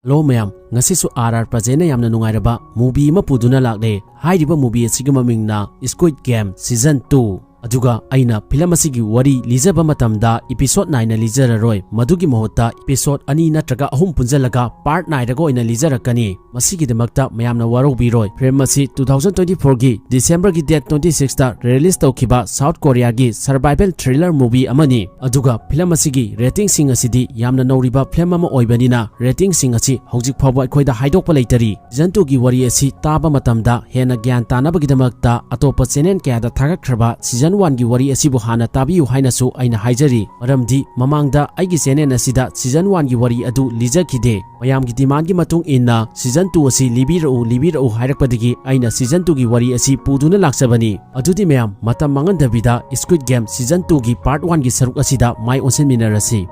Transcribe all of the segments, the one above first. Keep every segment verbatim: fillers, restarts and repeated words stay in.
Hello ꯃꯌꯥꯝ, ꯉꯁꯤꯁꯨ R R ꯄ꯭ꯔꯖꯦꯟꯅ ꯌꯥꯝꯅ ꯅꯨꯡꯉꯥꯏꯔꯕ movie ꯑꯃ ꯄꯨꯗꯨꯅ ꯂꯥꯛꯂꯦ꯫ ꯍꯥꯏꯔꯤꯕ movie ꯑꯁꯤꯒꯤ ꯃꯃꯤꯡꯅ Squid Game Season two꯫ ꯑꯗꯨꯒ ꯑꯩꯅ film ꯑꯁꯤꯒꯤ ꯋꯥꯔꯤ ꯂꯤꯖꯕ ꯃꯇꯝꯗ episode ꯅꯥꯏꯅ ꯂꯤꯖꯔꯔꯣꯏ, ꯃꯗꯨꯒꯤ ꯃꯍꯨꯠꯇ episode ꯑꯅꯤ ꯅꯠꯇ꯭ꯔꯒ ꯑꯍꯨꯝ ꯄꯨꯟꯖꯜꯂꯒ part ꯅꯥꯏꯔꯒ ꯑꯣꯏꯅ ꯂꯤꯖꯔꯛꯀꯅꯤ꯫ ꯃꯁꯤꯒꯤꯗꯃꯛꯇ ꯃꯌꯥꯝꯅ ꯋꯥꯔꯧꯕꯤꯔꯣꯏ꯫ Film ꯑꯁꯤ two thousand twenty four ꯒꯤ December ꯒꯤ date twenty six ꯇ release ꯇꯧꯈꯤꯕ South Korea ꯒꯤ survival thriller movie ꯑꯃꯅꯤ꯫ ꯑꯗꯨꯒ film ꯑꯁꯤꯒꯤ rating ꯁꯤꯡ ꯑꯁꯤꯗꯤ ꯌꯥꯝꯅ ꯅꯧꯔꯤꯕ film ꯑꯃ ꯑꯣꯏꯕꯅꯤꯅ rating ꯁꯤꯡ ꯑꯁꯤ ꯍꯧꯖꯤꯛ ꯐꯥꯎꯕ ꯑꯩꯈꯣꯏꯗ ꯍꯥꯏꯗꯣꯛꯄ ꯂꯩꯇꯔꯤ꯫ Season two ꯒꯤ ꯋꯥꯔꯤ ꯑꯁꯤ ꯇꯥꯕ ꯃꯇꯝꯗ ꯍꯦꯟꯅ ꯒ꯭ꯌꯥꯟ ꯇꯥꯅꯕꯒꯤꯗꯃꯛꯇ ꯑꯇꯣꯞꯄ channel ꯀꯌꯥꯗ ꯊꯥꯒꯠꯈ꯭ꯔꯕ Season one ꯒꯤ ꯋꯥꯔꯤ ꯑꯁꯤꯕꯨ ꯍꯥꯟꯅ ꯇꯥꯕꯤꯌꯨ ꯍꯥꯏꯅꯁꯨ ꯑꯩꯅ ꯍꯥꯏꯖꯔꯤ꯫ ꯃꯔꯝꯗꯤ ꯃꯃꯥꯡꯗ ꯑꯩꯒꯤ channel ꯑꯁꯤꯗ Season one ꯒꯤ ꯋꯥꯔꯤ ꯑꯗꯨ ꯂꯤꯖꯈꯤꯗꯦ꯫ ꯃꯌꯥꯝꯒꯤ demand ꯒꯤ ꯃꯇꯨꯡ ꯏꯟꯅ Season two ꯑꯁꯤ ꯂꯤꯕꯤꯔꯛꯎ, ꯂꯤꯕꯤꯔꯛꯎ ꯍꯥꯏꯔꯛꯄꯗꯒꯤ ꯑꯩꯅ Season two ꯒꯤ ꯋꯥꯔꯤ ꯑꯁꯤ ꯄꯨꯗꯨꯅ ꯂꯥꯛꯆꯕꯅꯤ꯫ ꯑꯗꯨꯗꯤ ꯃꯌꯥꯝ, ꯃꯇꯝ ꯃꯥꯡꯍꯟꯗꯕꯤꯗ Squid Game Season two ꯒꯤ part one ꯒꯤ ꯁꯔꯨꯛ ꯑꯁꯤꯗ ꯃꯥꯏ ꯑꯣꯟꯁꯤꯟꯃꯤꯟꯅꯔꯁꯤ꯫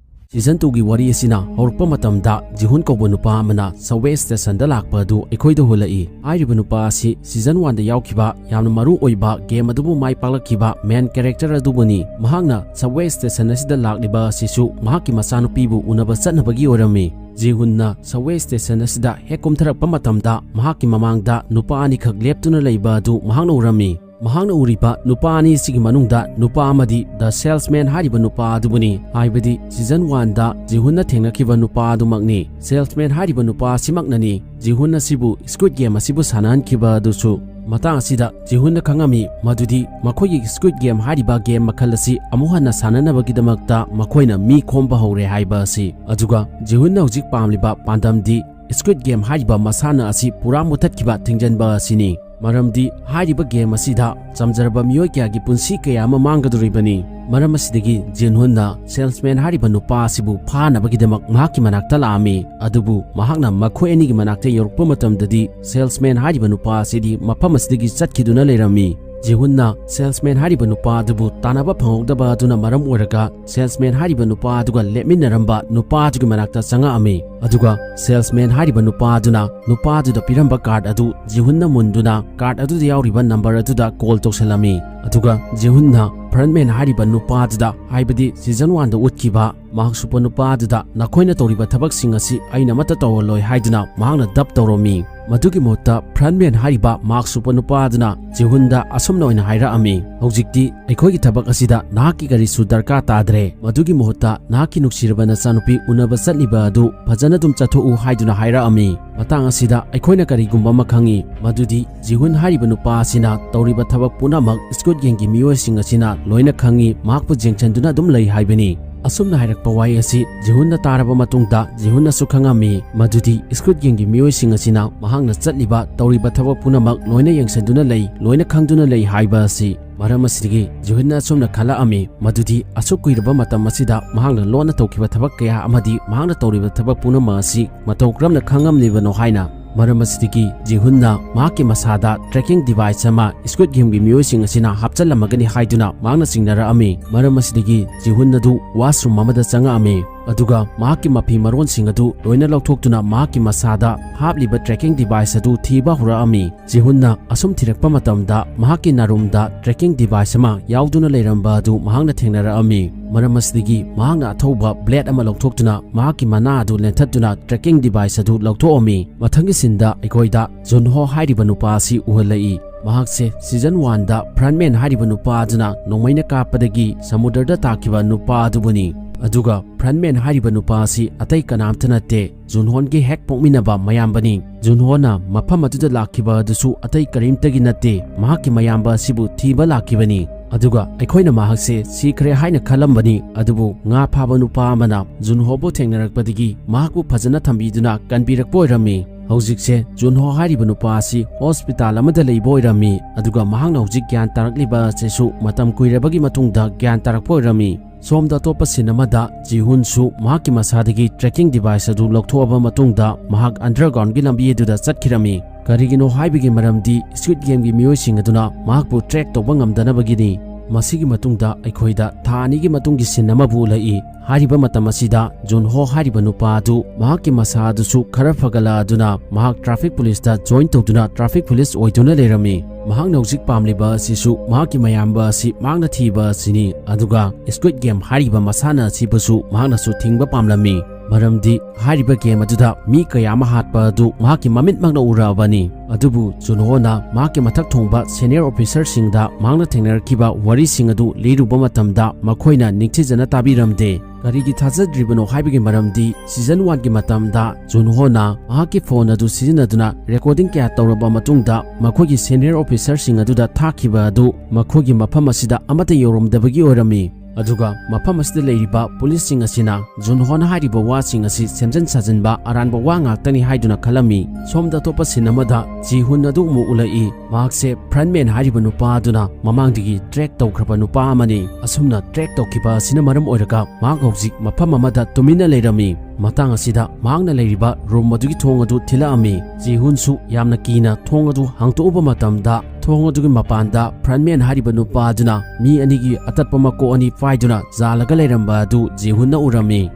Season two ꯒꯤ ꯋꯥꯔꯤ ꯑꯁꯤꯅ ꯍꯧꯔꯛꯄ ꯃꯇꯝꯗ ꯖꯤꯍꯨꯟ ꯀꯧꯕ ꯅꯨꯄꯥ ꯑꯃꯅ subway station ꯗ ꯂꯥꯛꯄ ꯑꯗꯨ ꯑꯩꯈꯣꯏꯗ ꯍꯨꯜꯂꯛꯏ꯫ ꯍꯥꯏꯔꯤꯕ ꯅꯨꯄꯥ ꯑꯁꯤ Season one ꯗ ꯌꯥꯎꯈꯤꯕ ꯌꯥꯝꯅ ꯃꯔꯨ ꯑꯣꯏꯕ game ꯑꯗꯨꯕꯨ ꯃꯥꯏ ꯄꯥꯛꯂꯛꯈꯤꯕ main character ꯑꯗꯨꯕꯨꯅꯤ꯫ ꯃꯍꯥꯛꯅ subway station ꯑꯁꯤꯗ ꯂꯥꯛꯂꯤꯕ ꯑꯁꯤꯁꯨ ꯃꯍꯥꯛꯀꯤ ꯃꯆꯥꯅꯨꯄꯤꯕꯨ ꯎꯅꯕ ꯆꯠꯅꯕꯒꯤ ꯑꯣꯏꯔꯝꯃꯤ꯫ ꯖꯤꯍꯨꯟꯅ subway station ꯑꯁꯤꯗ ꯍꯦꯛ ꯀꯨꯝꯊꯔꯛꯄ ꯃꯇꯝꯗ ꯃꯍꯥꯛꯀꯤ ꯃꯃꯥꯡꯗ ꯅꯨꯄꯥ ꯑꯅꯤꯈꯛ ꯂꯦꯞꯇꯨꯅ ꯂꯩꯕ ꯑꯗꯨ ꯃꯍꯥꯛꯅ ꯎꯔꯝꯃꯤ꯫ ꯃꯍꯥꯛꯅ ꯎꯔꯤꯕ ꯅꯨꯄꯥ ꯑꯅꯤꯁꯤꯒꯤ ꯃꯅꯨꯡꯗ ꯅꯨꯄꯥ ꯑꯃꯗꯤ the salesman ꯍꯥꯏꯔꯤꯕ ꯅꯨꯄꯥ ꯑꯗꯨꯕꯨꯅꯤ, ꯍꯥꯏꯕꯗꯤ Season one ꯗ ꯖꯤꯍꯨꯟꯅ ꯊꯦꯡꯅꯈꯤꯕ ꯅꯨꯄꯥ ꯑꯗꯨꯃꯛꯅꯤ꯫ Salesman ꯍꯥꯏꯔꯤꯕ ꯅꯨꯄꯥ ꯑꯁꯤꯃꯛꯅꯅꯤ ꯖꯤꯍꯨꯟ ꯑꯁꯤꯕꯨ Squid Game ꯑꯁꯤꯕꯨ ꯁꯥꯟꯅꯍꯟꯈꯤꯕ ꯑꯗꯨꯁꯨ꯫ ꯃꯇꯥꯡ ꯑꯁꯤꯗ ꯖꯤꯍꯨꯟꯅ ꯈꯪꯉꯝꯃꯤ ꯃꯗꯨꯗꯤ ꯃꯈꯣꯏꯒꯤ Squid Game ꯍꯥꯏꯔꯤꯕ game ꯃꯈꯜ ꯑꯁꯤ ꯑꯃꯨꯛ ꯍꯟꯅ ꯁꯥꯟꯅꯅꯕꯒꯤꯗꯃꯛꯇ ꯃꯈꯣꯏꯅ ꯃꯤ ꯈꯣꯝꯕ ꯍꯧꯔꯦ ꯍꯥꯏꯕ ꯑꯁꯤ꯫ ꯑꯗꯨꯒ ꯖꯤꯍꯨꯟꯅ ꯍꯧꯖꯤꯛ ꯄꯥꯝꯂꯤꯕ ꯄꯥꯟꯗꯝꯗꯤ Squid Game ꯍꯥꯏꯔꯤꯕ ꯃꯁꯥꯟꯅ ꯑꯁꯤ ꯄꯨꯔꯥ ꯃꯨꯊꯠꯈꯤꯕ, ꯊꯤꯡꯖꯤꯟꯕ ꯑꯁꯤꯅꯤ꯫ ꯃꯔꯝꯗꯤ ꯍꯥꯏꯔꯤꯕ game ꯑꯁꯤꯗ ꯆꯝꯖꯔꯕ ꯃꯤꯑꯣꯏ ꯀꯌꯥꯒꯤ ꯄꯨꯟꯁꯤ ꯀꯌꯥ ꯑꯃ ꯃꯥꯡꯒꯗꯧꯔꯤꯕꯅꯤ꯫ ꯃꯔꯝ ꯑꯁꯤꯗꯒꯤ ꯖꯤꯟꯍꯨꯟꯅ salesman ꯍꯥꯏꯔꯤꯕ ꯅꯨꯄꯥ ꯑꯁꯤꯕꯨ ꯐꯥꯅꯕꯒꯤꯗꯃꯛ ꯃꯍꯥꯛꯀꯤ ꯃꯅꯥꯛꯇ ꯂꯥꯛꯑꯝꯃꯤ꯫ ꯑꯗꯨꯕꯨ ꯃꯍꯥꯛꯅ ꯃꯈꯣꯏ ꯑꯅꯤꯒꯤ ꯃꯅꯥꯛꯇ ꯌꯧꯔꯛꯄ ꯃꯇꯝꯗꯗꯤ salesman ꯍꯥꯏꯔꯤꯕ ꯅꯨꯄꯥ ꯑꯁꯤꯗꯤ ꯃꯐꯝ ꯑꯁꯤꯗꯒꯤ ꯆꯠꯈꯤꯗꯨꯅ ꯂꯩꯔꯝꯃꯤ꯫ ꯖꯤꯍꯨꯟꯅ salesman ꯍꯥꯏꯔꯤꯕ ꯅꯨꯄꯥ ꯑꯗꯨꯕꯨ ꯇꯥꯟꯅꯕ ꯐꯪꯍꯧꯗꯕ ꯑꯗꯨꯅ ꯃꯔꯝ ꯑꯣꯏꯔꯒ salesman ꯍꯥꯏꯔꯤꯕ ꯅꯨꯄꯥ ꯑꯗꯨꯒ ꯂꯦꯞꯃꯤꯟꯅꯔꯝꯕ ꯅꯨꯄꯥ ꯑꯗꯨꯒꯤ ꯃꯅꯥꯛꯇ ꯆꯪꯉꯛꯑꯝꯃꯤ꯫ ꯑꯗꯨꯒ salesman ꯍꯥꯏꯔꯤꯕ ꯅꯨꯄꯥ ꯑꯗꯨꯅ ꯅꯨꯄꯥ ꯑꯗꯨꯗ ꯄꯤꯔꯝꯕ card ꯑꯗꯨ ꯖꯤꯍꯨꯟꯅ ꯃꯨꯟꯗꯨꯅ card ꯑꯗꯨꯗ ꯌꯥꯎꯔꯤꯕ number ꯑꯗꯨꯗ call ꯇꯧꯁꯜꯂꯝꯃꯤ꯫ ꯑꯗꯨꯒ ꯖꯤꯍꯨꯟꯅ frontman ꯍꯥꯏꯔꯤꯕ ꯅꯨꯄꯥ ꯑꯗꯨꯗ, ꯍꯥꯏꯕꯗꯤ season oneꯗ ꯎꯠꯈꯤꯕ mask ꯎꯞꯄ ꯅꯨꯄꯥ ꯑꯗꯨꯗ, "ꯅꯈꯣꯏꯅ ꯇꯧꯔꯤꯕ ꯊꯕꯛꯁꯤꯡ ꯑꯁꯤ ꯑꯩꯅ ꯑꯃꯠꯇ ꯇꯧꯔꯂꯣꯏ" ꯍꯥꯏꯗꯨꯅ ꯃꯍꯥꯛꯅ dub ꯇꯧꯔꯝꯃꯤ꯫ ꯃꯗꯨꯒꯤ ꯃꯍꯨꯠꯇ frontman ꯍꯥꯏꯔꯤꯕ mask ꯎꯞꯄ ꯅꯨꯄꯥ ꯑꯗꯨꯅ ꯖꯤꯍꯨꯟꯗ ꯑꯁꯨꯝꯅ ꯑꯣꯏꯅ ꯍꯥꯏꯔꯛꯑꯝꯃꯤ, "ꯍꯧꯖꯤꯛꯇꯤ ꯑꯩꯈꯣꯏꯒꯤ ꯊꯕꯛ ꯑꯁꯤꯗ ꯅꯍꯥꯛꯀꯤ ꯀꯔꯤꯁꯨ ꯗꯔꯀꯥꯔ ꯇꯥꯗ꯭ꯔꯦ꯫ ꯃꯗꯨꯒꯤ ꯃꯍꯨꯠꯇ ꯅꯍꯥꯛꯀꯤ ꯅꯨꯡꯁꯤꯔꯕ ꯅꯆꯥꯅꯨꯄꯤ ꯎꯅꯕ ꯆꯠꯂꯤꯕ ꯑꯗꯨ ꯐꯖꯅ ꯑꯗꯨꯝ ꯆꯠꯊꯣꯛꯎ" ꯍꯥꯏꯗꯨꯅ ꯍꯥꯏꯔꯛꯑꯝꯃꯤ꯫ ꯃꯇꯥꯡ ꯑꯁꯤꯗ ꯑꯩꯈꯣꯏꯅ ꯀꯔꯤꯒꯨꯝꯕ ꯑꯃ ꯈꯪꯉꯤ, ꯃꯗꯨꯗꯤ ꯖꯤꯍꯨꯟ ꯍꯥꯏꯔꯤꯕ ꯅꯨꯄꯥ ꯑꯁꯤꯅ ꯇꯧꯔꯤꯕ ꯊꯕꯛ ꯄꯨꯝꯅꯃꯛ Squid Gameꯒꯤ ꯃꯤꯑꯣꯏꯁꯤꯡ ꯑꯁꯤꯅ ꯂꯣꯏꯅ ꯈꯪꯉꯤ, ꯃꯍꯥꯛꯄꯨ ꯌꯦꯡꯁꯤꯟꯗꯨꯅ ꯑꯗꯨꯝ ꯂꯩ ꯍꯥꯏꯕꯅꯤ꯫ ꯑꯁꯨꯝꯅ ꯍꯥꯏꯔꯛꯄ ꯋꯥꯍꯩ ꯑꯁꯤ ꯖꯤꯍꯨꯟꯅ ꯇꯥꯔꯕ ꯃꯇꯨꯡꯗ, ꯖꯤꯍꯨꯟꯅꯁꯨ ꯈꯪꯉꯝꯃꯤ ꯃꯗꯨꯗꯤ Squid Gameꯒꯤ ꯃꯤꯑꯣꯏꯁꯤꯡ ꯑꯁꯤꯅ ꯃꯍꯥꯛꯅ ꯆꯠꯂꯤꯕ, ꯇꯧꯔꯤꯕ ꯊꯕꯛ ꯄꯨꯝꯅꯃꯛ ꯂꯣꯏꯅ ꯌꯦꯡꯁꯤꯟꯗꯨꯅ ꯂꯩ, ꯂꯣꯏꯅ ꯈꯪꯗꯨꯅ ꯂꯩ ꯍꯥꯏꯕ ꯑꯁꯤ꯫ ꯃꯔꯝ ꯑꯁꯤꯗꯒꯤ ꯖꯤꯍꯨꯟꯅ ꯑꯁꯨꯝꯅ ꯈꯜꯂꯛꯑꯝꯃꯤ ꯃꯗꯨꯗꯤ ꯑꯁꯨꯛ ꯀꯨꯏꯔꯕ ꯃꯇꯝ ꯑꯁꯤꯗ ꯃꯍꯥꯛꯅ ꯂꯣꯟꯅ ꯇꯧꯈꯤꯕ ꯊꯕꯛ ꯀꯌꯥ ꯑꯃꯗꯤ ꯃꯍꯥꯛꯅ ꯇꯧꯔꯤꯕ ꯊꯕꯛ ꯄꯨꯝꯅꯃꯛ ꯑꯁꯤ ꯃꯇꯧ ꯀꯔꯝꯅ ꯈꯪꯉꯝꯂꯤꯕꯅꯣ ꯍꯥꯏꯅ꯫ ꯃꯔꯝ ꯑꯁꯤꯗꯒꯤ ꯖꯤꯍꯨꯟꯅ ꯃꯍꯥꯛꯀꯤ ꯃꯁꯥꯗ tracking device ꯑꯃ Squid Gameꯒꯤ ꯃꯤꯑꯣꯏꯁꯤꯡ ꯑꯁꯤꯅ ꯍꯥꯞꯆꯤꯜꯂꯝꯃꯒꯅꯤ ꯍꯥꯏꯗꯨꯅ ꯃꯍꯥꯛꯅ ꯆꯤꯡꯅꯔꯛꯑꯝꯃꯤ꯫ ꯃꯔꯝ ꯑꯁꯤꯗꯒꯤ ꯖꯤꯍꯨꯟ ꯑꯗꯨ washroom ꯑꯃꯗ ꯆꯪꯉꯛꯑꯝꯃꯤ꯫ ꯑꯗꯨꯒ ꯃꯍꯥꯛꯀꯤ ꯃꯐꯤ ꯃꯔꯣꯟꯁꯤꯡ ꯑꯗꯨ ꯂꯣꯏꯅ ꯂꯧꯊꯣꯛꯇꯨꯅ ꯃꯍꯥꯛꯀꯤ ꯃꯁꯥꯗ ꯍꯥꯞꯂꯤꯕ tracking device ꯑꯗꯨ ꯊꯤꯕ ꯍꯧꯔꯛꯑꯝꯃꯤ꯫ ꯖꯤꯍꯨꯟꯅ ꯑꯁꯨꯝ ꯊꯤꯔꯛꯄ ꯃꯇꯝꯗ ꯃꯍꯥꯛꯀꯤ ꯅꯥꯔꯨꯝꯗ tracking device ꯑꯃ ꯌꯥꯎꯗꯨꯅ ꯂꯩꯔꯝꯕ ꯑꯗꯨ ꯃꯍꯥꯛꯅ ꯊꯦꯡꯅꯔꯛꯑꯝꯃꯤ꯫ ꯃꯔꯝ ꯑꯁꯤꯗꯒꯤ ꯃꯍꯥꯛꯅ ꯑꯊꯧꯕ blade ꯑꯃ ꯂꯧꯊꯣꯛꯇꯨꯅ ꯃꯍꯥꯛꯀꯤ ꯃꯅꯥ ꯑꯗꯨ ꯂꯦꯟꯊꯠꯇꯨꯅ tracking device ꯑꯗꯨ ꯂꯧꯊꯣꯛꯑꯝꯃꯤ꯫ ꯃꯊꯪꯒꯤ sceneꯗ ꯑꯩꯈꯣꯏꯗ ꯖꯨꯟꯍꯣ ꯍꯥꯏꯔꯤꯕ ꯅꯨꯄꯥ ꯑꯁꯤ ꯎꯍꯜꯂꯛꯏ꯫ ꯃꯍꯥꯛꯁꯦ season oneꯗ frontman ꯍꯥꯏꯔꯤꯕ ꯅꯨꯄꯥ ꯑꯗꯨꯅ ꯅꯣꯡꯃꯩꯅ ꯀꯥꯞꯄꯗꯒꯤ ꯁꯃꯨꯗ꯭ꯔꯗ ꯇꯥꯈꯤꯕ ꯅꯨꯄꯥ ꯑꯗꯨꯕꯨꯅꯤ꯫ ꯑꯗꯨꯒ frontman ꯍꯥꯏꯔꯤꯕ ꯅꯨꯄꯥ ꯑꯁꯤ ꯑꯇꯩ ꯀꯅꯥꯝꯇ ꯅꯠꯇꯦ, ꯖꯨꯟꯍꯣꯟꯒꯤ ꯍꯦꯛ ꯄꯣꯛꯃꯤꯟꯅꯕ ꯃꯌꯥꯝꯕꯅꯤ꯫ ꯖꯨꯟꯍꯣꯅ ꯃꯐꯝ ꯑꯗꯨꯗ ꯂꯥꯛꯈꯤꯕ ꯑꯗꯨꯁꯨ ꯑꯇꯩ ꯀꯔꯤꯝꯇꯒꯤ ꯅꯠꯇꯦ, ꯃꯍꯥꯛꯀꯤ ꯃꯌꯥꯝꯕ ꯑꯁꯤꯕꯨ ꯊꯤꯕ ꯂꯥꯛꯈꯤꯕꯅꯤ꯫ ꯑꯗꯨꯒ ꯑꯩꯈꯣꯏꯅ ꯃꯍꯥꯛꯁꯦ ꯁꯤꯈ꯭ꯔꯦ ꯍꯥꯏꯅ ꯈꯜꯂꯝꯕꯅꯤ, ꯑꯗꯨꯕꯨ ꯉꯥ ꯐꯥꯕ ꯅꯨꯄꯥ ꯑꯃꯅ ꯖꯨꯟꯍꯣꯕꯨ ꯊꯦꯡꯅꯔꯛꯄꯗꯒꯤ ꯃꯍꯥꯛꯄꯨ ꯐꯖꯅ ꯊꯝꯕꯤꯗꯨꯅ ꯀꯟꯕꯤꯔꯛꯄ ꯑꯣꯏꯔꯝꯃꯤ꯫ ꯍꯧꯖꯤꯛꯁꯦ ꯖꯨꯟꯍꯣ ꯍꯥꯏꯔꯤꯕ ꯅꯨꯄꯥ ꯑꯁꯤ hospital ꯑꯃꯗ ꯂꯩꯕ ꯑꯣꯏꯔꯝꯃꯤ, ꯑꯗꯨꯒ ꯃꯍꯥꯛꯅ ꯍꯧꯖꯤꯛ ꯒ꯭ꯌꯥꯟ ꯇꯥꯔꯛꯂꯤꯕ ꯑꯁꯤꯁꯨ ꯃꯇꯝ ꯀꯨꯏꯔꯕꯒꯤ ꯃꯇꯨꯡꯗ ꯒ꯭ꯌꯥꯟ ꯇꯥꯔꯛꯄ ꯑꯣꯏꯔꯝꯃꯤ꯫ ꯁꯣꯝꯗ ꯑꯇꯣꯞꯄ scene ꯑꯃꯗ ꯖꯤꯍꯨꯟꯁꯨ ꯃꯍꯥꯛꯀꯤ ꯃꯁꯥꯗꯒꯤ tracking device ꯑꯗꯨ ꯂꯧꯊꯣꯛꯑꯕ ꯃꯇꯨꯡꯗ ꯃꯍꯥꯛ undergroundꯒꯤ ꯂꯝꯕꯤ ꯑꯗꯨꯗ ꯆꯠꯈꯤꯔꯝꯃꯤ꯫ ꯀꯔꯤꯒꯤꯅꯣ ꯍꯥꯏꯕꯒꯤ ꯃꯔꯝꯗꯤ Squid Gameꯒꯤ ꯃꯤꯑꯣꯏꯁꯤꯡ ꯑꯗꯨꯅ ꯃꯍꯥꯛꯄꯨ track ꯇꯧꯕ ꯉꯝꯗꯅꯕꯒꯤꯅꯤ꯫ ꯃꯁꯤꯒꯤ ꯃꯇꯨꯡꯗ ꯑꯩꯈꯣꯏꯗ ꯊꯥ ꯑꯅꯤꯒꯤ ꯃꯇꯨꯡꯒꯤ scene ꯑꯃꯕꯨ ꯎꯠꯂꯛꯏ꯫ ꯍꯥꯏꯔꯤꯕ ꯃꯇꯝ ꯑꯁꯤꯗ ꯖꯨꯟꯍꯣ ꯍꯥꯏꯔꯤꯕ ꯅꯨꯄꯥ ꯑꯗꯨ ꯃꯍꯥꯛꯀꯤ ꯃꯁꯥ ꯑꯗꯨꯁꯨ ꯈꯔ ꯐꯒꯠꯂꯛꯑꯗꯨꯅ ꯃꯍꯥꯛ traffic policeꯇ join ꯇꯧꯗꯨꯅ traffic police ꯑꯣꯏꯗꯨꯅ ꯂꯩꯔꯝꯃꯤ꯫ ꯃꯍꯥꯛꯅ ꯍꯧꯖꯤꯛ ꯄꯥꯝꯂꯤꯕ ꯑꯁꯤꯁꯨ ꯃꯍꯥꯛꯀꯤ ꯃꯌꯥꯝꯕ ꯑꯁꯤ ꯃꯍꯥꯛꯅ ꯊꯤꯕ ꯑꯁꯤꯅꯤ꯫ ꯑꯗꯨꯒ Squid Game ꯍꯥꯏꯔꯤꯕ ꯃꯁꯥꯟꯅ ꯑꯁꯤꯕꯨꯁꯨ ꯃꯍꯥꯛꯅꯁꯨ ꯊꯤꯡꯕ ꯄꯥꯝꯂꯝꯃꯤ꯫ ꯃꯔꯝꯗꯤ ꯍꯥꯏꯔꯤꯕ game ꯑꯗꯨꯗ ꯃꯤ ꯀꯌꯥ ꯑꯃ ꯍꯥꯠꯄ ꯑꯗꯨ ꯃꯍꯥꯛꯀꯤ ꯃꯃꯤꯠꯃꯛꯅ ꯎꯔꯛꯑꯕꯅꯤ꯫ ꯑꯗꯨꯕꯨ ꯖꯨꯟꯍꯣꯅ ꯃꯍꯥꯛꯀꯤ ꯃꯊꯛ ꯊꯣꯡꯕ senior officerꯁꯤꯡꯗ ꯃꯍꯥꯛꯅ ꯊꯦꯡꯅꯔꯛꯈꯤꯕ ꯋꯥꯔꯤꯁꯤꯡ ꯑꯗꯨ ꯂꯤꯔꯨꯕ ꯃꯇꯝꯗ ꯃꯈꯣꯏꯅ ꯅꯤꯡꯊꯤꯖꯅ ꯇꯥꯕꯤꯔꯝꯗꯦ꯫ ꯀꯔꯤꯒꯤ ꯊꯥꯖꯗ꯭ꯔꯤꯕꯅꯣ ꯍꯥꯏꯕꯒꯤ ꯃꯔꯝꯗꯤ season oneꯒꯤ ꯃꯇꯝꯗ ꯖꯨꯟꯍꯣꯅ ꯃꯍꯥꯛꯀꯤ phone ꯑꯗꯨ ꯁꯤꯖꯤꯟꯅꯗꯨꯅ recording ꯀꯌꯥ ꯇꯧꯔꯕ ꯃꯇꯨꯡꯗ ꯃꯈꯣꯏꯒꯤ senior officerꯁꯤꯡ ꯑꯗꯨꯗ ꯊꯥꯈꯤꯕ ꯑꯗꯨ ꯃꯈꯣꯏꯒꯤ ꯃꯐꯝ ꯑꯁꯤꯗ ꯑꯃꯠꯇ ꯌꯧꯔꯝꯗꯕꯒꯤ ꯑꯣꯏꯔꯝꯃꯤ꯫ ꯑꯗꯨꯒ ꯃꯐꯝ ꯑꯁꯤꯗ ꯂꯩꯔꯤꯕ policeꯁꯤꯡ ꯑꯁꯤꯅ ꯖꯨꯟꯍꯣꯅ ꯍꯥꯏꯔꯤꯕ ꯋꯥꯁꯤꯡ ꯑꯁꯤ ꯁꯦꯝꯖꯤꯟ ꯁꯥꯖꯤꯟꯕ ꯑꯔꯥꯟꯕ ꯋꯥ ꯉꯥꯛꯇꯅꯤ ꯍꯥꯏꯗꯨꯅ ꯈꯜꯂꯝꯃꯤ꯫ ꯁꯣꯝꯗ ꯑꯇꯣꯞꯄ scene ꯑꯃꯗ ꯖꯤꯍꯨꯟ ꯑꯗꯨ ꯑꯃꯨꯛ ꯎꯠꯂꯛꯏ꯫ ꯃꯍꯥꯛꯁꯦ frontman ꯍꯥꯏꯔꯤꯕ ꯅꯨꯄꯥ ꯑꯗꯨꯅ ꯃꯃꯥꯡꯗꯒꯤ track ꯇꯧꯈ꯭ꯔꯕ ꯅꯨꯄꯥ ꯑꯃꯅꯤ꯫ ꯑꯁꯨꯝꯅ track ꯇꯧꯈꯤꯕ ꯑꯁꯤꯅ ꯃꯔꯝ ꯑꯣꯏꯔꯒ ꯃꯍꯥꯛ ꯍꯧꯖꯤꯛ ꯃꯐꯝ ꯑꯃꯗ ꯇꯨꯃꯤꯟꯅ ꯂꯩꯔꯝꯃꯤ꯫ ꯃꯇꯥꯡ ꯑꯁꯤꯗ ꯃꯍꯥꯛꯅ ꯂꯩꯔꯤꯕ room ꯑꯗꯨꯒꯤ ꯊꯣꯡ ꯑꯗꯨ ꯊꯤꯜꯂꯛꯑꯝꯃꯤ꯫ ꯖꯤꯍꯨꯟꯁꯨ ꯌꯥꯝꯅ ꯀꯤꯅ ꯊꯣꯡ ꯑꯗꯨ ꯍꯥꯡꯇꯣꯛꯎꯕ ꯃꯇꯝꯗ ꯊꯣꯡ ꯑꯗꯨꯒꯤ ꯃꯄꯥꯟꯗ frontman ꯍꯥꯏꯔꯤꯕ ꯅꯨꯄꯥ ꯑꯗꯨꯅ ꯃꯤ ꯑꯅꯤꯒꯤ ꯑꯇꯠꯄ ꯃꯀꯣꯛ ꯑꯅꯤ ꯄꯥꯏꯗꯨꯅ ꯖꯥꯜꯂꯒ ꯂꯩꯔꯝꯕ ꯑꯗꯨ ꯖꯤꯍꯨꯟꯅ ꯎꯔꯝꯃꯤ꯫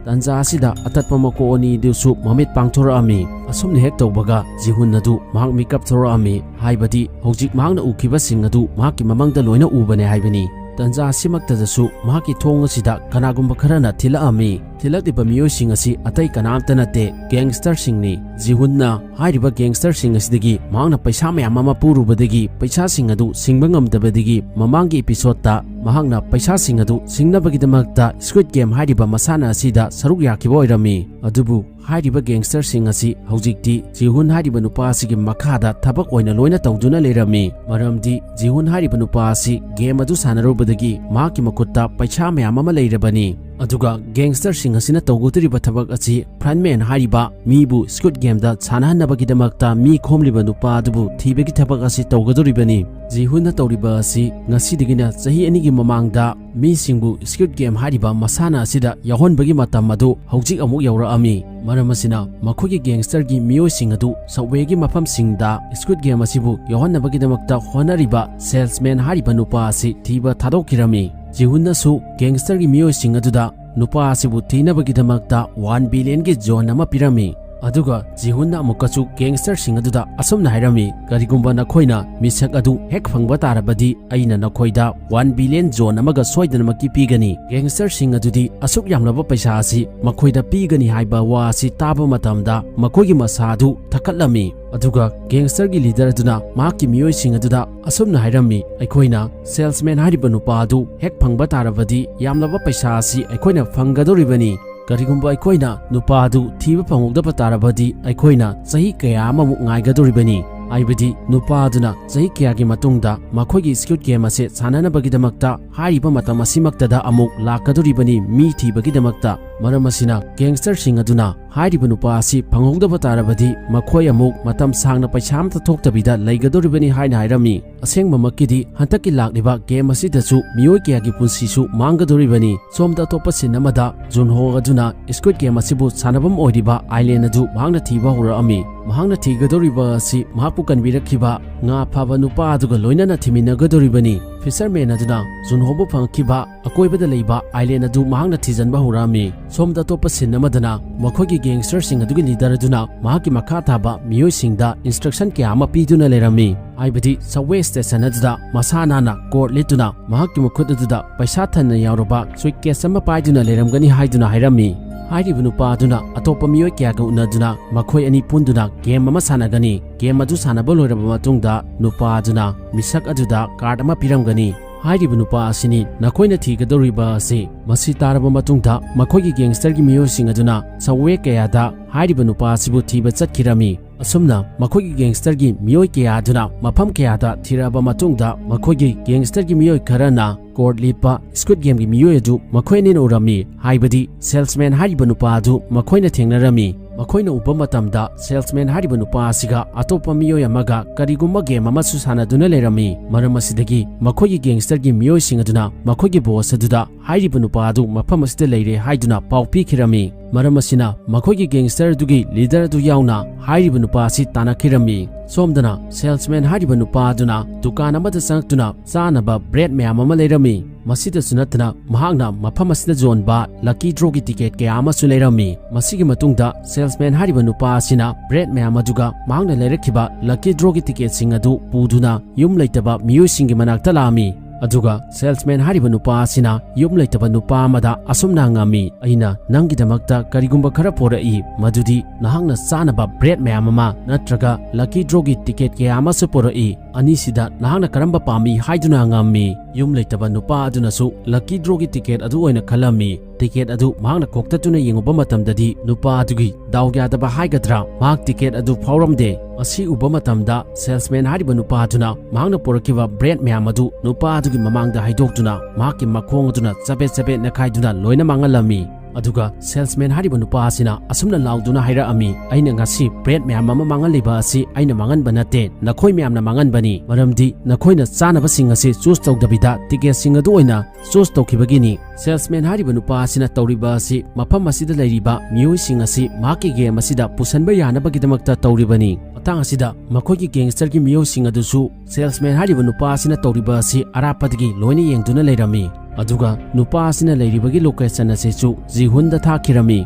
ꯇꯟꯖꯥ ꯑꯁꯤꯗ ꯑꯇꯠꯄ ꯃꯀꯣꯛ ꯑꯅꯤꯗꯨꯁꯨ ꯃꯃꯤꯠ ꯄꯥꯡꯊꯣꯔꯛꯑꯝꯃꯤ꯫ ꯑꯁꯨꯝꯅ ꯍꯦꯛ ꯇꯧꯕꯒ ꯖꯤꯍꯨꯟ ꯑꯗꯨ ꯃꯍꯥꯛ ꯃꯤꯀꯞ ꯊꯣꯔꯛꯑꯝꯃꯤ꯫ ꯍꯥꯏꯕꯗꯤ ꯍꯧꯖꯤꯛ ꯃꯍꯥꯛꯅ ꯎꯈꯤꯕꯁꯤꯡ ꯑꯗꯨ ꯃꯍꯥꯛꯀꯤ ꯃꯃꯪꯗ ꯂꯣꯏꯅ ꯎꯕꯅꯦ ꯍꯥꯏꯕꯅꯤ꯫ ꯇꯟꯖꯥ ꯑꯁꯤꯃꯛꯇꯗꯁꯨ ꯃꯍꯥꯛꯀꯤ ꯊꯣꯡ ꯑꯁꯤꯗ ꯀꯅꯥꯒꯨꯝꯕ ꯈꯔꯅ ꯊꯤꯜꯂꯛꯑꯝꯃꯤ꯫ ꯊꯤꯜꯂꯛꯂꯤꯕ ꯃꯤꯑꯣꯏꯁꯤꯡ ꯑꯁꯤ ꯑꯇꯩ ꯀꯅꯥꯝꯇ ꯅꯠꯇꯦ, gangsterꯁꯤꯡꯅꯤ꯫ ꯖꯤꯍꯨꯟꯅ ꯍꯥꯏꯔꯤꯕ gangsterꯁꯤꯡ ꯑꯁꯤꯗꯒꯤ ꯃꯍꯥꯛꯅ ꯄꯩꯁꯥ ꯃꯌꯥꯝ ꯑꯃ ꯄꯨꯔꯨꯕꯗꯒꯤ ꯄꯩꯁꯥꯁꯤꯡ ꯑꯗꯨ ꯁꯤꯡꯕ ꯉꯝꯗꯕꯗꯒꯤ ꯃꯃꯥꯡꯒꯤ episodeꯇ ꯃꯍꯥꯛꯅ ꯄꯩꯁꯥꯁꯤꯡ ꯑꯗꯨ ꯁꯤꯡꯅꯕꯒꯤꯗꯃꯛꯇ Squid Game ꯍꯥꯏꯔꯤꯕ ꯃꯁꯥꯟꯅ ꯑꯁꯤꯗ ꯁꯔꯨꯛ ꯌꯥꯈꯤꯕ ꯑꯣꯏꯔꯝꯃꯤ꯫ ꯑꯗꯨꯕꯨ ꯍꯥꯏꯔꯤꯕ gangsterꯁꯤꯡ ꯑꯁꯤ ꯍꯧꯖꯤꯛꯇꯤ ꯖꯤꯍꯨꯟ ꯍꯥꯏꯔꯤꯕ ꯅꯨꯄꯥ ꯑꯁꯤꯒꯤ ꯃꯈꯥꯗ ꯊꯕꯛ ꯑꯣꯏꯅ ꯂꯣꯏꯅ ꯇꯧꯗꯨꯅ ꯂꯩꯔꯝꯃꯤ꯫ ꯃꯔꯝꯗꯤ ꯖꯤꯍꯨꯟ ꯍꯥꯏꯔꯤꯕ ꯅꯨꯄꯥ ꯑꯁꯤ game ꯑꯗꯨ ꯁꯥꯟꯅꯔꯨꯕꯗꯒꯤ ꯃꯍꯥꯛꯀꯤ ꯃꯈꯨꯠꯇ ꯄꯩꯁꯥ ꯃꯌꯥꯝ ꯑꯃ ꯂꯩꯔꯕꯅꯤ꯫ ꯑꯗꯨꯒ gangsterꯁꯤꯡ ꯑꯁꯤꯅ ꯇꯧꯒꯗꯧꯔꯤꯕ ꯊꯕꯛ ꯑꯁꯤ Frontman ꯍꯥꯏꯔꯤꯕ ꯃꯤꯕꯨ Squid Gameꯗ ꯁꯥꯟꯅꯍꯟꯅꯕꯒꯤꯗꯃꯛꯇ ꯃꯤ ꯈꯣꯝꯂꯤꯕ ꯅꯨꯄꯥ ꯑꯗꯨꯕꯨ ꯊꯤꯕꯒꯤ ꯊꯕꯛ ꯑꯁꯤ ꯇꯧꯒꯗꯧꯔꯤꯕꯅꯤ꯫ ꯖꯤꯍꯨꯟꯅ ꯇꯧꯔꯤꯕ ꯑꯁꯤ ꯉꯁꯤꯗꯒꯤꯅ ꯆꯍꯤ ꯑꯅꯤꯒꯤ ꯃꯃꯥꯡꯗ ꯃꯤꯁꯤꯡꯕꯨ Squid Game ꯍꯥꯏꯔꯤꯕ ꯃꯁꯥꯟꯅ ꯑꯁꯤꯗ ꯌꯥꯎꯍꯟꯕꯒꯤ ꯃꯇꯝ ꯑꯗꯨ ꯍꯧꯖꯤꯛ ꯑꯃꯨꯛ ꯌꯧꯔꯛꯑꯝꯃꯤ꯫ ꯃꯔꯝ ꯑꯁꯤꯅ ꯃꯈꯣꯏꯒꯤ gangsterꯒꯤ ꯃꯤꯑꯣꯏꯁꯤꯡ ꯑꯗꯨ subwayꯒꯤ ꯃꯐꯝꯁꯤꯡꯗ Squid Game ꯑꯁꯤꯕꯨ ꯌꯥꯎꯍꯟꯅꯕꯒꯤꯗꯃꯛꯇ ꯍꯣꯠꯅꯔꯤꯕ salesman ꯍꯥꯏꯔꯤꯕ ꯅꯨꯄꯥ ꯑꯁꯤ ꯊꯤꯕ ꯊꯥꯗꯣꯛꯈꯤꯔꯝꯃꯤ꯫ ꯖꯤꯍꯨꯟꯅꯁꯨ gangsterꯒꯤ ꯃꯤꯑꯣꯏꯁꯤꯡ ꯑꯗꯨꯗ ꯅꯨꯄꯥ ꯑꯁꯤꯕꯨ ꯊꯤꯅꯕꯒꯤꯗꯃꯛꯇ one billionꯒꯤ zone ꯑꯃ ꯄꯤꯔꯝꯃꯤ꯫ ꯑꯗꯨꯒ ꯖꯤꯍꯨꯟꯅ ꯑꯃꯨꯛꯀꯁꯨ gangsterꯁꯤꯡ ꯑꯗꯨꯗ ꯑꯁꯨꯝꯅ ꯍꯥꯏꯔꯝꯃꯤ, "ꯀꯔꯤꯒꯨꯝꯕ ꯅꯈꯣꯏꯅ ꯃꯤꯁꯛ ꯑꯗꯨ ꯍꯦꯛ ꯐꯪꯕ ꯇꯥꯔꯕꯗꯤ ꯑꯩꯅ ꯅꯈꯣꯏꯗ one billion zone ꯑꯃꯒ ꯁꯣꯏꯗꯅꯃꯛꯀꯤ ꯄꯤꯒꯅꯤ꯫" Gangsterꯁꯤꯡ ꯑꯗꯨꯗꯤ ꯑꯁꯨꯛ ꯌꯥꯝꯂꯕ ꯄꯩꯁꯥ ꯑꯁꯤ ꯃꯈꯣꯏꯗ ꯄꯤꯒꯅꯤ ꯍꯥꯏꯕ ꯋꯥ ꯑꯁꯤ ꯇꯥꯕ ꯃꯇꯝꯗ ꯃꯈꯣꯏꯒꯤ ꯃꯁꯥ ꯑꯗꯨ ꯊꯛꯀꯠꯂꯝꯃꯤ꯫ ꯑꯗꯨꯒ gangsterꯒꯤ leader ꯑꯗꯨꯅ ꯃꯍꯥꯛꯀꯤ ꯃꯤꯑꯣꯏꯁꯤꯡ ꯑꯗꯨꯗ ꯑꯁꯨꯝꯅ ꯍꯥꯏꯔꯝꯃꯤ, "ꯑꯩꯈꯣꯏꯅ salesman ꯍꯥꯏꯔꯤꯕ ꯅꯨꯄꯥ ꯑꯗꯨ ꯍꯦꯛ ꯐꯪꯕ ꯇꯥꯔꯕꯗꯤ ꯌꯥꯝꯂꯕ ꯄꯩꯁꯥ ꯑꯁꯤ ꯑꯩꯈꯣꯏꯅ ꯐꯪꯒꯗꯧꯔꯤꯕꯅꯤ꯫ ꯀꯔꯤꯒꯨꯝꯕ ꯑꯩꯈꯣꯏꯅ ꯅꯨꯄꯥ ꯑꯗꯨ ꯊꯤꯕ ꯐꯪꯍꯧꯗꯕ ꯇꯥꯔꯕꯗꯤ ꯑꯩꯈꯣꯏꯅ ꯆꯍꯤ ꯀꯌꯥ ꯑꯃꯃꯨꯛ ꯉꯥꯏꯒꯗꯧꯔꯤꯕꯅꯤ꯫" ꯍꯥꯏꯕꯗꯤ ꯅꯨꯄꯥ ꯑꯗꯨꯅ ꯆꯍꯤ ꯀꯌꯥꯒꯤ ꯃꯇꯨꯡꯗ ꯃꯈꯣꯏꯒꯤ Squid Game ꯑꯁꯤ ꯁꯥꯟꯅꯅꯕꯒꯤꯗꯃꯛꯇ ꯍꯥꯏꯔꯤꯕ ꯃꯇꯝ ꯑꯁꯤꯃꯛꯇꯗ ꯑꯃꯨꯛ ꯂꯥꯛꯀꯗꯧꯔꯤꯕꯅꯤ ꯃꯤ ꯊꯤꯕꯒꯤꯗꯃꯛꯇ꯫ ꯃꯔꯝ ꯑꯁꯤꯅ gangsterꯁꯤꯡ ꯑꯗꯨꯅ ꯍꯥꯏꯔꯤꯕ ꯅꯨꯄꯥ ꯑꯁꯤ ꯐꯪꯍꯧꯗꯕ ꯇꯥꯔꯕꯗꯤ ꯃꯈꯣꯏ ꯑꯃꯨꯛ ꯃꯇꯝ ꯁꯥꯡꯅ ꯄꯩꯁꯥ ꯑꯃꯠꯇ ꯊꯣꯛꯇꯕꯤꯗ ꯂꯩꯒꯗꯧꯔꯤꯕꯅꯤ ꯍꯥꯏꯅ ꯍꯥꯏꯔꯝꯃꯤ꯫ ꯑꯁꯦꯡꯕꯃꯛꯀꯤꯗꯤ ꯍꯟꯗꯛꯀꯤ ꯂꯥꯛꯂꯤꯕ game ꯑꯁꯤꯗꯁꯨ ꯃꯤꯑꯣꯏ ꯀꯌꯥꯒꯤ ꯄꯨꯟꯁꯤꯁꯨ ꯃꯥꯡꯒꯗꯧꯔꯤꯕꯅꯤ꯫ ꯁꯣꯝꯗ ꯑꯇꯣꯞꯄ scene ꯑꯃꯗ ꯖꯨꯟꯍꯣ ꯑꯗꯨꯅ Squid Game ꯑꯁꯤꯕꯨ ꯁꯥꯟꯅꯐꯝ ꯑꯣꯏꯔꯤꯕ island ꯑꯗꯨ ꯃꯍꯥꯛꯅ ꯊꯤꯕ ꯍꯧꯔꯛꯑꯝꯃꯤ꯫ ꯃꯍꯥꯛꯅ ꯊꯤꯒꯗꯧꯔꯤꯕ ꯑꯁꯤ ꯃꯍꯥꯛꯄꯨ ꯀꯟꯕꯤꯔꯛꯈꯤꯕ ꯉꯥ ꯐꯥꯕ ꯅꯨꯄꯥ ꯑꯗꯨꯒ ꯂꯣꯏꯅꯅ ꯊꯤꯃꯤꯟꯅꯒꯗꯧꯔꯤꯕꯅꯤ꯫ Fisherman ꯑꯗꯨꯅ ꯖꯨꯟꯍꯣꯕꯨ ꯐꯪꯈꯤꯕ ꯑꯀꯣꯏꯕꯗ ꯂꯩꯕ island ꯑꯗꯨ ꯃꯍꯥꯛꯅ ꯊꯤꯖꯤꯟꯕ ꯍꯧꯔꯛꯑꯝꯃꯤ꯫ ꯁꯣꯝꯗ ꯑꯇꯣꯞꯄ scene ꯑꯃꯗꯅ ꯃꯈꯣꯏꯒꯤ gangsterꯁꯤꯡ ꯑꯗꯨꯒꯤ leader ꯑꯗꯨꯅ ꯃꯍꯥꯛꯀꯤ ꯃꯈꯥ ꯊꯥꯕ ꯃꯤꯑꯣꯏꯁꯤꯡꯗ instruction ꯀꯌꯥ ꯑꯃ ꯄꯤꯗꯨꯅ ꯂꯩꯔꯝꯃꯤ꯫ ꯍꯥꯏꯕꯗꯤ subway station ꯑꯗꯨꯗ ꯃꯁꯥ ꯅꯥꯟꯅ coat ꯂꯤꯠꯇꯨꯅ ꯃꯍꯥꯛꯀꯤ ꯃꯈꯨꯠ ꯑꯗꯨꯗ ꯄꯩꯁꯥ ꯊꯟꯅ ꯌꯥꯎꯔꯕ suitcase ꯑꯃ ꯄꯥꯏꯗꯨꯅ ꯂꯩꯔꯝꯒꯅꯤ ꯍꯥꯏꯗꯨꯅ ꯍꯥꯏꯔꯝꯃꯤ꯫ ꯍꯥꯏꯔꯤꯕ ꯅꯨꯄꯥ ꯑꯗꯨꯅ ꯑꯇꯣꯞꯄ ꯃꯤꯑꯣꯏ ꯀꯌꯥꯒ ꯎꯅꯗꯨꯅ ꯃꯈꯣꯏ ꯑꯅꯤ ꯄꯨꯟꯗꯨꯅ game ꯑꯃ ꯁꯥꯟꯅꯒꯅꯤ꯫ Game ꯑꯗꯨ ꯁꯥꯟꯅꯕ ꯂꯣꯏꯔꯕ ꯃꯇꯨꯡꯗ ꯅꯨꯄꯥ ꯑꯗꯨꯅ ꯃꯤꯁꯛ ꯑꯗꯨꯗ card ꯑꯃ ꯄꯤꯔꯝꯒꯅꯤ꯫ ꯍꯥꯏꯔꯤꯕ ꯅꯨꯄꯥ ꯑꯁꯤꯅꯤ ꯅꯈꯣꯏꯅ ꯊꯤꯒꯗꯧꯔꯤꯕ ꯑꯁꯤ꯫ ꯃꯁꯤ ꯇꯥꯔꯕ ꯃꯇꯨꯡꯗ ꯃꯈꯣꯏꯒꯤ gangsterꯒꯤ ꯃꯤꯑꯣꯏꯁꯤꯡ ꯑꯗꯨꯅ subway ꯀꯌꯥꯗ ꯍꯥꯏꯔꯤꯕ ꯅꯨꯄꯥ ꯑꯁꯤꯕꯨ ꯊꯤꯕ ꯆꯠꯈꯤꯔꯝꯃꯤ꯫ ꯑꯁꯨꯝꯅ ꯃꯈꯣꯏꯒꯤ gangster ꯒꯤ ꯃꯤꯑꯣꯏ ꯀꯌꯥ ꯑꯗꯨꯅ ꯃꯐꯝ ꯀꯌꯥꯗ ꯊꯤꯔꯛꯑꯕ ꯃꯇꯨꯡꯗ, ꯃꯈꯣꯏꯒꯤ gangster ꯒꯤ ꯃꯤꯑꯣꯏ ꯈꯔꯅ court ꯂꯦꯞꯄ Squid Game ꯒꯤ ꯃꯤꯑꯣꯏ ꯑꯗꯨ ꯃꯈꯣꯏ ꯑꯅꯤꯅ ꯎꯔꯝꯃꯤ, ꯍꯥꯏꯕꯗꯤ salesman ꯍꯥꯏꯔꯤꯕ ꯅꯨꯄꯥ ꯑꯗꯨ ꯃꯈꯣꯏꯅ ꯊꯦꯡꯅꯔꯝꯃꯤ꯫ ꯃꯈꯣꯏꯅ ꯎꯕ ꯃꯇꯝꯗ salesman ꯍꯥꯏꯔꯤꯕ ꯅꯨꯄꯥ ꯑꯁꯤꯒ ꯑꯇꯣꯞꯄ ꯃꯤꯑꯣꯏ ꯑꯃꯒ ꯀꯔꯤꯒꯨꯝꯕ game ꯑꯃꯁꯨ ꯁꯥꯟꯅꯗꯨꯅ ꯂꯩꯔꯝꯃꯤ꯫ ꯃꯔꯝ ꯑꯁꯤꯗꯒꯤ ꯃꯈꯣꯏꯒꯤ gangster ꯒꯤ ꯃꯤꯑꯣꯏꯁꯤꯡ ꯑꯗꯨꯅ ꯃꯈꯣꯏꯒꯤ boss ꯑꯗꯨꯗ ꯍꯥꯏꯔꯤꯕ ꯅꯨꯄꯥ ꯑꯗꯨ ꯃꯐꯝ ꯑꯁꯤꯗ ꯂꯩꯔꯦ ꯍꯥꯏꯗꯨꯅ ꯄꯥꯎ ꯄꯤꯈꯤꯔꯝꯃꯤ꯫ ꯃꯔꯝ ꯑꯁꯤꯅ ꯃꯈꯣꯏꯒꯤ gangster ꯑꯗꯨꯒꯤ leader ꯑꯗꯨ ꯌꯥꯎꯅ ꯍꯥꯏꯔꯤꯕ ꯅꯨꯄꯥ ꯑꯁꯤ ꯇꯥꯟꯅꯈꯤꯔꯝꯃꯤ꯫ ꯁꯣꯝꯗꯅ salesman ꯍꯥꯏꯔꯤꯕ ꯅꯨꯄꯥ ꯑꯗꯨꯅ ꯗꯨꯀꯥꯟ ꯑꯃꯗ ꯆꯪꯂꯛꯇꯨꯅ ꯆꯥꯅꯕ bread ꯃꯌꯥꯝ ꯑꯃ ꯂꯩꯔꯝꯃꯤ꯫ ꯃꯁꯤꯗꯁꯨ ꯅꯠꯇꯅ ꯃꯍꯥꯛꯅ ꯃꯐꯝ ꯑꯁꯤꯗ ꯌꯣꯟꯕ lucky draw ꯒꯤ ticket ꯀꯌꯥ ꯑꯃꯁꯨ ꯂꯩꯔꯝꯃꯤ꯫ ꯃꯁꯤꯒꯤ ꯃꯇꯨꯡꯗ salesman ꯍꯥꯏꯔꯤꯕ ꯅꯨꯄꯥ ꯑꯁꯤꯅ bread ꯃꯌꯥꯝ ꯑꯗꯨꯒ ꯃꯍꯥꯛꯅ ꯂꯩꯔꯛꯈꯤꯕ lucky draw ꯒꯤ ticket ꯁꯤꯡ ꯑꯗꯨ ꯄꯨꯗꯨꯅ ꯌꯨꯝ ꯂꯩꯇꯕ ꯃꯤꯑꯣꯏꯁꯤꯡꯒꯤ ꯃꯅꯥꯛꯇ ꯂꯥꯛꯑꯝꯃꯤ꯫ ꯑꯗꯨꯒ salesman ꯍꯥꯏꯔꯤꯕ ꯅꯨꯄꯥ ꯑꯁꯤꯅ ꯌꯨꯝ ꯂꯩꯇꯕ ꯅꯨꯄꯥ ꯑꯃꯗ ꯑꯁꯨꯝꯅ ꯍꯪꯉꯝꯃꯤ, "ꯑꯩꯅ ꯅꯪꯒꯤꯗꯃꯛꯇ ꯀꯔꯤꯒꯨꯝꯕ ꯈꯔ ꯄꯣꯔꯛꯏ, ꯃꯗꯨꯗꯤ ꯅꯍꯥꯛꯅ ꯆꯥꯅꯕ bread ꯃꯌꯥꯝ ꯑꯃ ꯅꯠꯇ꯭ꯔꯒ lucky draw ꯒꯤ ticket ꯀꯌꯥ ꯑꯃꯁꯨ ꯄꯣꯔꯛꯏ꯫ ꯑꯅꯤꯁꯤꯗ ꯅꯍꯥꯛꯅ ꯀꯔꯝꯕ ꯄꯥꯝꯃꯤ?" ꯍꯥꯏꯗꯨꯅ ꯍꯪꯉꯝꯃꯤ꯫ ꯌꯨꯝ ꯂꯩꯇꯕ ꯅꯨꯄꯥ ꯑꯗꯨꯅꯁꯨ lucky draw ꯒꯤ ticket ꯑꯗꯨ ꯑꯣꯏꯅ ꯈꯜꯂꯝꯃꯤ꯫ Ticket ꯑꯗꯨ ꯃꯍꯥꯛꯅ ꯀꯣꯛꯇꯠꯇꯨꯅ ꯌꯦꯡꯉꯨꯕ ꯃꯇꯝꯗꯗꯤ ꯅꯨꯄꯥ ꯑꯗꯨꯒꯤ ꯗꯥꯎ ꯌꯥꯗꯕ ꯍꯥꯏꯒꯗ꯭ꯔꯥ, ꯃꯍꯥꯛ ticket ꯑꯗꯨ ꯐꯥꯎꯔꯝꯗꯦ꯫ ꯃꯁꯤ ꯎꯕ ꯃꯇꯝꯗ salesman ꯍꯥꯏꯔꯤꯕ ꯅꯨꯄꯥ ꯑꯗꯨꯅ ꯃꯍꯥꯛꯅ ꯄꯨꯔꯛꯈꯤꯕ bread ꯃꯌꯥꯝ ꯑꯗꯨ ꯅꯨꯄꯥ ꯑꯗꯨꯒꯤ ꯃꯃꯥꯡꯗ ꯍꯩꯗꯣꯛꯇꯨꯅ ꯃꯍꯥꯛꯀꯤ ꯃꯈꯣꯡ ꯑꯗꯨꯅ ꯆꯕꯦꯠ ꯆꯕꯦꯠ ꯅꯦꯠꯈꯥꯏꯗꯨꯅ ꯂꯣꯏꯅ ꯃꯥꯡꯍꯜꯂꯝꯃꯤ꯫ ꯑꯗꯨꯒ salesman ꯍꯥꯏꯔꯤꯕ ꯅꯨꯄꯥ ꯑꯁꯤꯅ ꯑꯁꯨꯝꯅ ꯂꯥꯎꯗꯨꯅ ꯍꯥꯏꯔꯛꯑꯝꯃꯤ, "ꯑꯩꯅ ꯉꯁꯤ bread ꯃꯌꯥꯝ ꯑꯃ ꯃꯥꯡꯍꯜꯂꯤꯕ ꯑꯁꯤ ꯑꯩꯅ ꯃꯥꯡꯍꯟꯕ ꯅꯠꯇꯦ, ꯅꯈꯣꯏ ꯃꯌꯥꯝꯅ ꯃꯥꯡꯍꯟꯕꯅꯤ꯫ ꯃꯔꯝꯗꯤ ꯅꯈꯣꯏꯅ ꯆꯥꯅꯕꯁꯤꯡ ꯑꯁꯤ choose ꯇꯧꯗꯕꯤꯗ ticket ꯁꯤꯡ ꯑꯗꯨ ꯑꯣꯏꯅ choose ꯇꯧꯈꯤꯕꯒꯤꯅꯤ꯫" Salesman ꯍꯥꯏꯔꯤꯕ ꯅꯨꯄꯥ ꯑꯁꯤꯅ ꯇꯧꯔꯤꯕ ꯑꯁꯤ ꯃꯐꯝ ꯑꯁꯤꯗ ꯂꯩꯔꯤꯕ ꯃꯤꯑꯣꯏꯁꯤꯡ ꯑꯁꯤ ꯃꯍꯥꯛꯀꯤ game ꯑꯁꯤꯗ ꯄꯨꯁꯟꯕ ꯌꯥꯅꯕꯒꯤꯗꯃꯛꯇ ꯇꯧꯔꯤꯕꯅꯤ꯫ ꯃꯇꯥꯡ ꯑꯁꯤꯗ ꯃꯈꯣꯏꯒꯤ gangster ꯒꯤ ꯃꯤꯑꯣꯏꯁꯤꯡ ꯑꯗꯨꯁꯨ salesman ꯍꯥꯏꯔꯤꯕ ꯅꯨꯄꯥ ꯑꯁꯤꯅ ꯇꯧꯔꯤꯕ ꯑꯁꯤ ꯑꯔꯥꯞꯄꯗꯒꯤ ꯂꯣꯏꯅ ꯌꯦꯡꯗꯨꯅ ꯂꯩꯔꯝꯃꯤ꯫ ꯑꯗꯨꯒ ꯅꯨꯄꯥ ꯑꯁꯤꯅ ꯂꯩꯔꯤꯕꯒꯤ location ꯑꯁꯤꯁꯨ ꯖꯤꯍꯨꯟꯗ ꯊꯥꯈꯤꯔꯝꯃꯤ꯫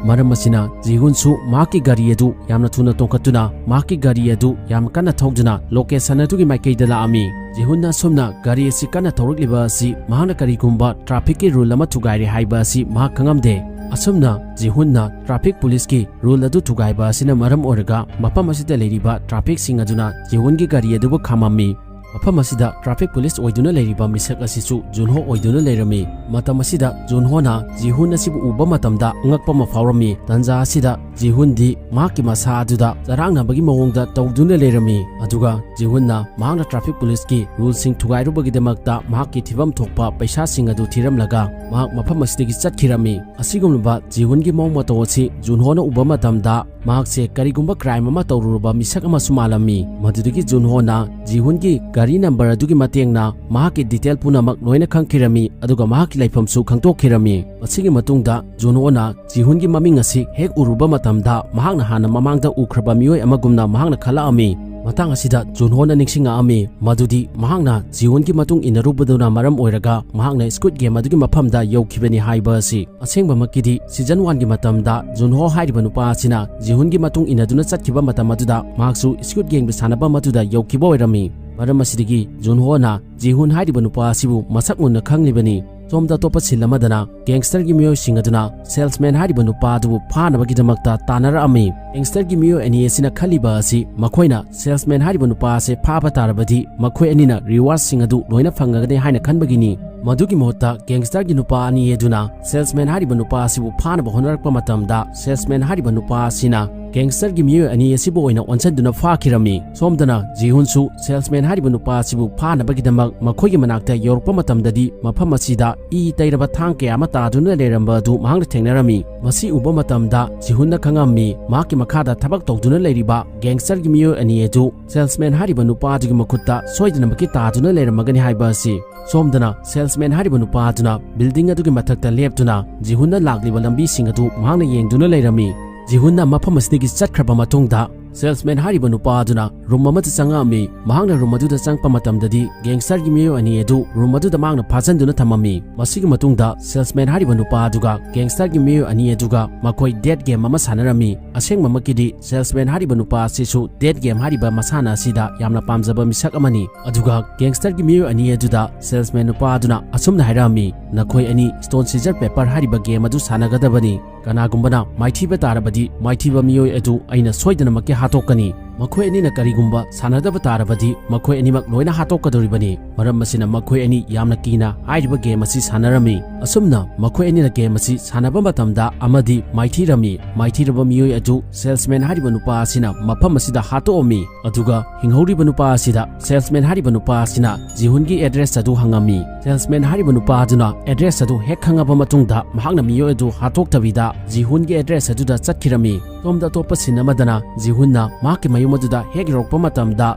ꯃꯔꯝ ꯑꯁꯤꯅ ꯖꯤꯍꯨꯟꯁꯨ ꯃꯍꯥꯛꯀꯤ ꯒꯥꯔꯤ ꯑꯗꯨ ꯌꯥꯝꯅ ꯊꯨꯅ ꯇꯣꯡꯈꯠꯇꯨꯅ ꯃꯍꯥꯛꯀꯤ ꯒꯥꯔꯤ ꯑꯗꯨ ꯌꯥꯝ ꯀꯟꯅ ꯊꯧꯗꯨꯅ location ꯑꯗꯨꯒꯤ ꯃꯥꯏꯀꯩꯗ ꯂꯥꯛꯑꯝꯃꯤ꯫ ꯖꯤꯍꯨꯟꯅ ꯑꯁꯨꯝꯅ ꯒꯥꯔꯤ ꯑꯁꯤ ꯀꯟꯅ ꯊꯧꯔꯛꯂꯤꯕ ꯑꯁꯤ ꯃꯍꯥꯛꯅ ꯀꯔꯤꯒꯨꯝꯕ traffic ꯀꯤ rule ꯑꯃ ꯊꯨꯒꯥꯏꯔꯦ ꯍꯥꯏꯕ ꯑꯁꯤ ꯃꯍꯥꯛ ꯈꯪꯉꯝꯗꯦ꯫ ꯑꯁꯨꯝꯅ ꯖꯤꯍꯨꯟꯅ traffic police ꯀꯤ rule ꯑꯗꯨ ꯊꯨꯒꯥꯏꯕ ꯑꯁꯤꯅ ꯃꯔꯝ ꯑꯣꯏꯔꯒ ꯃꯐꯝ ꯑꯁꯤꯗ ꯂꯩꯔꯤꯕ traffic ꯁꯤꯡ ꯑꯗꯨꯅ ꯖꯤꯍꯨꯟꯒꯤ ꯒꯥꯔꯤ ꯑꯗꯨꯕꯨ ꯈꯥꯝꯃꯝꯃꯤ꯫ ꯃꯐꯝ ꯑꯁꯤꯗ traffic police ꯑꯣꯏꯗꯨꯅ ꯂꯩꯔꯤꯕ ꯃꯤꯁꯛ ꯑꯁꯤꯁꯨ ꯖꯨꯟꯍꯣ ꯑꯣꯏꯗꯨꯅ ꯂꯩꯔꯝꯃꯤ꯫ ꯃꯇꯝ ꯑꯁꯤꯗ ꯖꯨꯟꯍꯣꯅ ꯖꯤꯍꯨꯟ ꯑꯁꯤꯕꯨ ꯎꯕ ꯃꯇꯝꯗ ꯑꯉꯛꯄ ꯑꯃ ꯐꯥꯎꯔꯝꯃꯤ꯫ ꯇꯟꯖꯥ ꯑꯁꯤꯗ ꯖꯤꯍꯨꯟꯗꯤ ꯃꯍꯥꯛꯀꯤ ꯃꯁꯥ ꯑꯗꯨꯗ ꯆꯔꯥꯡꯅꯕꯒꯤ ꯃꯑꯣꯡꯗ ꯇꯧꯗꯨꯅ ꯂꯩꯔꯝꯃꯤ꯫ ꯑꯗꯨꯒ ꯖꯤꯍꯨꯟꯅ ꯃꯍꯥꯛꯅ traffic policeꯀꯤ ruleꯁꯤꯡ ꯊꯨꯒꯥꯏꯔꯨꯕꯒꯤꯗꯃꯛꯇ ꯃꯍꯥꯛꯀꯤ ꯊꯤꯐꯝ ꯊꯣꯛꯄ ꯄꯩꯁꯥꯁꯤꯡ ꯑꯗꯨ ꯊꯤꯔꯝꯂꯒ ꯃꯍꯥꯛ ꯃꯐꯝ ꯑꯁꯤꯗꯒꯤ ꯆꯠꯈꯤꯔꯝꯃꯤ꯫ ꯑꯁꯤꯒꯨꯝꯂꯕ ꯖꯤꯍꯨꯟꯒꯤ ꯃꯑꯣꯡ ꯃꯇꯧ ꯑꯁꯤ ꯖꯨꯟꯍꯣꯅ ꯎꯕ ꯃꯇꯝꯗ ꯃꯍꯥꯛꯁꯦ ꯀꯔꯤꯒꯨꯝꯕ crime ꯑꯃ ꯇꯧꯔꯨꯔꯕ ꯃꯤꯁꯛ ꯑꯃꯁꯨ ꯃꯥꯜꯂꯝꯃꯤ꯫ ꯃꯗꯨꯗꯒꯤ ꯖꯨꯟꯍꯣꯅ ꯖꯤꯍꯨꯟꯒꯤ ꯒꯥꯔꯤ number ꯑꯗꯨꯒꯤ ꯃꯇꯦꯡꯅ ꯃꯍꯥꯛꯀꯤ detail ꯄꯨꯝꯅꯃꯛ ꯂꯣꯏꯅ ꯈꯪꯈꯤꯔꯝꯃꯤ, ꯑꯗꯨꯒ ꯃꯍꯥꯛꯀꯤ ꯂꯩꯐꯝꯁꯨ ꯈꯪꯗꯣꯛꯈꯤꯔꯝꯃꯤ꯫ ꯃꯁꯤꯒꯤ ꯃꯇꯨꯡꯗ ꯖꯨꯟꯍꯣꯅ ꯖꯤꯍꯨꯟꯒꯤ ꯃꯃꯤꯡ ꯑꯁꯤ ꯍꯦꯛ ꯎꯔꯨꯕ ꯃꯇꯝꯗ ꯃꯍꯥꯛꯅ ꯍꯥꯟꯅ ꯃꯃꯥꯡꯗ ꯎꯈ꯭ꯔꯕ ꯃꯤꯑꯣꯏ ꯑꯃꯒꯨꯝꯅ ꯃꯍꯥꯛꯅ ꯈꯜꯂꯛꯑꯝꯃꯤ꯫ ꯃꯇꯥꯡ ꯑꯁꯤꯗ ꯖꯨꯟꯍꯣꯅ ꯅꯤꯡꯁꯤꯡꯉꯛꯑꯝꯃꯤ ꯃꯗꯨꯗꯤ ꯃꯍꯥꯛꯅ ꯖꯤꯍꯨꯟꯒꯤ ꯃꯇꯨꯡ ꯏꯟꯅꯔꯨꯕꯗꯨꯅ ꯃꯔꯝ ꯑꯣꯏꯔꯒ ꯃꯍꯥꯛꯅ Squid Game ꯑꯗꯨꯒꯤ ꯃꯐꯝꯗ ꯌꯧꯈꯤꯕꯅꯤ ꯍꯥꯏꯕ ꯑꯁꯤ꯫ ꯑꯁꯦꯡꯕꯃꯛꯀꯤꯗꯤ season oneꯒꯤ ꯃꯇꯝꯗ ꯖꯨꯟꯍꯣ ꯍꯥꯏꯔꯤꯕ ꯅꯨꯄꯥ ꯑꯁꯤꯅ ꯖꯤꯍꯨꯟꯒꯤ ꯃꯇꯨꯡ ꯏꯟꯅꯗꯨꯅ ꯆꯠꯈꯤꯕ ꯃꯇꯝ ꯑꯗꯨꯗ ꯃꯍꯥꯛꯁꯨ Squid Gameꯒꯤ ꯁꯥꯟꯅꯐꯝ ꯑꯗꯨꯗ ꯌꯧꯈꯤꯕ ꯑꯣꯏꯔꯝꯃꯤ꯫ ꯃꯔꯝ ꯑꯁꯤꯗꯒꯤ ꯖꯨꯟꯍꯣꯅ ꯖꯤꯍꯨꯟ ꯍꯥꯏꯔꯤꯕ ꯅꯨꯄꯥ ꯑꯁꯤꯕꯨ ꯃꯁꯛ ꯃꯨꯟꯅ ꯈꯪꯂꯤꯕꯅꯤ꯫ ꯁꯣꯝꯗ ꯑꯇꯣꯞꯄ scene ꯑꯃꯗꯅ gangsterꯒꯤ ꯃꯤꯑꯣꯏꯁꯤꯡ ꯑꯗꯨꯅ salesman ꯍꯥꯏꯔꯤꯕ ꯅꯨꯄꯥ ꯑꯗꯨꯕꯨ ꯐꯥꯅꯕꯒꯤꯗꯃꯛꯇ ꯇꯥꯟꯅꯔꯛꯑꯝꯃꯤ꯫ Gangsterꯒꯤ ꯃꯤꯑꯣꯏ ꯑꯅꯤ ꯑꯁꯤꯅ ꯈꯜꯂꯤꯕ ꯑꯁꯤ ꯃꯈꯣꯏꯅ salesman ꯍꯥꯏꯔꯤꯕ ꯅꯨꯄꯥ ꯑꯁꯤ ꯐꯥꯕ ꯇꯥꯔꯕꯗꯤ ꯃꯈꯣꯏ ꯑꯅꯤꯅ rewardꯁꯤꯡ ꯑꯗꯨ ꯂꯣꯏꯅ ꯐꯪꯒꯅꯤ ꯍꯥꯏꯅ ꯈꯟꯕꯒꯤꯅꯤ꯫ ꯃꯗꯨꯒꯤ ꯃꯍꯨꯠꯇ gangsterꯒꯤ ꯅꯨꯄꯥ ꯑꯅꯤ ꯑꯗꯨꯅ salesman ꯍꯥꯏꯔꯤꯕ ꯅꯨꯄꯥ ꯑꯁꯤꯕꯨ ꯐꯥꯅꯕ ꯍꯣꯠꯅꯔꯛꯄ ꯃꯇꯝꯗ salesman ꯍꯥꯏꯔꯤꯕ ꯅꯨꯄꯥ ꯑꯁꯤꯅ gangsterꯒꯤ ꯃꯤꯑꯣꯏ ꯑꯅꯤ ꯑꯁꯤꯕꯨ ꯑꯣꯏꯅ ꯑꯣꯟꯁꯤꯟꯗꯨꯅ ꯐꯥꯈꯤꯔꯝꯃꯤ꯫ ꯁꯣꯝꯗꯅ ꯖꯤꯍꯨꯟꯁꯨ salesman ꯍꯥꯏꯔꯤꯕ ꯅꯨꯄꯥ ꯑꯁꯤꯕꯨ ꯐꯥꯅꯕꯒꯤꯗꯃꯛ ꯃꯈꯣꯏꯒꯤ ꯃꯅꯥꯛꯇ ꯌꯧꯔꯛꯄ ꯃꯇꯝꯗꯗꯤ ꯃꯐꯝ ꯑꯁꯤꯗ ꯏ ꯇꯩꯔꯕ ꯊꯥꯡ ꯀꯌꯥ ꯑꯃ ꯇꯥꯗꯨꯅ ꯂꯩꯔꯝꯕ ꯑꯗꯨ ꯃꯍꯥꯛꯅ ꯊꯦꯡꯅꯔꯝꯃꯤ꯫ ꯃꯁꯤ ꯎꯕ ꯃꯇꯝꯗ ꯖꯤꯍꯨꯟꯅ ꯈꯪꯉꯝꯃꯤ ꯃꯍꯥꯛꯀꯤ ꯃꯈꯥꯗ ꯊꯕꯛ ꯇꯧꯗꯨꯅ ꯂꯩꯔꯤꯕ gangsterꯒꯤ ꯃꯤꯑꯣꯏ ꯑꯅꯤ ꯑꯗꯨ salesman ꯍꯥꯏꯔꯤꯕ ꯅꯨꯄꯥ ꯑꯗꯨꯒꯤ ꯃꯈꯨꯠꯇ ꯁꯣꯏꯗꯅꯃꯛꯀꯤ ꯇꯥꯗꯨꯅ ꯂꯩꯔꯝꯃꯒꯅꯤ ꯍꯥꯏꯕ ꯑꯁꯤ꯫ ꯁꯣꯝꯗꯅ salesman ꯍꯥꯏꯔꯤꯕ ꯅꯨꯄꯥ ꯑꯗꯨꯅ building ꯑꯗꯨꯒꯤ ꯃꯊꯛꯇ ꯂꯦꯞꯇꯨꯅ ꯖꯤꯍꯨꯟꯅ ꯂꯥꯛꯂꯤꯕ ꯂꯝꯕꯤꯁꯤꯡ ꯑꯗꯨ ꯃꯍꯥꯛꯅ ꯌꯦꯡꯗꯨꯅ ꯂꯩꯔꯝꯃꯤ꯫ ꯖꯤꯍꯨꯟꯅ ꯃꯐꯝ ꯑꯁꯤꯗꯒꯤ ꯆꯠꯈ꯭ꯔꯕ ꯃꯇꯨꯡꯗ salesman ꯍꯥꯏꯔꯤꯕ ꯅꯨꯄꯥ ꯑꯗꯨꯅ room ꯑꯃꯗ ꯆꯪꯉꯛꯑꯝꯃꯤ꯫ ꯃꯍꯥꯛꯅ room ꯑꯗꯨꯗ ꯆꯪꯉꯛꯄ ꯃꯇꯝꯗꯗꯤ gangsterꯒꯤ ꯃꯤꯑꯣꯏ ꯑꯅꯤ ꯑꯗꯨ room ꯑꯗꯨꯗ ꯃꯍꯥꯛꯅ ꯐꯥꯖꯤꯟꯗꯨꯅ ꯊꯝꯃꯝꯃꯤ꯫ ꯃꯁꯤꯒꯤ ꯃꯇꯨꯡꯗ salesman ꯍꯥꯏꯔꯤꯕ ꯅꯨꯄꯥ ꯑꯗꯨꯒ gangsterꯒꯤ ꯃꯤꯑꯣꯏ ꯑꯅꯤ ꯑꯗꯨꯒ ꯃꯈꯣꯏ dead game ꯑꯃ ꯁꯥꯟꯅꯔꯝꯃꯤ꯫ ꯑꯁꯦꯡꯕꯃꯛꯀꯤꯗꯤ salesman ꯍꯥꯏꯔꯤꯕ ꯅꯨꯄꯥ ꯑꯁꯤꯁꯨ dead game ꯍꯥꯏꯔꯤꯕ ꯃꯁꯥꯟꯅ ꯑꯁꯤꯗ ꯌꯥꯝꯅ ꯄꯥꯝꯖꯕ ꯃꯤꯁꯛ ꯑꯃꯅꯤ꯫ ꯑꯗꯨꯒ gangsterꯒꯤ ꯃꯤꯑꯣꯏ ꯑꯅꯤ ꯑꯗꯨꯗ salesman ꯅꯨꯄꯥ ꯑꯗꯨꯅ ꯑꯁꯨꯝꯅ ꯍꯥꯏꯔꯛꯑꯝꯃꯤ, "ꯅꯈꯣꯏ ꯑꯅꯤ stone scissor paper ꯍꯥꯏꯔꯤꯕ game ꯑꯗꯨ ꯁꯥꯟꯅꯒꯗꯕꯅꯤ꯫ ꯀꯅꯥꯒꯨꯝꯕꯅ ꯃꯥꯏꯊꯤꯕ ꯇꯥꯔꯕꯗꯤ ꯃꯥꯏꯊꯤꯕ ꯃꯤꯑꯣꯏ ꯑꯗꯨ ꯑꯩꯅ ꯁꯣꯏꯗꯅꯃꯛꯀꯤ ꯍꯥꯠꯇꯣꯛꯀꯅꯤ꯫ ꯃꯈꯣꯏ ꯑꯅꯤꯅ ꯀꯔꯤꯒꯨꯝꯕ ꯁꯥꯟꯅꯗꯕ ꯇꯥꯔꯕꯗꯤ ꯃꯈꯣꯏ ꯑꯅꯤꯃꯛ ꯂꯣꯏꯅ ꯍꯥꯠꯇꯣꯛꯀꯗꯧꯔꯤꯕꯅꯤ꯫ ꯃꯔꯝ ꯑꯁꯤꯅ ꯃꯈꯣꯏ ꯑꯅꯤ ꯌꯥꯝꯅ ꯀꯤꯅ ꯍꯥꯏꯔꯤꯕ ꯒꯦꯝ ꯑꯁꯤ ꯁꯥꯟꯅꯔꯝꯃꯤ꯫ ꯑꯁꯨꯝꯅ ꯃꯈꯣꯏ ꯑꯅꯤꯅ ꯒꯦꯝ ꯑꯁꯤ ꯁꯥꯟꯅꯕ ꯃꯇꯝꯗ ꯑꯃꯗꯤ ꯃꯥꯏꯊꯤꯔꯝꯃꯤ꯫ ꯃꯥꯏꯊꯤꯔꯕ ꯃꯤꯑꯣꯏ ꯑꯗꯨ ꯁꯦꯜꯁꯃꯦꯟ ꯍꯥꯏꯔꯤꯕ ꯅꯨꯄꯥ ꯑꯁꯤꯅ ꯃꯐꯝ ꯑꯁꯤꯗ ꯍꯥꯠꯇꯣꯛꯑꯝꯃꯤ꯫ ꯑꯗꯨꯒ ꯍꯤꯡꯍꯧꯔꯤꯕ ꯅꯨꯄꯥ ꯑꯁꯤꯗ ꯁꯦꯜꯁꯃꯦꯟ ꯍꯥꯏꯔꯤꯕ ꯅꯨꯄꯥ ꯑꯁꯤꯅ ꯖꯤꯍꯨꯟꯒꯤ ꯑꯦꯗ꯭ꯔꯦꯁ ꯑꯗꯨ ꯍꯪꯉꯝꯃꯤ꯫ ꯁꯦꯜꯁꯃꯦꯟ ꯍꯥꯏꯔꯤꯕ ꯅꯨꯄꯥ ꯑꯗꯨꯅ ꯑꯦꯗ꯭ꯔꯦꯁ ꯑꯗꯨ ꯍꯦꯛ ꯈꯪꯉꯕ ꯃꯇꯨꯡꯗ ꯃꯍꯥꯛꯅ ꯃꯤꯑꯣꯏ ꯑꯗꯨ ꯍꯥꯠꯇꯣꯛꯇꯕꯤꯗ ꯖꯤꯍꯨꯟꯒꯤ ꯑꯦꯗ꯭ꯔꯦꯁ ꯑꯗꯨꯗ ꯆꯠꯈꯤꯔꯝꯃꯤ꯫ ꯁꯣꯝꯗ ꯑꯇꯣꯞꯄ ꯁꯤꯟ ꯑꯃꯗꯅ ꯖꯤꯍꯨꯟꯅ ꯃꯍꯥꯛꯀꯤ ꯃꯌꯨꯝ ꯑꯗꯨꯗ ꯍꯦꯛ ꯌꯧꯔꯛꯄ ꯃꯇꯝꯗ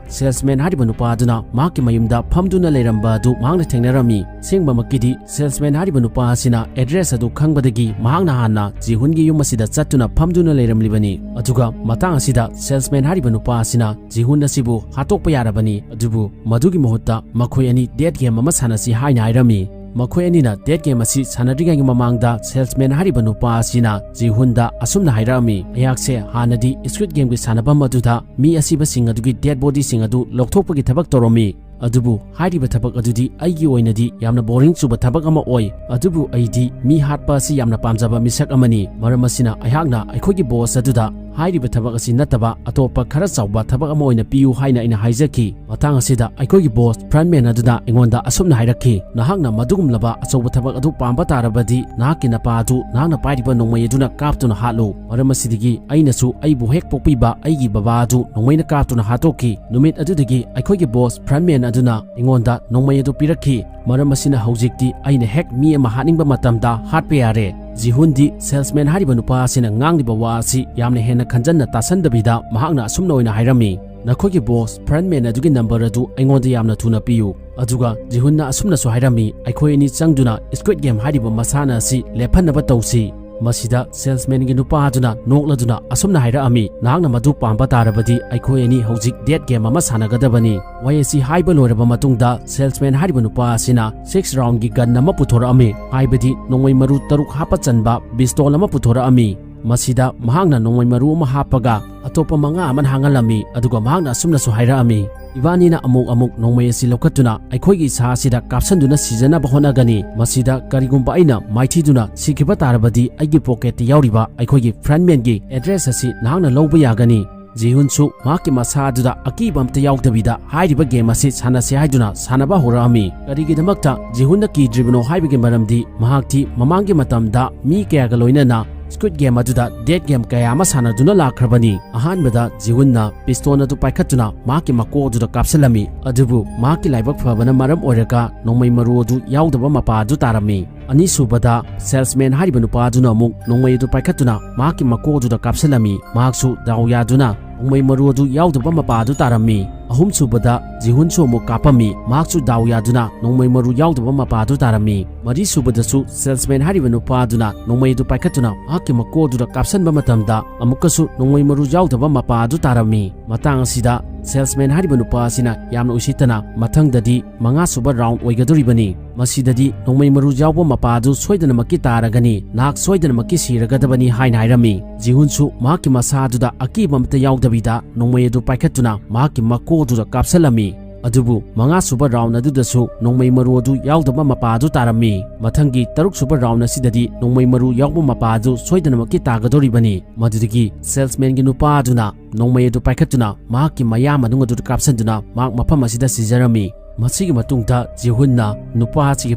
ꯁꯦꯜꯁꯃꯦꯟ ꯍꯥꯏꯔꯤꯕ ꯅꯨꯄꯥ ꯑꯗꯨꯅ ꯃꯍꯥꯛꯀꯤ ꯃꯌꯨꯝꯗ ꯐꯝꯗꯨꯅ ꯂꯩꯔꯝꯕ ꯑꯗꯨ ꯃꯍꯥꯛꯅ ꯊꯦꯡꯅꯔꯝꯃꯤ꯫ ꯑꯁꯦꯡꯕꯃꯛꯀꯤꯗꯤ ꯁꯦꯜꯁꯃꯦꯟ ꯍꯥꯏꯔꯤꯕ ꯅꯨꯄꯥ ꯑꯁꯤꯅ ꯑꯦꯗ꯭ꯔꯦꯁ ꯑꯗꯨ ꯈꯪꯕꯗꯒꯤ ꯃꯍꯥꯛꯅ ꯍꯥꯟꯅ ꯖꯤꯍꯨꯟꯒꯤ ꯌꯨꯝ ꯑꯁꯤꯗ ꯆꯠꯇꯨꯅ ꯐꯝꯗꯨꯅ ꯂꯩꯔꯝꯂꯤꯕꯅꯤ꯫ ꯑꯗꯨꯒ ꯃꯇꯥꯡ ꯑꯁꯤꯗ ꯁꯦꯜꯁꯃꯦꯟ ꯍꯥꯏꯔꯤꯕ ꯅꯨꯄꯥ ꯑꯁꯤꯅ ꯖꯤꯍꯨꯟ ꯑꯁꯤꯕꯨ ꯍꯥꯠꯇꯣꯛꯄ ꯌꯥꯔꯕꯅꯤ꯫ ꯑꯗꯨꯕꯨ ꯃꯗꯨꯒꯤ ꯃꯍꯨꯠꯇ ꯃꯈꯣꯏ ꯑꯅꯤ ꯗꯦꯠ ꯒꯦꯝ ꯑꯃ ꯁꯥꯟꯅꯁꯤ ꯍꯥꯏꯅ ꯍꯥꯏꯔꯝꯃꯤ꯫ ꯃꯈꯣꯏ ꯑꯅꯤꯅ ꯗꯦꯠ ꯒꯦꯝ ꯑꯁꯤ ꯁꯥꯟꯅꯗ꯭ꯔꯤꯉꯩꯒꯤ ꯃꯃꯥꯡꯗ ꯁꯦꯜꯁꯃꯦꯟ ꯍꯥꯏꯔꯤꯕ ꯅꯨꯄꯥ ꯑꯁꯤꯅ ꯖꯤꯍꯨꯟꯗ ꯑꯁꯨꯝꯅ ꯍꯥꯏꯔꯛꯑꯝꯃꯤ, "ꯑꯩꯍꯥꯛꯁꯦ ꯍꯥꯟꯅꯗꯤ ꯁ꯭ꯀ꯭ꯋꯤꯠ ꯒꯦꯝꯒꯤ ꯁꯥꯟꯅꯐꯝ ꯑꯗꯨꯗ ꯃꯤ ꯑꯁꯤꯕꯁꯤꯡ ꯑꯗꯨꯒꯤ ꯗꯦꯠ ꯕꯣꯗꯤꯁꯤꯡ ꯑꯗꯨ ꯂꯧꯊꯣꯛꯄꯒꯤ ꯊꯕꯛ ꯇꯧꯔꯝꯃꯤ꯫ ꯑꯗꯨꯕꯨ ꯍꯥꯏꯔꯤꯕ ꯊꯕꯛ ꯑꯗꯨꯗꯤ ꯑꯩꯒꯤ ꯑꯣꯏꯅꯗꯤ ꯌꯥꯝꯅ ꯕꯣꯔꯤꯡ ꯆꯨꯕ ꯊꯕꯛ ꯑꯃ ꯑꯣꯏ꯫ ꯑꯗꯨꯕꯨ ꯑꯩꯗꯤ ꯃꯤ ꯍꯥꯠꯄ ꯑꯁꯤ ꯌꯥꯝꯅ ꯄꯥꯝꯖꯕ ꯃꯤꯁꯛ ꯑꯃꯅꯤ꯫ ꯃꯔꯝ ꯑꯁꯤꯅ ꯑꯩꯍꯥꯛꯅ ꯑꯩꯈꯣꯏꯒꯤ ꯕꯣꯁ ꯑꯗꯨꯗ ꯍꯥꯏꯔꯤꯕ ꯊꯕꯛ ꯑꯁꯤ ꯅꯠꯇꯕ ꯑꯇꯣꯞꯄ ꯈꯔ ꯆꯥꯎꯕ ꯊꯕꯛ ꯑꯃ ꯑꯣꯏꯅ ꯄꯤꯌꯨ" ꯍꯥꯏꯅ ꯑꯩꯅ ꯍꯥꯏꯖꯈꯤ꯫ ꯃꯇꯥꯡ ꯑꯁꯤꯗ ꯑꯩꯈꯣꯏꯒꯤ ꯕꯣꯁ ꯐ꯭ꯔꯟꯃꯦꯟ ꯑꯗꯨꯅ ꯑꯩꯉꯣꯟꯗ ꯑꯁꯨꯝꯅ ꯍꯥꯏꯔꯛꯈꯤ, "ꯅꯍꯥꯛꯅ ꯃꯗꯨꯒꯨꯝꯂꯕ ꯑꯆꯧꯕ ꯊꯕꯛ ꯑꯗꯨ ꯄꯥꯝꯕ ꯇꯥꯔꯕꯗꯤ ꯅꯍꯥꯛꯀꯤ ꯅꯄꯥ ꯑꯗꯨ ꯅꯍꯥꯛꯅ ꯄꯥꯏꯔꯤꯕ ꯅꯣꯡꯃꯩ ꯑꯗꯨꯅ ꯀꯥꯞꯇꯨꯅ ꯍꯥꯠꯂꯨ꯫ ꯃꯔꯝ ꯑꯁꯤꯗꯒꯤ ꯑꯩꯅꯁꯨ ꯑꯩꯕꯨ ꯍꯦꯛ ꯄꯣꯛꯄꯤꯕ ꯑꯩꯒꯤ ꯕꯕꯥ ꯑꯗꯨ ꯅꯣꯡꯃꯩꯅ ꯀꯥꯞꯇꯨꯅ ꯍꯥꯠꯇꯣꯛꯈꯤ꯫ ꯅꯨꯃꯤꯠ ꯑꯗꯨꯗꯒꯤ ꯑꯩꯈꯣꯏꯒꯤ ꯕꯣꯁ ꯐ꯭ꯔꯟꯃꯦꯟ ꯑꯗꯨꯅ ꯑꯩꯉꯣꯟꯗ ꯅꯣꯡꯃꯩ ꯑꯗꯨ ꯄꯤꯔꯛꯈꯤ꯫ ꯃꯔꯝ ꯑꯁꯤꯅ ꯍꯧꯖꯤꯛꯇꯤ ꯑꯩꯅ ꯍꯦꯛ ꯃꯤ ꯑꯃ ꯍꯥꯠꯅꯤꯡꯕ ꯃꯇꯝꯗ ꯍꯥꯠꯄ ꯌꯥꯔꯦ꯫" ꯖꯤꯍꯨꯟꯗꯤ ꯁꯦꯜꯁꯃꯦꯟ ꯍꯥꯏꯔꯤꯕ ꯅꯨꯄꯥ ꯑꯁꯤꯅ ꯉꯥꯡꯂꯤꯕ ꯋꯥ ꯑꯁꯤ ꯌꯥꯝꯅ ꯍꯦꯟꯅ ꯈꯟꯖꯟꯅ ꯇꯥꯁꯟꯗꯕꯤꯗ ꯃꯍꯥꯛꯅ ꯑꯁꯨꯝꯅ ꯑꯣꯏꯅ ꯍꯥꯏꯔꯝꯃꯤ, "ꯅꯈꯣꯏꯒꯤ ꯕꯣꯁ ꯐ꯭ꯔꯟꯃꯦꯟ ꯑꯗꯨꯒꯤ ꯅꯝꯕꯔ ꯑꯗꯨ ꯑꯩꯉꯣꯟꯗ ꯌꯥꯝꯅ ꯊꯨꯅ ꯄꯤꯌꯨ꯫" ꯑꯗꯨꯒ ꯖꯤꯍꯨꯟꯅ ꯑꯁꯨꯝꯅꯁꯨ ꯍꯥꯏꯔꯝꯃꯤ, "ꯑꯩꯈꯣꯏ ꯑꯅꯤ ꯆꯪꯗꯨꯅ ꯁ꯭ꯀ꯭ꯋꯤꯠ ꯒꯦꯝ ꯍꯥꯏꯔꯤꯕ ꯃꯁꯥꯟꯅ ꯑꯁꯤ ꯂꯦꯞꯍꯟꯅꯕ ꯇꯧꯁꯤ꯫" ꯃꯁꯤꯗ ꯁꯦꯜꯁꯃꯦꯟꯒꯤ ꯅꯨꯄꯥ ꯑꯗꯨꯅ ꯅꯣꯛꯂꯗꯨꯅ ꯑꯁꯨꯝꯅ ꯍꯥꯏꯔꯛꯑꯝꯃꯤ, "ꯅꯍꯥꯛꯅ ꯃꯗꯨ ꯄꯥꯝꯕ ꯇꯥꯔꯕꯗꯤ ꯑꯩꯈꯣꯏ ꯑꯅꯤ ꯍꯧꯖꯤꯛ ꯗꯦꯠ ꯒꯦꯝ ꯑꯃ ꯁꯥꯟꯅꯒꯗꯕꯅꯤ꯫" ꯋꯥꯍꯩ ꯑꯁꯤ ꯍꯥꯏꯕ ꯂꯣꯏꯔꯕ ꯃꯇꯨꯡꯗ ꯁꯦꯜꯁꯃꯦꯟ ꯍꯥꯏꯔꯤꯕ ꯅꯨꯄꯥ ꯑꯁꯤꯅ ꯁꯤꯛꯁ ꯔꯥꯎꯟꯒꯤ ꯒꯟ ꯑꯃ ꯄꯨꯊꯣꯔꯛꯑꯝꯃꯤ, ꯍꯥꯏꯕꯗꯤ ꯅꯣꯡꯃꯩ ꯃꯔꯨ ꯇꯔꯨꯛ ꯍꯥꯞꯄ ꯆꯟꯕ ꯄꯤꯁꯇꯣꯜ ꯑꯃ ꯄꯨꯊꯣꯔꯛꯑꯝꯃꯤ꯫ ꯃꯁꯤꯗ ꯃꯍꯥꯛꯅ ꯅꯣꯡꯃꯩ ꯃꯔꯨ ꯑꯃ ꯍꯥꯞꯄꯒ ꯑꯇꯣꯞꯄ ꯃꯉꯥ ꯑꯃꯅ ꯍꯥꯡꯍꯜꯂꯝꯃꯤ, ꯑꯗꯨꯒ ꯃꯍꯥꯛꯅ ꯑꯁꯨꯝꯅꯁꯨ ꯍꯥꯏꯔꯛꯑꯝꯃꯤ, "ꯏꯕꯥꯅꯤꯅ ꯑꯃꯨꯛ ꯑꯃꯨꯛ ꯅꯣꯡꯃꯩ ꯑꯁꯤ ꯂꯧꯈꯠꯇꯨꯅ ꯑꯩꯈꯣꯏꯒꯤ ꯏꯁꯥ ꯑꯁꯤꯗ ꯀꯥꯞꯁꯤꯟꯗꯨꯅ ꯁꯤꯖꯅꯕ ꯍꯣꯠꯅꯒꯅꯤ꯫ ꯃꯁꯤꯗ ꯀꯔꯤꯒꯨꯝꯕ ꯑꯩꯅ ꯃꯥꯏꯊꯤꯗꯨꯅ ꯁꯤꯈꯤꯕ ꯇꯥꯔꯕꯗꯤ ꯑꯩꯒꯤ ꯄꯣꯀꯦꯠꯇ ꯌꯥꯎꯔꯤꯕ ꯑꯩꯈꯣꯏꯒꯤ ꯐ꯭ꯔꯟꯃꯦꯟꯒꯤ ꯑꯦꯗ꯭ꯔꯦꯁ ꯑꯁꯤ ꯅꯍꯥꯛꯅ ꯂꯧꯕ ꯌꯥꯒꯅꯤ꯫" ꯖꯤꯍꯨꯟꯁꯨ ꯃꯍꯥꯛꯀꯤ ꯃꯁꯥ ꯑꯗꯨꯗ ꯑꯀꯤꯕ ꯑꯝꯇ ꯌꯥꯎꯗꯕꯤꯗ ꯍꯥꯏꯔꯤꯕ ꯒꯦꯝ ꯑꯁꯤ ꯁꯥꯟꯅꯁꯦ ꯍꯥꯏꯗꯨꯅ ꯁꯥꯟꯅꯕ ꯍꯧꯔꯛꯑꯝꯃꯤ꯫ ꯀꯔꯤꯒꯤꯗꯃꯛꯇ ꯖꯤꯍꯨꯟꯅ ꯀꯤꯗ꯭ꯔꯤꯕꯅꯣ ꯍꯥꯏꯕꯒꯤ ꯃꯔꯝꯗꯤ ꯃꯍꯥꯛꯇꯤ ꯃꯃꯥꯡꯒꯤ ꯃꯇꯝꯗ ꯃꯤ ꯀꯌꯥꯒ ꯂꯣꯏꯅꯅ ꯁ꯭ꯀ꯭ꯋꯤꯗ ꯒꯦꯝ ꯑꯗꯨꯗ ꯗꯦꯠ ꯒꯦꯝ ꯀꯌꯥ ꯑꯃ ꯁꯥꯟꯅꯗꯨꯅ ꯂꯥꯛꯈ꯭ꯔꯕꯅꯤ꯫ ꯑꯍꯥꯟꯕꯗ ꯖꯤꯍꯨꯟꯅ ꯄꯤꯁꯇꯣꯟ ꯑꯗꯨ ꯄꯥꯏꯈꯠꯇꯨꯅ ꯃꯍꯥꯛꯀꯤ ꯃꯀꯣꯛ ꯑꯗꯨꯗ ꯀꯥꯞꯁꯤꯜꯂꯝꯃꯤ꯫ ꯑꯗꯨꯕꯨ ꯃꯍꯥꯛꯀꯤ ꯂꯥꯏꯕꯛ ꯐꯕꯅ ꯃꯔꯝ ꯑꯣꯏꯔꯒ ꯅꯣꯡꯃꯩ ꯃꯔꯨ ꯑꯗꯨ ꯌꯥꯎꯗꯕ ꯃꯄꯥ ꯑꯗꯨ ꯇꯥꯔꯝꯃꯤ꯫ ꯑꯅꯤꯁꯨꯕꯗ ꯁꯦꯜꯁꯃꯦꯟ ꯍꯥꯏꯔꯤꯕ ꯅꯨꯄꯥ ꯑꯗꯨꯅ ꯑꯃꯨꯛ ꯅꯣꯡꯃꯩ ꯑꯗꯨ ꯄꯥꯏꯈꯠꯇꯨꯅ ꯃꯍꯥꯛꯀꯤ ꯃꯀꯣꯛ ꯑꯗꯨꯗ ꯀꯥꯞꯁꯤꯜꯂꯝꯃꯤ꯫ ꯃꯍꯥꯛꯁꯨ ꯗꯥꯎ ꯌꯥꯗꯨꯅ ꯅꯣꯡꯃꯩ ꯃꯔꯨ ꯑꯗꯨ ꯌꯥꯎꯗꯕ ꯃꯄꯥ ꯑꯗꯨ ꯇꯥꯔꯝꯃꯤ꯫ ꯑꯍꯨꯝꯁꯨꯕꯗ ꯖꯤꯍꯨꯟꯁꯨ ꯑꯃꯨꯛ ꯀꯥꯞꯄꯝꯃꯤ꯫ ꯃꯍꯥꯛꯁꯨ ꯗꯥꯎ ꯌꯥꯗꯨꯅ ꯅꯣꯡꯃꯩ ꯃꯔꯨ ꯌꯥꯎꯗꯕ ꯃꯄꯥ ꯑꯗꯨ ꯇꯥꯔꯝꯃꯤ꯫ ꯃꯔꯤꯁꯨꯕꯗꯁꯨ ꯁꯦꯜꯁꯃꯦꯟ ꯍꯥꯏꯔꯤꯕ ꯅꯨꯄꯥ ꯑꯗꯨꯅ ꯅꯣꯡꯃꯩ ꯑꯗꯨ ꯄꯥꯏꯈꯠꯇꯨꯅ ꯃꯍꯥꯛꯀꯤ ꯃꯀꯣꯛ ꯑꯗꯨꯗ ꯀꯥꯞꯁꯤꯟꯕ ꯃꯇꯝꯗ ꯑꯃꯨꯛꯀꯁꯨ ꯅꯣꯡꯃꯩ ꯃꯔꯨ ꯌꯥꯎꯗꯕ ꯃꯄꯥ ꯑꯗꯨ ꯇꯥꯔꯝꯃꯤ꯫ ꯃꯇꯥꯡ ꯑꯁꯤꯗ ꯁꯦꯜꯁꯃꯦꯟ ꯍꯥꯏꯔꯤꯕ ꯅꯨꯄꯥ ꯑꯁꯤꯅ ꯌꯥꯝꯅ ꯎꯁꯤꯠꯇꯅ ꯃꯊꯪꯗꯗꯤ ꯃꯉꯥꯁꯨꯕ ꯔꯥꯎꯟ ꯑꯣꯏꯒꯗꯧꯔꯤꯕꯅꯤ꯫ ꯃꯁꯤꯗꯗꯤ ꯅꯣꯡꯃꯩ ꯃꯔꯨ ꯌꯥꯎꯕ ꯃꯄꯥ ꯑꯗꯨ ꯁꯣꯏꯗꯅꯃꯛꯀꯤ ꯇꯥꯔꯒꯅꯤ, ꯅꯍꯥꯛ ꯁꯣꯏꯗꯅꯃꯛꯀꯤ ꯁꯤꯔꯒꯗꯕꯅꯤ ꯍꯥꯏꯅ ꯍꯥꯏꯔꯝꯃꯤ꯫ ꯖꯤꯍꯨꯟꯁꯨ ꯃꯍꯥꯛꯀꯤ ꯃꯁꯥ ꯑꯗꯨꯗ ꯑꯀꯤꯕ ꯑꯃꯠꯇ ꯌꯥꯎꯗꯕꯤꯗ ꯅꯣꯡꯃꯩ ꯑꯗꯨ ꯄꯥꯏꯈꯠꯇꯨꯅ ꯃꯍꯥꯛꯀꯤ ꯃꯀꯣꯛ ꯑꯗꯨꯗ ꯀꯥꯞꯁꯤꯜꯂꯝꯃꯤ꯫ ꯑꯗꯨꯕꯨ ꯃꯉꯥꯁꯨꯕ ꯔꯥꯎꯟ ꯑꯗꯨꯗꯁꯨ ꯅꯣꯡꯃꯩ ꯃꯔꯨ ꯑꯗꯨ ꯌꯥꯎꯗꯕ ꯃꯄꯥ ꯑꯗꯨ ꯇꯥꯔꯝꯃꯤ꯫ ꯃꯊꯪꯒꯤ ꯇꯔꯨꯛꯁꯨꯕ ꯔꯥꯎꯟ ꯑꯁꯤꯗꯗꯤ ꯅꯣꯡꯃꯩ ꯃꯔꯨ ꯌꯥꯎꯕ ꯃꯄꯥ ꯑꯗꯨ ꯁꯣꯏꯗꯅꯃꯛꯀꯤ ꯇꯥꯒꯗꯧꯔꯤꯕꯅꯤ꯫ ꯃꯗꯨꯗꯒꯤ ꯁꯦꯜꯁꯃꯦꯟꯒꯤ ꯅꯨꯄꯥ ꯑꯗꯨꯅ ꯅꯣꯡꯃꯩ ꯑꯗꯨ ꯄꯥꯏꯈꯠꯇꯨꯅ ꯃꯍꯥꯛꯀꯤ ꯃꯌꯥ ꯃꯅꯨꯡ ꯑꯗꯨꯗ ꯀꯥꯞꯁꯤꯟꯗꯨꯅ ꯃꯍꯥꯛ ꯃꯐꯝ ꯑꯁꯤꯗ ꯁꯤꯖꯔꯝꯃꯤ꯫ ꯃꯁꯤꯒꯤ ꯃꯇꯨꯡꯗ ꯖꯤꯍꯨꯟꯅ ꯅꯨꯄꯥ ꯑꯁꯤꯒꯤ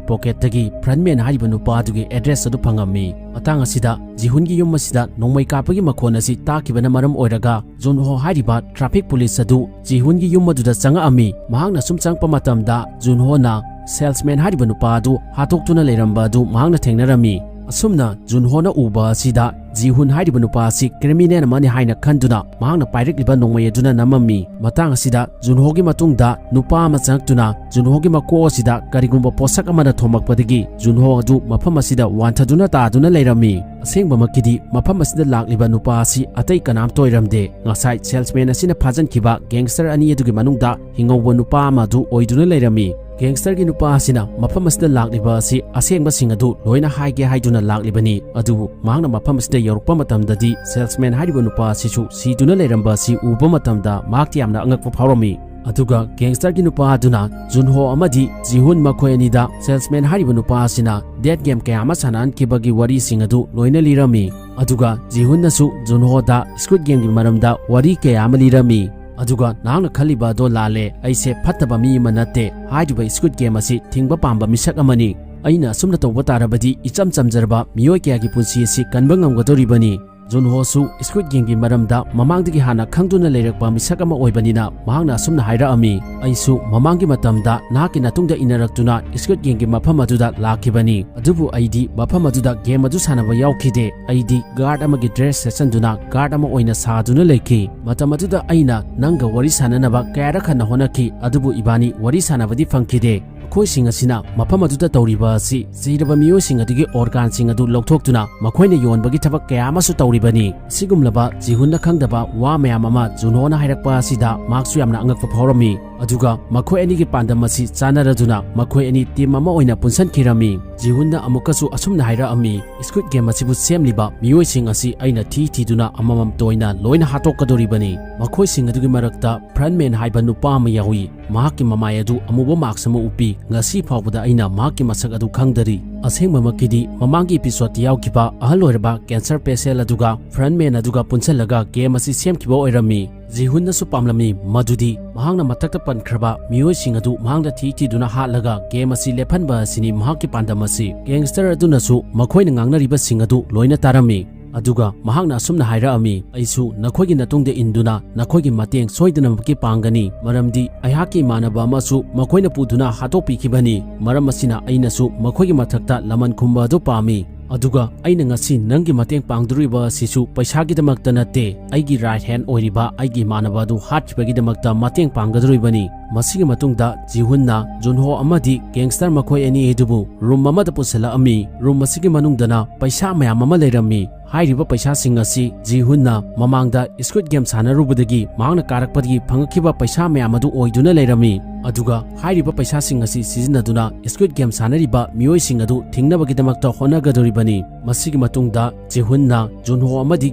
ꯄꯣꯀꯦꯠꯇꯒꯤ ꯐ꯭ꯔꯟꯃꯦꯟ ꯍꯥꯏꯔꯤꯕ ꯅꯨꯄꯥ ꯑꯗꯨꯒꯤ ꯑꯦꯗ꯭ꯔꯦꯁ ꯑꯗꯨ ꯐꯪꯉꯝꯃꯤ꯫ ꯃꯇꯥꯡ ꯑꯁꯤꯗ ꯖꯤꯍꯨꯟꯒꯤ ꯌꯨꯝ ꯑꯁꯤꯗ ꯅꯣꯡꯃꯩ ꯀꯥꯞꯄꯒꯤ ꯃꯈꯣꯟ ꯑꯁꯤ ꯇꯥꯈꯤꯕꯅ ꯃꯔꯝ ꯑꯣꯏꯔꯒ ꯖꯨꯟꯍꯣ ꯍꯥꯏꯔꯤꯕ ꯇ꯭ꯔꯥꯐꯤꯛ ꯄꯨꯂꯤꯁ ꯑꯗꯨ ꯖꯤꯍꯨꯟꯒꯤ ꯌꯨꯝ ꯑꯗꯨꯗ ꯆꯪꯉꯛꯑꯝꯃꯤ꯫ ꯃꯍꯥꯛꯅ ꯁꯨꯝ ꯆꯪꯉꯛꯄ ꯃꯇꯝꯗ ꯖꯨꯟꯍꯣꯅ ꯁꯦꯜꯁꯃꯦꯟ ꯍꯥꯏꯔꯤꯕ ꯅꯨꯄꯥ ꯑꯗꯨ ꯍꯥꯠꯇꯣꯛꯇꯨꯅ ꯂꯩꯔꯝꯕ ꯑꯗꯨ ꯃꯍꯥꯛꯅ ꯊꯦꯡꯅꯔꯝꯃꯤ꯫ ꯑꯁꯨꯝꯅ ꯖꯨꯟꯍꯣꯅ ꯎꯕ ꯑꯁꯤꯗ ꯖꯤꯍꯨꯟ ꯍꯥꯏꯔꯤꯕ ꯅꯨꯄꯥ ꯑꯁꯤ ꯀ꯭ꯔꯤꯃꯤꯅꯦꯜ ꯑꯃꯅꯤ ꯍꯥꯏꯅ ꯈꯟꯗꯨꯅ ꯃꯍꯥꯛꯅ ꯄꯥꯏꯔꯛꯂꯤꯕ ꯅꯣꯡꯃꯩ ꯑꯗꯨꯅ ꯅꯝꯃꯝꯃꯤ꯫ ꯃꯇꯥꯡ ꯑꯁꯤꯗ ꯖꯨꯟꯍꯣꯒꯤ ꯃꯇꯨꯡꯗ ꯅꯨꯄꯥ ꯑꯃ ꯆꯪꯉꯛꯇꯨꯅ ꯖꯨꯟꯍꯣꯒꯤ ꯃꯀꯣꯛ ꯑꯁꯤꯗ ꯀꯔꯤꯒꯨꯝꯕ ꯄꯣꯠꯁꯛ ꯑꯃꯅ ꯊꯣꯝꯃꯛꯄꯗꯒꯤ ꯖꯨꯟꯍꯣ ꯑꯗꯨ ꯃꯐꯝ ꯑꯁꯤꯗ ꯋꯥꯟꯊꯗꯨꯅ ꯇꯥꯗꯨꯅ ꯂꯩꯔꯝꯃꯤ꯫ ꯑꯁꯦꯡꯕꯃꯛꯀꯤꯗꯤ ꯃꯐꯝ ꯑꯁꯤꯗ ꯂꯥꯛꯂꯤꯕ ꯅꯨꯄꯥ ꯑꯁꯤ ꯑꯇꯩ ꯀꯅꯥꯝꯇ ꯑꯣꯏꯔꯝꯗꯦ꯫ ꯉꯁꯥꯏ ꯁꯦꯜꯁꯃꯦꯟ ꯑꯁꯤꯅ ꯐꯥꯖꯤꯟꯈꯤꯕ ꯒꯦꯡꯁꯇꯔ ꯑꯅꯤ ꯑꯗꯨꯒꯤ ꯃꯅꯨꯡꯗ ꯍꯤꯡꯍꯧꯕ ꯅꯨꯄꯥ ꯑꯃ ꯑꯗꯨ ꯑꯣꯏꯗꯨꯅ ꯂꯩꯔꯝꯃꯤ꯫ ꯒꯦꯡꯁꯇꯔꯒꯤ ꯅꯨꯄꯥ ꯑꯁꯤꯅ ꯃꯐꯝ ꯑꯁꯤꯗ ꯂꯥꯛꯂꯤꯕ ꯑꯁꯤ ꯑꯁꯦꯡꯕꯁꯤꯡ ꯑꯗꯨ ꯂꯣꯏꯅ ꯍꯥꯏꯒꯦ ꯍꯥꯏꯗꯨꯅ ꯂꯥꯛꯂꯤꯕꯅꯤ꯫ ꯑꯗꯨꯕꯨ ꯃꯍꯥꯛꯅ ꯃꯐꯝ ꯑꯁꯤꯗ ꯌꯧꯔꯛꯄ ꯃꯇꯝꯗꯗꯤ ꯁꯦꯜꯁꯃꯦꯟ ꯍꯥꯏꯔꯤꯕ ꯅꯨꯄꯥ ꯑꯁꯤꯁꯨ ꯁꯤꯗꯨꯅ ꯂꯩꯔꯝꯕ ꯑꯁꯤ ꯎꯕ ꯃꯇꯝꯗ ꯃꯍꯥꯛꯇꯤ ꯌꯥꯝꯅ ꯑꯉꯛꯄ ꯐꯥꯎꯔꯝꯃꯤ꯫ ꯑꯗꯨꯒ gangster ꯒꯤ ꯅꯨꯄꯥ ꯑꯗꯨꯅ ꯖꯨꯟꯍꯣ ꯑꯃꯗꯤ ꯖꯤꯍꯨꯟ ꯃꯈꯣꯏ ꯑꯅꯤꯗ salesman ꯍꯥꯏꯔꯤꯕ ꯅꯨꯄꯥ ꯑꯁꯤꯅ date game ꯀꯌꯥ ꯑꯃ ꯁꯥꯟꯅꯍꯟꯈꯤꯕꯒꯤ ꯋꯥꯔꯤꯁꯤꯡ ꯑꯗꯨ ꯂꯣꯏꯅ ꯂꯤꯔꯝꯃꯤ꯫ ꯑꯗꯨꯒ ꯖꯤꯍꯨꯟꯅꯁꯨ ꯖꯨꯟꯍꯣꯗ Squid Game ꯒꯤ ꯃꯔꯝꯗ ꯋꯥꯔꯤ ꯀꯌꯥ ꯑꯃ ꯂꯤꯔꯝꯃꯤ꯫ ꯑꯗꯨꯒ "ꯅꯍꯥꯛꯅ ꯈꯜꯂꯤꯕ ꯑꯗꯣ ꯂꯥꯜꯂꯦ, ꯑꯩꯁꯦ ꯐꯠꯇꯕ ꯃꯤ ꯑꯃ ꯅꯠꯇꯦ꯫ ꯍꯥꯏꯔꯤꯕ Squid Game ꯑꯁꯤ ꯊꯤꯡꯕ ꯄꯥꯝꯕ ꯃꯤꯁꯛ ꯑꯃꯅꯤ꯫ ꯑꯩꯅ ꯑꯁꯨꯝꯅ ꯇꯧꯕ ꯇꯥꯔꯕꯗꯤ ꯏꯆꯝ ꯆꯝꯖꯔꯕ ꯃꯤꯑꯣꯏ ꯀꯌꯥꯒꯤ ꯄꯨꯟꯁꯤ ꯑꯁꯤ ꯀꯟꯕ ꯉꯝꯒꯗꯧꯔꯤꯕꯅꯤ"꯫ ꯖꯨꯟꯍꯣꯁꯨ Squid Game ꯒꯤ ꯃꯔꯝꯗ ꯃꯃꯥꯡꯗꯒꯤ ꯍꯥꯟꯅ ꯈꯪꯗꯨꯅ ꯂꯩꯔꯛꯄ ꯃꯤꯁꯛ ꯑꯃ ꯑꯣꯏꯕꯅꯤꯅ ꯃꯍꯥꯛꯅ ꯑꯁꯨꯝꯅ ꯍꯥꯏꯔꯛꯑꯝꯃꯤ, "ꯑꯩꯁꯨ ꯃꯃꯥꯡꯒꯤ ꯃꯇꯝꯗ ꯅꯍꯥꯛꯀꯤ ꯅꯇꯨꯡꯗ ꯏꯟꯅꯔꯛꯇꯨꯅ Squid Game ꯒꯤ ꯃꯐꯝ ꯑꯗꯨꯗ ꯂꯥꯛꯈꯤꯕꯅꯤ, ꯑꯗꯨꯕꯨ ꯑꯩꯗꯤ ꯃꯐꯝ ꯑꯗꯨꯗ game ꯑꯗꯨ ꯁꯥꯟꯅꯕ ꯌꯥꯎꯈꯤꯗꯦ꯫ ꯑꯩꯗꯤ guard ꯑꯃꯒꯤ dress ꯁꯦꯠꯆꯟꯗꯨꯅ guard ꯑꯃ ꯑꯣꯏꯅ ꯁꯥꯗꯨꯅ ꯂꯩꯈꯤ꯫ ꯃꯇꯝ ꯑꯗꯨꯗ ꯑꯩꯅ ꯅꯪꯒ ꯋꯥꯔꯤ ꯁꯥꯟꯅꯅꯕ ꯀꯌꯥꯔꯛ ꯍꯟꯅ ꯍꯣꯠꯅꯈꯤ, ꯑꯗꯨꯕꯨ ꯏꯕꯥꯅꯤ ꯋꯥꯔꯤ ꯁꯥꯟꯅꯕꯗꯤ ꯐꯪꯈꯤꯗꯦ꯫ ꯃꯈꯣꯏꯁꯤꯡ ꯑꯁꯤꯅ ꯃꯐꯝ ꯑꯗꯨꯗ ꯇꯧꯔꯤꯕ ꯑꯁꯤ ꯁꯤꯔꯕ ꯃꯤꯑꯣꯏꯁꯤꯡ ꯑꯗꯨꯒꯤ organ ꯁꯤꯡ ꯑꯗꯨ ꯂꯧꯊꯣꯛꯇꯨꯅ ꯃꯈꯣꯏꯅ ꯌꯣꯟꯕꯒꯤ ꯊꯕꯛ ꯀꯌꯥ ꯑꯃꯁꯨ ꯇꯧꯔꯤꯕꯅꯤ"꯫ ꯑꯁꯤꯒꯨꯝꯂꯕ ꯖꯤꯍꯨꯟꯅ ꯈꯪꯗꯕ ꯋꯥ ꯃꯌꯥꯝ ꯑꯃ ꯖꯨꯟꯍꯣꯅ ꯍꯥꯏꯔꯛꯄ ꯑꯁꯤꯗ ꯃꯍꯥꯛꯁꯨ ꯌꯥꯝꯅ ꯑꯉꯛꯄ ꯐꯥꯎꯔꯝꯃꯤ꯫ ꯑꯗꯨꯒ ꯃꯈꯣꯏ ꯑꯅꯤꯒꯤ ꯄꯥꯟꯗꯝ ꯑꯁꯤ ꯆꯥꯟꯅꯔꯗꯨꯅ ꯃꯈꯣꯏ ꯑꯅꯤ team ꯑꯃ ꯑꯣꯏꯅ ꯄꯨꯟꯁꯤꯟꯈꯤꯔꯝꯃꯤ꯫ ꯖꯤꯍꯨꯟꯅ ꯑꯃꯨꯛꯀꯁꯨ ꯑꯁꯨꯝꯅ ꯍꯥꯏꯔꯛꯑꯝꯃꯤ, "Squid Game ꯑꯁꯤꯕꯨ ꯁꯦꯝꯂꯤꯕ ꯃꯤꯑꯣꯏꯁꯤꯡ ꯑꯁꯤ ꯑꯩꯅ ꯊꯤ ꯊꯤꯗꯨꯅ ꯑꯃꯃꯝꯇ ꯑꯣꯏꯅ ꯂꯣꯏꯅ ꯍꯥꯠꯇꯣꯛꯀꯗꯧꯔꯤꯕꯅꯤ"꯫ ꯃꯈꯣꯏꯁꯤꯡ ꯑꯗꯨꯒꯤ ꯃꯔꯛꯇ Frontman ꯍꯥꯏꯕ ꯅꯨꯄꯥ ꯑꯃ ꯌꯥꯎꯏ꯫ ꯃꯍꯥꯛꯀꯤ ꯃꯃꯥꯏ ꯑꯗꯨ ꯑꯃꯨꯕ mask ꯑꯃ ꯎꯞꯄꯤ꯫ ꯉꯁꯤ ꯐꯥꯎꯕꯗ ꯑꯩꯅ ꯃꯍꯥꯛꯀꯤ ꯃꯁꯛ ꯑꯗꯨ ꯈꯪꯗꯔꯤ꯫ ꯑꯁꯦꯡꯕꯃꯛꯀꯤꯗꯤ ꯃꯃꯥꯡꯒꯤ episode ꯇ ꯌꯥꯎꯈꯤꯕ ꯑꯍꯜ ꯑꯣꯏꯔꯕ cancer patient ꯑꯗꯨꯒ Frontman ꯑꯗꯨꯒ ꯄꯨꯟꯁꯤꯜꯂꯒ game ꯑꯁꯤ ꯁꯦꯝꯈꯤꯕ ꯑꯣꯏꯔꯝꯃꯤ꯫ ꯖꯤꯍꯨꯟꯅꯁꯨ ꯄꯥꯝꯂꯝꯃꯤ ꯃꯗꯨꯗꯤ ꯃꯍꯥꯛꯅ ꯃꯊꯛꯇ ꯄꯟꯈ꯭ꯔꯕ ꯃꯤꯑꯣꯏꯁꯤꯡ ꯑꯗꯨ ꯃꯍꯥꯛꯅ ꯊꯤ ꯊꯤꯗꯨꯅ ꯍꯥꯠꯂꯒ game ꯑꯁꯤ ꯂꯦꯞꯍꯟꯕ ꯑꯁꯤꯅꯤ ꯃꯍꯥꯛꯀꯤ ꯄꯥꯟꯗꯝ ꯑꯁꯤ꯫ Gangster ꯑꯗꯨꯅꯁꯨ ꯃꯈꯣꯏꯅ ꯉꯥꯡꯅꯔꯤꯕꯁꯤꯡ ꯑꯗꯨ ꯂꯣꯏꯅ ꯇꯥꯔꯝꯃꯤ꯫ ꯑꯗꯨꯒ ꯃꯍꯥꯛꯅ ꯑꯁꯨꯝꯅ ꯍꯥꯏꯔꯛꯑꯝꯃꯤ, "ꯑꯩꯁꯨ ꯅꯈꯣꯏꯒꯤ ꯅꯇꯨꯡꯗ ꯏꯟꯗꯨꯅ ꯅꯈꯣꯏꯒꯤ ꯃꯇꯦꯡ ꯁꯣꯏꯗꯅꯃꯛꯀꯤ ꯄꯥꯡꯒꯅꯤ, ꯃꯔꯝꯗꯤ ꯑꯩꯍꯥꯛꯀꯤ ꯏꯃꯥꯟꯅꯕ ꯑꯃꯁꯨ ꯃꯈꯣꯏꯅ ꯄꯨꯗꯨꯅ ꯍꯥꯠꯇꯣꯛꯄꯤꯈꯤꯕꯅꯤ꯫ ꯃꯔꯝ ꯑꯁꯤꯅ ꯑꯩꯅꯁꯨ ꯃꯈꯣꯏꯒꯤ ꯃꯊꯛꯇ ꯂꯃꯟ ꯈꯨꯝꯕ ꯑꯗꯨ ꯄꯥꯝꯃꯤ꯫ ꯑꯗꯨꯒ ꯑꯩꯅ ꯉꯁꯤ ꯅꯪꯒꯤ ꯃꯇꯦꯡ ꯄꯥꯡꯗꯣꯔꯤꯕ ꯑꯁꯤꯁꯨ ꯄꯩꯁꯥꯒꯤꯗꯃꯛꯇ ꯅꯠꯇꯦ, ꯑꯩꯒꯤ right hand ꯑꯣꯏꯔꯤꯕ ꯑꯩꯒꯤ ꯏꯃꯥꯟꯅꯕ ꯑꯗꯨ ꯍꯥꯠꯈꯤꯕꯒꯤꯗꯃꯛꯇ ꯃꯇꯦꯡ ꯄꯥꯡꯒꯗꯧꯔꯤꯕꯅꯤ"꯫ ꯃꯁꯤꯒꯤ ꯃꯇꯨꯡꯗ ꯖꯤꯍꯨꯟꯅ ꯖꯨꯟꯍꯣ ꯑꯃꯗꯤ gangster ꯃꯈꯣꯏ ꯑꯅꯤ ꯑꯗꯨꯕꯨ room ꯑꯃꯗ ꯄꯨꯁꯤꯜꯂꯛꯑꯝꯃꯤ꯫ Room ꯑꯁꯤꯒꯤ ꯃꯅꯨꯡꯗꯅ ꯄꯩꯁꯥ ꯃꯌꯥꯝ ꯑꯃ ꯂꯩꯔꯝꯃꯤ꯫ ꯍꯥꯏꯔꯤꯕ ꯄꯩꯁꯥꯁꯤꯡ ꯑꯁꯤ ꯖꯤꯍꯨꯟꯅ ꯃꯃꯥꯡꯗ Squid Game ꯁꯥꯟꯅꯔꯨꯕꯗꯒꯤ ꯃꯍꯥꯛꯅ ꯀꯥꯔꯛꯄꯗꯒꯤ ꯐꯪꯉꯛꯈꯤꯕ ꯄꯩꯁꯥ ꯃꯌꯥꯝ ꯑꯗꯨ ꯑꯣꯏꯗꯨꯅ ꯂꯩꯔꯝꯃꯤ꯫ ꯑꯗꯨꯒ ꯍꯥꯏꯔꯤꯕ ꯄꯩꯁꯥꯁꯤꯡ ꯑꯁꯤ ꯁꯤꯖꯤꯟꯅꯗꯨꯅ Squid Game ꯁꯥꯟꯅꯔꯤꯕ ꯃꯤꯑꯣꯏꯁꯤꯡ ꯑꯗꯨ ꯊꯤꯡꯅꯕꯒꯤꯗꯃꯛꯇ ꯍꯣꯠꯅꯒꯗꯧꯔꯤꯕꯅꯤ꯫ ꯃꯁꯤꯒꯤ ꯃꯇꯨꯡꯗ ꯖꯤꯍꯨꯟꯅ ꯖꯨꯟꯍꯣ ꯑꯃꯗꯤ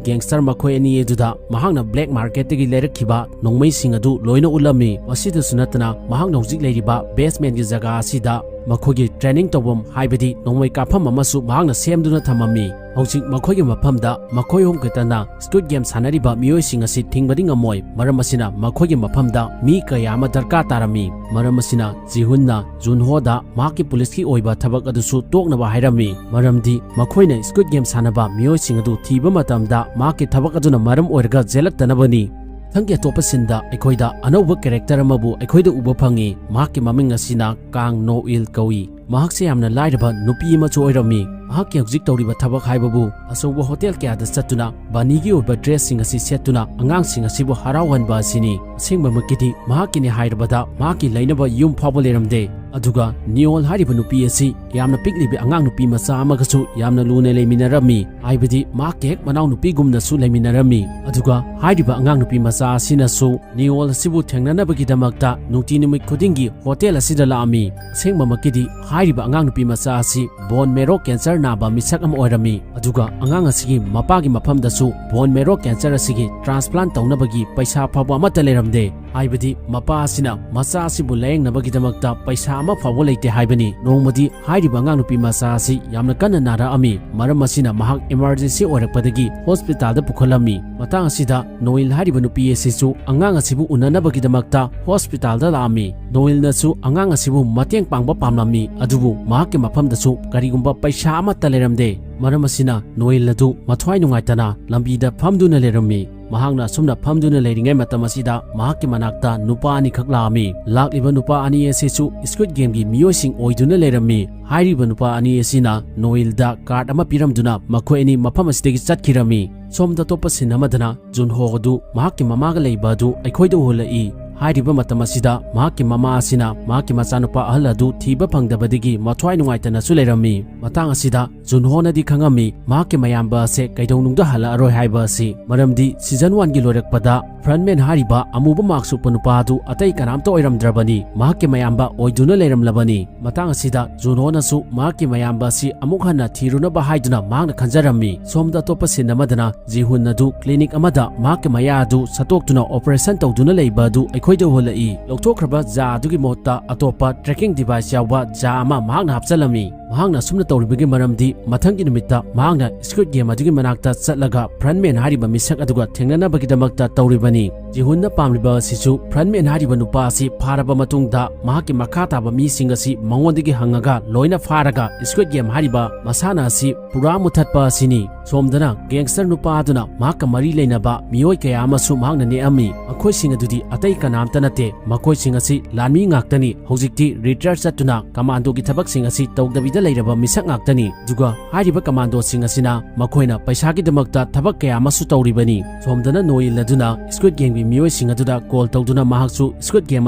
gangster ꯃꯈꯣꯏ ꯑꯅꯤ ꯑꯗꯨꯗ ꯃꯍꯥꯛꯅ black marketꯇꯒꯤ ꯂꯩꯔꯛꯈꯤꯕ ꯅꯣꯡꯃꯩꯁꯤꯡ ꯑꯗꯨ ꯂꯣꯏꯅ ꯎꯠꯂꯝꯃꯤ꯫ ꯃꯁꯤꯗꯁꯨ ꯅꯠꯇꯅ ꯃꯍꯥꯛꯅ ꯍꯧꯖꯤꯛ ꯂꯩꯔꯤꯕ basementꯀꯤ ꯖꯒꯥ ꯑꯁꯤꯗ ꯃꯈꯣꯏꯒꯤ training ꯇꯧꯐꯝ, ꯍꯥꯏꯕꯗꯤ ꯅꯣꯡꯃꯩ ꯀꯥꯞꯐꯝ ꯑꯃꯁꯨ ꯃꯍꯥꯛꯅ ꯁꯦꯝꯗꯨꯅ ꯊꯝꯃꯝꯃꯤ꯫ ꯍꯧꯖꯤꯛ ꯃꯈꯣꯏꯒꯤ ꯃꯐꯝꯗ ꯃꯈꯣꯏ ꯑꯍꯨꯝ ꯈꯛꯇꯅ Squid Game ꯁꯥꯟꯅꯔꯤꯕ ꯃꯤꯑꯣꯏꯁꯤꯡ ꯑꯁꯤ ꯊꯤꯡꯕꯗꯤ ꯉꯝꯃꯣꯏ, ꯃꯔꯝ ꯑꯁꯤꯅ ꯃꯈꯣꯏꯒꯤ ꯃꯐꯝꯗ ꯃꯤ ꯀꯌꯥ ꯑꯃ ꯗꯔꯀꯥꯔ ꯇꯥꯔꯝꯃꯤ꯫ ꯃꯔꯝ ꯑꯁꯤꯅ ꯖꯤꯍꯨꯟꯅ ꯖꯨꯟꯍꯣꯗ ꯃꯍꯥꯛꯀꯤ ꯄꯨꯂꯤꯁꯀꯤ ꯑꯣꯏꯕ ꯊꯕꯛ ꯑꯗꯨꯁꯨ ꯇꯣꯛꯅꯕ ꯍꯥꯏꯔꯝꯃꯤ, ꯃꯔꯝꯗꯤ ꯃꯈꯣꯏꯅ Squid Game ꯁꯥꯟꯅꯕ ꯃꯤꯑꯣꯏꯁꯤꯡ ꯑꯗꯨ ꯊꯤꯕ ꯃꯇꯝꯗ ꯃꯍꯥꯛꯀꯤ ꯊꯕꯛ ꯑꯗꯨꯅ ꯃꯔꯝ ꯑꯣꯏꯔꯒ ꯆꯦꯜꯂꯛꯇꯅꯕꯅꯤ꯫ ꯃꯊꯪꯒꯤ ꯑꯇꯣꯞꯄ sceneꯗ ꯑꯩꯈꯣꯏꯗ ꯑꯅꯧꯕ character ꯑꯃꯕꯨ ꯑꯩꯈꯣꯏꯗ ꯎꯕ ꯐꯪꯉꯤ꯫ ꯃꯍꯥꯛꯀꯤ ꯃꯃꯤꯡ ꯑꯁꯤꯅ ꯀꯥꯡ ꯅꯣ ꯏꯜ ꯀꯧꯏ꯫ ꯃꯍꯥꯛꯁꯦ ꯌꯥꯝꯅ ꯂꯥꯏꯔꯕ ꯅꯨꯄꯤ ꯑꯃꯁꯨ ꯑꯣꯏꯔꯝꯃꯤ꯫ ꯃꯍꯥꯛꯀꯤ ꯍꯧꯖꯤꯛ ꯇꯧꯔꯤꯕ ꯊꯕꯛ ꯍꯥꯏꯕꯕꯨ ꯑꯆꯧꯕ hotel ꯀꯌꯥꯗ ꯆꯠꯇꯨꯅ ꯕꯅꯤꯒꯤ ꯑꯣꯏꯕ dressꯁꯤꯡ ꯑꯁꯤ ꯁꯦꯠꯇꯨꯅ ꯑꯉꯥꯡꯁꯤꯡ ꯑꯁꯤꯕꯨ ꯍꯔꯥꯎꯍꯟꯕ ꯑꯁꯤꯅꯤ꯫ ꯑꯁꯦꯡꯕꯃꯛꯀꯤꯗꯤ ꯃꯍꯥꯛꯀꯤꯅꯤ ꯍꯥꯏꯔꯕꯗ ꯃꯍꯥꯛꯀꯤ ꯂꯩꯅꯕ ꯌꯨꯝ ꯐꯥꯎꯕ ꯂꯩꯔꯝꯗꯦ꯫ ꯑꯗꯨꯒ ꯅꯤꯑꯣꯜ ꯍꯥꯏꯔꯤꯕ ꯅꯨꯄꯤ ꯑꯁꯤ ꯌꯥꯝꯅ ꯄꯤꯛꯂꯤꯕꯤ ꯑꯉꯥꯡ ꯅꯨꯄꯤ ꯃꯆꯥ ꯑꯃꯒꯁꯨ ꯌꯥꯝꯅ ꯂꯨꯅ ꯂꯩꯃꯤꯟꯅꯔꯝꯃꯤ, ꯍꯥꯏꯕꯗꯤ ꯃꯍꯥꯛꯀꯤ ꯍꯦꯛ ꯃꯅꯥꯎ ꯅꯨꯄꯤꯒꯨꯝꯅꯁꯨ ꯂꯩꯃꯤꯟꯅꯔꯝꯃꯤ꯫ ꯑꯗꯨꯒ ꯍꯥꯏꯔꯤꯕ ꯑꯉꯥꯡ ꯅꯨꯄꯤ ꯃꯆꯥ ꯑꯁꯤꯅꯁꯨ ꯅꯤꯑꯣꯜ ꯑꯁꯤꯕꯨ ꯊꯦꯡꯅꯅꯕꯒꯤꯗꯃꯛꯇ ꯅꯨꯡꯇꯤ ꯅꯨꯃꯤꯠ ꯈꯨꯗꯤꯡꯒꯤ hotel ꯑꯁꯤꯗ ꯂꯥꯛꯑꯝꯃꯤ꯫ ꯑꯁꯦꯡꯕꯃꯛꯀꯤꯗꯤ ꯍꯥꯏꯔꯤꯕ ꯑꯉꯥꯡ ꯅꯨꯄꯤ ꯃꯆꯥ ꯑꯁꯤ bone marrow cancer ꯅꯥꯕ ꯃꯤꯁꯛ ꯑꯃ ꯑꯣꯏꯔꯝꯃꯤ꯫ ꯑꯗꯨꯒ ꯑꯉꯥꯡ ꯑꯁꯤꯒꯤ ꯃꯄꯥꯒꯤ ꯃꯐꯝꯗꯁꯨ bone marrow cancer ꯑꯁꯤꯒꯤ transplant ꯇꯧꯅꯕꯒꯤ ꯄꯩꯁꯥ ꯐꯥꯎꯕ ꯑꯃꯠꯇ ꯂꯩꯔꯝꯗꯦ꯫ ꯍꯥꯏꯕꯗꯤ ꯃꯄꯥ ꯑꯁꯤꯅ ꯃꯆꯥ ꯑꯁꯤꯕꯨ ꯂꯥꯌꯦꯡꯅꯕꯒꯤꯗꯃꯛꯇ ꯄꯩꯁꯥ ꯑꯃ ꯐꯥꯎꯕ ꯂꯩꯇꯦ ꯍꯥꯏꯕꯅꯤ꯫ ꯅꯣꯡꯃꯗꯤ ꯍꯥꯏꯔꯤꯕ ꯑꯉꯥꯡ ꯅꯨꯄꯤ ꯃꯆꯥ ꯑꯁꯤ ꯌꯥꯝꯅ ꯀꯟꯅ ꯅꯥꯔꯛꯑꯝꯃꯤ꯫ ꯃꯔꯝ ꯑꯁꯤꯅ ꯃꯍꯥꯛ emergency ꯑꯣꯏꯔꯛꯄꯗꯒꯤ hospitalꯗ ꯄꯨꯈꯠꯂꯝꯃꯤ꯫ ꯃꯇꯥꯡ ꯑꯁꯤꯗ ꯅꯣꯏꯜ ꯍꯥꯏꯔꯤꯕ ꯅꯨꯄꯤ ꯑꯁꯤꯁꯨ ꯑꯉꯥꯡ ꯑꯁꯤꯕꯨ ꯎꯅꯅꯕꯒꯤꯗꯃꯛꯇ hospitalꯗ ꯂꯥꯛꯑꯝꯃꯤ꯫ ꯅꯣꯏꯜꯅꯁꯨ ꯑꯉꯥꯡ ꯑꯁꯤꯕꯨ ꯃꯇꯦꯡ ꯄꯥꯡꯕ ꯄꯥꯝꯂꯝꯃꯤ, ꯑꯗꯨꯕꯨ ꯃꯍꯥꯛꯀꯤ ꯃꯐꯝꯗꯁꯨ ꯀꯔꯤꯒꯨꯝꯕ ꯄꯩꯁꯥ ꯑꯃꯠꯇ ꯂꯩꯔꯝꯗꯦ꯫ ꯃꯔꯝ ꯑꯁꯤꯅ ꯅꯣꯏꯜ ꯑꯗꯨ ꯃꯊ꯭ꯋꯥꯏ ꯅꯨꯡꯉꯥꯏꯇꯅ ꯂꯝꯕꯤꯗ ꯐꯝꯗꯨꯅ ꯂꯩꯔꯝꯃꯤ꯫ ꯃꯍꯥꯛꯅ ꯑꯁꯨꯝꯅ ꯐꯝꯗꯨꯅ ꯂꯩꯔꯤꯉꯩ ꯃꯇꯝ ꯑꯁꯤꯗ ꯃꯍꯥꯛꯀꯤ ꯃꯅꯥꯛꯇ ꯅꯨꯄꯥ ꯑꯅꯤꯈꯛ ꯂꯥꯛꯑꯝꯃꯤ꯫ ꯂꯥꯛꯂꯤꯕ ꯅꯨꯄꯥ ꯑꯅꯤ ꯑꯁꯤꯁꯨ Squid Gameꯒꯤ ꯃꯤꯑꯣꯏꯁꯤꯡ ꯑꯣꯏꯗꯨꯅ ꯂꯩꯔꯝꯃꯤ꯫ ꯍꯥꯏꯔꯤꯕ ꯅꯨꯄꯥ ꯑꯅꯤ ꯑꯁꯤꯅ ꯅꯣꯏꯜꯗ card ꯑꯃ ꯄꯤꯔꯝꯗꯨꯅ ꯃꯈꯣꯏ ꯑꯅꯤ ꯃꯐꯝ ꯑꯁꯤꯗꯒꯤ ꯆꯠꯈꯤꯔꯝꯃꯤ꯫ ꯁꯣꯝꯗ ꯑꯇꯣꯞꯄ scene ꯑꯃꯗꯅ ꯖꯨꯟꯍꯣ ꯑꯗꯨ ꯃꯍꯥꯛꯀꯤ ꯃꯃꯥꯒ ꯂꯩꯕ ꯑꯗꯨ ꯑꯩꯈꯣꯏꯗ ꯎꯍꯜꯂꯛꯏ꯫ ꯍꯥꯏꯔꯤꯕ ꯃꯇꯝ ꯑꯁꯤꯗ ꯃꯍꯥꯛꯀꯤ ꯃꯃꯥ ꯑꯁꯤꯅ ꯃꯍꯥꯛꯀꯤ ꯃꯆꯥꯅꯨꯄꯥ ꯑꯍꯜ ꯑꯗꯨ ꯊꯤꯕ ꯐꯪꯗꯕꯗꯒꯤ ꯃꯊ꯭ꯋꯥꯏ ꯅꯨꯡꯉꯥꯏꯇꯅꯁꯨ ꯂꯩꯔꯝꯃꯤ꯫ ꯃꯇꯥꯡ ꯑꯁꯤꯗ ꯖꯨꯟꯍꯣꯅꯗꯤ ꯈꯪꯉꯝꯃꯤ ꯃꯍꯥꯛꯀꯤ ꯃꯌꯥꯝꯕ ꯑꯁꯦ ꯀꯩꯗꯧꯅꯨꯡꯗ ꯍꯜꯂꯛꯑꯔꯣꯏ ꯍꯥꯏꯕ ꯑꯁꯤ, ꯃꯔꯝꯗꯤ season one ꯒꯤ ꯂꯣꯏꯔꯛꯄꯗ Frontman ꯍꯥꯏꯔꯤꯕ ꯑꯃꯨꯕ mask ꯎꯞꯄ ꯅꯨꯄꯥ ꯑꯗꯨ ꯑꯇꯩ ꯀꯅꯥꯝꯇ ꯑꯣꯏꯔꯝꯗ꯭ꯔꯕꯅꯤ, ꯃꯍꯥꯛꯀꯤ ꯃꯌꯥꯝꯕ ꯑꯣꯏꯗꯨꯅ ꯂꯩꯔꯝꯂꯕꯅꯤ꯫ ꯃꯇꯥꯡ ꯑꯁꯤꯗ ꯖꯨꯟꯍꯣꯅꯁꯨ ꯃꯍꯥꯛꯀꯤ ꯃꯌꯥꯝꯕ ꯑꯁꯤ ꯑꯃꯨꯛ ꯍꯟꯅ ꯊꯤꯔꯨꯅꯕ ꯍꯥꯏꯗꯨꯅ ꯃꯍꯥꯛꯅ ꯈꯟꯖꯔꯝꯃꯤ꯫ ꯁꯣꯝꯗ ꯑꯇꯣꯞꯄ scene ꯑꯃꯗꯅ ꯖꯤꯍꯨꯟ ꯑꯗꯨ clinic ꯑꯃꯗ ꯃꯍꯥꯛꯀꯤ ꯃꯌꯥ ꯑꯗꯨ ꯁꯠꯇꯣꯛꯇꯨꯅ operation ꯇꯧꯗꯨꯅ ꯂꯩꯕ ꯑꯗꯨ ꯑꯩꯈꯣꯏꯗ ꯎꯍꯜꯂꯛꯏ꯫ ꯂꯧꯊꯣꯛꯈ꯭ꯔꯕ ꯖꯥ ꯑꯗꯨꯒꯤ ꯃꯍꯨꯠꯇ ꯑꯇꯣꯞꯄ tracking device ꯌꯥꯎꯕ ꯖꯥ ꯑꯃ ꯃꯍꯥꯛꯅ ꯍꯥꯞꯆꯜꯂꯝꯃꯤ꯫ ꯃꯍꯥꯛꯅ ꯑꯁꯨꯝꯅ ꯇꯧꯔꯤꯕꯒꯤ ꯃꯔꯝꯗꯤ ꯃꯊꯪꯒꯤ ꯅꯨꯃꯤꯠꯇ ꯃꯍꯥꯛꯅ Squid Game ꯑꯗꯨꯒꯤ ꯃꯅꯥꯛꯇ ꯆꯠꯂꯒ Frontman ꯍꯥꯏꯔꯤꯕ ꯃꯤꯁꯛ ꯑꯗꯨꯒ ꯊꯦꯡꯅꯅꯕꯒꯤꯗꯃꯛꯇ ꯇꯧꯔꯤꯕꯅꯤ꯫ ꯖꯤꯍꯨꯟꯅ ꯄꯥꯝꯂꯤꯕ ꯑꯁꯤꯁꯨ Frontman ꯍꯥꯏꯔꯤꯕ ꯅꯨꯄꯥ ꯑꯁꯤ ꯐꯥꯔꯕ ꯃꯇꯨꯡꯗ ꯃꯍꯥꯛꯀꯤ ꯃꯈꯥ ꯇꯥꯕ ꯃꯤꯁꯤꯡ ꯑꯁꯤ ꯃꯉꯣꯟꯗꯒꯤ ꯍꯪꯉꯒ ꯂꯣꯏꯅ ꯐꯥꯔꯒ Squid Game ꯍꯥꯏꯔꯤꯕ ꯃꯁꯥꯟꯅ ꯑꯁꯤ ꯄꯨꯔꯥ ꯃꯨꯊꯠꯄ ꯑꯁꯤꯅꯤ꯫ ꯁꯣꯝꯗꯅ gangster ꯅꯨꯄꯥ ꯑꯗꯨꯅ ꯃꯍꯥꯛꯀ ꯃꯔꯤ ꯂꯩꯅꯕ ꯃꯤꯑꯣꯏ ꯀꯌꯥ ꯑꯃꯁꯨ ꯃꯍꯥꯛꯅ ꯅꯦꯛꯑꯝꯃꯤ꯫ ꯃꯈꯣꯏꯁꯤꯡ ꯑꯗꯨꯗꯤ ꯑꯇꯩ ꯀꯅꯥꯝꯇ ꯅꯠꯇꯦ, ꯃꯈꯣꯏꯁꯤꯡ ꯑꯁꯤ ꯂꯥꯟꯃꯤ ꯉꯥꯛꯇꯅꯤ꯫ ꯍꯧꯖꯤꯛꯇꯤ retire ꯆꯠꯇꯨꯅ commando ꯒꯤ ꯊꯕꯛꯁꯤꯡ ꯑꯁꯤ ꯇꯧꯗꯕꯤꯗ ꯂꯩꯔꯕ ꯃꯤꯁꯛ ꯉꯥꯛꯇꯅꯤ꯫ ꯑꯗꯨꯒ ꯍꯥꯏꯔꯤꯕ commando ꯁꯤꯡ ꯑꯁꯤꯅ ꯃꯈꯣꯏꯅ ꯄꯩꯁꯥꯒꯤꯗꯃꯛꯇ ꯊꯕꯛ ꯀꯌꯥ ꯑꯃꯁꯨ ꯇꯧꯔꯤꯕꯅꯤ꯫ ꯁꯣꯝꯗꯅ ꯅꯣꯏꯜ ꯑꯗꯨꯅ Squid Game ꯒꯤ ꯃꯤꯑꯣꯏꯁꯤꯡ ꯑꯗꯨꯗ call ꯇꯧꯗꯨꯅ ꯃꯍꯥꯛꯁꯨ Squid Game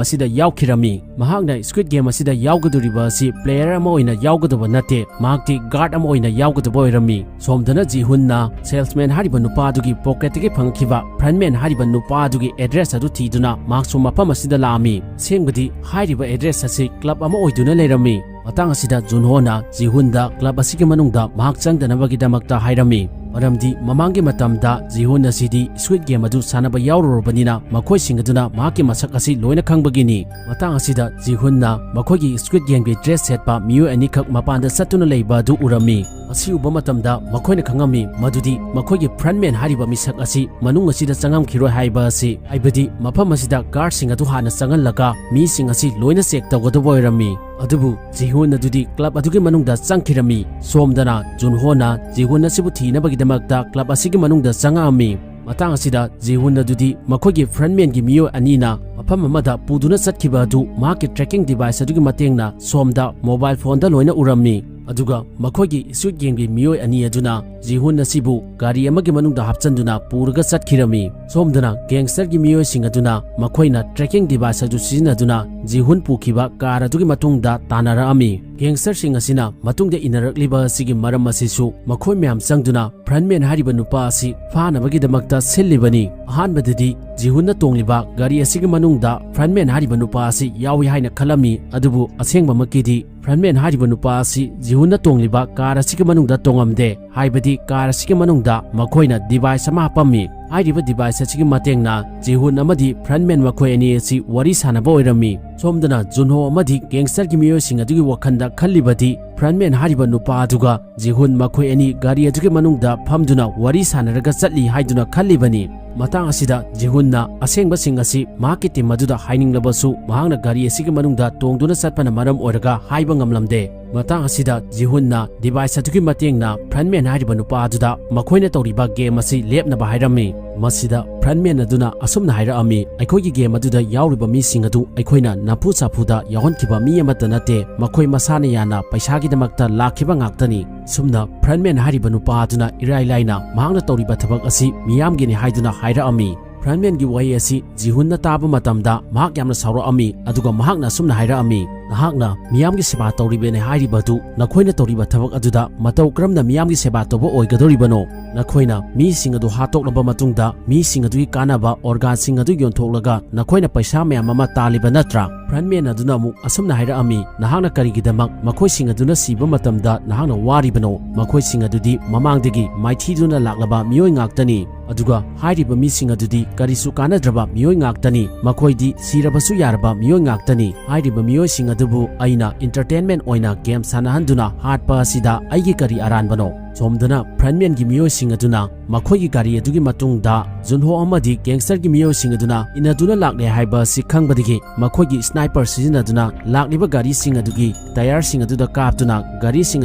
ꯑꯁꯤꯗ ꯌꯥꯎꯈꯤꯔꯝꯃꯤ꯫ ꯃꯍꯥꯛꯅ Squid Game ꯑꯁꯤꯗ ꯌꯥꯎꯒꯗꯧꯔꯤꯕ ꯑꯁꯤ player ꯑꯃ ꯑꯣꯏꯅ ꯌꯥꯎꯒꯗꯕ ꯅꯠꯇꯦ, ꯃꯍꯥꯛꯇꯤ guard ꯑꯃ ꯑꯣꯏꯅ ꯌꯥꯎꯒꯗꯕ ꯑꯣꯏꯔꯝꯃꯤ꯫ ꯁꯣꯝꯗꯅ ꯖꯤꯍꯨꯟꯅ salesman ꯍꯥꯏꯔꯤꯕ ꯅꯨꯄꯥ ꯑꯗꯨꯒꯤ pocket ꯇꯒꯤ ꯐꯪꯈꯤꯕ Frontman ꯍꯥꯏꯔꯤꯕ ꯅꯨꯄꯥ ꯑꯗꯨꯒꯤ address ꯑꯗꯨ ꯊꯤꯗꯨꯅ ꯃꯍꯥꯛꯁꯨ ꯃꯐꯝ ꯑꯁꯤꯗ ꯂꯥꯛꯑꯝꯃꯤ꯫ ꯑꯁꯦꯡꯕꯗꯤ ꯍꯥꯏꯔꯤꯕ address ꯑꯁꯤ club ꯑꯃ ꯑꯣꯏꯗꯨꯅ ꯂꯩꯔꯝꯃꯤ꯫ ꯃꯇꯥꯡ ꯑꯁꯤꯗ ꯖꯨꯟꯍꯣꯅ ꯖꯤꯍꯨꯟꯗ club ꯑꯁꯤꯒꯤ ꯃꯅꯨꯡꯗ ꯃꯍꯥꯛ ꯆꯪꯗꯅꯕꯒꯤꯗꯃꯛꯇ ꯍꯥꯏꯔꯝꯃꯤ, ꯃꯔꯝꯗꯤ ꯃꯃꯥꯡꯒꯤ ꯃꯇꯝꯗ ꯖꯤꯍꯨꯟ ꯑꯁꯤꯗꯤ Squid Game ꯑꯗꯨ ꯁꯥꯟꯅꯕ ꯌꯥꯎꯔꯨꯔꯕꯅꯤꯅ ꯃꯈꯣꯏꯁꯤꯡ ꯑꯗꯨꯅ ꯃꯍꯥꯛꯀꯤ ꯃꯁꯛ ꯑꯁꯤ ꯂꯣꯏꯅ ꯈꯪꯕꯒꯤꯅꯤ꯫ ꯃꯇꯥꯡ ꯑꯁꯤꯗ ꯖꯤꯍꯨꯟꯅ ꯃꯈꯣꯏꯒꯤ Squid Game ꯒꯤ dress ꯁꯦꯠꯄ ꯃꯤꯑꯣꯏ ꯑꯅꯤꯈꯛ ꯃꯄꯥꯟꯗ ꯆꯠꯇꯨꯅ ꯂꯩꯕ ꯑꯗꯨ ꯎꯔꯝꯃꯤ꯫ ꯃꯁꯤ ꯎꯕ ꯃꯇꯝꯗ ꯃꯈꯣꯏꯅ ꯈꯪꯉꯝꯃꯤ ꯃꯗꯨꯗꯤ ꯃꯈꯣꯏꯒꯤ Frontman ꯍꯥꯏꯔꯤꯕ ꯃꯤꯁꯛ ꯑꯁꯤ ꯃꯅꯨꯡ ꯑꯁꯤꯗ ꯆꯪꯉꯝꯈꯤꯔꯣꯏ ꯍꯥꯏꯕ ꯑꯁꯤ, ꯍꯥꯏꯕꯗꯤ ꯃꯐꯝ ꯑꯁꯤꯗ guard ꯁꯤꯡ ꯑꯗꯨ ꯍꯥꯟꯅ ꯆꯪꯍꯜꯂꯒ ꯃꯤꯁꯤꯡ ꯑꯁꯤ ꯂꯣꯏꯅ check ꯇꯧꯒꯗꯕ ꯑꯣꯏꯔꯝꯃꯤ꯫ ꯑꯗꯨꯕꯨ ꯖꯤꯍꯨꯟ ꯑꯗꯨꯗꯤ club ꯑꯗꯨꯒꯤ ꯃꯅꯨꯡꯗ ꯆꯪꯈꯤꯔꯝꯃꯤ꯫ ꯁꯣꯝꯗꯅ ꯖꯨꯟꯍꯣꯅ ꯖꯤꯍꯨꯟ ꯑꯁꯤꯕꯨ ꯊꯤꯅꯕꯒꯤꯗꯃꯛꯇ club ꯑꯁꯤꯒꯤ ꯃꯅꯨꯡꯗ ꯆꯪꯉꯛꯑꯝꯃꯤ꯫ ꯃꯇꯥꯡ ꯑꯁꯤꯗ ꯖꯤꯍꯨꯟ ꯑꯗꯨꯗꯤ ꯃꯈꯣꯏꯒꯤ Frontman ꯒꯤ ꯃꯤꯑꯣꯏ ꯑꯅꯤꯅ ꯃꯐꯝ ꯑꯃꯗ ꯄꯨꯗꯨꯅ ꯆꯠꯈꯤꯕ ꯑꯗꯨ ꯃꯍꯥꯛꯀꯤ tracking device ꯑꯗꯨꯒꯤ ꯃꯇꯦꯡꯅ ꯁꯣꯝꯗ mobile phone ꯗ ꯂꯣꯏꯅ ꯎꯔꯝꯃꯤ꯫ ꯑꯗꯨꯒ ꯃꯈꯣꯏꯒꯤ street gangꯒꯤ ꯃꯤꯑꯣꯏ ꯑꯅꯤ ꯑꯗꯨꯅ ꯖꯤꯍꯨꯟ ꯑꯁꯤꯕꯨ ꯒꯥꯔꯤ ꯑꯃꯒꯤ ꯃꯅꯨꯡꯗ ꯍꯥꯞꯆꯤꯟꯗꯨꯅ ꯄꯨꯔꯒ ꯆꯠꯈꯤꯔꯝꯃꯤ꯫ ꯁꯣꯝꯗꯅ gangsterꯒꯤ ꯃꯤꯑꯣꯏꯁꯤꯡ ꯑꯗꯨꯅ ꯃꯈꯣꯏꯅ tracking device ꯑꯗꯨ ꯁꯤꯖꯤꯟꯅꯗꯨꯅ ꯖꯤꯍꯨꯟ ꯄꯨꯈꯤꯕ car ꯑꯗꯨꯒꯤ ꯃꯇꯨꯡꯗ ꯇꯥꯟꯅꯔꯛꯑꯝꯃꯤ꯫ Gangsterꯁꯤꯡ ꯑꯁꯤꯅ ꯃꯇꯨꯡꯗ ꯏꯟꯅꯔꯛꯂꯤꯕ ꯑꯁꯤꯒꯤ ꯃꯔꯝ ꯑꯁꯤꯁꯨ ꯃꯈꯣꯏ ꯃꯌꯥꯝ ꯆꯪꯗꯨꯅ Frontman ꯍꯥꯏꯔꯤꯕ ꯅꯨꯄꯥ ꯑꯁꯤ ꯐꯥꯅꯕꯒꯤꯗꯃꯛꯇ ꯁꯤꯜꯂꯤꯕꯅꯤ꯫ ꯑꯍꯥꯟꯕꯗꯗꯤ ꯖꯤꯍꯨꯟꯅ ꯇꯣꯡꯂꯤꯕ ꯒꯥꯔꯤ ꯑꯁꯤꯒꯤ ꯃꯅꯨꯡꯗ Frontman ꯍꯥꯏꯔꯤꯕ ꯅꯨꯄꯥ ꯑꯁꯤ ꯌꯥꯎꯏ ꯍꯥꯏꯅ ꯈꯜꯂꯝꯃꯤ, ꯑꯗꯨꯕꯨ ꯑꯁꯦꯡꯕꯃꯛꯀꯤꯗꯤ Frontman ꯍꯥꯏꯔꯤꯕ ꯅꯨꯄꯥ ꯑꯁꯤ ꯖꯤꯍꯨꯟꯅ ꯇꯣꯡꯂꯤꯕ car ꯑꯁꯤꯒꯤ ꯃꯅꯨꯡꯗ ꯇꯣꯡꯉꯝꯗꯦ, ꯍꯥꯏꯕꯗꯤ car ꯑꯁꯤꯒꯤ ꯃꯅꯨꯡꯗ ꯃꯈꯣꯏꯅ device ꯑꯃ ꯍꯥꯞꯄꯝꯃꯤ꯫ ꯍꯥꯏꯔꯤꯕ device ꯑꯁꯤꯒꯤ ꯃꯇꯦꯡꯅ ꯖꯤꯍꯨꯟ ꯑꯃꯗꯤ Frontman ꯃꯈꯣꯏ ꯑꯅꯤ ꯑꯁꯤ ꯋꯥꯔꯤ ꯁꯥꯟꯅꯕ ꯑꯣꯏꯔꯝꯃꯤ꯫ ꯁꯣꯝꯗꯅ ꯖꯨꯟꯍꯣ ꯑꯃꯗꯤ gangsterꯒꯤ ꯃꯤꯑꯣꯏꯁꯤꯡ ꯑꯗꯨꯒꯤ ꯋꯥꯈꯜꯗ ꯈꯜꯂꯤꯕꯗꯤ Frontman ꯍꯥꯏꯔꯤꯕ ꯅꯨꯄꯥ ꯑꯗꯨꯒ ꯖꯤꯍꯨꯟ ꯃꯈꯣꯏ ꯑꯅꯤ ꯒꯥꯔꯤ ꯑꯗꯨꯒꯤ ꯃꯅꯨꯡꯗ ꯐꯝꯗꯨꯅ ꯋꯥꯔꯤ ꯁꯥꯟꯅꯔꯒ ꯆꯠꯂꯤ ꯍꯥꯏꯗꯨꯅ ꯈꯜꯂꯤꯕꯅꯤ꯫ ꯃꯇꯥꯡ ꯑꯁꯤꯗ ꯖꯤꯍꯨꯟꯅ ꯑꯁꯦꯡꯕꯁꯤꯡ ꯑꯁꯤ ꯃꯍꯥꯛꯀꯤ team ꯑꯗꯨꯗ ꯍꯥꯏꯅꯤꯡꯂꯕꯁꯨ ꯃꯍꯥꯛꯅ ꯒꯥꯔꯤ ꯑꯁꯤꯒꯤ ꯃꯅꯨꯡꯗ ꯇꯣꯡꯗꯨꯅ ꯆꯠꯄꯅ ꯃꯔꯝ ꯑꯣꯏꯔꯒ ꯍꯥꯏꯕ ꯉꯝꯂꯝꯗꯦ꯫ ꯃꯇꯥꯡ ꯑꯁꯤꯗ ꯖꯤꯍꯨꯟꯅ device ꯑꯗꯨꯒꯤ ꯃꯇꯦꯡꯅ Frontman ꯍꯥꯏꯔꯤꯕ ꯅꯨꯄꯥ ꯑꯗꯨꯗ ꯃꯈꯣꯏꯅ ꯇꯧꯔꯤꯕ game ꯑꯁꯤ ꯂꯦꯞꯅꯕ ꯍꯥꯏꯔꯝꯃꯤ꯫ ꯃꯁꯤꯗ Frontman ꯑꯗꯨꯅ ꯑꯁꯨꯝꯅ ꯍꯥꯏꯔꯛꯑꯝꯃꯤ, "ꯑꯩꯈꯣꯏꯒꯤ game ꯑꯗꯨꯗ ꯌꯥꯎꯔꯤꯕ ꯃꯤꯁꯤꯡ ꯑꯗꯨ ꯑꯩꯈꯣꯏꯅ ꯅꯝꯐꯨ ꯁꯥꯐꯨꯗ ꯌꯥꯎꯍꯟꯈꯤꯕ ꯃꯤ ꯑꯃꯠꯇ ꯅꯠꯇꯦ꯫ ꯃꯈꯣꯏ ꯃꯁꯥꯅ ꯌꯥꯅ ꯄꯩꯁꯥꯒꯤꯗꯃꯛꯇ ꯂꯥꯛꯈꯤꯕ ꯉꯥꯛꯇꯅꯤ꯫" ꯁꯨꯝꯅ Frontman ꯍꯥꯏꯔꯤꯕ ꯅꯨꯄꯥ ꯑꯗꯨꯅ ꯏꯔꯥꯏ ꯂꯥꯏꯅ ꯃꯍꯥꯛꯅ ꯇꯧꯔꯤꯕ ꯊꯕꯛ ꯑꯁꯤ ꯃꯤꯌꯥꯝꯒꯤꯅꯤ ꯍꯥꯏꯗꯨꯅ ꯍꯥꯏꯔꯛꯑꯝꯃꯤ꯫ Frontmanꯒꯤ ꯋꯥꯍꯩ ꯑꯁꯤ ꯖꯤꯍꯨꯟꯅ ꯇꯥꯕ ꯃꯇꯝꯗ ꯃꯍꯥꯛ ꯌꯥꯝꯅ ꯁꯥꯎꯔꯛꯑꯝꯃꯤ, ꯑꯗꯨꯒ ꯃꯍꯥꯛꯅ ꯑꯁꯨꯝꯅ ꯍꯥꯏꯔꯛꯑꯝꯃꯤ, "ꯅꯍꯥꯛꯅ ꯃꯤꯌꯥꯝꯒꯤ ꯁꯦꯕꯥ ꯇꯧꯔꯤꯕꯅꯤ ꯍꯥꯏꯔꯤꯕ ꯑꯗꯨ ꯅꯈꯣꯏꯅ ꯇꯧꯔꯤꯕ ꯊꯕꯛ ꯑꯗꯨꯗ ꯃꯇꯧ ꯀꯔꯝꯅ ꯃꯤꯌꯥꯝꯒꯤ ꯁꯦꯕꯥ ꯇꯧꯕ ꯑꯣꯏꯒꯗꯧꯔꯤꯕꯅꯣ? ꯅꯈꯣꯏꯅ ꯃꯤꯁꯤꯡ ꯑꯗꯨ ꯍꯥꯠꯇꯣꯛꯂꯕ ꯃꯇꯨꯡꯗ ꯃꯤꯁꯤꯡ ꯑꯗꯨꯒꯤ ꯀꯥꯟꯅꯕ organꯁꯤꯡ ꯑꯗꯨ ꯌꯣꯟꯊꯣꯛꯂꯒ ꯅꯈꯣꯏꯅ ꯄꯩꯁꯥ ꯃꯌꯥꯝ ꯑꯃ ꯇꯥꯜꯂꯤꯕ ꯅꯠꯇ꯭ꯔꯥ?" Frontman ꯑꯗꯨꯅ ꯑꯃꯨꯛ ꯑꯁꯨꯝꯅ ꯍꯥꯏꯔꯛꯑꯝꯃꯤ, "ꯅꯍꯥꯛꯅ ꯀꯔꯤꯒꯤꯗꯃꯛ ꯃꯈꯣꯏꯁꯤꯡ ꯑꯗꯨꯅ ꯁꯤꯕ ꯃꯇꯝꯗ ꯅꯍꯥꯛꯅ ꯋꯥꯔꯤꯕꯅꯣ? ꯃꯈꯣꯏꯁꯤꯡ ꯑꯗꯨꯗꯤ ꯃꯃꯥꯡꯗꯒꯤ ꯃꯥꯏꯊꯤꯗꯨꯅ ꯂꯥꯛꯂꯕ ꯃꯤꯑꯣꯏ ꯉꯥꯛꯇꯅꯤ꯫ ꯑꯗꯨꯒ ꯍꯥꯏꯔꯤꯕ ꯃꯤꯁꯤꯡ ꯑꯗꯨꯗꯤ ꯀꯔꯤꯁꯨ ꯀꯥꯟꯅꯗ꯭ꯔꯕ ꯃꯤꯑꯣꯏ ꯉꯥꯛꯇꯅꯤ꯫ ꯃꯈꯣꯏꯗꯤ ꯁꯤꯔꯕꯁꯨ ꯌꯥꯔꯕ ꯃꯤꯑꯣꯏ ꯉꯥꯛꯇꯅꯤ꯫ ꯍꯥꯏꯔꯤꯕ ꯃꯤꯑꯣꯏꯁꯤꯡ ꯑꯗꯨꯕꯨ ꯑꯩꯅ entertainment ꯑꯣꯏꯅ game ꯁꯥꯟꯅꯍꯟꯗꯨꯅ ꯍꯥꯠꯄ ꯑꯁꯤꯗ ꯑꯩꯒꯤ ꯀꯔꯤ ꯑꯔꯥꯟꯕꯅꯣ?" ꯁꯣꯝꯗꯅ ꯐ꯭ꯔꯟꯃꯦꯟꯒꯤ ꯃꯤꯑꯣꯏꯁꯤꯡ ꯑꯗꯨꯅ ꯃꯈꯣꯏꯒꯤ ꯒꯥꯔꯤ ꯑꯗꯨꯒꯤ ꯃꯇꯨꯡꯗ ꯖꯨꯟꯍꯣ ꯑꯃꯗꯤ ꯒꯦꯡꯁꯇꯔꯒꯤ ꯃꯤꯑꯣꯏꯁꯤꯡ ꯑꯗꯨꯅ ꯏꯟꯅꯗꯨꯅ ꯂꯥꯛꯂꯦ ꯍꯥꯏꯕ ꯑꯁꯤ ꯈꯪꯕꯗꯒꯤ ꯃꯈꯣꯏꯒꯤ ꯁ꯭ꯅꯥꯏꯄꯔ ꯁꯤꯖꯤꯟꯅꯗꯨꯅ ꯂꯥꯛꯂꯤꯕ ꯒꯥꯔꯤꯁꯤꯡ ꯑꯗꯨꯒꯤ ꯇꯌꯥꯔꯁꯤꯡ ꯑꯗꯨꯗ ꯀꯥꯞꯇꯨꯅ ꯒꯥꯔꯤꯁꯤꯡ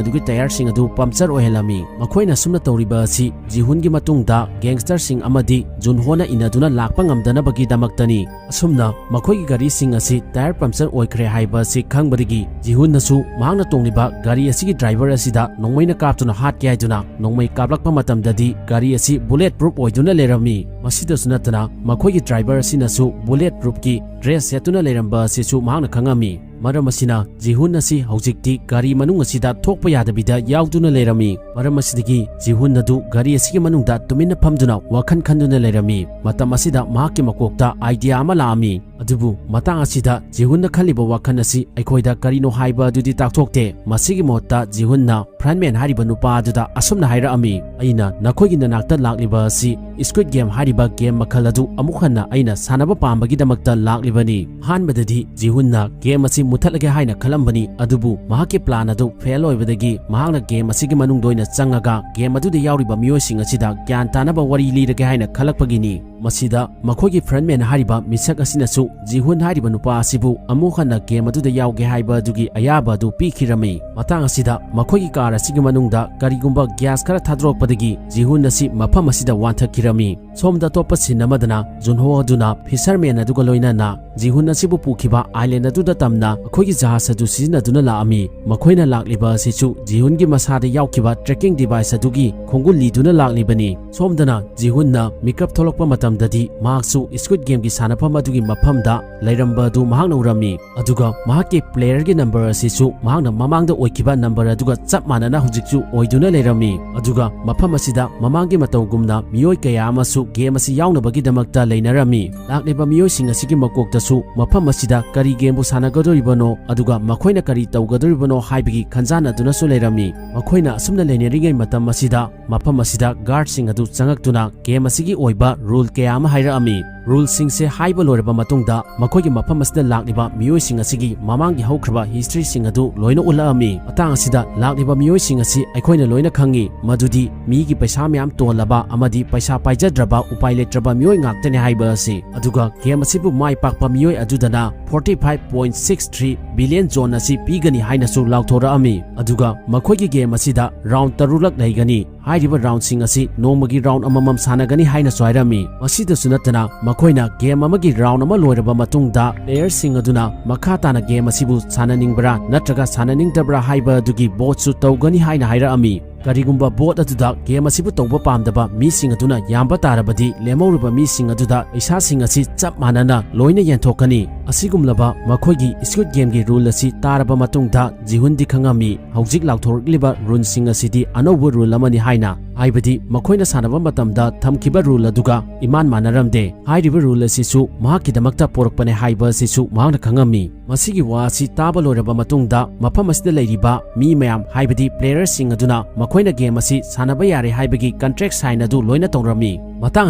ꯑꯗꯨꯒꯤ ꯇꯌꯥꯔꯁꯤꯡ ꯑꯗꯨ ꯄꯝꯆꯔ ꯑꯣꯏꯍꯜꯂꯝꯃꯤ꯫ ꯃꯈꯣꯏꯅ ꯑꯁꯨꯝꯅ ꯇꯧꯔꯤꯕ ꯑꯁꯤ ꯖꯤꯍꯨꯟꯒꯤ ꯃꯇꯨꯡꯗ ꯒꯦꯡꯁꯇꯔꯁꯤꯡ ꯑꯃꯗꯤ ꯖꯨꯟꯍꯣꯅ ꯏꯟꯅꯗꯨꯅ ꯂꯥꯛꯄ ꯉꯝꯗꯅꯕꯒꯤꯗꯃꯛꯇꯅꯤ꯫ ꯑꯁꯨꯝꯅ ꯃꯈꯣꯏꯒꯤ ꯒꯥꯔꯤꯁꯤꯡ ꯑꯁꯤ ꯇꯌꯥꯔ ꯄꯝꯆꯔ ꯑꯣꯏꯈ꯭ꯔꯦ ꯍꯥꯏꯕ ꯑꯁꯤ ꯈꯪꯕꯗꯒꯤ ꯖꯤꯍꯨꯟꯅꯁꯨ ꯃꯍꯥꯛꯅ ꯇꯣꯡꯂꯤꯕ ꯒꯥꯔꯤ ꯑꯁꯤꯒꯤ ꯗ꯭ꯔꯥꯏꯚꯔ ꯑꯁꯤꯗ ꯅꯣꯡꯃꯩꯅ ꯀꯥꯞꯇꯨꯅ ꯍꯥꯠꯀꯦ ꯍꯥꯏꯗꯨꯅ ꯅꯣꯡꯃꯩ ꯀꯥꯞꯂꯛꯄ ꯃꯇꯝꯗꯗꯤ ꯒꯥꯔꯤ ꯑꯁꯤ ꯕꯨꯂꯦꯠ ꯄ꯭ꯔꯨꯞ ꯑꯣꯏꯗꯨꯅ ꯂꯩꯔꯝꯃꯤ꯫ ꯃꯁꯤꯗꯁꯨ ꯅꯠꯇꯅ ꯃꯈꯣꯏꯒꯤ ꯗ꯭ꯔꯥꯏꯚꯔ ꯑꯁꯤꯅꯁꯨ ꯕꯨꯂꯦꯠ ꯄ꯭ꯔꯨꯞꯀꯤ ꯗ꯭ꯔꯦꯁ ꯁꯦꯠꯇꯨꯅ ꯂꯩꯔꯝꯕ ꯑꯁꯤꯁꯨ ꯃꯍꯥꯛꯅ ꯈꯪꯉꯝꯃꯤ꯫ ꯃꯔꯝ ꯑꯁꯤꯅ ꯖꯤꯍꯨꯟ ꯑꯁꯤ ꯍꯧꯖꯤꯛꯇꯤ ꯒꯥꯔꯤ ꯃꯅꯨꯡ ꯑꯁꯤꯗ ꯊꯣꯛꯄ ꯌꯥꯗꯕꯤꯗ ꯌꯥꯎꯗꯨꯅ ꯂꯩꯔꯝꯃꯤ꯫ ꯃꯔꯝ ꯑꯁꯤꯗꯒꯤ ꯖꯤꯍꯨꯟ ꯑꯗꯨ ꯒꯥꯔꯤ ꯑꯁꯤꯒꯤ ꯃꯅꯨꯡꯗ ꯇꯨꯃꯤꯟꯅ ꯐꯝꯗꯨꯅ ꯋꯥꯈꯜ ꯈꯟꯗꯨꯅ ꯂꯩꯔꯝꯃꯤ꯫ ꯃꯇꯝ ꯑꯁꯤꯗ ꯃꯍꯥꯛꯀꯤ ꯃꯀꯣꯛꯇ ꯑꯥꯏꯗꯤꯌꯥ ꯑꯃ ꯂꯥꯛꯑꯝꯃꯤ꯫ ꯑꯗꯨꯕꯨ ꯃꯇꯥꯡ ꯑꯁꯤꯗ ꯖꯤꯍꯨꯟꯅ ꯈꯜꯂꯤꯕ ꯋꯥꯈꯜ ꯑꯁꯤ ꯑꯩꯈꯣꯏꯗ ꯀꯔꯤꯅꯣ ꯍꯥꯏꯕ ꯑꯗꯨꯗꯤ ꯇꯥꯛꯊꯣꯛꯇꯦ꯫ ꯃꯁꯤꯒꯤ ꯃꯍꯨꯠꯇ ꯖꯤꯍꯨꯟꯅ ꯐ꯭ꯔꯟꯃꯦꯟ ꯍꯥꯏꯔꯤꯕ ꯅꯨꯄꯥ ꯑꯗꯨꯗ ꯑꯁꯨꯝꯅ ꯍꯥꯏꯔꯛꯑꯝꯃꯤ, "ꯑꯩꯅ ꯅꯈꯣꯏꯒꯤ ꯅꯅꯥꯛꯇ ꯂꯥꯛꯂꯤꯕ ꯑꯁꯤ ꯁ꯭ꯀ꯭ꯋꯤꯗ ꯒꯦꯝ ꯍꯥꯏꯔꯤꯕ ꯒꯦꯝ ꯃꯈꯜ ꯑꯗꯨ ꯑꯃꯨꯛ ꯍꯟꯅ ꯑꯩꯅ ꯁꯥꯟꯅꯕ ꯄꯥꯝꯕꯒꯤꯗꯃꯛꯇ ꯂꯥꯛꯂꯤꯕꯅꯤ꯫ ꯑꯍꯥꯟꯕꯗꯗꯤ ꯖꯤꯍꯨꯟꯅ ꯒꯦꯝ ꯑꯁꯤ ꯃꯨꯊꯠꯂꯒꯦ ꯍꯥꯏꯅ ꯈꯜꯂꯝꯕꯅꯤ, ꯑꯗꯨꯕꯨ ꯃꯍꯥꯛꯀꯤ ꯄ꯭ꯂꯥꯟ ꯑꯗꯨ ꯐꯦꯜ ꯑꯣꯏꯕꯗꯒꯤ ꯃꯍꯥꯛꯅ ꯒꯦꯝ ꯑꯁꯤꯒꯤ ꯃꯅꯨꯡꯗ ꯑꯣꯏꯅ ꯆꯪꯉꯒ ꯒꯦꯝ ꯑꯗꯨꯗ ꯌꯥꯎꯔꯤꯕ ꯃꯤꯑꯣꯏꯁꯤꯡ ꯑꯁꯤꯗ ꯒ꯭ꯌꯥꯟ ꯇꯥꯅꯕ ꯋꯥꯔꯤ ꯂꯤꯔꯒꯦ ꯍꯥꯏꯅ ꯈꯜꯂꯛꯄꯒꯤꯅꯤ꯫ ꯃꯁꯤꯗ ꯃꯈꯣꯏꯒꯤ ꯐ꯭ꯔꯟꯃꯦꯟ ꯍꯥꯏꯔꯤꯕ ꯃꯤꯁꯛ ꯑꯁꯤꯅꯁꯨ ꯖꯤꯍꯨꯟ ꯍꯥꯏꯔꯤꯕ ꯅꯨꯄꯥ ꯑꯁꯤꯕꯨ ꯑꯃꯨꯛ ꯍꯟꯅ ꯒꯦꯝ ꯑꯗꯨꯗ ꯌꯥꯎꯒꯦ ꯍꯥꯏꯕ ꯑꯗꯨꯒꯤ ꯑꯌꯥꯕ ꯑꯗꯨ ꯄꯤꯈꯤꯔꯝꯃꯤ꯫ ꯃꯇꯥꯡ ꯑꯁꯤꯗ ꯃꯈꯣꯏꯒꯤ ꯀꯥꯔ ꯑꯁꯤꯒꯤ ꯃꯅꯨꯡꯗ ꯀꯔꯤꯒꯨꯝꯕ ꯒ꯭ꯌꯥꯁ ꯈꯔ ꯊꯥꯗꯣꯔꯛꯄꯗꯒꯤ ꯖꯤꯍꯨꯟ ꯑꯁꯤ ꯃꯐꯝ ꯑꯁꯤꯗ ꯋꯥꯟꯊꯈꯤꯔꯝꯃꯤ꯫ ꯁꯣꯝꯗ ꯑꯇꯣꯞꯄ ꯁꯤꯟ ꯑꯃꯗꯅ ꯖꯨꯟꯍꯣ ꯑꯗꯨꯅ ꯐꯤꯁꯔꯃꯦꯟ ꯑꯗꯨꯒ ꯂꯣꯏꯅꯅ ꯖꯤꯍꯨꯟ ꯑꯁꯤꯕꯨ ꯄꯨꯈꯤꯕ ꯑꯥꯏꯂꯦꯟ ꯑꯗꯨꯗ ꯇꯝꯅ ꯑꯩꯈꯣꯏꯒꯤ ꯖꯍꯥꯖ ꯑꯗꯨ ꯁꯤꯖꯤꯟꯅꯗꯨꯅ ꯂꯥꯛꯑꯝꯃꯤ꯫ ꯃꯈꯣꯏꯅ ꯂꯥꯛꯂꯤꯕ ꯑꯁꯤꯁꯨ ꯖꯤꯍꯨꯟꯒꯤ ꯃꯁꯥꯗ ꯌꯥꯎꯈꯤꯕ ꯇ꯭ꯔꯦꯀꯤꯡ ꯗꯤꯚꯥꯏꯁ ꯑꯗꯨꯒꯤ ꯈꯣꯡꯒꯨꯜ ꯂꯤꯗꯨꯅ ꯂꯥꯛꯂꯤꯕꯅꯤ꯫ ꯁꯣꯝꯗꯅ ꯖꯤꯍꯨꯟꯅ ꯃꯤꯀꯞ ꯊꯣꯛꯂꯛꯄ ꯃꯇꯝꯗꯗꯤ ꯃꯍꯥꯛꯁꯨ ꯁ꯭ꯀ꯭ꯋꯤꯗ ꯒꯦꯝꯒꯤ ꯁꯥꯟꯅꯐꯝ ꯑꯗꯨꯒꯤ ꯃꯐꯝꯗ ꯂꯩꯔꯝꯕ ꯑꯗꯨ ꯃꯍꯥꯛꯅ ꯎꯔꯝꯃꯤ꯫ ꯑꯗꯨꯒ ꯃꯍꯥꯛꯀꯤ ꯄ꯭ꯂꯦꯌꯔꯒꯤ ꯅꯝꯕꯔ ꯑꯁꯤꯁꯨ ꯃꯍꯥꯛꯅ ꯃꯃꯥꯡꯗ ꯑꯣꯏꯈꯤꯕ ꯅꯝꯕꯔ ꯑꯗꯨꯒ ꯆꯞ ꯃꯥꯟꯅꯅ ꯍꯧꯖꯤꯛꯁꯨ ꯑꯣꯏꯗꯨꯅ ꯂꯩꯔꯝꯃꯤ꯫ ꯑꯗꯨꯒ ꯃꯐꯝ ꯑꯁꯤꯗ ꯃꯃꯥꯡꯒꯤ ꯃꯇꯧꯒꯨꯝꯅ ꯃꯤꯑꯣꯏ ꯀꯌꯥ ꯑꯃꯁꯨ ꯒꯦꯝ ꯑꯁꯤ ꯌꯥꯎꯅꯕꯒꯤꯗꯃꯛꯇ ꯂꯩꯅꯔꯝꯃꯤ꯫ ꯂꯥꯛꯂꯤꯕ ꯃꯤꯑꯣꯏꯁꯤꯡ ꯑꯁꯤꯒꯤ ꯃꯀꯣꯛꯇꯁꯨ ꯃꯐꯝ ꯑꯁꯤꯗ ꯀꯔꯤ ꯒꯦꯝꯕꯨ ꯁꯥꯟꯅꯒꯗꯧꯔꯤꯕꯅꯣ, ꯑꯗꯨꯒ ꯃꯈꯣꯏꯅ ꯀꯔꯤ ꯇꯧꯒꯗꯧꯔꯤꯕꯅꯣ ꯍꯥꯏꯕꯒꯤ ꯈꯟꯖꯥꯟꯅꯗꯨꯅꯁꯨ ꯂꯩꯔꯝꯃꯤ꯫ ꯃꯈꯣꯏꯅ ꯑꯁꯨꯝꯅ ꯂꯩꯅꯔꯤꯉꯩ ꯃꯇꯝ ꯑꯁꯤꯗ ꯃꯐꯝ ꯑꯁꯤꯗ ꯒꯥꯔꯗꯁꯤꯡ ꯑꯗꯨ ꯆꯪꯉꯛꯇꯨꯅ ꯒꯦꯝ ꯑꯁꯤꯒꯤ ꯑꯣꯏꯕ ꯔꯨꯜ ꯀꯌꯥ ꯑꯃ ꯍꯥꯏꯔꯛꯑꯝꯃꯤ꯫ ꯔꯨꯜꯁꯤꯡꯁꯦ ꯍꯥꯏꯕ ꯂꯣꯏꯔꯕ ꯃꯇꯨꯡꯗ, ꯃꯈꯣꯏꯒꯤ ꯃꯐꯝ ꯑꯁꯤꯗ ꯂꯥꯛꯂꯤꯕ ꯃꯤꯑꯣꯏꯁꯤꯡ ꯑꯁꯤꯒꯤ ꯃꯃꯥꯡꯒꯤ ꯍꯧꯈ꯭ꯔꯕ ꯍꯤꯁꯇ꯭ꯔꯤꯁꯤꯡ ꯑꯗꯨ ꯂꯣꯏꯅ ꯎꯠꯂꯛꯑꯝꯃꯤ꯫ ꯃꯇꯥꯡ ꯑꯁꯤꯗ ꯂꯥꯛꯂꯤꯕ ꯃꯤꯑꯣꯏꯁꯤꯡ ꯑꯁꯤ ꯑꯩꯈꯣꯏꯅ ꯂꯣꯏꯅ ꯈꯪꯉꯤ ꯃꯗꯨꯗꯤ ꯃꯤꯒꯤ ꯄꯩꯁꯥ ꯃꯌꯥꯝ ꯇꯣꯜꯂꯕ ꯑꯃꯗꯤ ꯄꯩꯁꯥ ꯄꯥꯏꯖꯗ꯭ꯔꯕ, ꯎꯄꯥꯏ ꯂꯩꯇ꯭ꯔꯕ ꯃꯤꯑꯣꯏ ꯉꯥꯛꯇꯅꯤ ꯍꯥꯏꯕ ꯑꯁꯤ꯫ ꯑꯗꯨꯒ ꯒꯦꯝ ꯑꯁꯤꯕꯨ ꯃꯥꯏ ꯄꯥꯛꯄ ꯃꯤꯑꯣꯏ ꯑꯗꯨꯗꯅ forty five point six three billion zone ꯑꯁꯤ ꯄꯤꯒꯅꯤ ꯍꯥꯏꯅꯁꯨ ꯂꯥꯎꯊꯣꯔꯛꯑꯝꯃꯤ꯫ ꯑꯗꯨꯒ ꯃꯈꯣꯏꯒꯤ ꯒꯦꯝ ꯑꯁꯤꯗ ꯔꯥꯎꯟ ꯇꯔꯨꯛꯂꯛ ꯂꯩꯒꯅꯤ꯫ ꯍꯥꯏꯔꯤꯕ ꯔꯥꯎꯟꯁꯤꯡ ꯑꯁꯤ ꯅꯣꯡꯃꯒꯤ ꯔꯥꯎꯟ ꯑꯃꯃꯝ ꯁꯥꯟꯅꯒꯅꯤ ꯍꯥꯏꯅꯁꯨ ꯍꯥꯏꯔꯝꯃꯤ꯫ ꯃꯁꯤꯗꯁꯨ ꯅꯠꯇꯅ, ꯃꯈꯣꯏꯅ ꯒꯦꯝ ꯑꯃꯒꯤ ꯔꯥꯎꯟ ꯑꯃ ꯂꯣꯏꯔꯕ ꯃꯇꯨꯡꯗ, ꯄ꯭ꯂꯦꯌꯔꯁꯤꯡ ꯑꯗꯨꯅ ꯃꯈꯥ ꯇꯥꯅ ꯒꯦꯝ ꯑꯁꯤꯕꯨ ꯁꯥꯟꯅꯅꯤꯡꯕ꯭ꯔꯥ ꯅꯠꯇ꯭ꯔꯒ ꯁꯥꯟꯅꯅꯤꯡꯗꯕ꯭ꯔꯥ ꯍꯥꯏꯕ ꯑꯗꯨꯒꯤ ꯚꯣꯠꯁꯨ ꯇꯧꯒꯅꯤ ꯍꯥꯏꯅ ꯍꯥꯏꯔꯛꯑꯝꯃꯤ꯫ ꯀꯔꯤꯒꯨꯝꯕ ꯚꯣꯠ ꯑꯗꯨꯗ ꯒꯦꯝ ꯑꯁꯤꯕꯨ ꯇꯧꯕ ꯄꯥꯝꯗꯕ ꯃꯤꯁꯤꯡ ꯑꯗꯨꯅ ꯌꯥꯝꯕ ꯇꯥꯔꯕꯗꯤ, ꯂꯦꯝꯍꯧꯔꯤꯕ ꯃꯤꯁꯤꯡ ꯑꯗꯨꯗ ꯄꯩꯁꯥꯁꯤꯡ ꯑꯁꯤ ꯆꯞ ꯃꯥꯟꯅꯅ ꯂꯣꯏꯅ ꯌꯦꯟꯊꯣꯛꯀꯅꯤ꯫ ꯑꯁꯤꯒꯨꯝꯂꯕ ꯃꯈꯣꯏꯒꯤ Squid Gameꯒꯤ ꯔꯨꯜ ꯑꯁꯤ ꯇꯥꯔꯕ ꯃꯇꯨꯡꯗ, ꯖꯤꯍꯨꯟꯗꯤ ꯈꯪꯉꯝꯃꯤ ꯍꯧꯖꯤꯛ ꯂꯥꯎꯊꯣꯔꯛꯂꯤꯕ ꯔꯨꯜꯁꯤꯡ ꯑꯁꯤꯗꯤ ꯑꯅꯧꯕ ꯔꯨꯜ ꯑꯃꯅꯤ ꯍꯥꯏꯅ, ꯍꯥꯏꯕꯗꯤ ꯃꯈꯣꯏꯅ ꯁꯥꯟꯅꯕ ꯃꯇꯝꯗ ꯊꯝꯈꯤꯕ ꯔꯨꯜ ꯑꯗꯨꯒ ꯏꯃꯥꯟ ꯃꯥꯟꯅꯔꯝꯗꯦ꯫ ꯍꯥꯏꯔꯤꯕ ꯔꯨꯜ ꯑꯁꯤꯁꯨ ꯃꯍꯥꯛꯀꯤꯗꯃꯛꯇ ꯄꯣꯔꯛꯄꯅꯦ ꯍꯥꯏꯕ ꯑꯁꯤꯁꯨ ꯃꯍꯥꯛꯅ ꯈꯪꯉꯝꯃꯤ꯫ ꯃꯁꯤꯒꯤ ꯋꯥ ꯑꯁꯤ ꯇꯥꯕ ꯂꯣꯏꯔꯕ ꯃꯇꯨꯡꯗ, ꯃꯐꯝ ꯑꯁꯤꯗ ꯂꯩꯔꯤꯕ ꯃꯤ ꯃꯌꯥꯝ, ꯍꯥꯏꯕꯗꯤ ꯄ꯭ꯂꯦꯌꯔꯁꯤꯡ ꯑꯗꯨꯅ ꯃꯈꯣꯏꯅ ꯒꯦꯝ ꯑꯁꯤ ꯁꯥꯟꯅꯕ ꯌꯥꯔꯦ ꯍꯥꯏꯕꯒꯤ ꯀꯟꯇ꯭ꯔꯦꯛ ꯁꯥꯏꯟ ꯑꯗꯨ ꯂꯣꯏꯅ ꯇꯧꯔꯝꯃꯤ꯫ ꯃꯇꯥꯡ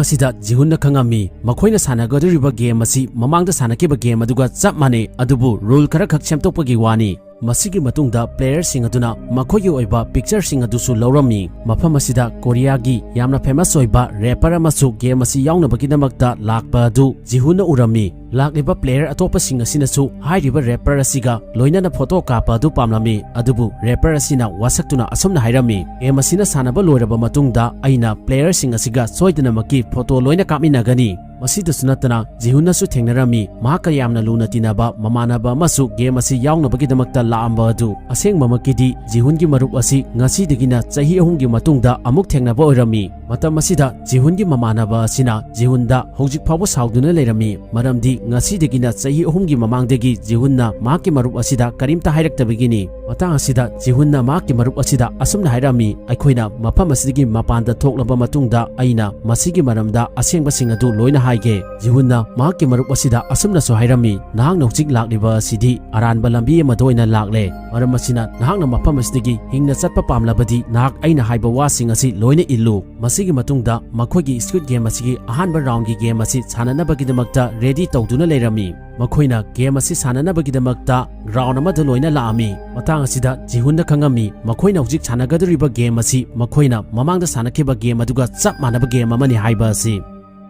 ꯑꯁꯤꯗ ꯖꯤꯍꯨꯟꯅ ꯈꯪꯉꯝꯃꯤ ꯃꯈꯣꯏꯅ ꯁꯥꯟꯅꯒꯗꯧꯔꯤꯕ ꯒꯦꯝ ꯑꯁꯤ ꯃꯃꯥꯡꯗ ꯁꯥꯟꯅꯈꯤꯕ ꯒꯦꯝ ꯑꯗꯨꯒ ꯆꯞ ꯃꯥꯟꯅꯩ, ꯑꯗꯨꯕꯨ ꯔꯨꯜ ꯈꯔꯈꯛ ꯁꯦꯝꯗꯣꯛꯄꯒꯤ ꯋꯥꯅꯤ꯫ ꯃꯁꯤꯒꯤ ꯃꯇꯨꯡꯗ ꯄ꯭ꯂꯦꯌꯔꯁꯤꯡ ꯑꯗꯨꯅ ꯃꯈꯣꯏꯒꯤ ꯑꯣꯏꯕ ꯄꯤꯛꯆꯔꯁꯤꯡ ꯑꯗꯨꯁꯨ ꯂꯧꯔꯝꯃꯤ꯫ ꯃꯐꯝ ꯑꯁꯤꯗ ꯀꯣꯔꯤꯌꯥꯒꯤ ꯌꯥꯝꯅ ꯐꯦꯃꯁ ꯑꯣꯏꯕ ꯔꯦꯄꯔ ꯑꯃꯁꯨ ꯒꯦꯝ ꯑꯁꯤ ꯌꯥꯎꯅꯕꯒꯤꯗꯃꯛꯇ ꯂꯥꯛꯄ ꯑꯗꯨ ꯖꯤꯍꯨꯟꯅ ꯎꯔꯝꯃꯤ꯫ ꯂꯥꯛꯂꯤꯕ ꯄ꯭ꯂꯦꯌꯔ ꯑꯇꯣꯞꯄꯁꯤꯡ ꯑꯁꯤꯅꯁꯨ ꯍꯥꯏꯔꯤꯕ ꯔꯦꯄꯔ ꯑꯁꯤꯒ ꯂꯣꯏꯅꯅ ꯐꯣꯇꯣ ꯀꯥꯞꯄ ꯑꯗꯨ ꯄꯥꯝꯂꯝꯃꯤ, ꯑꯗꯨꯕꯨ ꯔꯦꯄꯔ ꯑꯁꯤꯅ ꯋꯥꯁꯛꯇꯨꯅ ꯑꯁꯨꯝꯅ ꯍꯥꯏꯔꯝꯃꯤ, "ꯒꯦꯝ ꯑꯁꯤꯅ ꯁꯥꯟꯅꯕ ꯂꯣꯏꯔꯕ ꯃꯇꯨꯡꯗ ꯑꯩꯅ ꯄ꯭ꯂꯦꯌꯔꯁꯤꯡ ꯑꯁꯤꯒ ꯁꯣꯏꯗꯅꯃꯛꯀꯤ ꯐꯣꯇꯣ ꯂꯣꯏꯅ ꯀꯥꯞꯃꯤꯟꯅꯒꯅꯤ"꯫ ꯃꯁꯤꯗꯁꯨ ꯅꯠꯇꯅ, ꯖꯤꯍꯨꯟꯅꯁꯨ ꯊꯦꯡꯅꯔꯝꯃꯤ ꯃꯍꯥꯛꯀ ꯌꯥꯝꯅ ꯂꯨꯅ ꯇꯤꯟꯅꯕ ꯃꯃꯥꯟꯅꯕ ꯑꯃꯁꯨ ꯒꯦꯝ ꯑꯁꯤ ꯌꯥꯎꯅꯕꯒꯤꯗꯃꯛꯇ ꯂꯥꯛꯑꯝꯕ ꯑꯗꯨ꯫ ꯑꯁꯦꯡꯕꯃꯛꯀꯤꯗꯤ ꯖꯤꯍꯨꯟꯒꯤ ꯃꯔꯨꯞ ꯑꯁꯤ ꯉꯁꯤꯗꯒꯤꯅ ꯆꯍꯤ ꯑꯍꯨꯝꯒꯤ ꯃꯇꯨꯡꯗ ꯑꯃꯨꯛ ꯊꯦꯡꯅꯕ ꯑꯣꯏꯔꯝꯃꯤ꯫ ꯃꯇꯝ ꯑꯁꯤꯗ ꯖꯤꯍꯨꯟꯒꯤ ꯃꯃꯥꯟꯅꯕ ꯑꯁꯤꯅ ꯖꯤꯍꯨꯟꯗ ꯍꯧꯖꯤꯛ ꯐꯥꯎꯕ ꯁꯥꯎꯗꯨꯅ ꯂꯩꯔꯝꯃꯤ, ꯃꯔꯝꯗꯤ ꯉꯁꯤꯗꯒꯤꯅ ꯆꯍꯤ ꯑꯍꯨꯝꯒꯤ ꯃꯃꯥꯡꯗꯒꯤ ꯖꯤꯍꯨꯟꯅ ꯃꯍꯥꯛꯀꯤ ꯃꯔꯨꯞ ꯑꯁꯤꯗ ꯀꯔꯤꯝꯇ ꯍꯥꯏꯔꯛꯇꯕꯒꯤꯅꯤ꯫ ꯃꯇꯥꯡ ꯑꯁꯤꯗ ꯖꯤꯍꯨꯟꯅ ꯃꯍꯥꯛꯀꯤ ꯃꯔꯨꯞ ꯑꯁꯤꯗ ꯑꯁꯨꯝꯅ ꯍꯥꯏꯔꯝꯃꯤ, "ꯑꯩꯈꯣꯏꯅ ꯃꯐꯝ ꯑꯁꯤꯗꯒꯤ ꯃꯄꯥꯟꯗ ꯊꯣꯛꯂꯕ ꯃꯇꯨꯡꯗ ꯑꯩꯅ ꯃꯁꯤꯒꯤ ꯃꯔꯝꯗ ꯑꯁꯦꯡꯕꯁꯤꯡ ꯑꯗꯨ ꯂꯣꯏꯅ ꯍꯥꯏꯒꯦ꯫ ꯖꯤꯍꯨꯟꯅ ꯃꯍꯥꯛꯀꯤ ꯃꯔꯨꯞ ꯑꯁꯤꯗ ꯑꯁꯨꯝꯅꯁꯨ ꯍꯥꯏꯔꯝꯃꯤ, "ꯅꯍꯥꯛꯅ ꯍꯧꯖꯤꯛ ꯂꯥꯛꯂꯤꯕ ꯑꯁꯤꯗꯤ ꯑꯔꯥꯟꯕ ꯂꯝꯕꯤ ꯑꯃꯗ ꯑꯣꯏꯅ ꯂꯥꯛꯂꯦ꯫ ꯃꯔꯝ ꯑꯁꯤꯅ ꯅꯍꯥꯛꯅ ꯃꯐꯝ ꯑꯁꯤꯗꯒꯤ ꯍꯤꯡꯅ ꯆꯠꯄ ꯄꯥꯝꯂꯕꯗꯤ ꯅꯍꯥꯛ ꯑꯩꯅ ꯍꯥꯏꯕ ꯋꯥꯁꯤꯡ ꯑꯁꯤ ꯂꯣꯏꯅ ꯏꯜꯂꯨ"꯫ ꯃꯁꯤꯒꯤ ꯃꯇꯨꯡꯗ ꯃꯈꯣꯏꯒꯤ Squid Game ꯑꯁꯤꯒꯤ ꯑꯍꯥꯟꯕ roundꯒꯤ game ꯑꯁꯤ ꯁꯥꯟꯅꯅꯕꯒꯤꯗꯃꯛꯇ ready ꯇꯧꯗꯨꯅ ꯂꯩꯔꯝꯃꯤ꯫ ꯃꯈꯣꯏꯅ game ꯑꯁꯤ ꯁꯥꯟꯅꯅꯕꯒꯤꯗꯃꯛꯇ round ꯑꯃꯗ ꯂꯣꯏꯅ ꯂꯥꯛꯑꯝꯃꯤ꯫ ꯃꯇꯥꯡ ꯑꯁꯤꯗ ꯖꯤꯍꯨꯟꯅ ꯈꯪꯉꯝꯃꯤ, ꯃꯈꯣꯏꯅ ꯍꯧꯖꯤꯛ ꯁꯥꯟꯅꯒꯗꯧꯔꯤꯕ game ꯑꯁꯤ ꯃꯈꯣꯏꯅ ꯃꯃꯥꯡꯗ ꯁꯥꯟꯅꯈꯤꯕ game ꯑꯗꯨꯒ ꯆꯞ ꯃꯥꯟꯅꯕ game ꯑꯃꯅꯤ ꯍꯥꯏꯕ ꯑꯁꯤ꯫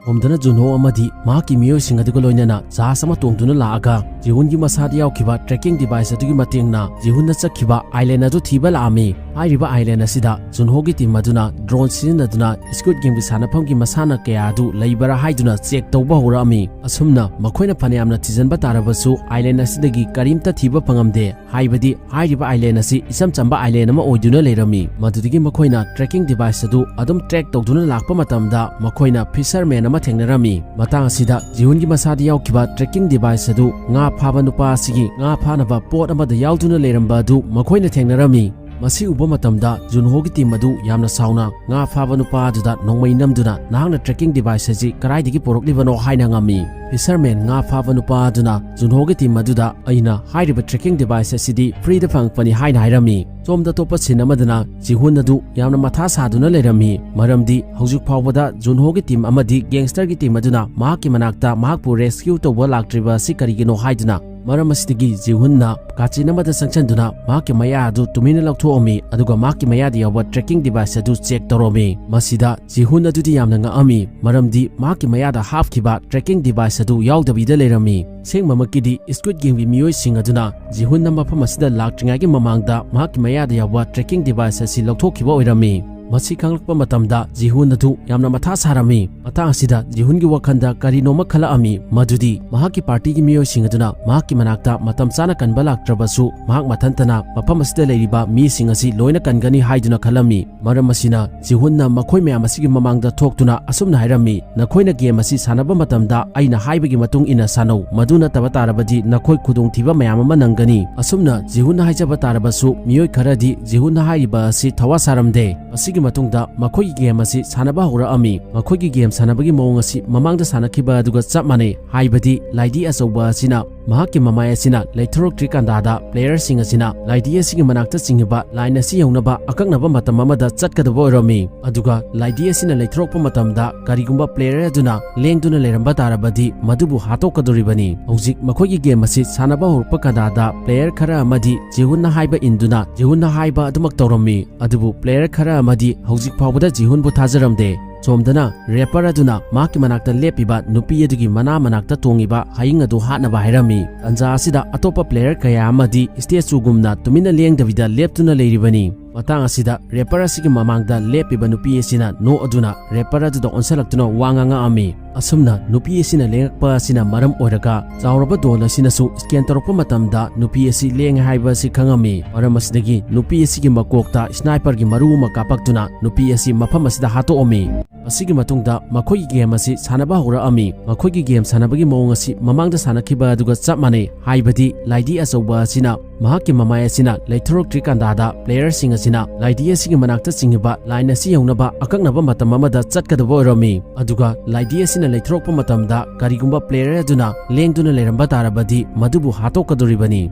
ꯁꯣꯝꯗꯅ ꯖꯨꯟꯍꯣ ꯑꯃꯗꯤ ꯃꯍꯥꯛꯀꯤ ꯃꯤꯑꯣꯏꯁꯤꯡ ꯑꯗꯨꯒ ꯂꯣꯏꯅꯅ ꯖꯍꯥꯖ ꯑꯃ ꯇꯣꯡꯗꯨꯅ ꯂꯥꯛꯑꯒ ꯖꯤꯍꯨꯟꯒꯤ ꯃꯁꯥꯗ ꯌꯥꯎꯈꯤꯕ tracking device ꯑꯗꯨꯒꯤ ꯃꯇꯦꯡꯅ ꯖꯤꯍꯨꯟꯅ ꯆꯠꯈꯤꯕ island ꯑꯗꯨ ꯊꯤꯕ ꯂꯥꯛꯑꯝꯃꯤ꯫ ꯍꯥꯏꯔꯤꯕ island ꯑꯁꯤꯗ ꯖꯨꯟꯍꯣꯒꯤ team ꯑꯗꯨꯅ drone ꯁꯤꯖꯤꯟꯅꯗꯨꯅ Squid Gameꯒꯤ ꯁꯥꯟꯅꯐꯝꯒꯤ ꯃꯁꯥꯟꯅ ꯀꯌꯥ ꯑꯗꯨ ꯂꯩꯕꯔꯥ ꯍꯥꯏꯗꯨꯅ check ꯇꯧꯕ ꯍꯧꯔꯛꯑꯝꯃꯤ꯫ ꯑꯁꯨꯝꯅ ꯃꯈꯣꯏꯅ ꯐꯅꯌꯥꯝꯅ ꯊꯤꯖꯤꯟꯕ ꯇꯥꯔꯕꯁꯨ island ꯑꯁꯤꯗꯒꯤ ꯀꯔꯤꯝꯇ ꯊꯤꯕ ꯐꯪꯉꯝꯗꯦ꯫ ꯍꯥꯏꯕꯗꯤ ꯍꯥꯏꯔꯤꯕ island ꯑꯁꯤ ꯏꯆꯝ ꯆꯝꯕ island ꯑꯃ ꯑꯣꯏꯗꯨꯅ ꯂꯩꯔꯝꯃꯤ꯫ ꯃꯗꯨꯗꯒꯤ ꯃꯈꯣꯏꯅ tracking device ꯑꯗꯨ ꯑꯗꯨꯝ track ꯇꯧꯗꯨꯅ ꯂꯥꯛꯄ ꯃꯇꯝꯗ ꯃꯈꯣꯏꯅ fisherman ꯑꯃ ꯊꯦꯡꯅꯔꯝꯃꯤ꯫ ꯃꯇꯥꯡ ꯑꯁꯤꯗ ꯖꯤꯍꯨꯟꯒꯤ ꯃꯁꯥꯗ ꯌꯥꯎꯈꯤꯕ tracking device ꯑꯗꯨ ꯉꯥ ꯐꯥꯕ ꯅꯨꯄꯥ ꯑꯁꯤꯒꯤ ꯉꯥ ꯐꯥꯅꯕ ꯄꯣꯠ ꯑꯃꯗ ꯌꯥꯎꯗꯨꯅ ꯂꯩꯔꯝꯕ ꯑꯗꯨ ꯃꯈꯣꯏꯅ ꯊꯦꯡꯅꯔꯝꯃꯤ꯫ ꯃꯁꯤ ꯎꯕ ꯃꯇꯝꯗ ꯖꯨꯟꯍꯣꯒꯤ team ꯑꯗꯨ ꯌꯥꯝꯅ ꯁꯥꯎꯅ ꯉꯥ ꯐꯥꯕ ꯅꯨꯄꯥ ꯑꯗꯨꯗ ꯅꯣꯡꯃꯩ ꯅꯝꯗꯨꯅ, "ꯅꯍꯥꯛꯅ tracking device ꯑꯁꯤ ꯀꯗꯥꯏꯗꯒꯤ ꯄꯨꯔꯛꯂꯤꯕꯅꯣ?" ꯍꯥꯏꯅ ꯉꯝꯃꯤ꯫ Fisherman ꯉꯥ ꯐꯥꯕ ꯅꯨꯄꯥ ꯑꯗꯨꯅ ꯖꯨꯟꯍꯣꯒꯤ team ꯑꯗꯨꯗ, "ꯑꯩꯅ ꯍꯥꯏꯔꯤꯕ tracking device ꯑꯁꯤꯗꯤ freeꯗ ꯐꯪꯉꯛꯄꯅꯤ" ꯍꯥꯏꯅ ꯍꯥꯏꯔꯝꯃꯤ꯫ ꯁꯣꯝꯗ ꯑꯇꯣꯞꯄ scene ꯑꯃꯗꯅ ꯖꯤꯍꯨꯟ ꯑꯗꯨ ꯌꯥꯝꯅ ꯃꯊꯥ ꯁꯥꯗꯨꯅ ꯂꯩꯔꯝꯃꯤ, ꯃꯔꯝꯗꯤ ꯍꯧꯖꯤꯛ ꯐꯥꯎꯕꯗ ꯖꯨꯟꯍꯣꯒꯤ team ꯑꯃꯗꯤ gangsterꯒꯤ team ꯑꯗꯨꯅ ꯃꯍꯥꯛꯀꯤ ꯃꯅꯥꯛꯇ ꯃꯍꯥꯛꯄꯨ rescue ꯇꯧꯕ ꯂꯥꯛꯇ꯭ꯔꯤꯕ ꯑꯁꯤ ꯀꯔꯤꯒꯤꯅꯣ ꯍꯥꯏꯗꯨꯅ꯫ ꯃꯔꯝ ꯑꯁꯤꯗꯒꯤ ꯖꯤꯍꯨꯟꯅ ꯀꯥꯆꯤꯟ ꯑꯃꯗ ꯆꯪꯁꯤꯟꯗꯨꯅ ꯃꯍꯥꯛꯀꯤ ꯃꯌꯥ ꯑꯗꯨ ꯇꯨꯃꯤꯟꯅ ꯂꯧꯊꯣꯛꯑꯝꯃꯤ, ꯑꯗꯨꯒ ꯃꯍꯥꯛꯀꯤ ꯃꯌꯥꯗ ꯌꯥꯎꯕ tracking device ꯑꯗꯨ check ꯇꯧꯔꯝꯃꯤ꯫ ꯃꯁꯤꯗ ꯖꯤꯍꯨꯟ ꯑꯗꯨꯗꯤ ꯌꯥꯝꯅ ꯉꯛꯑꯝꯃꯤ, ꯃꯔꯝꯗꯤ ꯃꯍꯥꯛꯀꯤ ꯃꯌꯥꯗ ꯍꯥꯞꯈꯤꯕ tracking device ꯑꯗꯨ ꯌꯥꯎꯗꯕꯤꯗ ꯂꯩꯔꯝꯃꯤ꯫ ꯑꯁꯦꯡꯕꯃꯛꯀꯤꯗꯤ Squid Gameꯒꯤ ꯃꯤꯑꯣꯏꯁꯤꯡ ꯑꯗꯨꯅ ꯖꯤꯍꯨꯟꯅ ꯃꯐꯝ ꯑꯁꯤꯗ ꯂꯥꯛꯇ꯭ꯔꯤꯉꯩꯒꯤ ꯃꯃꯥꯡꯗ ꯃꯍꯥꯛꯀꯤ ꯃꯌꯥꯗ ꯌꯥꯎꯕ tracking device ꯑꯁꯤ ꯂꯧꯊꯣꯛꯈꯤꯕ ꯑꯣꯏꯔꯝꯃꯤ꯫ ꯃꯁꯤ ꯈꯪꯂꯛꯄ ꯃꯇꯝꯗ ꯖꯤꯍꯨꯟ ꯑꯗꯨ ꯌꯥꯝꯅ ꯃꯊꯥ ꯁꯥꯔꯝꯃꯤ꯫ ꯃꯇꯥꯡ ꯑꯁꯤꯗ ꯖꯤꯍꯨꯟꯒꯤ ꯋꯥꯈꯜꯗ ꯀꯔꯤꯅꯣꯃ ꯈꯜꯂꯛꯑꯝꯃꯤ, ꯃꯗꯨꯗꯤ ꯃꯍꯥꯛꯀꯤ partyꯒꯤ ꯃꯤꯑꯣꯏꯁꯤꯡ ꯑꯗꯨꯅ ꯃꯍꯥꯛꯀꯤ ꯃꯅꯥꯛꯇ ꯃꯇꯝ ꯆꯥꯅ ꯀꯟꯕ ꯂꯥꯛꯇ꯭ꯔꯕꯁꯨ, ꯃꯍꯥꯛ ꯃꯊꯟꯇꯅ ꯃꯐꯝ ꯑꯁꯤꯗ ꯂꯩꯔꯤꯕ ꯃꯤꯁꯤꯡ ꯑꯁꯤ ꯂꯣꯏꯅ ꯀꯟꯒꯅꯤ ꯍꯥꯏꯗꯨꯅ ꯈꯜꯂꯝꯃꯤ꯫ ꯃꯔꯝ ꯑꯁꯤꯅ ꯖꯤꯍꯨꯟꯅ ꯃꯈꯣꯏ ꯃꯌꯥꯝ ꯑꯁꯤꯒꯤ ꯃꯃꯥꯡꯗ ꯊꯣꯛꯇꯨꯅ ꯑꯁꯨꯝꯅ ꯍꯥꯏꯔꯝꯃꯤ, "ꯅꯈꯣꯏꯅ game ꯑꯁꯤ ꯁꯥꯟꯅꯕ ꯃꯇꯝꯗ ꯑꯩꯅ ꯍꯥꯏꯕꯒꯤ ꯃꯇꯨꯡ ꯏꯟꯅ ꯁꯥꯟꯅꯧ, ꯃꯗꯨ ꯅꯠꯇꯕ ꯇꯥꯔꯕꯗꯤ ꯅꯈꯣꯏ ꯈꯨꯗꯣꯡꯊꯤꯕ ꯃꯌꯥꯝ ꯑꯃ ꯅꯪꯒꯅꯤ"꯫ ꯑꯁꯨꯝꯅ ꯖꯤꯍꯨꯟꯅ ꯍꯥꯏꯖꯕ ꯇꯥꯔꯕꯁꯨ, ꯃꯤꯑꯣꯏ ꯈꯔꯗꯤ ꯖꯤꯍꯨꯟꯅ ꯍꯥꯏꯔꯤꯕ ꯑꯁꯤ ꯊꯋꯥ ꯁꯥꯔꯝꯗꯦ꯫ ꯃꯁꯤꯒꯤ ꯃꯇꯨꯡꯗ ꯃꯈꯣꯏꯒꯤ ꯒꯦꯝ ꯑꯁꯤ ꯁꯥꯟꯅꯕ ꯍꯧꯔꯛꯑꯝꯃꯤ꯫ ꯃꯈꯣꯏꯒꯤ ꯒꯦꯝ ꯁꯥꯟꯅꯕꯒꯤ ꯃꯑꯣꯡ ꯑꯁꯤ ꯃꯃꯥꯡꯗ ꯁꯥꯟꯅꯈꯤꯕ ꯑꯗꯨꯒ ꯆꯞ ꯃꯥꯟꯅꯩ, ꯍꯥꯏꯕꯗꯤ ꯂꯥꯏꯙꯤ ꯑꯆꯧꯕ ꯑꯁꯤꯅ ꯃꯍꯥꯛꯀꯤ ꯃꯃꯥꯏ ꯑꯁꯤꯅ ꯂꯩꯊꯣꯔꯛꯇ꯭ꯔꯤꯀꯥꯟꯗꯥꯗ ꯄ꯭ꯂꯦꯌꯔꯁꯤꯡ ꯑꯁꯤꯅ ꯂꯥꯏꯙꯤ ꯑꯁꯤꯒꯤ ꯃꯅꯥꯛꯇ ꯆꯤꯡꯉꯤꯕ ꯂꯥꯏꯟ ꯑꯁꯤ ꯌꯧꯅꯕ ꯑꯀꯛꯅꯕ ꯃꯇꯝ ꯑꯃꯗ ꯆꯠꯀꯗꯕ ꯑꯣꯏꯔꯝꯃꯤ꯫ ꯑꯗꯨꯒ ꯂꯥꯏꯙꯤ ꯑꯁꯤꯅ ꯂꯩꯊꯣꯔꯛꯄ ꯃꯇꯝꯗ ꯀꯔꯤꯒꯨꯝꯕ ꯄ꯭ꯂꯦꯌꯔ ꯑꯗꯨꯅ ꯂꯦꯡꯗꯨꯅ ꯂꯩꯔꯝꯕ ꯇꯥꯔꯕꯗꯤ ꯃꯗꯨꯕꯨ ꯍꯥꯠꯇꯣꯛꯀꯗꯧꯔꯤꯕꯅꯤ꯫ ꯍꯧꯖꯤꯛ ꯃꯈꯣꯏꯒꯤ ꯒꯦꯝ ꯑꯁꯤ ꯁꯥꯟꯅꯕ ꯍꯧꯔꯛꯄ ꯀꯥꯟꯗꯥꯗ ꯄ꯭ꯂꯦꯌꯔ ꯈꯔ ꯑꯃꯗꯤ ꯖꯤꯍꯨꯟꯅ ꯍꯥꯏꯕ ꯏꯟꯗꯨꯅ ꯖꯤꯍꯨꯟꯅ ꯍꯥꯏꯕ ꯑꯗꯨꯃꯛ ꯇꯧꯔꯝꯃꯤ꯫ ꯑꯗꯨꯕꯨ ꯄ꯭ꯂꯦꯌꯔ ꯈꯔ ꯑꯃꯗꯤ ꯍꯧꯖꯤꯛ ꯐꯥꯎꯕꯗ ꯖꯤꯍꯨꯟꯕꯨ ꯊꯥꯖꯔꯝꯗꯦ꯫ ꯁꯣꯝꯗꯅ ꯔꯦꯄꯔ ꯑꯗꯨꯅ ꯃꯍꯥꯛꯀꯤ ꯃꯅꯥꯛꯇ ꯂꯦꯞꯄꯤꯕ ꯅꯨꯄꯤ ꯑꯗꯨꯒꯤ ꯃꯅꯥ ꯃꯅꯥꯛꯇ ꯇꯣꯡꯉꯤꯕ ꯍꯌꯤꯡ ꯑꯗꯨ ꯍꯥꯠꯅꯕ ꯍꯥꯏꯔꯝꯃꯤ꯫ ꯇꯟꯖꯥ ꯑꯁꯤꯗ ꯑꯇꯣꯞꯄ ꯄ꯭ꯂꯦꯌꯔ ꯀꯌꯥ ꯑꯃꯗꯤ ꯁ꯭ꯇꯦꯆꯨꯒꯨꯝꯅ ꯇꯨꯃꯤꯟꯅ ꯂꯦꯡꯗꯕꯤꯗ ꯂꯦꯞꯇꯨꯅ ꯂꯩꯔꯤꯕꯅꯤ꯫ ꯃꯇꯥꯡ ꯑꯁꯤꯗ ꯔꯦꯄꯔ ꯑꯁꯤꯒꯤ ꯃꯃꯥꯡꯗ ꯂꯦꯞꯄꯤꯕ ꯅꯨꯄꯤ ꯑꯁꯤꯅ ꯅꯣꯛꯑꯗꯨꯅ ꯔꯦꯄꯔ ꯑꯗꯨꯗ ꯑꯣꯟꯁꯤꯜꯂꯛꯇꯨꯅ ꯋꯥ ꯉꯥꯡꯉꯛꯑꯝꯃꯤ꯫ ꯑꯁꯨꯝꯅ ꯅꯨꯄꯤ ꯑꯁꯤꯅ ꯂꯦꯡꯉꯛꯄ ꯑꯁꯤꯅ ꯃꯔꯝ ꯑꯣꯏꯔꯒ ꯆꯥꯎꯔꯕ ꯗꯣꯟ ꯑꯁꯤꯅꯁꯨ ꯁ꯭ꯀꯦꯟ ꯇꯧꯔꯛꯄ ꯃꯇꯝꯗ ꯅꯨꯄꯤ ꯑꯁꯤ ꯂꯦꯡꯉꯦ ꯍꯥꯏꯕ ꯑꯁꯤ ꯈꯪꯉꯝꯃꯤ꯫ ꯃꯔꯝ ꯑꯁꯤꯗꯒꯤ ꯅꯨꯄꯤ ꯑꯁꯤꯒꯤ ꯃꯀꯣꯛꯇ ꯁ꯭ꯅꯥꯏꯄꯔꯒꯤ ꯃꯔꯨ ꯑꯃ ꯀꯥꯞꯄꯛꯇꯨꯅ ꯅꯨꯄꯤ ꯑꯁꯤ ꯃꯐꯝ ꯑꯁꯤꯗ ꯍꯥꯠꯇꯣꯛꯑꯝꯃꯤ꯫ ꯃꯁꯤꯒꯤ ꯃꯇꯨꯡꯗ ꯃꯈꯣꯏꯒꯤ ꯒꯦꯝ ꯑꯁꯤ ꯁꯥꯟꯅꯕ ꯍꯧꯔꯛꯑꯝꯃꯤ꯫ ꯃꯈꯣꯏꯒꯤ ꯒꯦꯝ ꯁꯥꯟꯅꯕꯒꯤ ꯃꯑꯣꯡ ꯑꯁꯤ ꯃꯃꯥꯡꯗ ꯁꯥꯟꯅꯈꯤꯕ ꯑꯗꯨꯒ ꯆꯞ ꯃꯥꯟꯅꯩ, ꯍꯥꯏꯕꯗꯤ ꯂꯥꯏꯙꯤ ꯑꯆꯧꯕ ꯑꯁꯤꯅ ꯃꯍꯥꯛꯀꯤ ꯃꯃꯥꯏ ꯑꯁꯤꯅ ꯂꯩꯊꯣꯔꯛꯇ꯭ꯔꯤꯀꯥꯟꯗꯥꯗ ꯄ꯭ꯂꯦꯌꯔꯁꯤꯡ ꯑꯁꯤꯅ ꯂꯥꯏꯙꯤ ꯑꯁꯤꯒꯤ ꯃꯅꯥꯛꯇ ꯆꯤꯡꯉꯤꯕ ꯂꯥꯏꯟ ꯑꯁꯤ ꯌꯧꯅꯕ ꯑꯀꯛꯅꯕ ꯃꯇꯝ ꯑꯃꯗ ꯆꯠꯀꯗꯕ ꯑꯣꯏꯔꯝꯃꯤ꯫ ꯑꯗꯨꯒ ꯂꯥꯏꯙꯤ ꯑꯁꯤꯅ ꯂꯩꯊꯣꯔꯛꯄ ꯃꯇꯝꯗ ꯀꯔꯤꯒꯨꯝꯕ ꯄ꯭ꯂꯦꯌꯔ ꯑꯗꯨꯅ ꯂꯦꯡꯗꯨꯅ ꯂꯩꯔꯝꯕ ꯇꯥꯔꯕꯗꯤ ꯃꯗꯨꯕꯨ ꯍꯥꯠꯇꯣꯛꯀꯗꯧꯔꯤꯕꯅꯤ꯫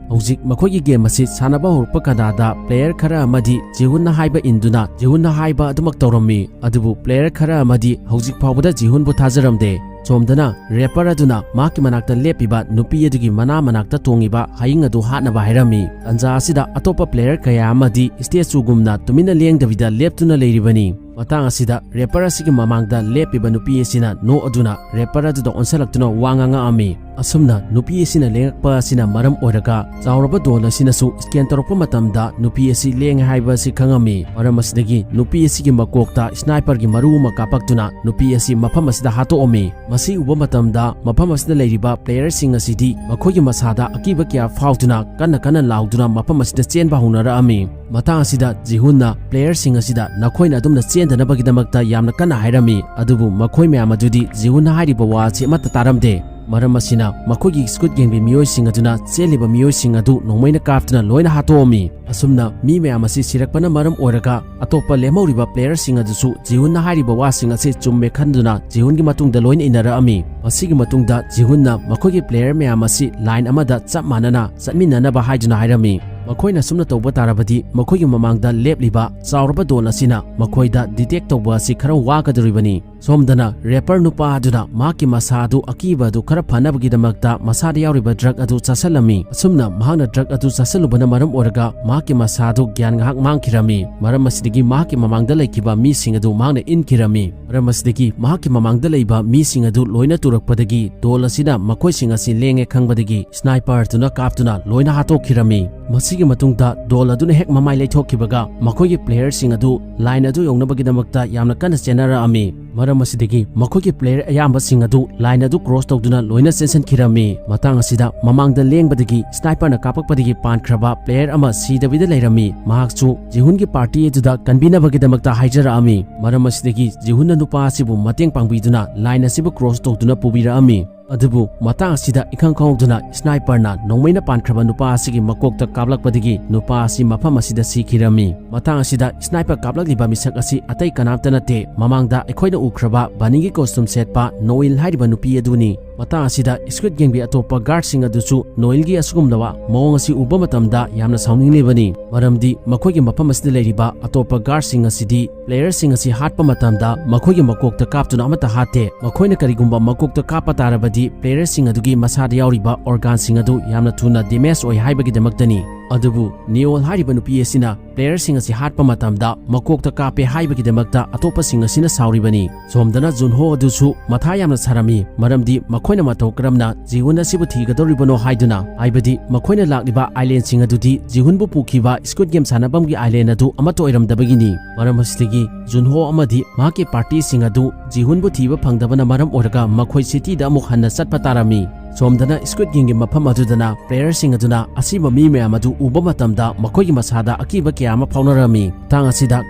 ꯍꯧꯖꯤꯛ ꯃꯈꯣꯏꯒꯤ ꯒꯦꯝ ꯑꯁꯤ ꯁꯥꯟꯅꯕ ꯍꯧꯔꯛꯄ ꯀꯥꯟꯗꯥꯗ ꯄ꯭ꯂꯦꯌꯔ ꯈꯔ ꯑꯃꯗꯤ ꯖꯤꯍꯨꯟꯅ ꯍꯥꯏꯕ ꯏꯟꯗꯨꯅ ꯖꯤꯍꯨꯟꯅ ꯍꯥꯏꯕ ꯑꯗꯨꯃꯛ ꯇꯧꯔꯝꯃꯤ꯫ ꯑꯗꯨꯕꯨ ꯄ꯭ꯂꯦꯌꯔ ꯈꯔ ꯑꯃꯗꯤ ꯍꯧꯖꯤꯛ ꯐꯥꯎꯕꯗ ꯖꯤꯍꯨꯟꯕꯨ ꯊꯥꯖꯔꯝꯗꯦ꯫ ꯁꯣꯝꯗꯅ ꯔꯦꯄꯔ ꯑꯗꯨꯅ ꯃꯍꯥꯛꯀꯤ ꯃꯅꯥꯛꯇ ꯂꯦꯞꯄꯤꯕ ꯅꯨꯄꯤ ꯑꯗꯨꯒꯤ ꯃꯅꯥ ꯃꯅꯥꯛꯇ ꯇꯣꯡꯉꯤꯕ ꯍꯌꯤꯡ ꯑꯗꯨ ꯍꯥꯠꯅꯕ ꯍꯥꯏꯔꯝꯃꯤ꯫ ꯇꯟꯖꯥ ꯑꯁꯤꯗ ꯑꯇꯣꯞꯄ ꯄ꯭ꯂꯦꯌꯔ ꯀꯌꯥ ꯑꯃꯗꯤ ꯁ꯭ꯇꯦꯆꯨꯒꯨꯝꯅ ꯇꯨꯃꯤꯟꯅ ꯂꯦꯡꯗꯕꯤꯗ ꯂꯦꯞꯇꯨꯅ ꯂꯩꯔꯤꯕꯅꯤ꯫ ꯃꯇꯥꯡ ꯑꯁꯤꯗ ꯔꯦꯄꯔ ꯑꯁꯤꯒꯤ ꯃꯃꯥꯡꯗ ꯂꯦꯞꯄꯤꯕ ꯅꯨꯄꯤ ꯑꯁꯤꯅ ꯅꯣꯛꯑꯗꯨꯅ ꯔꯦꯄꯔ ꯑꯗꯨꯗ ꯑꯣꯟꯁꯤꯜꯂꯛꯇꯨꯅ ꯋꯥ ꯉꯥꯡꯉꯛꯑꯝꯃꯤ꯫ ꯑꯁꯨꯝꯅ ꯅꯨꯄꯤ ꯑꯁꯤꯅ ꯂꯦꯡꯉꯛꯄ ꯑꯁꯤꯅ ꯃꯔꯝ ꯑꯣꯏꯔꯒ ꯆꯥꯎꯔꯕ ꯗꯣꯟ ꯑꯁꯤꯅꯁꯨ ꯁ꯭ꯀꯦꯟ ꯇꯧꯔꯛꯄ ꯃꯇꯝꯗ ꯅꯨꯄꯤ ꯑꯁꯤ ꯂꯦꯡꯉꯦ ꯍꯥꯏꯕ ꯑꯁꯤ ꯈꯪꯉꯝꯃꯤ꯫ ꯃꯔꯝ ꯑꯁꯤꯗꯒꯤ ꯅꯨꯄꯤ ꯑꯁꯤꯒꯤ ꯃꯀꯣꯛꯇ ꯁ꯭ꯅꯥꯏꯄꯔꯒꯤ ꯃꯔꯨ ꯑꯃ ꯀꯥꯞꯄꯛꯇꯨꯅ ꯅꯨꯄꯤ ꯑꯁꯤ ꯃꯐꯝ ꯑꯁꯤꯗ ꯍꯥꯠꯇꯣꯛꯑꯝꯃꯤ꯫ ꯃꯁꯤ ꯎꯕ ꯃꯇꯝꯗ ꯃꯐꯝ ꯑꯁꯤꯗ ꯂꯩꯔꯤꯕ ꯄ꯭ꯂꯦꯌꯔꯁꯤꯡ ꯑꯁꯤꯗꯤ ꯃꯈꯣꯏꯒꯤ ꯃꯁꯥꯗ ꯑꯀꯤꯕ ꯀꯌꯥ ꯐꯥꯎꯗꯨꯅ ꯀꯟꯅ ꯀꯟꯅ ꯂꯥꯎꯗꯨꯅ ꯃꯐꯝ ꯑꯁꯤꯗ ꯆꯦꯟꯕ ꯍꯧꯅꯔꯛꯑꯝꯃꯤ꯫ ꯃꯇꯥꯡ ꯑꯁꯤꯗ ꯖꯤꯍꯨꯟꯅ ꯄ꯭ꯂꯦꯌꯔꯁꯤꯡ ꯑꯁꯤꯗ ꯅꯈꯣꯏꯅ ꯑꯗꯨꯝꯅ ꯆꯦꯟꯗꯅꯕꯒꯤꯗꯃꯛꯇ ꯌꯥꯝꯅ ꯀꯟꯅ ꯍꯥꯏꯔꯝꯃꯤ꯫ ꯑꯗꯨꯕꯨ ꯃꯈꯣꯏ ꯃꯌꯥꯝ ꯑꯗꯨꯗꯤ ꯖꯤꯍꯨꯟꯅ ꯍꯥꯏꯔꯤꯕ ꯋꯥ ꯑꯁꯤ ꯑꯃꯠꯇ ꯇꯥꯔꯝꯗꯦ꯫ ꯃꯔꯝ ꯑꯁꯤꯅ ꯃꯈꯣꯏꯒꯤ Squid Gameꯒꯤ ꯃꯤꯑꯣꯏꯁꯤꯡ ꯑꯗꯨꯅ ꯆꯦꯜꯂꯤꯕ ꯃꯤꯑꯣꯏꯁꯤꯡ ꯑꯗꯨ ꯅꯣꯡꯃꯩꯅ ꯀꯥꯞꯇꯨꯅ ꯂꯣꯏꯅ ꯍꯥꯠꯇꯣꯛꯑꯝꯃꯤ꯫ ꯑꯁꯨꯝꯅ ꯃꯤ ꯃꯌꯥꯝ ꯑꯁꯤ ꯁꯤꯔꯛꯄꯅ ꯃꯔꯝ ꯑꯣꯏꯔꯒ ꯑꯇꯣꯞꯄ ꯂꯦꯝꯍꯧꯔꯤꯕ playerꯁꯤꯡ ꯑꯗꯨꯁꯨ ꯖꯤꯍꯨꯟꯅ ꯍꯥꯏꯔꯤꯕ ꯋꯥꯁꯤꯡ ꯑꯁꯤ ꯆꯨꯝꯃꯦ ꯈꯟꯗꯨꯅ ꯖꯤꯍꯨꯟꯒꯤ ꯃꯇꯨꯡꯗ ꯂꯣꯏꯅ ꯏꯟꯅꯔꯛꯑꯝꯃꯤ꯫ ꯃꯁꯤꯒꯤ ꯃꯇꯨꯡꯗ ꯖꯤꯍꯨꯟꯅ ꯃꯈꯣꯏꯒꯤ player ꯃꯌꯥꯝ ꯑꯁꯤ line ꯑꯃꯗ ꯆꯞ ꯃꯥꯟꯅꯅ ꯆꯠꯃꯤꯟꯅꯅꯕ ꯍꯥꯏꯗꯨꯅ ꯍꯥꯏꯔꯝꯃꯤ꯫ ꯃꯈꯣꯏꯅ ꯁꯨꯝꯅ ꯇꯧꯕ ꯇꯥꯔꯕꯗꯤ ꯃꯈꯣꯏꯒꯤ ꯃꯃꯥꯡꯗ ꯂꯦꯞꯂꯤꯕ ꯆꯥꯎꯔꯕ ꯗꯣꯟ ꯑꯁꯤꯅ ꯃꯈꯣꯏꯗ detect ꯇꯧꯕ ꯑꯁꯤ ꯈꯔ ꯋꯥꯒꯗꯧꯔꯤꯕꯅꯤ꯫ ꯁꯣꯝꯗꯅ rapper ꯅꯨꯄꯥ ꯑꯗꯨꯅ ꯃꯍꯥꯛꯀꯤ ꯃꯁꯥ ꯑꯗꯨ ꯑꯀꯤꯕ ꯑꯗꯨ ꯈꯔ ꯐꯅꯕꯒꯤꯗꯃꯛꯇ ꯃꯁꯥꯗ ꯌꯥꯎꯔꯤꯕ drug ꯑꯗꯨ ꯆꯥꯁꯤꯜꯂꯝꯃꯤ꯫ ꯑꯁꯨꯝꯅ ꯃꯍꯥꯛꯅ drug ꯑꯗꯨ ꯆꯥꯁꯤꯜꯂꯨꯕꯅ ꯃꯔꯝ ꯑꯣꯏꯔꯒ ꯃꯍꯥꯛꯀꯤ ꯃꯁꯥ ꯑꯗꯨ ꯒ꯭ꯌꯥꯟ ꯉꯥꯏꯍꯥꯛ ꯃꯥꯡꯈꯤꯔꯝꯃꯤ꯫ ꯃꯔꯝ ꯑꯁꯤꯗꯒꯤ ꯃꯍꯥꯛꯀꯤ ꯃꯃꯥꯡꯗ ꯂꯩꯈꯤꯕ ꯃꯤꯁꯤꯡ ꯑꯗꯨ ꯃꯍꯥꯛꯅ ꯏꯟꯈꯤꯔꯝꯃꯤ꯫ ꯃꯔꯝ ꯑꯁꯤꯗꯒꯤ ꯃꯍꯥꯛꯀꯤ ꯃꯃꯥꯡꯗ ꯂꯩꯕ ꯃꯤꯁꯤꯡ ꯑꯗꯨ ꯂꯣꯏꯅ ꯇꯨꯔꯛꯄꯗꯒꯤ ꯗꯣꯟ ꯑꯁꯤꯅ ꯃꯈꯣꯏꯁꯤꯡ ꯑꯁꯤ ꯂꯦꯡꯉꯦ ꯈꯪꯕꯗꯒꯤ sniper ꯑꯗꯨꯅ ꯀꯥꯞꯇꯨꯅ ꯂꯣꯏꯅ ꯍꯥꯠꯇꯣꯛꯈꯤꯔꯝꯃꯤ꯫ ꯃꯁꯤꯒꯤ ꯃꯇꯨꯡꯗ ꯗꯣꯟ ꯑꯗꯨꯅ ꯍꯦꯛ ꯃꯃꯥꯏ ꯂꯩꯊꯣꯛꯈꯤꯕꯒ ꯃꯈꯣꯏꯒꯤ playerꯁꯤꯡ ꯑꯗꯨ line ꯑꯗꯨ ꯌꯧꯅꯕꯒꯤꯗꯃꯛꯇ ꯌꯥꯝꯅ ꯀꯟꯅ ꯆꯦꯟꯅꯔꯛꯑꯝꯃꯤ꯫ ꯃꯔꯝ ꯑꯁꯤꯗꯒꯤ ꯃꯈꯣꯏꯒꯤ player ꯑꯌꯥꯝꯕꯁꯤꯡ ꯑꯗꯨ line ꯑꯗꯨ cross ꯇꯧꯗꯨꯅ ꯂꯣꯏꯅ ꯆꯦꯟꯁꯤꯟꯈꯤꯔꯝꯃꯤ꯫ ꯃꯇꯥꯡ ꯑꯁꯤꯗ ꯃꯃꯥꯡꯗ ꯂꯦꯡꯕꯗꯒꯤ sniperꯅ ꯀꯥꯞꯄꯛꯄꯗꯒꯤ ꯄꯥꯟꯈ꯭ꯔꯕ player ꯑꯃ ꯁꯤꯗꯕꯤꯗ ꯂꯩꯔꯝꯃꯤ꯫ ꯃꯍꯥꯛꯁꯨ ꯖꯤꯍꯨꯟꯒꯤ party ꯑꯗꯨꯗ ꯀꯟꯕꯤꯅꯕꯒꯤꯗꯃꯛꯇ ꯍꯥꯏꯖꯔꯛꯑꯝꯃꯤ꯫ ꯃꯔꯝ ꯑꯁꯤꯗꯒꯤ ꯖꯤꯍꯨꯟꯅ ꯅꯨꯄꯥ ꯑꯁꯤꯕꯨ ꯃꯇꯦꯡ ꯄꯥꯡꯕꯤꯗꯨꯅ line ꯑꯁꯤꯕꯨ cross ꯇꯧꯗꯨꯅ ꯄꯨꯕꯤꯔꯛꯑꯝꯃꯤ꯫ ꯑꯗꯨꯕꯨ ꯃꯇꯥꯡ ꯑꯁꯤꯗ ꯏꯈꯪ ꯈꯪꯍꯧꯗꯅ sniperꯅ ꯅꯣꯡꯃꯩꯅ ꯄꯥꯟꯈ꯭ꯔꯕ ꯅꯨꯄꯥ ꯑꯁꯤꯒꯤ ꯃꯀꯣꯛꯇ ꯀꯥꯞꯂꯛꯄꯗꯒꯤ ꯅꯨꯄꯥ ꯑꯁꯤ ꯃꯐꯝ ꯑꯁꯤꯗ ꯁꯤꯈꯤꯔꯝꯃꯤ꯫ ꯃꯇꯥꯡ ꯑꯁꯤꯗ sniper ꯀꯥꯞꯂꯛꯂꯤꯕ ꯃꯤꯁꯛ ꯑꯁꯤ ꯑꯇꯩ ꯀꯅꯥꯝꯇ ꯅꯠꯇꯦ, ꯃꯃꯥꯡꯗ ꯑꯩꯈꯣꯏꯅ ꯎꯈ꯭ꯔꯕ ꯕꯅꯤꯒꯤ costume ꯁꯦꯠꯄ ꯅꯣꯏꯜ ꯍꯥꯏꯔꯤꯕ ꯅꯨꯄꯤ ꯑꯗꯨꯅꯤ꯫ ꯃꯇꯥꯡ ꯑꯁꯤꯗ Squid Gameꯒꯤ ꯑꯇꯣꯞꯄ guardꯁꯤꯡ ꯑꯗꯨꯁꯨ ꯅꯣꯏꯜꯒꯤ ꯑꯁꯤꯒꯨꯝꯂꯕ ꯃꯑꯣꯡ ꯑꯁꯤ ꯎꯕ ꯃꯇꯝꯗ ꯌꯥꯝꯅ ꯁꯥꯎꯅꯤꯡꯂꯤꯕꯅꯤ, ꯃꯔꯝꯗꯤ ꯃꯈꯣꯏꯒꯤ ꯃꯐꯝ ꯑꯁꯤꯗ ꯂꯩꯔꯤꯕ ꯑꯇꯣꯞꯄ guardꯁꯤꯡ ꯑꯁꯤꯗꯤ playerꯁꯤꯡ ꯑꯁꯤ ꯍꯥꯠꯄ ꯃꯇꯝꯗ ꯃꯈꯣꯏꯒꯤ ꯃꯀꯣꯛꯇ ꯀꯥꯞꯇꯨꯅ ꯑꯃꯠꯇ ꯍꯥꯠꯇꯦ꯫ ꯃꯈꯣꯏꯅ ꯀꯔꯤꯒꯨꯝꯕ ꯃꯀꯣꯛꯇ ꯀꯥꯞꯄ ꯇꯥꯔꯕꯗꯤ playerꯁꯤꯡ ꯑꯗꯨꯒꯤ ꯃꯁꯥꯗ ꯌꯥꯎꯔꯤꯕ organꯁꯤꯡ ꯑꯗꯨ ꯌꯥꯝꯅ ꯊꯨꯅ damage ꯑꯣꯏ ꯍꯥꯏꯕꯒꯤꯗꯃꯛꯇꯅꯤ꯫ ꯑꯗꯨꯕꯨ ꯅꯤꯑꯣꯜ ꯍꯥꯏꯔꯤꯕ ꯅꯨꯄꯤ ꯑꯁꯤꯅ playerꯁꯤꯡ ꯑꯁꯤ ꯍꯥꯠꯄ ꯃꯇꯝꯗ ꯃꯀꯣꯛꯇ ꯀꯥꯞꯄꯦ ꯍꯥꯏꯕꯒꯤꯗꯃꯛꯇ ꯑꯇꯣꯞꯄꯁꯤꯡ ꯑꯁꯤꯅ ꯁꯥꯎꯔꯤꯕꯅꯤ꯫ ꯁꯣꯝꯗꯅ ꯖꯨꯟꯍꯣ ꯑꯗꯨꯁꯨ ꯃꯊꯥ ꯌꯥꯝꯅ ꯁꯥꯔꯝꯃꯤ, ꯃꯔꯝꯗꯤ ꯃꯈꯣꯏꯅ ꯃꯇꯧ ꯀꯔꯝꯅ ꯖꯤꯍꯨꯟ ꯑꯁꯤꯕꯨ ꯊꯤꯒꯗꯧꯔꯤꯕꯅꯣ ꯍꯥꯏꯗꯨꯅ, ꯍꯥꯏꯕꯗꯤ ꯃꯈꯣꯏꯅ ꯂꯥꯛꯂꯤꯕ islandꯁꯤꯡ ꯑꯗꯨꯗꯤ ꯖꯤꯍꯨꯟꯕꯨ ꯄꯨꯈꯤꯕ Squid Game ꯁꯥꯟꯅꯐꯝꯒꯤ island ꯑꯗꯨ ꯑꯃꯠꯇ ꯑꯣꯏꯔꯝꯗꯕꯒꯤꯅꯤ꯫ ꯃꯔꯝ ꯑꯁꯤꯗꯒꯤ ꯖꯨꯟꯍꯣ ꯑꯃꯗꯤ ꯃꯍꯥꯛꯀꯤ partyꯁꯤꯡ ꯑꯗꯨ ꯖꯤꯍꯨꯟꯕꯨ ꯊꯤꯕ ꯐꯪꯗꯕꯅ ꯃꯔꯝ ꯑꯣꯏꯔꯒ ꯃꯈꯣꯏ cityꯗ ꯑꯃꯨꯛ ꯍꯟꯅ ꯆꯠꯄ ꯇꯥꯔꯝꯃꯤ꯫ ꯁꯣꯝꯗꯅ Squid Gameꯒꯤ ꯃꯐꯝ ꯑꯗꯨꯗꯅ playerꯁꯤꯡ ꯑꯗꯨꯅ ꯑꯁꯤꯕ ꯃꯤ ꯃꯌꯥꯝ ꯑꯗꯨ ꯎꯕ ꯃꯇꯝꯗ ꯃꯈꯣꯏꯒꯤ ꯃꯁꯥꯗ ꯑꯀꯤꯕ ꯀꯌꯥ ꯑꯃ ꯐꯥꯎꯅꯔꯝꯃꯤ꯫ ꯃꯇꯥꯡ ꯑꯁꯤꯗ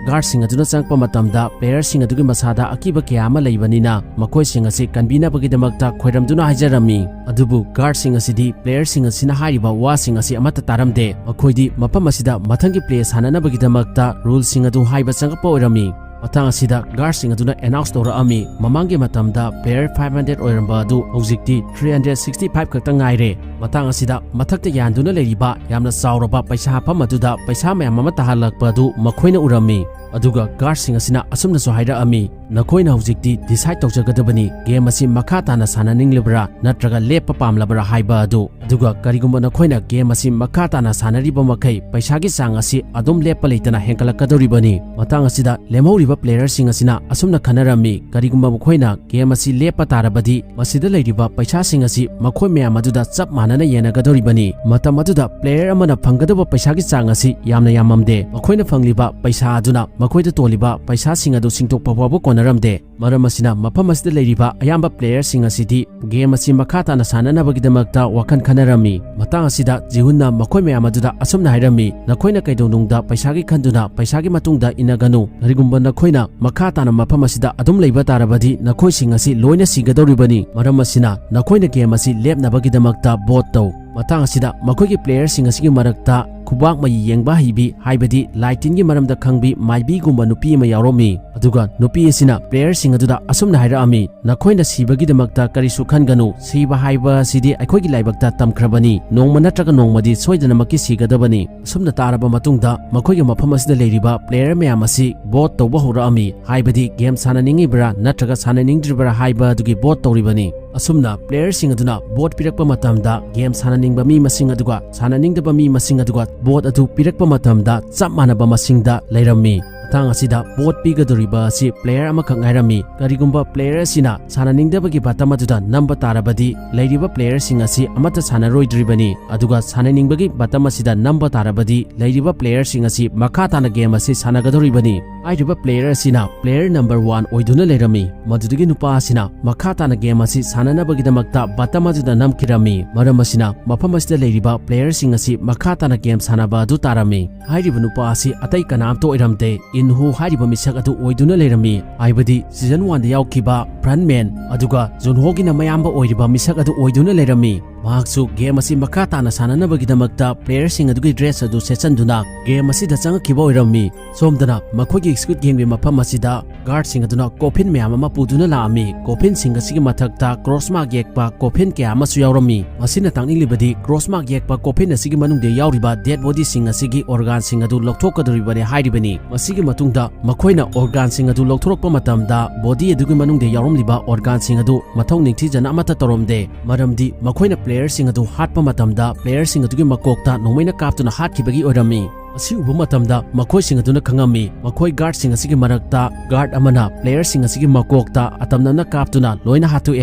guardꯁꯤꯡ ꯑꯗꯨꯅ ꯆꯪꯂꯛꯄ ꯃꯇꯝꯗ playerꯁꯤꯡ ꯑꯗꯨꯒꯤ ꯃꯁꯥꯗ ꯑꯀꯤꯕ ꯀꯌꯥ ꯑꯃ ꯂꯩꯕꯅꯤꯅ ꯃꯈꯣꯏꯁꯤꯡ ꯑꯁꯤ ꯀꯟꯕꯤꯅꯕꯒꯤꯗꯃꯛꯇ ꯈꯣꯏꯔꯝꯗꯨꯅ ꯍꯥꯏꯖꯔꯝꯃꯤ꯫ ꯑꯗꯨꯕꯨ guardꯁꯤꯡ ꯑꯁꯤꯗꯤ playerꯁꯤꯡ ꯑꯁꯤꯅ ꯍꯥꯏꯔꯤꯕ ꯋꯥꯁꯤꯡ ꯑꯁꯤ ꯑꯃꯠꯇ ꯇꯥꯔꯝꯗꯦ꯫ ꯃꯈꯣꯏꯗꯤ ꯃꯐꯝ ꯑꯁꯤꯗ ꯃꯊꯪꯒꯤ play ꯁꯥꯟꯅꯅꯕꯒꯤꯗꯃꯛꯇ ruleꯁꯤꯡ ꯑꯗꯨ ꯍꯥꯏꯕ ꯆꯪꯂꯛꯄ ꯑꯣꯏꯔꯝꯃꯤ꯫ ꯃꯇꯥꯡ ꯑꯁꯤꯗ guardꯁꯤꯡ ꯑꯗꯨꯅ announce ꯇꯧꯔꯛꯑꯝꯃꯤ, ꯃꯃꯥꯡꯒꯤ ꯃꯇꯝꯗ player five hundred ꯑꯣꯏꯔꯝꯕ ꯑꯗꯨ ꯍꯧꯖꯤꯛꯇꯤ three hundred sixty five ꯈꯛꯇ ꯉꯥꯏꯔꯦ꯫ ꯃꯇꯥꯡ ꯑꯁꯤꯗ ꯃꯊꯛꯇ ꯌꯥꯟꯗꯨꯅ ꯂꯩꯔꯤꯕ ꯌꯥꯝꯅ ꯆꯥꯎꯔꯕ ꯄꯩꯁꯥ ꯍꯥꯞꯐꯝ ꯑꯗꯨꯗ ꯄꯩꯁꯥ ꯃꯌꯥꯝ ꯑꯃ ꯇꯥꯍꯜꯂꯛꯄ ꯑꯗꯨ ꯃꯈꯣꯏꯅ ꯎꯔꯝꯃꯤ꯫ ꯑꯗꯨꯒ guardꯁꯤꯡ ꯑꯁꯤꯅ ꯑꯁꯨꯝꯅꯁꯨ ꯍꯥꯏꯔꯛꯑꯝꯃꯤ, "ꯅꯈꯣꯏꯅ ꯍꯧꯖꯤꯛꯇꯤ decide ꯇꯧꯖꯒꯗꯕꯅꯤ, game ꯑꯁꯤ ꯃꯈꯥ ꯇꯥꯅ ꯁꯥꯟꯅꯅꯤꯡꯂꯤꯕ꯭ꯔꯥ ꯅꯠꯇ꯭ꯔꯒ ꯂꯦꯞꯄ ꯄꯥꯝꯂꯕ꯭ꯔꯥ ꯍꯥꯏꯕ ꯑꯗꯨ꯫ ꯑꯗꯨꯒ ꯀꯔꯤꯒꯨꯝꯕ ꯅꯈꯣꯏꯅ game ꯑꯁꯤ ꯃꯈꯥ ꯇꯥꯅ ꯁꯥꯟꯅꯔꯤꯕ ꯃꯈꯩ ꯄꯩꯁꯥꯒꯤ ꯆꯥꯡ ꯑꯁꯤ ꯑꯗꯨꯝ ꯂꯦꯞꯄ ꯂꯩꯇꯅ ꯍꯦꯟꯒꯠꯂꯛꯀꯗꯧꯔꯤꯕꯅꯤ꯫" ꯃꯇꯥꯡ ꯑꯁꯤꯗ ꯂꯦꯝꯍꯧꯔꯤꯕ playerꯁꯤꯡ ꯑꯁꯤꯅ ꯑꯁꯨꯝꯅ ꯈꯟꯅꯔꯝꯃꯤ, ꯀꯔꯤꯒꯨꯝꯕ ꯃꯈꯣꯏꯅ game ꯑꯁꯤ ꯂꯦꯞꯄ ꯇꯥꯔꯕꯗꯤ ꯃꯁꯤꯗ ꯂꯩꯔꯤꯕ ꯄꯩꯁꯥꯁꯤꯡ ꯑꯁꯤ ꯃꯈꯣꯏ ꯃꯌꯥꯝ ꯑꯗꯨꯗ ꯆꯞ ꯃꯥꯟꯅꯅ ꯌꯦꯟꯅꯒꯗꯧꯔꯤꯕꯅꯤ꯫ ꯃꯇꯝ ꯑꯗꯨꯗ player ꯑꯃꯅ ꯐꯪꯒꯗꯧꯕ ꯄꯩꯁꯥꯒꯤ ꯆꯥꯡ ꯑꯁꯤ ꯌꯥꯝꯅ ꯌꯥꯝꯃꯝꯗꯦ꯫ ꯃꯈꯣꯏꯅ ꯐꯪꯂꯤꯕ ꯄꯩꯁꯥ ꯑꯗꯨꯅ ꯃꯈꯣꯏꯗ ꯇꯣꯜꯂꯤꯕ ꯄꯩꯁꯥꯁꯤꯡ ꯑꯗꯨ ꯁꯤꯡꯗꯣꯛꯄ ꯐꯥꯎꯕ ꯀꯣꯟꯅꯔꯝꯗꯦ꯫ ꯃꯔꯝ ꯑꯁꯤꯅ ꯃꯐꯝ ꯑꯁꯤꯗ ꯂꯩꯔꯤꯕ ꯑꯌꯥꯝꯕ playerꯁꯤꯡ ꯑꯁꯤꯗꯤ game ꯑꯁꯤ ꯃꯈꯥ ꯇꯥꯅ ꯁꯥꯟꯅꯅꯕꯒꯤꯗꯃꯛꯇ ꯋꯥꯈꯜ ꯈꯟꯅꯔꯝꯃꯤ꯫ ꯃꯇꯥꯡ ꯑꯁꯤꯗ ꯖꯤꯍꯨꯟꯅ ꯃꯈꯣꯏ ꯃꯌꯥꯝ ꯑꯗꯨꯗ ꯑꯁꯨꯝꯅ ꯍꯥꯏꯔꯝꯃꯤ, "ꯅꯈꯣꯏꯅ ꯀꯩꯗꯧꯅꯨꯡꯗ ꯄꯩꯁꯥꯒꯤ ꯈꯟꯗꯨꯅ ꯄꯩꯁꯥꯒꯤ ꯃꯇꯨꯡꯗ ꯏꯟꯅꯒꯅꯨ꯫ ꯀꯔꯤꯒꯨꯝꯕ ꯅꯈꯣꯏꯅ ꯃꯈꯥ ꯇꯥꯅ ꯃꯐꯝ ꯑꯁꯤꯗ ꯑꯗꯨꯝ ꯂꯩꯕ ꯇꯥꯔꯕꯗꯤ ꯅꯈꯣꯏꯁꯤꯡ ꯑꯁꯤ ꯂꯣꯏꯅ ꯁꯤꯒꯗꯧꯔꯤꯕꯅꯤ꯫ ꯃꯔꯝ ꯑꯁꯤꯅ ꯅꯈꯣꯏꯅ game ꯑꯁꯤ ꯂꯦꯞꯅꯕꯒꯤꯗꯃꯛꯇ vote ꯇꯧ꯫" ꯃꯇꯥꯡ ꯑꯁꯤꯗ ꯃꯈꯣꯏꯒꯤ playerꯁꯤꯡ ꯑꯁꯤꯒꯤ ꯃꯔꯛꯇ ꯈꯨꯕꯥꯛ ꯃꯌꯤ ꯌꯦꯡꯕ ꯍꯩꯕꯤ, ꯍꯥꯏꯕꯗꯤ ꯂꯥꯏ ꯇꯤꯟꯒꯤ ꯃꯔꯝꯗ ꯈꯪꯕꯤ ꯃꯥꯏꯕꯤꯒꯨꯝꯕ ꯅꯨꯄꯤ ꯑꯃ ꯌꯥꯎꯔꯝꯃꯤ꯫ ꯑꯗꯨꯒ ꯅꯨꯄꯤ ꯑꯁꯤꯅ playerꯁꯤꯡ ꯑꯗꯨꯗ ꯑꯁꯨꯝꯅ ꯍꯥꯏꯔꯛꯑꯝꯃꯤ, "ꯅꯈꯣꯏꯅ ꯁꯤꯕꯒꯤꯗꯃꯛꯇ ꯀꯔꯤꯁꯨ ꯈꯟꯒꯅꯨ꯫ ꯁꯤꯕ ꯍꯥꯏꯕ ꯑꯁꯤꯗꯤ ꯑꯩꯈꯣꯏꯒꯤ ꯂꯥꯏꯕꯛꯇ ꯇꯝꯈ꯭ꯔꯕꯅꯤ꯫ ꯅꯣꯡꯃ ꯅꯠꯇ꯭ꯔꯒ ꯅꯣꯡꯃꯗꯤ ꯁꯣꯏꯗꯅꯃꯛꯀꯤ ꯁꯤꯒꯗꯕꯅꯤ꯫" ꯑꯁꯨꯝꯅ ꯇꯥꯔꯕ ꯃꯇꯨꯡꯗ ꯃꯈꯣꯏꯒꯤ ꯃꯐꯝ ꯑꯁꯤꯗ ꯂꯩꯔꯤꯕ player ꯃꯌꯥꯝ ꯑꯁꯤ vote ꯇꯧꯕ ꯍꯧꯔꯛꯑꯝꯃꯤ, ꯍꯥꯏꯕꯗꯤ game ꯁꯥꯟꯅꯅꯤꯡꯉꯤꯕ꯭ꯔꯥ ꯅꯠꯇ꯭ꯔꯒ ꯁꯥꯟꯅꯅꯤꯡꯗ꯭ꯔꯤꯕ꯭ꯔꯥ ꯍꯥꯏꯕ ꯑꯗꯨꯒꯤ vote ꯇꯧꯔꯤꯕꯅꯤ꯫ ꯑꯁꯨꯝꯅ playerꯁꯤꯡ ꯑꯗꯨꯅ vote ꯄꯤꯔꯛꯄ ꯃꯇꯝꯗ game ꯁꯥꯟꯅꯅꯤꯡꯕ ꯃꯤ ꯃꯁꯤꯡ ꯑꯗꯨꯒ ꯁꯥꯟꯅꯅꯤꯡꯗꯕ ꯃꯤ ꯃꯁꯤꯡ ꯑꯗꯨꯒ vote ꯑꯗꯨ ꯄꯤꯔꯛꯄ ꯃꯇꯝꯗ ꯆꯞ ꯃꯥꯟꯅꯕ ꯃꯁꯤꯡꯗ ꯂꯩꯔꯝꯃꯤ꯫ ꯃꯇꯥꯡ ꯑꯁꯤꯗ ꯚꯣꯠ ꯄꯤꯒꯗꯧꯔꯤꯕ ꯑꯁꯤ ꯄ꯭ꯂꯦꯌꯔ ꯑꯃꯈꯛ ꯉꯥꯏꯔꯝꯃꯤ꯫ ꯀꯔꯤꯒꯨꯝꯕ ꯄ꯭ꯂꯦꯌꯔ ꯑꯁꯤꯅ ꯁꯥꯟꯅꯅꯤꯡꯗꯕꯒꯤ ꯕꯇꯝ ꯑꯗꯨꯗ ꯅꯝꯕ ꯇꯥꯔꯕꯗꯤ ꯂꯩꯔꯤꯕ ꯄ꯭ꯂꯦꯌꯔꯁꯤꯡ ꯑꯁꯤ ꯑꯃꯠꯇ ꯁꯥꯟꯅꯔꯣꯏꯗ꯭ꯔꯤꯕꯅꯤ꯫ ꯑꯗꯨꯒ ꯁꯥꯟꯅꯅꯤꯡꯕꯒꯤ ꯕꯇꯝ ꯑꯁꯤꯗ ꯅꯝꯕ ꯇꯥꯔꯕꯗꯤ ꯂꯩꯔꯤꯕ ꯄ꯭ꯂꯦꯌꯔꯁꯤꯡ ꯑꯁꯤ ꯃꯈꯥ ꯇꯥꯅ ꯒꯦꯝ ꯑꯁꯤ ꯁꯥꯟꯅꯒꯗꯧꯔꯤꯕꯅꯤ꯫ ꯍꯥꯏꯔꯤꯕ ꯄ꯭ꯂꯦꯌꯔ ꯑꯁꯤꯅ ꯄ꯭ꯂꯦꯌꯔ ꯅꯝꯕꯔ ꯋꯥꯟ ꯑꯣꯏꯗꯨꯅ ꯂꯩꯔꯝꯃꯤ꯫ ꯃꯗꯨꯗꯒꯤ ꯅꯨꯄꯥ ꯑꯁꯤꯅ ꯃꯈꯥ ꯇꯥꯅ ꯒꯦꯝ ꯑꯁꯤ ꯁꯥꯟꯅꯅꯕꯒꯤꯗꯃꯛꯇ ꯕꯇꯝ ꯑꯗꯨꯗ ꯅꯝꯈꯤꯔꯝꯃꯤ꯫ ꯃꯔꯝ ꯑꯁꯤꯅ ꯃꯐꯝ ꯑꯁꯤꯗ ꯂꯩꯔꯤꯕ ꯄ꯭ꯂꯦꯌꯔꯁꯤꯡ ꯑꯁꯤ ꯃꯈꯥ ꯇꯥꯅ ꯒꯦꯝ ꯁꯥꯟꯅꯕ ꯑꯗꯨ ꯇꯥꯔꯝꯃꯤ꯫ ꯍꯥꯏꯔꯤꯕ ꯅꯨꯄꯥ ꯑꯁꯤ ꯑꯇꯩ ꯀꯅꯥꯝꯇ ꯑꯣꯏꯔꯝꯗꯦ, ꯏꯟꯍꯣ ꯍꯥꯏꯔꯤꯕ ꯃꯤꯁꯛ ꯑꯗꯨ ꯑꯣꯏꯗꯨꯅ ꯂꯩꯔꯝꯃꯤ꯫ ꯍꯥꯏꯕꯗꯤ ꯁꯤꯖꯟ ꯋꯥꯟꯗ ꯌꯥꯎꯈꯤꯕ ꯐ꯭ꯔꯟꯃꯦꯟ, ꯑꯗꯨꯒ ꯖꯨꯟꯍꯣꯒꯤꯅ ꯃꯌꯥꯝꯕ ꯑꯣꯏꯔꯤꯕ ꯃꯤꯁꯛ ꯑꯗꯨ ꯑꯣꯏꯗꯨꯅ ꯂꯩꯔꯝꯃꯤ꯫ ꯃꯍꯥꯛꯁꯨ ꯒꯦꯝ ꯑꯁꯤ ꯃꯈꯥ ꯇꯥꯅ ꯁꯥꯟꯅꯅꯕꯒꯤꯗꯃꯛꯇ ꯄ꯭ꯂꯦꯌꯔꯁꯤꯡ ꯑꯗꯨꯒꯤ ꯗ꯭ꯔꯦꯁ ꯑꯗꯨ ꯁꯦꯠꯆꯟꯗꯨꯅ ꯒꯦꯝ ꯑꯁꯤꯗ ꯆꯪꯉꯛꯈꯤꯕ ꯑꯣꯏꯔꯝꯃꯤ꯫ ꯁꯣꯝꯗꯅ ꯃꯈꯣꯏꯒꯤ ꯁ꯭ꯀꯨꯏꯗ ꯒꯦꯝꯒꯤ ꯃꯐꯝ ꯑꯁꯤꯗ ꯒꯥꯔꯗꯁꯤꯡ ꯑꯗꯨꯅ ꯀꯣꯐꯤꯟ ꯃꯌꯥꯝ ꯑꯃ ꯄꯨꯗꯨꯅ ꯂꯥꯛꯑꯝꯃꯤ꯫ ꯀꯣꯐꯤꯟꯁꯤꯡ ꯑꯁꯤꯒꯤ ꯃꯊꯛꯇ ꯀ꯭ꯔꯣꯁ ꯃꯥꯔꯛ ꯌꯦꯛꯄ ꯀꯣꯐꯤꯟ ꯀꯌꯥ ꯑꯃꯁꯨ ꯌꯥꯎꯔꯝꯃꯤ꯫ ꯃꯁꯤꯅ ꯇꯥꯛꯅꯤꯡꯂꯤꯕꯗꯤ ꯀ꯭ꯔꯣꯁ ꯃꯥꯔꯛ ꯌꯦꯛꯄ ꯀꯣꯐꯤꯟ ꯑꯁꯤꯒꯤ ꯃꯅꯨꯡꯗ ꯌꯥꯎꯔꯤꯕ ꯗꯦꯗ ꯕꯣꯗꯤꯁꯤꯡ ꯑꯁꯤꯒꯤ ꯑꯣꯔꯒꯥꯟꯁꯤꯡ ꯑꯗꯨ ꯂꯧꯊꯣꯛꯀꯗꯧꯔꯤꯕꯅꯤ ꯍꯥꯏꯔꯤꯕꯅꯤ꯫ ꯃꯁꯤꯒꯤ ꯃꯇꯨꯡꯗ ꯃꯈꯣꯏꯅ ꯑꯣꯔꯒꯥꯟꯁꯤꯡ ꯑꯗꯨ ꯂꯧꯊꯣꯔꯛꯄ ꯃꯇꯝꯗ ꯕꯣꯗꯤ ꯑꯗꯨꯒꯤ ꯃꯅꯨꯡꯗ ꯌꯥꯎꯔꯝꯂꯤꯕ ꯑꯣꯔꯒꯥꯟꯁꯤꯡ ꯑꯗꯨ ꯃꯊꯧ ꯅꯤꯡꯊꯤꯖꯅ ꯑꯃꯠꯇ ꯇꯧꯔꯝꯗꯦ꯫ ꯃꯔꯝꯗꯤ ꯃꯈꯣꯏꯅ ꯄ꯭ꯂꯦꯌꯔꯁꯤꯡ ꯑꯗꯨ ꯍꯥꯠꯄ ꯃꯇꯝꯗ ꯄ꯭ꯂꯦꯌꯔꯁꯤꯡ ꯑꯗꯨꯒꯤ ꯃꯀꯣꯛꯇ ꯅꯣꯡꯃꯩꯅ ꯀꯥꯞꯇꯨꯅ ꯍꯥꯠꯈꯤꯕꯒꯤ ꯑꯣꯏꯔꯝꯃꯤ꯫ ꯃꯁꯤ ꯎꯕ ꯃꯇꯝꯗ ꯃꯈꯣꯏꯁꯤꯡ ꯑꯗꯨꯅ ꯈꯪꯉꯝꯃꯤ, ꯃꯈꯣꯏ ꯒꯥꯔꯗꯁꯤꯡ ꯑꯁꯤꯒꯤ ꯃꯔꯛꯇ ꯒꯥꯔꯗ ꯑꯃꯅ ꯄ꯭ꯂꯦꯌꯔꯁꯤꯡ ꯑꯁꯤꯒꯤ ꯃꯀꯣꯛꯇ ꯑꯇꯝꯅꯝꯅ ꯀꯥꯞꯇꯨꯅ ꯂꯣꯏꯅ ꯍꯥꯠꯇꯣꯛꯑꯦ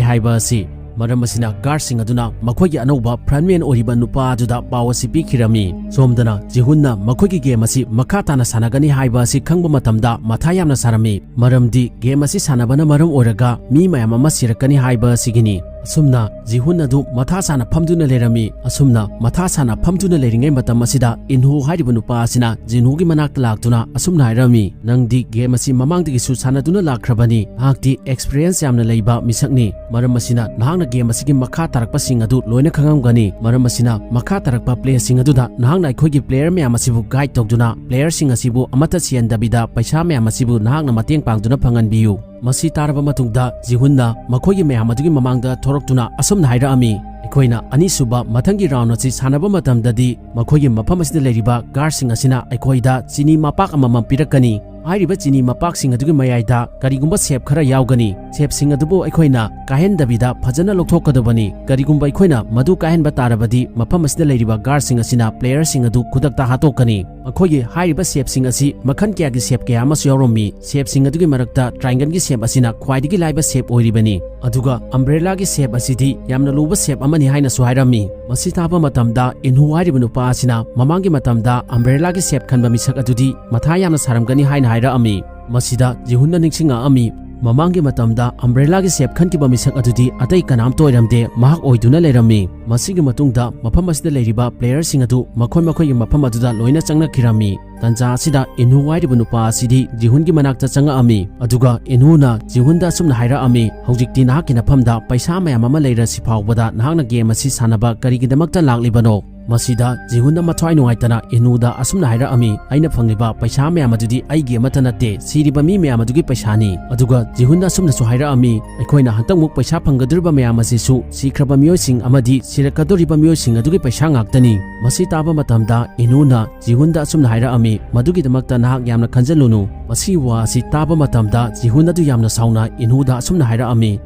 ꯍꯥꯏꯕ ꯑꯁꯤ꯫ ꯃꯔꯝ ꯑꯁꯤꯅ ꯒꯥꯔꯗꯁꯤꯡ ꯑꯗꯨꯅ ꯃꯈꯣꯏꯒꯤ ꯑꯅꯧꯕ ꯐ꯭ꯔꯟꯃꯦꯟ ꯑꯣꯏꯔꯤꯕ ꯅꯨꯄꯥ ꯑꯗꯨꯗ ꯄꯥꯎ ꯑꯁꯤ ꯄꯤꯈꯤꯔꯝꯃꯤ꯫ ꯁꯣꯝꯗꯅ ꯖꯤꯍꯨꯟꯅ ꯃꯈꯣꯏꯒꯤ ꯒꯦꯝ ꯑꯁꯤ ꯃꯈꯥ ꯇꯥꯅ ꯁꯥꯟꯅꯒꯅꯤ ꯍꯥꯏꯕ ꯑꯁꯤ ꯈꯪꯕ ꯃꯇꯝꯗ ꯃꯊꯥ ꯌꯥꯝꯅ ꯁꯥꯔꯝꯃꯤ꯫ ꯃꯔꯝꯗꯤ ꯒꯦꯝ ꯑꯁꯤ ꯁꯥꯟꯅꯕꯅ ꯃꯔꯝ ꯑꯣꯏꯔꯒ ꯃꯤ ꯃꯌꯥꯝ ꯑꯃ ꯁꯤꯔꯛꯀꯅꯤ ꯍꯥꯏꯕ ꯑꯁꯤꯒꯤꯅꯤ꯫ ꯑꯁꯨꯝꯅ ꯖꯤꯍꯨꯟ ꯑꯗꯨ ꯃꯊꯥ ꯁꯥꯅ ꯐꯝꯗꯨꯅ ꯂꯩꯔꯝꯃꯤ꯫ ꯑꯁꯨꯝꯅ ꯃꯊꯥ ꯁꯥꯅ ꯐꯝꯗꯨꯅ ꯂꯩꯔꯤꯉꯩ ꯃꯇꯝ ꯑꯁꯤꯗ ꯏꯟꯍꯣ ꯍꯥꯏꯔꯤꯕ ꯅꯨꯄꯥ ꯑꯁꯤꯅ ꯖꯤꯟꯍꯣꯒꯤ ꯃꯅꯥꯛꯇ ꯂꯥꯛꯇꯨꯅ ꯑꯁꯨꯝꯅ ꯍꯥꯏꯔꯝꯃꯤ, "ꯅꯪꯗꯤ ꯒꯦꯝ ꯑꯁꯤ ꯃꯃꯥꯡꯗꯒꯤꯁꯨ ꯁꯥꯟꯅꯗꯨꯅ ꯂꯥꯛꯈ꯭ꯔꯕꯅꯤ꯫ ꯅꯍꯥꯛꯇꯤ ꯑꯦꯛꯁꯄꯤꯔꯤꯌꯦꯟꯁ ꯌꯥꯝꯅ ꯂꯩꯕ ꯃꯤꯁꯛꯅꯤ꯫ ꯃꯔꯝ ꯑꯁꯤꯅ ꯅꯍꯥꯛꯅ ꯒꯦꯝ ꯑꯁꯤꯒꯤ ꯃꯈꯥ ꯇꯥꯔꯛꯄꯁꯤꯡ ꯑꯗꯨ ꯂꯣꯏꯅ ꯈꯪꯉꯝꯒꯅꯤ꯫ ꯃꯔꯝ ꯑꯁꯤꯅ ꯃꯈꯥ ꯇꯥꯔꯛꯄ ꯄ꯭ꯂꯦꯁꯤꯡ ꯑꯗꯨꯗ ꯅꯍꯥꯛꯅ ꯑꯩꯈꯣꯏꯒꯤ ꯄ꯭ꯂꯦꯌꯔ ꯃꯌꯥꯝ ꯑꯁꯤꯕꯨ ꯒꯥꯏꯗ ꯇꯧꯗꯨꯅ ꯄ꯭ꯂꯦꯌꯔꯁꯤꯡ ꯑꯁꯤꯕꯨ ꯑꯃꯠꯇ ꯁꯤꯍꯟꯗꯕꯤꯗ ꯄꯩꯁꯥ ꯃꯌꯥꯝ ꯑꯁꯤꯕꯨ ꯅꯍꯥꯛꯅ ꯃꯇꯦꯡ ꯄꯥꯡꯗꯨꯅ ꯐꯪꯍꯟꯕꯤꯌꯨ"꯫ ꯃꯁꯤ ꯇꯥꯔꯕ ꯃꯇꯨꯡꯗ ꯖꯤꯍꯨꯟꯅ ꯃꯈꯣꯏꯒꯤ ꯃꯌꯥꯝ ꯑꯗꯨꯒꯤ ꯃꯃꯥꯡꯗ ꯊꯣꯔꯛꯇꯨꯅ ꯑꯁꯨꯝꯅ ꯍꯥꯏꯔꯛꯑꯝꯃꯤ, "ꯑꯩꯈꯣꯏꯅ ꯑꯅꯤꯁꯨꯕ ꯃꯊꯪꯒꯤ ꯔꯥꯎꯟ ꯑꯁꯤ ꯁꯥꯟꯅꯕ ꯃꯇꯝꯗꯗꯤ ꯃꯈꯣꯏꯒꯤ ꯃꯐꯝ ꯑꯁꯤꯗ ꯂꯩꯔꯤꯕ ꯒꯥꯔꯗꯁꯤꯡ ꯑꯁꯤꯅ ꯑꯩꯈꯣꯏꯗ ꯆꯤꯅꯤ ꯃꯄꯥꯛ ꯑꯃꯃꯝ ꯄꯤꯔꯛꯀꯅꯤ꯫ ꯍꯥꯏꯔꯤꯕ ꯆꯤꯅꯤ ꯃꯄꯥꯛꯁꯤꯡ ꯑꯗꯨꯒꯤ ꯃꯌꯥꯏꯗ ꯀꯔꯤꯒꯨꯝꯕ ꯁꯦꯞ ꯈꯔ ꯌꯥꯎꯒꯅꯤ꯫ ꯁꯦꯞꯁꯤꯡ ꯑꯗꯨꯕꯨ ꯑꯩꯈꯣꯏꯅ ꯀꯥꯏꯍꯟꯗꯕꯤꯗ ꯐꯖꯅ ꯂꯧꯊꯣꯛꯀꯗꯕꯅꯤ꯫ ꯀꯔꯤꯒꯨꯝꯕ ꯑꯩꯈꯣꯏꯅ ꯃꯗꯨ ꯀꯥꯏꯍꯟꯕ ꯇꯥꯔꯕꯗꯤ ꯃꯐꯝ ꯑꯁꯤꯗ ꯂꯩꯔꯤꯕ ꯒꯥꯔꯗꯁꯤꯡ ꯑꯁꯤꯅ ꯄ꯭ꯂꯦꯌꯔꯁꯤꯡ ꯑꯗꯨ ꯈꯨꯗꯛꯇ ꯍꯥꯠꯇꯣꯛꯀꯅꯤ꯫ ꯃꯈꯣꯏꯒꯤ ꯍꯥꯏꯔꯤꯕ ꯁꯦꯞꯁꯤꯡ ꯑꯁꯤ ꯃꯈꯜ ꯀꯌꯥꯒꯤ ꯁꯦꯞ ꯀꯌꯥ ꯑꯃꯁꯨ ꯌꯥꯎꯔꯝꯃꯤ꯫ ꯁꯦꯞꯁꯤꯡ ꯑꯗꯨꯒꯤ ꯃꯔꯛꯇ ꯇ꯭ꯔꯥꯏꯡꯒꯜꯒꯤ ꯁꯦꯞ ꯑꯁꯤꯅ ꯈ꯭ꯋꯥꯏꯗꯒꯤ ꯂꯥꯏꯕ ꯁꯦꯞ ꯑꯣꯏꯔꯤꯕꯅꯤ꯫ ꯑꯗꯨꯒ ꯑꯝꯕ꯭ꯔꯦꯂꯥꯒꯤ ꯁꯦꯞ ꯑꯁꯤꯗꯤ ꯌꯥꯝꯅ ꯂꯨꯕ ꯁꯦꯞ ꯑꯃꯅꯤ ꯍꯥꯏꯅꯁꯨ ꯍꯥꯏꯔꯝꯃꯤ꯫ ꯃꯁꯤ ꯇꯥꯕ ꯃꯇꯝꯗ ꯏꯟꯍꯨ ꯍꯥꯏꯔꯤꯕ ꯅꯨꯄꯥ ꯑꯁꯤꯅ ꯃꯃꯥꯡꯒꯤ ꯃꯇꯝꯗ ꯑꯝꯕ꯭ꯔꯦꯂꯥꯒꯤ ꯁꯦꯞ ꯈꯟꯕ ꯃꯤꯁꯛ ꯑꯗꯨꯗꯤ ꯃꯊꯥ ꯌꯥꯝꯅ ꯁꯥꯔꯝꯒꯅꯤ ꯍꯥꯏꯅ ꯍꯥꯏꯔꯛꯑꯝꯃꯤ꯫ ꯃꯁꯤꯗ ꯖꯤꯍꯨꯟꯅ ꯅꯤꯡꯁꯤꯡꯉꯛꯑꯝꯃꯤ, ꯃꯃꯥꯡꯒꯤ ꯃꯇꯝꯗ ꯑꯝꯕ꯭ꯔꯦꯂꯥꯒꯤ ꯁꯦꯞ ꯈꯟꯈꯤꯕ ꯃꯤꯁꯛ ꯑꯗꯨꯗꯤ ꯑꯇꯩ ꯀꯅꯥꯝꯇ ꯑꯣꯏꯔꯝꯗꯦ, ꯃꯍꯥꯛ ꯑꯣꯏꯗꯨꯅ ꯂꯩꯔꯝꯃꯤ꯫ ꯃꯁꯤꯒꯤ ꯃꯇꯨꯡꯗ ꯃꯐꯝ ꯑꯁꯤꯗ ꯂꯩꯔꯤꯕ ꯄ꯭ꯂꯦꯌꯔꯁꯤꯡ ꯑꯗꯨ ꯃꯈꯣꯏ ꯃꯈꯣꯏꯒꯤ ꯃꯐꯝ ꯑꯗꯨꯗ ꯂꯣꯏꯅ ꯆꯪꯅꯈꯤꯔꯝꯃꯤ꯫ ꯇꯟꯖꯥ ꯑꯁꯤꯗ ꯏꯟꯍꯨ ꯍꯥꯏꯔꯤꯕ ꯅꯨꯄꯥ ꯑꯁꯤꯗꯤ ꯖꯤꯍꯨꯟꯒꯤ ꯃꯅꯥꯛꯇ ꯆꯪꯉꯛꯑꯝꯃꯤ꯫ ꯑꯗꯨꯒ ꯏꯟꯍꯨꯅ ꯖꯤꯍꯨꯟꯗ ꯑꯁꯨꯝꯅ ꯍꯥꯏꯔꯛꯑꯝꯃꯤ, "ꯍꯧꯖꯤꯛꯇꯤ ꯅꯍꯥꯛꯀꯤ ꯅꯐꯝꯗ ꯄꯩꯁꯥ ꯃꯌꯥꯝ ꯑꯃ ꯂꯩꯔꯁꯤ ꯐꯥꯎꯕꯗ ꯅꯍꯥꯛꯅ ꯒꯦꯝ ꯑꯁꯤ ꯁꯥꯟꯅꯕ ꯀꯔꯤꯒꯤꯗꯃꯛꯇ ꯂꯥꯛꯂꯤꯕꯅꯣ?" ꯃꯁꯤꯗ ꯖꯤꯍꯨꯟꯅ ꯃꯊ꯭ꯋꯥꯏ ꯅꯨꯡꯉꯥꯏꯇꯅ ꯏꯟꯍꯨꯗ ꯑꯁꯨꯝꯅ ꯍꯥꯏꯔꯛꯑꯝꯃꯤ, "ꯑꯩꯅ ꯐꯪꯂꯤꯕ ꯄꯩꯁꯥ ꯃꯌꯥꯝ ꯑꯗꯨꯗꯤ ꯑꯩꯒꯤ ꯑꯃꯠꯇ ꯅꯠꯇꯦ, ꯁꯤꯔꯤꯕ ꯃꯤ ꯃꯌꯥꯝ ꯑꯗꯨꯒꯤ ꯄꯩꯁꯥꯅꯤ꯫" ꯑꯗꯨꯒ ꯖꯤꯍꯨꯟꯅ ꯑꯁꯨꯝꯅꯁꯨ ꯍꯥꯏꯔꯛꯑꯝꯃꯤ, "ꯑꯩꯈꯣꯏꯅ ꯍꯟꯇꯛꯃꯨꯛ ꯄꯩꯁꯥ ꯐꯪꯒꯗꯧꯔꯤꯕ ꯃꯌꯥꯝ ꯑꯁꯤꯁꯨ ꯁꯤꯈ꯭ꯔꯕ ꯃꯤꯑꯣꯏꯁꯤꯡ ꯑꯃꯗꯤ ꯁꯤꯔꯛꯀꯗꯧꯔꯤꯕ ꯃꯤꯑꯣꯏꯁꯤꯡ ꯑꯗꯨꯒꯤ ꯄꯩꯁꯥ ꯉꯥꯛꯇꯅꯤ꯫" ꯃꯁꯤ ꯇꯥꯕ ꯃꯇꯝꯗ ꯏꯟꯍꯨꯅ ꯖꯤꯍꯨꯟꯗ ꯑꯁꯨꯝꯅ ꯍꯥꯏꯔꯛꯑꯝꯃꯤ, "ꯃꯗꯨꯒꯤꯗꯃꯛꯇ ꯅꯍꯥꯛ ꯌꯥꯝꯅ ꯈꯟꯖꯜꯂꯨꯅꯨ꯫" ꯃꯁꯤꯒꯤ ꯋꯥ ꯑꯁꯤ ꯇꯥꯕ ꯃꯇꯝꯗ ꯖꯤꯍꯨꯟ ꯑꯗꯨ ꯌꯥꯝꯅ ꯁꯥꯎꯅ ꯏꯟꯍꯨꯗ ꯑꯁꯨꯝꯅ ꯍꯥꯏꯔꯛꯑꯝꯃꯤ,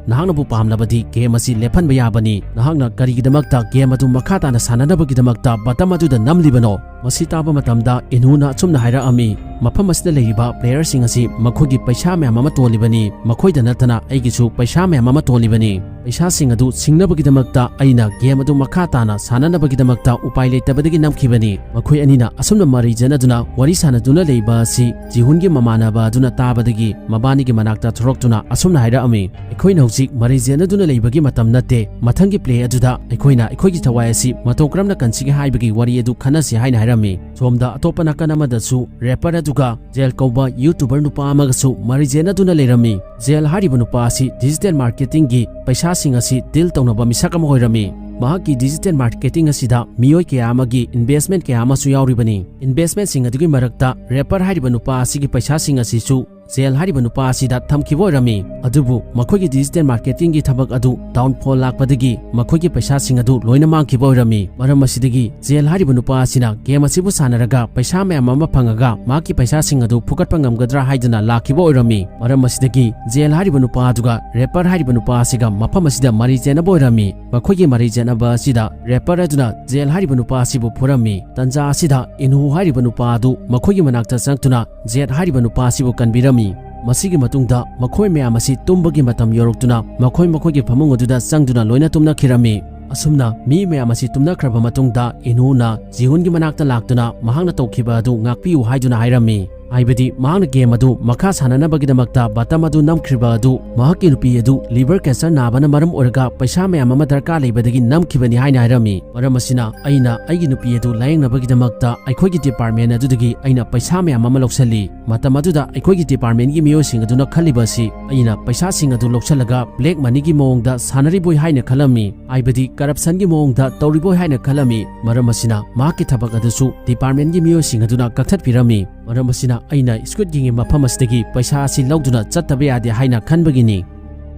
"ꯅꯍꯥꯛꯅꯕꯨ ꯄꯥꯝꯂꯕꯗꯤ ꯒꯦꯝ ꯑꯁꯤ ꯂꯦꯞꯍꯟꯕ ꯌꯥꯕꯅꯤ꯫ ꯅꯍꯥꯛꯅ ꯀꯔꯤꯒꯤꯗꯃꯛꯇ ꯒꯦꯝ ꯑꯗꯨ ꯃꯈꯥ ꯇꯥꯅ ꯁꯥꯟꯅꯅꯕꯒꯤꯗꯃꯛꯇ ꯕꯇꯝ ꯑꯗꯨꯗ ꯅꯝꯂꯤꯕꯅꯣ?" ꯃꯁꯤ ꯇꯥꯕ ꯃꯇꯝꯗ ꯏꯟꯍꯨꯅ ꯑꯁꯨꯝꯅ ꯍꯥꯏꯔꯛꯑꯝꯃꯤ, "ꯃꯐꯝ ꯑꯁꯤꯗ ꯂꯩꯔꯤꯕ ꯄ꯭ꯂꯦꯌꯔꯁꯤꯡ ꯑꯁꯤ ꯃꯈꯣꯏꯒꯤ ꯄꯩꯁꯥ ꯃꯌꯥꯝ ꯑꯃ ꯇꯣꯜꯂꯤꯕꯅꯤ, ꯃꯈꯣꯏꯗ ꯅꯠꯇꯅ ꯑꯩꯒꯤꯁꯨ ꯄꯩꯁꯥ ꯃꯌꯥꯝ ꯑꯃ ꯇꯣꯜꯂꯤꯕꯅꯤ꯫ ꯄꯩꯁꯥꯁꯤꯡ ꯑꯗꯨ ꯁꯤꯡꯅꯕꯒꯤꯗꯃꯛꯇ ꯑꯩꯅ ꯒꯦꯝ ꯑꯗꯨ ꯃꯈꯥ ꯇꯥꯅ ꯁꯥꯟꯅꯅꯕꯒꯤꯗꯃꯛꯇ ꯎꯄꯥꯏ ꯂꯩꯇꯕꯗꯒꯤ ꯅꯝꯈꯤꯕꯅꯤ꯫" ꯃꯈꯣꯏ ꯑꯅꯤꯅ ꯑꯁꯨꯝꯅ ꯃꯔꯩ ꯌꯦꯠꯅꯗꯨꯅ ꯋꯥꯔꯤ ꯁꯥꯟꯅꯗꯨꯅ ꯂꯩꯕ ꯑꯁꯤ ꯖꯤꯍꯨꯟꯒꯤ ꯃꯃꯥꯟꯅꯕ ꯑꯗꯨꯅ ꯇꯥꯕꯗꯒꯤ ꯃꯕꯥꯅꯤꯒꯤ ꯃꯅꯥꯛꯇ ꯊꯣꯔꯛꯇꯨꯅ ꯑꯁꯨꯝꯅ ꯍꯥꯏꯔꯛꯑꯝꯃꯤ, "ꯑꯩꯈꯣꯏꯅ ꯍꯧꯖꯤꯛ ꯃꯔꯩ ꯌꯦꯠꯅꯗꯨꯅ ꯂꯩꯕꯒꯤ ꯃꯇꯝ ꯅꯠꯇꯦ꯫ ꯃꯊꯪꯒꯤ ꯄ꯭ꯂꯦ ꯑꯗꯨꯗ ꯑꯩꯈꯣꯏꯅ ꯑꯩꯈꯣꯏꯒꯤ ꯊꯋꯥꯏ ꯑꯁꯤ ꯃꯇꯧ ꯀꯔꯝꯅ ꯀꯟꯁꯤꯒꯦ ꯍꯥꯏꯕꯒꯤ ꯋꯥꯔꯤ ꯑꯗꯨ ꯈꯟꯅꯁꯤ" ꯍꯥꯏꯅ ꯍꯥꯏꯔꯝꯃꯤ꯫ ꯁꯣꯝꯗ ꯑꯇꯣꯞꯄ ꯅꯥꯀꯟ ꯑꯃꯗꯁꯨ ꯔꯦꯄꯔ ꯑꯗꯨꯒ ꯖꯦꯜ ꯀꯧꯕ ꯌꯨꯇꯨꯕꯔ ꯅꯨꯄꯥ ꯑꯃꯒꯁꯨ ꯃꯔꯩ ꯌꯦꯠꯅꯗꯨꯅ ꯂꯩꯔꯝꯃꯤ꯫ ꯖꯦꯜ ꯍꯥꯏꯔꯤꯕ ꯅꯨꯄꯥ ꯑꯁꯤ ꯗꯤꯖꯤꯇꯦꯜ ꯃꯥꯔꯀꯦꯇꯤꯡꯒꯤ ꯄꯩꯁꯥꯁꯤꯡ ꯑꯁꯤ ꯗꯤꯜ ꯇꯧꯅꯕ ꯃꯤꯁꯛ ꯑꯃ ꯑꯣꯏꯔꯝꯃꯤ꯫ ꯃꯍꯥꯛꯀꯤ ꯗꯤꯖꯤꯇꯦꯜ ꯃꯥꯔꯀꯦꯇꯤꯡ ꯑꯁꯤꯗ ꯃꯤꯑꯣꯏ ꯀꯌꯥ ꯑꯃꯒꯤ ꯏꯟꯚꯦꯁ꯭ꯠꯃꯦꯟꯠ ꯀꯌꯥ ꯑꯃꯁꯨ ꯌꯥꯎꯔꯤꯕꯅꯤ꯫ ꯏꯟꯚꯦꯁ꯭ꯠꯃꯦꯟꯠꯁꯤꯡ ꯑꯗꯨꯒꯤ ꯃꯔꯛꯇ ꯔꯦꯄꯔ ꯍꯥꯏꯔꯤꯕ ꯅꯨꯄꯥ ꯑꯁꯤꯒꯤ ꯄꯩꯁꯥꯁꯤꯡ ꯑꯁꯤꯁꯨ ꯖꯦꯜ ꯍꯥꯏꯔꯤꯕ ꯅꯨꯄꯥ ꯑꯁꯤꯗ ꯊꯝꯈꯤꯕ ꯑꯣꯏꯔꯝꯃꯤ꯫ ꯑꯗꯨꯕꯨ ꯃꯈꯣꯏꯒꯤ digital marketing ꯒꯤ ꯊꯕꯛ ꯑꯗꯨ downfall ꯂꯥꯛꯄꯗꯒꯤ ꯃꯈꯣꯏꯒꯤ ꯄꯩꯁꯥꯁꯤꯡ ꯑꯗꯨ ꯂꯣꯏꯅ ꯃꯥꯡꯈꯤꯕ ꯑꯣꯏꯔꯝꯃꯤ꯫ ꯃꯔꯝ ꯑꯁꯤꯗꯒꯤ ꯖꯦꯜ ꯍꯥꯏꯔꯤꯕ ꯅꯨꯄꯥ ꯑꯁꯤꯅ game ꯑꯁꯤꯕꯨ ꯁꯥꯟꯅꯔꯒ ꯄꯩꯁꯥ ꯃꯌꯥꯝ ꯑꯃ ꯐꯪꯉꯒ ꯃꯍꯥꯛꯀꯤ ꯄꯩꯁꯥꯁꯤꯡ ꯑꯗꯨ ꯐꯨꯒꯠꯄ ꯉꯝꯒꯗ꯭ꯔꯥ ꯍꯥꯏꯗꯨꯅ ꯂꯥꯛꯈꯤꯕ ꯑꯣꯏꯔꯝꯃꯤ꯫ ꯃꯔꯝ ꯑꯁꯤꯗꯒꯤ ꯖꯦꯜ ꯍꯥꯏꯔꯤꯕ ꯅꯨꯄꯥ ꯑꯗꯨꯒ rapper ꯍꯥꯏꯔꯤꯕ ꯅꯨꯄꯥ ꯑꯁꯤꯒ ꯃꯐꯝ ꯑꯁꯤꯗ ꯃꯔꯩ ꯆꯦꯠꯅꯕ ꯑꯣꯏꯔꯝꯃꯤ꯫ ꯃꯈꯣꯏꯒꯤ ꯃꯔꯩ ꯆꯦꯠꯅꯕ ꯑꯁꯤꯗ rapper ꯑꯗꯨꯅ ꯖꯦꯜ ꯍꯥꯏꯔꯤꯕ ꯅꯨꯄꯥ ꯑꯁꯤꯕꯨ ꯐꯨꯔꯝꯃꯤ꯫ ꯇꯟꯖꯥ ꯑꯁꯤꯗ ꯏꯟꯍꯨ ꯍꯥꯏꯔꯤꯕ ꯅꯨꯄꯥ ꯑꯗꯨ ꯃꯈꯣꯏꯒꯤ ꯃꯅꯥꯛꯇ ꯆꯪꯗꯨꯅ ꯖꯦꯠ ꯍꯥꯏꯔꯤꯕ ꯅꯨꯄꯥ ꯑꯁꯤꯕꯨ ꯀꯟꯕꯤꯔꯝꯃꯤ꯫ ꯃꯁꯤꯒꯤ ꯃꯇꯨꯡꯗ ꯃꯈꯣꯏ ꯃꯌꯥꯝ ꯑꯁꯤ ꯇꯨꯝꯕꯒꯤ ꯃꯇꯝ ꯌꯧꯔꯛꯇꯨꯅ ꯃꯈꯣꯏ ꯃꯈꯣꯏꯒꯤ ꯐꯃꯨꯡ ꯑꯗꯨꯗ ꯆꯪꯗꯨꯅ ꯂꯣꯏꯅ ꯇꯨꯝꯅꯈꯤꯔꯝꯃꯤ꯫ ꯑꯁꯨꯝꯅ ꯃꯤ ꯃꯌꯥꯝ ꯑꯁꯤ ꯇꯨꯝꯅꯈ꯭ꯔꯕ ꯃꯇꯨꯡꯗ ꯏꯟꯍꯨꯅ ꯖꯤꯍꯨꯟꯒꯤ ꯃꯅꯥꯛꯇ ꯂꯥꯛꯇꯨꯅ ꯃꯍꯥꯛꯅ ꯇꯧꯈꯤꯕ ꯑꯗꯨ ꯉꯥꯛꯄꯤꯌꯨ ꯍꯥꯏꯗꯨꯅ ꯍꯥꯏꯔꯝꯃꯤ꯫ ꯍꯥꯏꯕꯗꯤ ꯃꯍꯥꯛꯅ game ꯑꯗꯨ ꯃꯈꯥ ꯁꯥꯟꯅꯅꯕꯒꯤꯗꯃꯛꯇ button ꯑꯗꯨ ꯅꯝꯈ꯭ꯔꯤꯕ ꯑꯗꯨ ꯃꯍꯥꯛꯀꯤ ꯅꯨꯄꯤ ꯑꯗꯨ liver cancer ꯅꯥꯕꯅ ꯃꯔꯝ ꯑꯣꯏꯔꯒ ꯄꯩꯁꯥ ꯃꯌꯥꯝ ꯑꯃ ꯗꯔꯀꯥꯔ ꯂꯩꯕꯗꯒꯤ ꯅꯝꯈꯤꯕꯅꯤ ꯍꯥꯏꯅ ꯍꯥꯏꯔꯝꯃꯤ꯫ ꯃꯔꯝ ꯑꯁꯤꯅ ꯑꯩꯅ ꯑꯩꯒꯤ ꯅꯨꯄꯤ ꯑꯗꯨ ꯂꯥꯌꯦꯡꯅꯕꯒꯤꯗꯃꯛꯇ ꯑꯩꯈꯣꯏꯒꯤ department ꯑꯗꯨꯗꯒꯤ ꯑꯩꯅ ꯄꯩꯁꯥ ꯃꯌꯥꯝ ꯑꯃ ꯂꯧꯁꯤꯜꯂꯤ꯫ ꯃꯇꯝ ꯑꯗꯨꯗ ꯑꯩꯈꯣꯏꯒꯤ department ꯀꯤ ꯃꯤꯑꯣꯏꯁꯤꯡ ꯑꯗꯨꯅ ꯈꯜꯂꯤꯕ ꯑꯁꯤ ꯑꯩꯅ ꯄꯩꯁꯥꯁꯤꯡ ꯑꯗꯨ ꯂꯧꯁꯤꯜꯂꯒ black money ꯒꯤ ꯃꯑꯣꯡꯗ ꯁꯥꯟꯅꯔꯤꯕꯣꯏ ꯍꯥꯏꯅ ꯈꯜꯂꯝꯃꯤ, ꯍꯥꯏꯕꯗꯤ corruption ꯒꯤ ꯃꯑꯣꯡꯗ ꯇꯧꯔꯤꯕꯣꯏ ꯍꯥꯏꯅ ꯈꯜꯂꯝꯃꯤ꯫ ꯃꯔꯝ ꯑꯁꯤꯅ ꯃꯍꯥꯛꯀꯤ ꯊꯕꯛ ꯑꯗꯨꯁꯨ department ꯀꯤ ꯃꯤꯑꯣꯏꯁꯤꯡ ꯑꯗꯨꯅ ꯀꯛꯊꯠꯄꯤꯔꯝꯃꯤ꯫ ꯃꯔꯝ ꯑꯁꯤꯅ ꯑꯩꯅ Squid Game ꯒꯤ ꯃꯐꯝ ꯑꯁꯤꯗꯒꯤ ꯄꯩꯁꯥ ꯑꯁꯤ ꯂꯧꯗꯨꯅ ꯆꯠꯇꯕ ꯌꯥꯗꯦ ꯍꯥꯏꯅ ꯈꯟꯕꯒꯤꯅꯤ꯫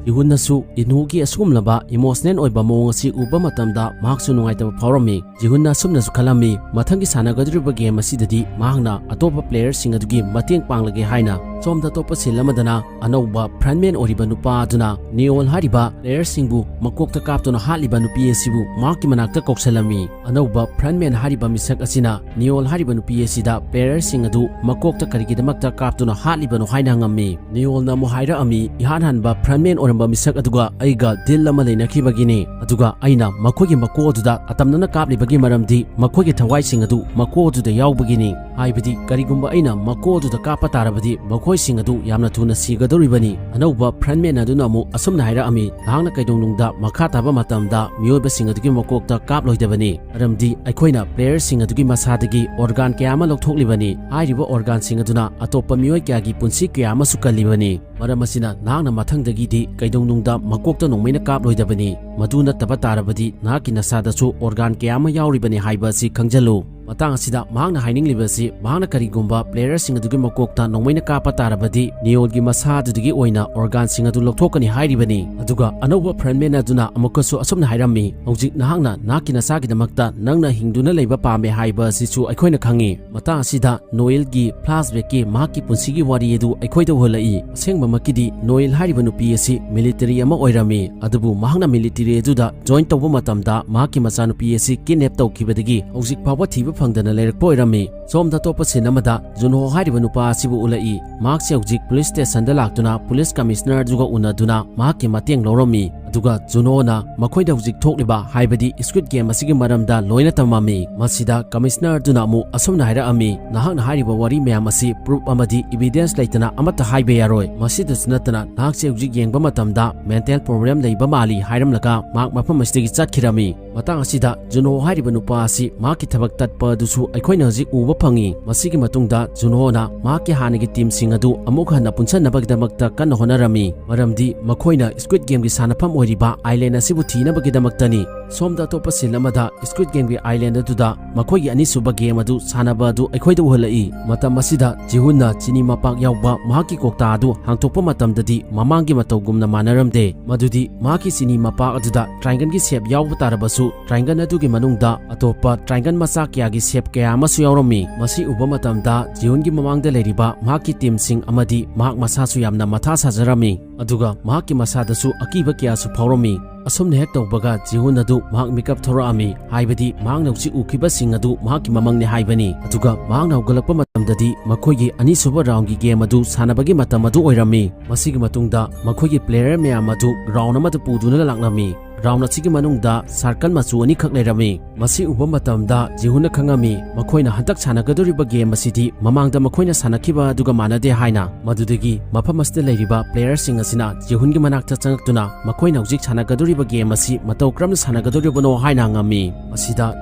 ꯖꯤꯍꯨꯟꯅꯁꯨ ꯏꯟꯍꯨꯒꯤ ꯑꯁꯤꯒꯨꯝꯂꯕ emotional ꯑꯣꯏꯕ ꯃꯑꯣꯡ ꯑꯁꯤ ꯎꯕ ꯃꯇꯝꯗ ꯃꯍꯥꯛꯁꯨ ꯅꯨꯡꯉꯥꯏꯇꯕ ꯐꯥꯎꯔꯝꯃꯤ꯫ ꯖꯤꯍꯨꯟꯅ ꯑꯁꯨꯝꯅꯁꯨ ꯈꯜꯂꯝꯃꯤ, ꯃꯊꯪꯒꯤ ꯁꯥꯟꯅꯒꯗꯧꯔꯤꯕ game ꯑꯁꯤꯗꯗꯤ ꯃꯍꯥꯛꯅ ꯑꯇꯣꯞꯄ player ꯁꯤꯡ ꯑꯗꯨꯒꯤ ꯃꯇꯦꯡ ꯄꯥꯡꯂꯒꯦ ꯍꯥꯏꯅ꯫ ꯁꯣꯝꯗ ꯑꯇꯣꯞꯄ scene ꯑꯃꯗꯅ ꯑꯅꯧꯕ frontman ꯑꯣꯏꯔꯤꯕ ꯅꯨꯄꯥ ꯑꯗꯨꯅ ꯅꯤꯑꯣꯜ ꯍꯥꯏꯔꯤꯕ player ꯁꯤꯡꯕꯨ ꯃꯀꯣꯛꯇ ꯀꯥꯞꯇꯨꯅ ꯍꯥꯠꯂꯤꯕ ꯅꯨꯄꯤ ꯑꯁꯤꯕꯨ ꯃꯍꯥꯛꯀꯤ ꯃꯅꯥꯛꯇ ꯀꯧꯁꯜꯂꯝꯃꯤ꯫ ꯑꯅꯧꯕ frontman ꯍꯥꯏꯔꯤꯕ ꯃꯤꯁꯛ ꯑꯁꯤꯅ ꯅꯤꯑꯣꯜ ꯍꯥꯏꯔꯤꯕ ꯅꯨꯄꯤ ꯑꯁꯤꯗ player ꯁꯤꯡ ꯑꯗꯨ ꯃꯀꯣꯛꯇ ꯀꯔꯤꯒꯤꯗꯃꯛꯇ ꯀꯥꯞꯇꯨꯅ ꯍꯥꯠꯂꯤꯕꯅꯣ ꯍꯥꯏꯅ ꯍꯪꯉꯝꯃꯤ꯫ ꯅꯤꯑꯣꯜꯅ ꯑꯃꯨꯛ ꯍꯥꯏꯔꯛꯑꯝꯃꯤ, ꯏꯍꯥꯟ ꯍꯥꯟꯕ frontman ꯑꯣꯏꯔꯝꯕ ꯃꯤꯁꯛ ꯑꯗꯨꯒ ꯑꯩꯒ deal ꯑꯃ ꯂꯩꯅꯈꯤꯕꯒꯤꯅꯤ꯫ ꯑꯗꯨꯒ ꯑꯩꯅ ꯃꯈꯣꯏꯒꯤ ꯃꯀꯣꯛ ꯑꯗꯨꯗ ꯑꯇꯝꯅꯅ ꯀꯥꯞꯂꯤꯕꯒꯤ ꯃꯔꯝꯗꯤ ꯃꯈꯣꯏꯒꯤ ꯊꯋꯥꯏꯁꯤꯡ ꯑꯗꯨ ꯃꯀꯣꯛ ꯑꯗꯨꯗ ꯌꯥꯎꯕꯒꯤꯅꯤ꯫ ꯍꯥꯏꯕꯗꯤ ꯀꯔꯤꯒꯨꯝꯕ ꯑꯩꯅ ꯃꯀꯣꯛ ꯑꯗꯨꯗ ꯀꯥꯞꯄ ꯇꯥꯔꯕꯗꯤ ꯃꯈꯣꯏꯁꯤꯡ ꯑꯗꯨ ꯌꯥꯝꯅ ꯊꯨꯅ ꯁꯤꯒꯗꯧꯔꯤꯕꯅꯤ꯫ ꯑꯅꯧꯕ frontman ꯑꯗꯨꯅ ꯑꯃꯨꯛ ꯑꯁꯨꯝꯅ ꯍꯥꯏꯔꯛꯑꯝꯃꯤ, ꯅꯍꯥꯛꯅ ꯀꯩꯗꯧꯅꯨꯡꯗ ꯃꯈꯥ ꯇꯥꯕ ꯃꯇꯝꯗ ꯃꯤꯑꯣꯏꯕꯁꯤꯡ ꯑꯗꯨꯒꯤ ꯃꯀꯣꯛꯇ ꯀꯥꯞꯂꯣꯏꯗꯕꯅꯤ꯫ ꯃꯔꯝꯗꯤ ꯑꯩꯈꯣꯏꯅ player ꯁꯤꯡ ꯑꯗꯨꯒꯤ ꯃꯁꯥꯗꯒꯤ organ ꯀꯌꯥ ꯑꯃ ꯂꯧꯊꯣꯛꯂꯤꯕꯅꯤ꯫ ꯍꯥꯏꯔꯤꯕ organ ꯁꯤꯡ ꯑꯗꯨꯅ ꯑꯇꯣꯞꯄ ꯃꯤꯑꯣꯏ ꯀꯌꯥꯒꯤ ꯄꯨꯟꯁꯤ ꯀꯌꯥ ꯑꯃꯁꯨ ꯀꯜꯂꯤꯕꯅꯤ꯫ ꯃꯔꯝ ꯑꯁꯤꯅ ꯅꯍꯥꯛꯅ ꯃꯊꯪꯗꯒꯤꯗꯤ ꯀꯩꯗꯧꯅꯨꯡꯗ ꯃꯀꯣꯛꯇ ꯅꯣꯡꯃꯩꯅ ꯀꯥꯞꯂꯣꯏꯗꯕꯅꯤ꯫ ꯃꯗꯨ ꯅꯠꯇꯕ ꯇꯥꯔꯕꯗꯤ ꯅꯍꯥꯛꯀꯤ ꯅꯁꯥꯗꯁꯨ organ ꯀꯌꯥ ꯑꯃ ꯌꯥꯎꯔꯤꯕꯅꯤ ꯍꯥꯏꯕ ꯑꯁꯤ ꯈꯪꯖꯜꯂꯨ꯫ ꯃꯇꯥꯡ ꯑꯁꯤꯗ ꯃꯍꯥꯛꯅ ꯍꯥꯏꯅꯤꯡꯂꯤꯕꯁꯤ, ꯃꯍꯥꯛꯅ ꯀꯔꯤꯒꯨꯝꯕ player ꯁꯤꯡ ꯑꯗꯨꯒꯤ ꯃꯀꯣꯛꯇ ꯅꯣꯡꯃꯩꯅ ꯀꯥꯞꯄ ꯇꯥꯔꯕꯗꯤ, ꯅꯤꯑꯣꯜꯒꯤ ꯃꯁꯥ ꯑꯗꯨꯗꯒꯤ ꯑꯣꯏꯅ organ ꯁꯤꯡ ꯑꯗꯨ ꯂꯧꯊꯣꯛꯀꯅꯤ ꯍꯥꯏꯔꯤꯕꯅꯤ꯫ ꯑꯗꯨꯒ ꯑꯅꯧꯕ frontman ꯑꯗꯨꯅ ꯑꯃꯨꯛꯀꯁꯨ ꯑꯁꯨꯝꯅ ꯍꯥꯏꯔꯝꯃꯤ, "ꯍꯧꯖꯤꯛ ꯅꯍꯥꯛꯅ ꯅꯍꯥꯛꯀꯤ ꯅꯆꯥꯒꯤꯗꯃꯛꯇ ꯅꯪꯅ ꯍꯤꯡꯗꯨꯅ ꯂꯩꯕ ꯄꯥꯝꯃꯦ ꯍꯥꯏꯕ ꯑꯁꯤꯁꯨ ꯑꯩꯈꯣꯏꯅ ꯈꯪꯉꯤ"꯫ ꯃꯇꯥꯡ ꯑꯁꯤꯗ ꯅꯣꯑꯦꯜꯒꯤ flashback ꯀꯤ ꯃꯍꯥꯛꯀꯤ ꯄꯨꯟꯁꯤꯒꯤ ꯋꯥꯔꯤ ꯑꯗꯨ ꯑꯩꯈꯣꯏꯗ ꯎꯍꯜꯂꯛꯏ꯫ ꯑꯁꯦꯡꯕꯃꯛꯀꯤꯗꯤ ꯅꯣꯑꯦꯜ ꯍꯥꯏꯔꯤꯕ ꯅꯨꯄꯤ ꯑꯁꯤ military ꯑꯃ ꯑꯣꯏꯔꯝꯃꯤ, ꯑꯗꯨꯕꯨ ꯃꯍꯥꯛꯅ military ꯑꯗꯨꯗ join ꯇꯧꯕ ꯃꯇꯝꯗ ꯃꯍꯥꯛꯀꯤ ꯃꯆꯥꯅꯨꯄꯤ ꯑꯁꯤ kidnap ꯇꯧꯈꯤꯕꯗꯒꯤ ꯍꯧꯖꯤꯛ ꯐꯥꯎꯕ ꯊꯤꯕ ꯐꯪꯗꯅ ꯂꯩꯔꯛꯄ ꯑꯣꯏꯔꯝꯃꯤ꯫ ꯁꯣꯝꯗ ꯑꯇꯣꯞꯄ scene ꯑꯃꯗ ꯖꯨꯟꯍꯣ ꯍꯥꯏꯔꯤꯕ ꯅꯨꯄꯥ ꯑꯁꯤꯕꯨ ꯎꯠꯂꯛꯏ꯫ ꯃꯍꯥꯛꯁꯦ ꯍꯧꯖꯤꯛ police station ꯗ ꯂꯥꯛꯇꯨꯅ police commissioner ꯑꯗꯨꯒ ꯎꯅꯗꯨꯅ ꯃꯍꯥꯛꯀꯤ ꯃꯇꯦꯡ ꯂꯧꯔꯝꯃꯤ꯫ ꯑꯗꯨꯒ ꯖꯨꯟꯍꯣꯅ ꯃꯈꯣꯏꯗ ꯍꯧꯖꯤꯛ ꯊꯣꯛꯂꯤꯕ, ꯍꯥꯏꯕꯗꯤ Squid Game ꯑꯁꯤꯒꯤ ꯃꯔꯝꯗ ꯂꯣꯏꯅ ꯇꯝꯃꯝꯃꯤ꯫ ꯃꯁꯤꯗ commissioner ꯑꯗꯨꯅ ꯑꯃꯨꯛ ꯑꯁꯨꯝꯅ ꯍꯥꯏꯔꯛꯑꯝꯃꯤ, "ꯅꯍꯥꯛꯅ ꯍꯥꯏꯔꯤꯕ ꯋꯥꯔꯤ ꯃꯌꯥꯝ ꯑꯁꯤ proof ꯑꯃꯗꯤ evidence ꯂꯩꯇꯅ ꯑꯃꯠꯇ ꯍꯥꯏꯕ ꯌꯥꯔꯣꯏ꯫ ꯃꯁꯤꯗꯁꯨ ꯅꯠꯇꯅ ꯅꯍꯥꯛꯁꯦ ꯍꯧꯖꯤꯛ ꯌꯦꯡꯕ ꯃꯇꯝꯗ mental problem ꯂꯩꯕ ꯃꯥꯜꯂꯤ" ꯍꯥꯏꯔꯝꯂꯒ ꯃꯍꯥꯛ ꯃꯐꯝ ꯑꯁꯤꯗꯒꯤ ꯆꯠꯈꯤꯔꯝꯃꯤ꯫ ꯃꯇꯥꯡ ꯑꯁꯤꯗ ꯖꯨꯟꯍꯣ ꯍꯥꯏꯔꯤꯕ ꯅꯨꯄꯥ ꯑꯁꯤ ꯃꯍꯥꯛꯀꯤ ꯊꯕꯛ ꯇꯠꯄ ꯑꯗꯨꯁꯨ ꯑꯩꯈꯣꯏꯅ ꯍꯧꯖꯤꯛ ꯎꯕ ꯐꯪꯉꯤ꯫ ꯃꯁꯤꯒꯤ ꯃꯇꯨꯡꯗ ꯖꯨꯟꯍꯣꯅ ꯃꯍꯥꯛꯀꯤ ꯍꯥꯟꯅꯒꯤ team ꯁꯤꯡ ꯑꯗꯨ ꯑꯃꯨꯛ ꯍꯟꯅ ꯄꯨꯟꯁꯟꯅꯕꯒꯤꯗꯃꯛꯇ ꯀꯟꯅ ꯍꯣꯠꯅꯔꯝꯃꯤ, ꯃꯔꯝꯗꯤ ꯃꯈꯣꯏꯅ Squid Game ꯒꯤ ꯁꯥꯟꯅꯐꯝ ꯑꯣꯏꯔꯤꯕ island ꯑꯁꯤꯕꯨ ꯊꯤꯅꯕꯒꯤꯗꯃꯛꯇꯅꯤ꯫ ꯁꯣꯝꯗ ꯑꯇꯣꯞꯄ scene ꯑꯃꯗ Squid Game ꯒꯤ island ꯑꯗꯨꯗ ꯃꯈꯣꯏꯒꯤ ꯑꯅꯤꯁꯨꯕ game ꯑꯗꯨ ꯁꯥꯟꯅꯕ ꯑꯗꯨ ꯑꯩꯈꯣꯏꯗ ꯎꯍꯜꯂꯛꯏ꯫ ꯃꯇꯝ ꯑꯁꯤꯗ ꯖꯤꯍꯨꯟꯅ ꯆꯤꯅꯤ ꯃꯄꯥꯛ ꯌꯥꯎꯕ ꯃꯍꯥꯛꯀꯤ ꯀꯣꯛꯇꯥ ꯑꯗꯨ ꯍꯥꯡꯗꯣꯛꯄ ꯃꯇꯝꯗꯗꯤ ꯃꯃꯥꯡꯒꯤ ꯃꯇꯧꯒꯨꯝꯅ ꯃꯥꯟꯅꯔꯝꯗꯦ꯫ ꯃꯗꯨꯗꯤ ꯃꯍꯥꯛꯀꯤ ꯆꯤꯅꯤ ꯃꯄꯥꯛ ꯑꯗꯨꯗ triangle ꯒꯤ shape ꯌꯥꯎꯕ ꯇꯥꯔꯕꯁꯨ, triangle ꯑꯗꯨꯒꯤ ꯃꯅꯨꯡꯗ ꯑꯇꯣꯞꯄ triangle ꯃꯆꯥ ꯀꯌꯥꯒꯤ shape ꯀꯌꯥ ꯑꯃꯁꯨ ꯌꯥꯎꯔꯝꯃꯤ꯫ ꯃꯁꯤ ꯎꯕ ꯃꯇꯝꯗ ꯖꯤꯍꯨꯟꯒꯤ ꯃꯃꯥꯡꯗ ꯂꯩꯔꯤꯕ ꯃꯍꯥꯛꯀꯤ team ꯁꯤꯡ ꯑꯃꯗꯤ ꯃꯍꯥꯛ ꯃꯁꯥꯁꯨ ꯌꯥꯝꯅ ꯃꯊꯥ ꯁꯥꯖꯔꯝꯃꯤ꯫ ꯑꯗꯨꯒ ꯃꯍꯥꯛꯀꯤ ꯃꯁꯥꯗꯁꯨ ꯑꯀꯤꯕ ꯀꯌꯥꯁꯨ ꯐꯥꯎꯔꯝꯃꯤ꯫ ꯑꯁꯨꯝꯅ ꯍꯦꯛ ꯇꯧꯕꯒ ꯖꯤꯍꯨꯟ ꯑꯗꯨ ꯃꯍꯥꯛ ꯃꯤꯀꯞ ꯊꯣꯔꯛꯑꯝꯃꯤ, ꯍꯥꯏꯕꯗꯤ ꯃꯍꯥꯛꯅ ꯍꯧꯖꯤꯛ ꯎꯈꯤꯕꯁꯤꯡ ꯑꯗꯨ ꯃꯍꯥꯛꯀꯤ ꯃꯃꯪꯅꯤ ꯍꯥꯏꯕꯅꯤ꯫ ꯑꯗꯨꯒ ꯃꯍꯥꯛꯅ ꯍꯧꯒꯠꯂꯛꯄ ꯃꯇꯝꯗꯗꯤ ꯃꯈꯣꯏꯒꯤ ꯑꯅꯤꯁꯨꯕ round ꯒꯤ game ꯑꯗꯨ ꯁꯥꯟꯅꯕꯒꯤ ꯃꯇꯝ ꯑꯗꯨ ꯑꯣꯏꯔꯝꯃꯤ꯫ ꯃꯁꯤꯒꯤ ꯃꯇꯨꯡꯗ ꯃꯈꯣꯏꯒꯤ player ꯃꯌꯥꯝ ꯑꯗꯨ round ꯑꯃꯗ ꯄꯨꯗꯨꯅ ꯂꯥꯛꯂꯝꯃꯤ꯫ Round ꯑꯁꯤꯒꯤ ꯃꯅꯨꯡꯗ circle ꯃꯆꯨ ꯑꯅꯤꯈꯛ ꯂꯩꯔꯝꯃꯤ꯫ ꯃꯁꯤ ꯎꯕ ꯃꯇꯝꯗ ꯖꯤꯍꯨꯟꯅ ꯈꯪꯉꯝꯃꯤ, ꯃꯈꯣꯏꯅ ꯍꯟꯗꯛ ꯁꯥꯟꯅꯒꯗꯧꯔꯤꯕ game ꯑꯁꯤꯗꯤ ꯃꯃꯥꯡꯗ ꯃꯈꯣꯏꯅ ꯁꯥꯟꯅꯈꯤꯕ ꯑꯗꯨꯒ ꯃꯥꯟꯅꯗꯦ ꯍꯥꯏꯅ꯫ ꯃꯗꯨꯗꯒꯤ ꯃꯐꯝ ꯑꯁꯤꯗ ꯂꯩꯔꯤꯕ player ꯁꯤꯡ ꯑꯁꯤꯅ ꯖꯤꯍꯨꯟꯒꯤ ꯃꯅꯥꯛꯇ ꯆꯪꯉꯛꯇꯨꯅ ꯃꯈꯣꯏꯅ ꯍꯧꯖꯤꯛ ꯁꯥꯟꯅꯒꯗꯧꯔꯤꯕ game ꯑꯁꯤ ꯃꯇꯧ ꯀꯔꯝꯅ ꯁꯥꯟꯅꯒꯗꯧꯔꯤꯕꯅꯣ ꯍꯥꯏꯅ ꯍꯪꯉꯝꯃꯤ꯫ ꯃꯁꯤꯗ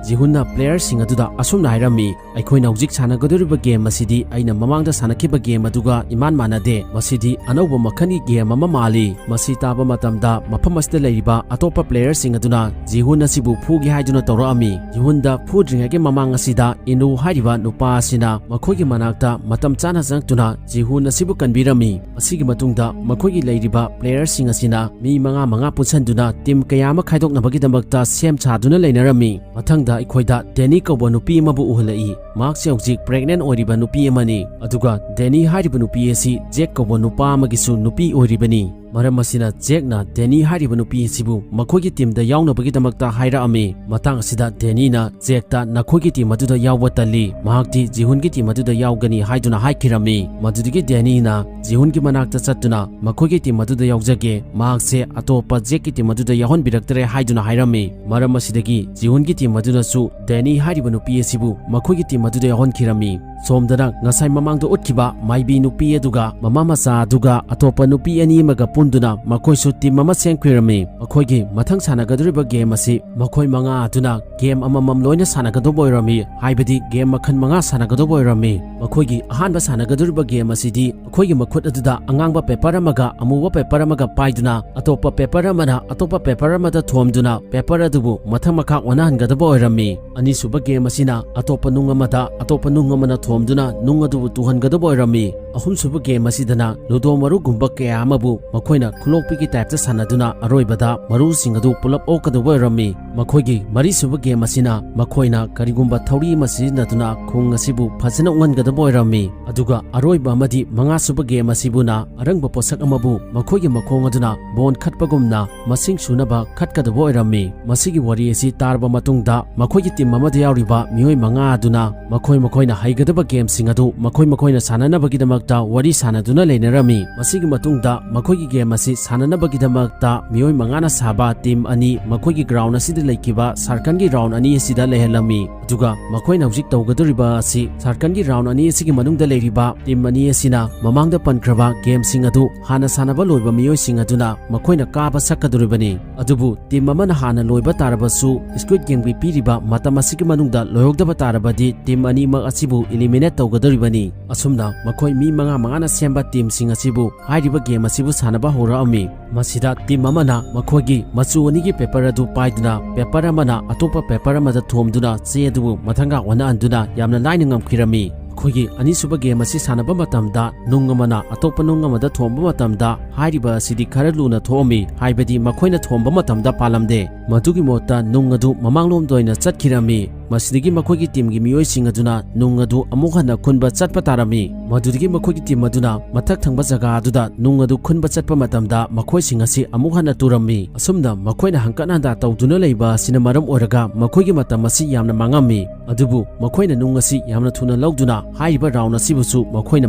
ꯖꯤꯍꯨꯟꯅ player ꯁꯤꯡ ꯑꯗꯨꯗ ꯑꯁꯨꯝꯅ ꯍꯥꯏꯔꯝꯃꯤ, "ꯑꯩꯈꯣꯏꯅ ꯍꯧꯖꯤꯛ ꯁꯥꯟꯅꯒꯗꯧꯔꯤꯕ game ꯑꯁꯤꯗꯤ ꯑꯩꯅ ꯃꯃꯥꯡꯗ ꯁꯥꯟꯅꯈꯤꯕ game ꯑꯗꯨꯒ ꯏꯃꯥꯟ ꯃꯥꯟꯅꯗꯦ꯫ ꯃꯁꯤꯗꯤ ꯑꯅꯧꯕ ꯃꯈꯜꯒꯤ game ꯑꯃ ꯃꯥꯜꯂꯤ"꯫ ꯃꯁꯤ ꯇꯥꯕ ꯃꯇꯝꯗ ꯃꯐꯝ ꯑꯁꯤꯗ ꯂꯩꯔꯤꯕ ꯑꯇꯣꯞꯄ playerꯁꯤꯡ ꯑꯗꯨꯅ ꯖꯤꯍꯨꯟ ꯑꯁꯤꯕꯨ ꯐꯨꯒꯦ ꯍꯥꯏꯗꯨꯅ ꯇꯧꯔꯛꯑꯝꯃꯤ꯫ ꯖꯤꯍꯨꯟꯗ ꯐꯨꯗ꯭ꯔꯤꯉꯩꯒꯤ ꯃꯃꯥꯡ ꯑꯁꯤꯗ ꯏꯅꯨ ꯍꯥꯏꯔꯤꯕ ꯅꯨꯄꯥ ꯑꯁꯤꯅ ꯃꯈꯣꯏꯒꯤ ꯃꯅꯥꯛꯇ ꯃꯇꯝ ꯆꯥꯅ ꯆꯪꯂꯛꯇꯨꯅ ꯖꯤꯍꯨꯟ ꯑꯁꯤꯕꯨ ꯀꯟꯕꯤꯔꯝꯃꯤ꯫ ꯃꯁꯤꯒꯤ ꯃꯇꯨꯡꯗ ꯃꯈꯣꯏꯒꯤ ꯂꯩꯔꯤꯕ playerꯁꯤꯡ ꯑꯁꯤꯅ ꯃꯤ ꯃꯉꯥ ꯃꯉꯥ ꯄꯨꯟꯁꯤꯟꯗꯨꯅ team ꯀꯌꯥ ꯑꯃ ꯈꯥꯏꯗꯣꯛꯅꯕꯒꯤꯗꯃꯛꯇ ꯁꯦꯝ ꯁꯥꯗꯨꯅ ꯂꯩꯅꯔꯝꯃꯤ꯫ ꯃꯊꯪꯗ ꯑꯩꯈꯣꯏꯗ ꯗꯦꯅꯤ ꯀꯧꯕ ꯅꯨꯄꯤ ꯑꯃꯕꯨ ꯎꯍꯜꯂꯛꯏ꯫ ꯃꯍꯥꯛꯁꯦ ꯍꯧꯖꯤꯛ pregnant ꯑꯣꯏꯔꯤꯕ ꯅꯨꯄꯤ ꯑꯃꯅꯤ꯫ ꯑꯗꯨꯒ ꯗꯦꯅꯤ ꯍꯥꯏꯔꯤꯕ ꯅꯨꯄꯤ ꯑꯁꯤ ꯖꯦꯛ ꯀꯧꯕ ꯅꯨꯄꯥ ꯑꯃꯒꯤꯁꯨ ꯅꯨꯄꯤ ꯑꯣꯏꯔꯤꯕꯅꯤ꯫ ꯃꯔꯝ ꯑꯁꯤꯅ ꯖꯦꯛꯅ ꯗꯦꯅꯤ ꯍꯥꯏꯔꯤꯕ ꯅꯨꯄꯤ ꯑꯁꯤꯕꯨ ꯃꯈꯣꯏꯒꯤ teamꯗ ꯌꯥꯎꯅꯕꯒꯤꯗꯃꯛꯇ ꯍꯥꯏꯔꯛꯑꯝꯃꯤ꯫ ꯃꯇꯥꯡ ꯑꯁꯤꯗ ꯗꯦꯅꯤꯅ ꯖꯦꯛꯇ ꯅꯈꯣꯏꯒꯤ team ꯑꯗꯨꯗ ꯌꯥꯎꯕ ꯇꯜꯂꯤ, ꯃꯍꯥꯛꯇꯤ ꯖꯤꯍꯨꯟꯒꯤ team ꯑꯗꯨꯗ ꯌꯥꯎꯒꯅꯤ ꯍꯥꯏꯗꯨꯅ ꯍꯥꯏꯈꯤꯔꯝꯃꯤ꯫ ꯃꯗꯨꯗꯒꯤ ꯗꯦꯅꯤꯅ ꯖꯤꯍꯨꯟꯒꯤ ꯃꯅꯥꯛꯇ ꯆꯠꯇꯨꯅ ꯃꯈꯣꯏꯒꯤ team ꯑꯗꯨꯗ ꯌꯥꯎꯖꯒꯦ, ꯃꯍꯥꯛꯁꯦ ꯑꯇꯣꯞꯄ ꯖꯦꯛꯀꯤ team ꯑꯗꯨꯗ ꯌꯥꯎꯍꯟꯕꯤꯔꯛꯇ꯭ꯔꯦ ꯍꯥꯏꯗꯨꯅ ꯍꯥꯏꯔꯝꯃꯤ꯫ ꯃꯔꯝ ꯑꯁꯤꯗꯒꯤ ꯖꯤꯍꯨꯟꯒꯤ team ꯑꯗꯨꯅꯁꯨ ꯗꯦꯅꯤ ꯍꯥꯏꯔꯤꯕ ꯅꯨꯄꯤ ꯑꯁꯤꯕꯨ ꯃꯈꯣꯏꯒꯤ team ꯑꯗꯨꯗ ꯌꯥꯎꯍꯟꯈꯤꯔꯝꯃꯤ꯫ ꯁꯣꯝꯗꯅ ꯉꯁꯥꯏ ꯃꯃꯥꯡꯗ ꯎꯠꯈꯤꯕ ꯃꯥꯏꯕꯤ ꯅꯨꯄꯤ ꯑꯗꯨꯒ ꯃꯃꯥ ꯃꯆꯥ ꯑꯗꯨꯒ ꯑꯇꯣꯞꯄ ꯅꯨꯄꯤ ꯑꯅꯤ ꯑꯃꯒ ꯄꯨꯟꯗꯨꯅ ꯃꯈꯣꯏꯁꯨ team ꯑꯃ ꯁꯦꯝꯈꯤꯔꯝꯃꯤ꯫ ꯃꯈꯣꯏꯒꯤ ꯃꯊꯪ ꯁꯥꯟꯅꯒꯗꯧꯔꯤꯕ game ꯑꯁꯤ ꯃꯈꯣꯏ ꯃꯉꯥ ꯑꯗꯨꯅ game ꯑꯃꯃꯝ ꯂꯣꯏꯅ ꯁꯥꯟꯅꯒꯗꯧꯕ ꯑꯣꯏꯔꯝꯃꯤ, ꯍꯥꯏꯕꯗꯤ game ꯃꯈꯜ ꯃꯉꯥ ꯁꯥꯟꯅꯒꯗꯧꯕ ꯑꯣꯏꯔꯝꯃꯤ꯫ ꯃꯈꯣꯏꯒꯤ ꯑꯍꯥꯟꯕ ꯁꯥꯟꯅꯒꯗꯧꯔꯤꯕ game ꯑꯁꯤꯗꯤ ꯑꯩꯈꯣꯏꯒꯤ ꯃꯈꯨꯠ ꯑꯗꯨꯗ ꯑꯉꯥꯡꯕ paper ꯑꯃꯒ ꯑꯃꯨꯕ paper ꯑꯃꯒ ꯄꯥꯏꯗꯨꯅ ꯑꯇꯣꯞꯄ paper ꯑꯃꯅ ꯑꯇꯣꯞꯄ paper ꯑꯃꯗ ꯊꯣꯝꯗꯨꯅ paper ꯑꯗꯨꯕꯨ ꯃꯊꯛ ꯃꯈꯥ ꯑꯣꯟꯅꯍꯟꯒꯗꯕ ꯑꯣꯏꯔꯝꯃꯤ꯫ ꯑꯅꯤꯁꯨꯕ game ꯑꯁꯤꯅ ꯑꯇꯣꯞꯄ ꯅꯨꯡ ꯑꯃꯗ ꯑꯇꯣꯞꯄ ꯅꯨꯡ ꯑꯃꯅ ꯊꯣꯝꯗꯨꯅ ꯅꯨꯡ ꯑꯗꯨꯕꯨ ꯇꯨꯍꯟꯒꯗꯕ ꯑꯣꯏꯔꯝꯃꯤ꯫ ꯑꯍꯨꯝꯁꯨꯕ game ꯑꯁꯤꯗꯅ ꯂꯨꯗꯣ ꯃꯔꯨꯒꯨꯝꯕ ꯀꯌꯥ ꯑꯃꯕꯨ ꯃꯈꯣꯏꯅ ꯈꯨꯂꯣꯛꯄꯤꯒꯤ typeꯇ ꯁꯥꯟꯅꯗꯨꯅ ꯑꯔꯣꯏꯕꯗ ꯃꯔꯨꯁꯤꯡ ꯑꯗꯨ ꯄꯨꯂꯞ ꯑꯣꯛꯀꯗꯕ ꯑꯣꯏꯔꯝꯃꯤ꯫ ꯃꯈꯣꯏꯒꯤ ꯃꯔꯤꯁꯨꯕ game ꯑꯁꯤꯅ ꯃꯈꯣꯏꯅ ꯀꯔꯤꯒꯨꯝꯕ ꯊꯧꯔꯤ ꯑꯃ ꯁꯤꯖꯤꯟꯅꯗꯨꯅ ꯈꯣꯡ ꯑꯁꯤꯕꯨ ꯐꯖꯅ ꯎꯪꯍꯟꯒꯗꯕ ꯑꯣꯏꯔꯝꯃꯤ꯫ ꯑꯗꯨꯒ ꯑꯔꯣꯏꯕ ꯑꯃꯗꯤ ꯃꯉꯥꯁꯨꯕ game ꯑꯁꯤꯕꯨꯅ ꯑꯔꯪꯕ ꯄꯣꯠꯁꯛ ꯑꯃꯕꯨ ꯃꯈꯣꯏꯒꯤ ꯃꯈꯣꯡ ꯑꯗꯨꯅ ꯕꯣꯟ ꯈꯠꯄꯒꯨꯝꯅ ꯃꯁꯤꯡ ꯁꯨꯅꯕ ꯈꯠꯀꯗꯕ ꯑꯣꯏꯔꯝꯃꯤ꯫ ꯃꯁꯤꯒꯤ ꯋꯥꯔꯤ ꯑꯁꯤ ꯇꯥꯔꯕ ꯃꯇꯨꯡꯗ ꯃꯈꯣꯏꯒꯤ team ꯑꯃꯗ ꯌꯥꯎꯔꯤꯕ ꯃꯤꯑꯣꯏ ꯃꯉꯥ ꯑꯗꯨꯅ ꯃꯈꯣꯏ ꯃꯈꯣꯏꯅ ꯍꯩꯒꯗꯕ gameꯁꯤꯡ ꯑꯗꯨ ꯃꯈꯣꯏ ꯃꯈꯣꯏꯅ ꯁꯥꯟꯅꯅꯕꯒꯤꯗꯃꯛꯇ ꯋꯥꯔꯤ ꯁꯥꯟꯅꯗꯨꯅ ꯂꯩꯅꯔꯝꯃꯤ꯫ ꯃꯁꯤꯒꯤ ꯃꯇꯨꯡꯗ ꯃꯈꯣꯏꯒꯤ game ꯑꯁꯤ ꯁꯥꯟꯅꯅꯕꯒꯤꯗꯃꯛꯇ ꯃꯤꯑꯣꯏ ꯃꯉꯥꯅ ꯁꯥꯕ team ꯑꯅꯤ ꯃꯈꯣꯏꯒꯤ ground ꯑꯁꯤꯗ ꯂꯩꯈꯤꯕ circleꯒꯤ round ꯑꯅꯤ ꯑꯁꯤꯗ ꯂꯩꯍꯜꯂꯝꯃꯤ꯫ ꯑꯗꯨꯒ ꯃꯈꯣꯏꯅ ꯍꯧꯖꯤꯛ ꯇꯧꯒꯗꯧꯔꯤꯕ ꯑꯁꯤ circle ꯒꯤ round ꯑꯅꯤ ꯑꯁꯤꯒꯤ ꯃꯅꯨꯡꯗ ꯂꯩꯔꯤꯕ team ꯑꯅꯤ ꯑꯁꯤꯅ ꯃꯃꯥꯡꯗ ꯄꯟꯈ꯭ꯔꯕ game ꯁꯤꯡ ꯑꯗꯨ ꯍꯥꯟꯅ ꯁꯥꯟꯅꯕ ꯂꯣꯏꯕ ꯃꯤꯑꯣꯏꯁꯤꯡ ꯑꯗꯨꯅ ꯃꯈꯣꯏꯅ ꯀꯥꯕ ꯁꯛꯀꯗꯧꯔꯤꯕꯅꯤ꯫ ꯑꯗꯨꯕꯨ team ꯑꯃꯅ ꯍꯥꯟꯅ ꯂꯣꯏꯕ ꯇꯥꯔꯕꯁꯨ, Squid Game ꯒꯤ ꯄꯤꯔꯤꯕ ꯃꯇꯝ ꯑꯁꯤꯒꯤ ꯃꯅꯨꯡꯗ ꯂꯣꯏꯍꯧꯗꯕ ꯇꯥꯔꯕꯗꯤ team ꯑꯅꯤꯃꯛ ꯑꯁꯤꯕꯨ eliminate ꯇꯧꯒꯗꯧꯔꯤꯕꯅꯤ꯫ ꯑꯁꯨꯝꯅ ꯃꯈꯣꯏ ꯃꯤ ꯃꯉꯥ ꯃꯉꯥꯅ ꯁꯦꯝꯕ team ꯁꯤꯡ ꯑꯁꯤꯕꯨ ꯍꯥꯏꯔꯤꯕ game ꯑꯁꯤꯕꯨ ꯁꯥꯟꯅꯕ ꯍꯧꯔꯛꯑꯝꯃꯤ꯫ ꯃꯁꯤꯗ team ꯑꯃꯅ ꯃꯈꯣꯏꯒꯤ ꯃꯆꯨ ꯑꯅꯤꯒꯤ paper ꯑꯗꯨ ꯄꯥꯏꯗꯨꯅ, paper ꯑꯃꯅ ꯑꯇꯣꯞꯄ paper ꯑꯃꯗ ꯊꯣꯝꯗꯨꯅ, ꯆꯦ ꯑꯗꯨꯕꯨ ꯃꯊꯪꯒ ꯑꯣꯟꯅꯍꯟꯗꯨꯅ ꯌꯥꯝꯅ ꯂꯥꯏꯅ ꯉꯝꯈꯤꯔꯝꯃꯤ꯫ ꯑꯩꯈꯣꯏꯒꯤ ꯑꯅꯤꯁꯨꯕ game ꯑꯁꯤ ꯁꯥꯟꯅꯕ ꯃꯇꯝꯗ, ꯅꯨꯡ ꯑꯃꯅ ꯑꯇꯣꯞꯄ ꯅꯨꯡ ꯑꯃꯗ ꯊꯣꯝꯕ ꯃꯇꯝꯗ, ꯍꯥꯏꯔꯤꯕ ꯑꯁꯤꯗꯤ ꯈꯔ ꯂꯨꯅ ꯊꯣꯛꯑꯝꯃꯤ, ꯍꯥꯏꯕꯗꯤ ꯃꯈꯣꯏꯅ ꯊꯣꯝꯕ ꯃꯇꯝꯗ ꯄꯥꯜꯂꯝꯗꯦ꯫ ꯃꯗꯨꯒꯤ ꯃꯍꯨꯠꯇ ꯅꯨꯡ ꯑꯗꯨ ꯃꯃꯥꯡꯂꯣꯝꯗ ꯑꯣꯏꯅ ꯆꯠꯈꯤꯔꯝꯃꯤ꯫ ꯃꯁꯤꯗꯒꯤ ꯃꯈꯣꯏꯒꯤ team ꯒꯤ ꯃꯤꯑꯣꯏꯁꯤꯡ ꯑꯗꯨꯅ ꯅꯨꯡ ꯑꯗꯨ ꯑꯃꯨꯛ ꯍꯟꯅ ꯈꯨꯟꯕ ꯆꯠꯄ ꯇꯥꯔꯝꯃꯤ꯫ ꯃꯗꯨꯗꯒꯤ ꯃꯈꯣꯏꯒꯤ team ꯑꯗꯨꯅ ꯃꯊꯛ ꯊꯪꯕ ꯖꯒꯥ ꯑꯗꯨꯗ ꯅꯨꯡ ꯑꯗꯨ ꯈꯨꯟꯕ ꯆꯠꯄ ꯃꯇꯝꯗ, ꯃꯈꯣꯏꯁꯤꯡ ꯑꯁꯤ ꯑꯃꯨꯛ ꯍꯟꯅ ꯇꯨꯔꯝꯃꯤ꯫ ꯑꯁꯨꯝꯅ ꯃꯈꯣꯏꯅ ꯍꯪꯀꯠ ꯍꯟꯗꯥ ꯇꯧꯗꯨꯅ ꯂꯩꯕ ꯑꯁꯤꯅ ꯃꯔꯝ ꯑꯣꯏꯔꯒ ꯃꯈꯣꯏꯒꯤ ꯃꯇꯝ ꯑꯁꯤ ꯌꯥꯝꯅ ꯃꯥꯡꯉꯝꯃꯤ꯫ ꯑꯗꯨꯕꯨ ꯃꯈꯣꯏꯅ ꯅꯨꯡ ꯑꯁꯤ ꯌꯥꯝꯅ ꯊꯨꯅ ꯂꯧꯗꯨꯅ ꯍꯥꯏꯔꯤꯕ round ꯑꯁꯤꯕꯨꯁꯨ ꯃꯈꯣꯏꯅ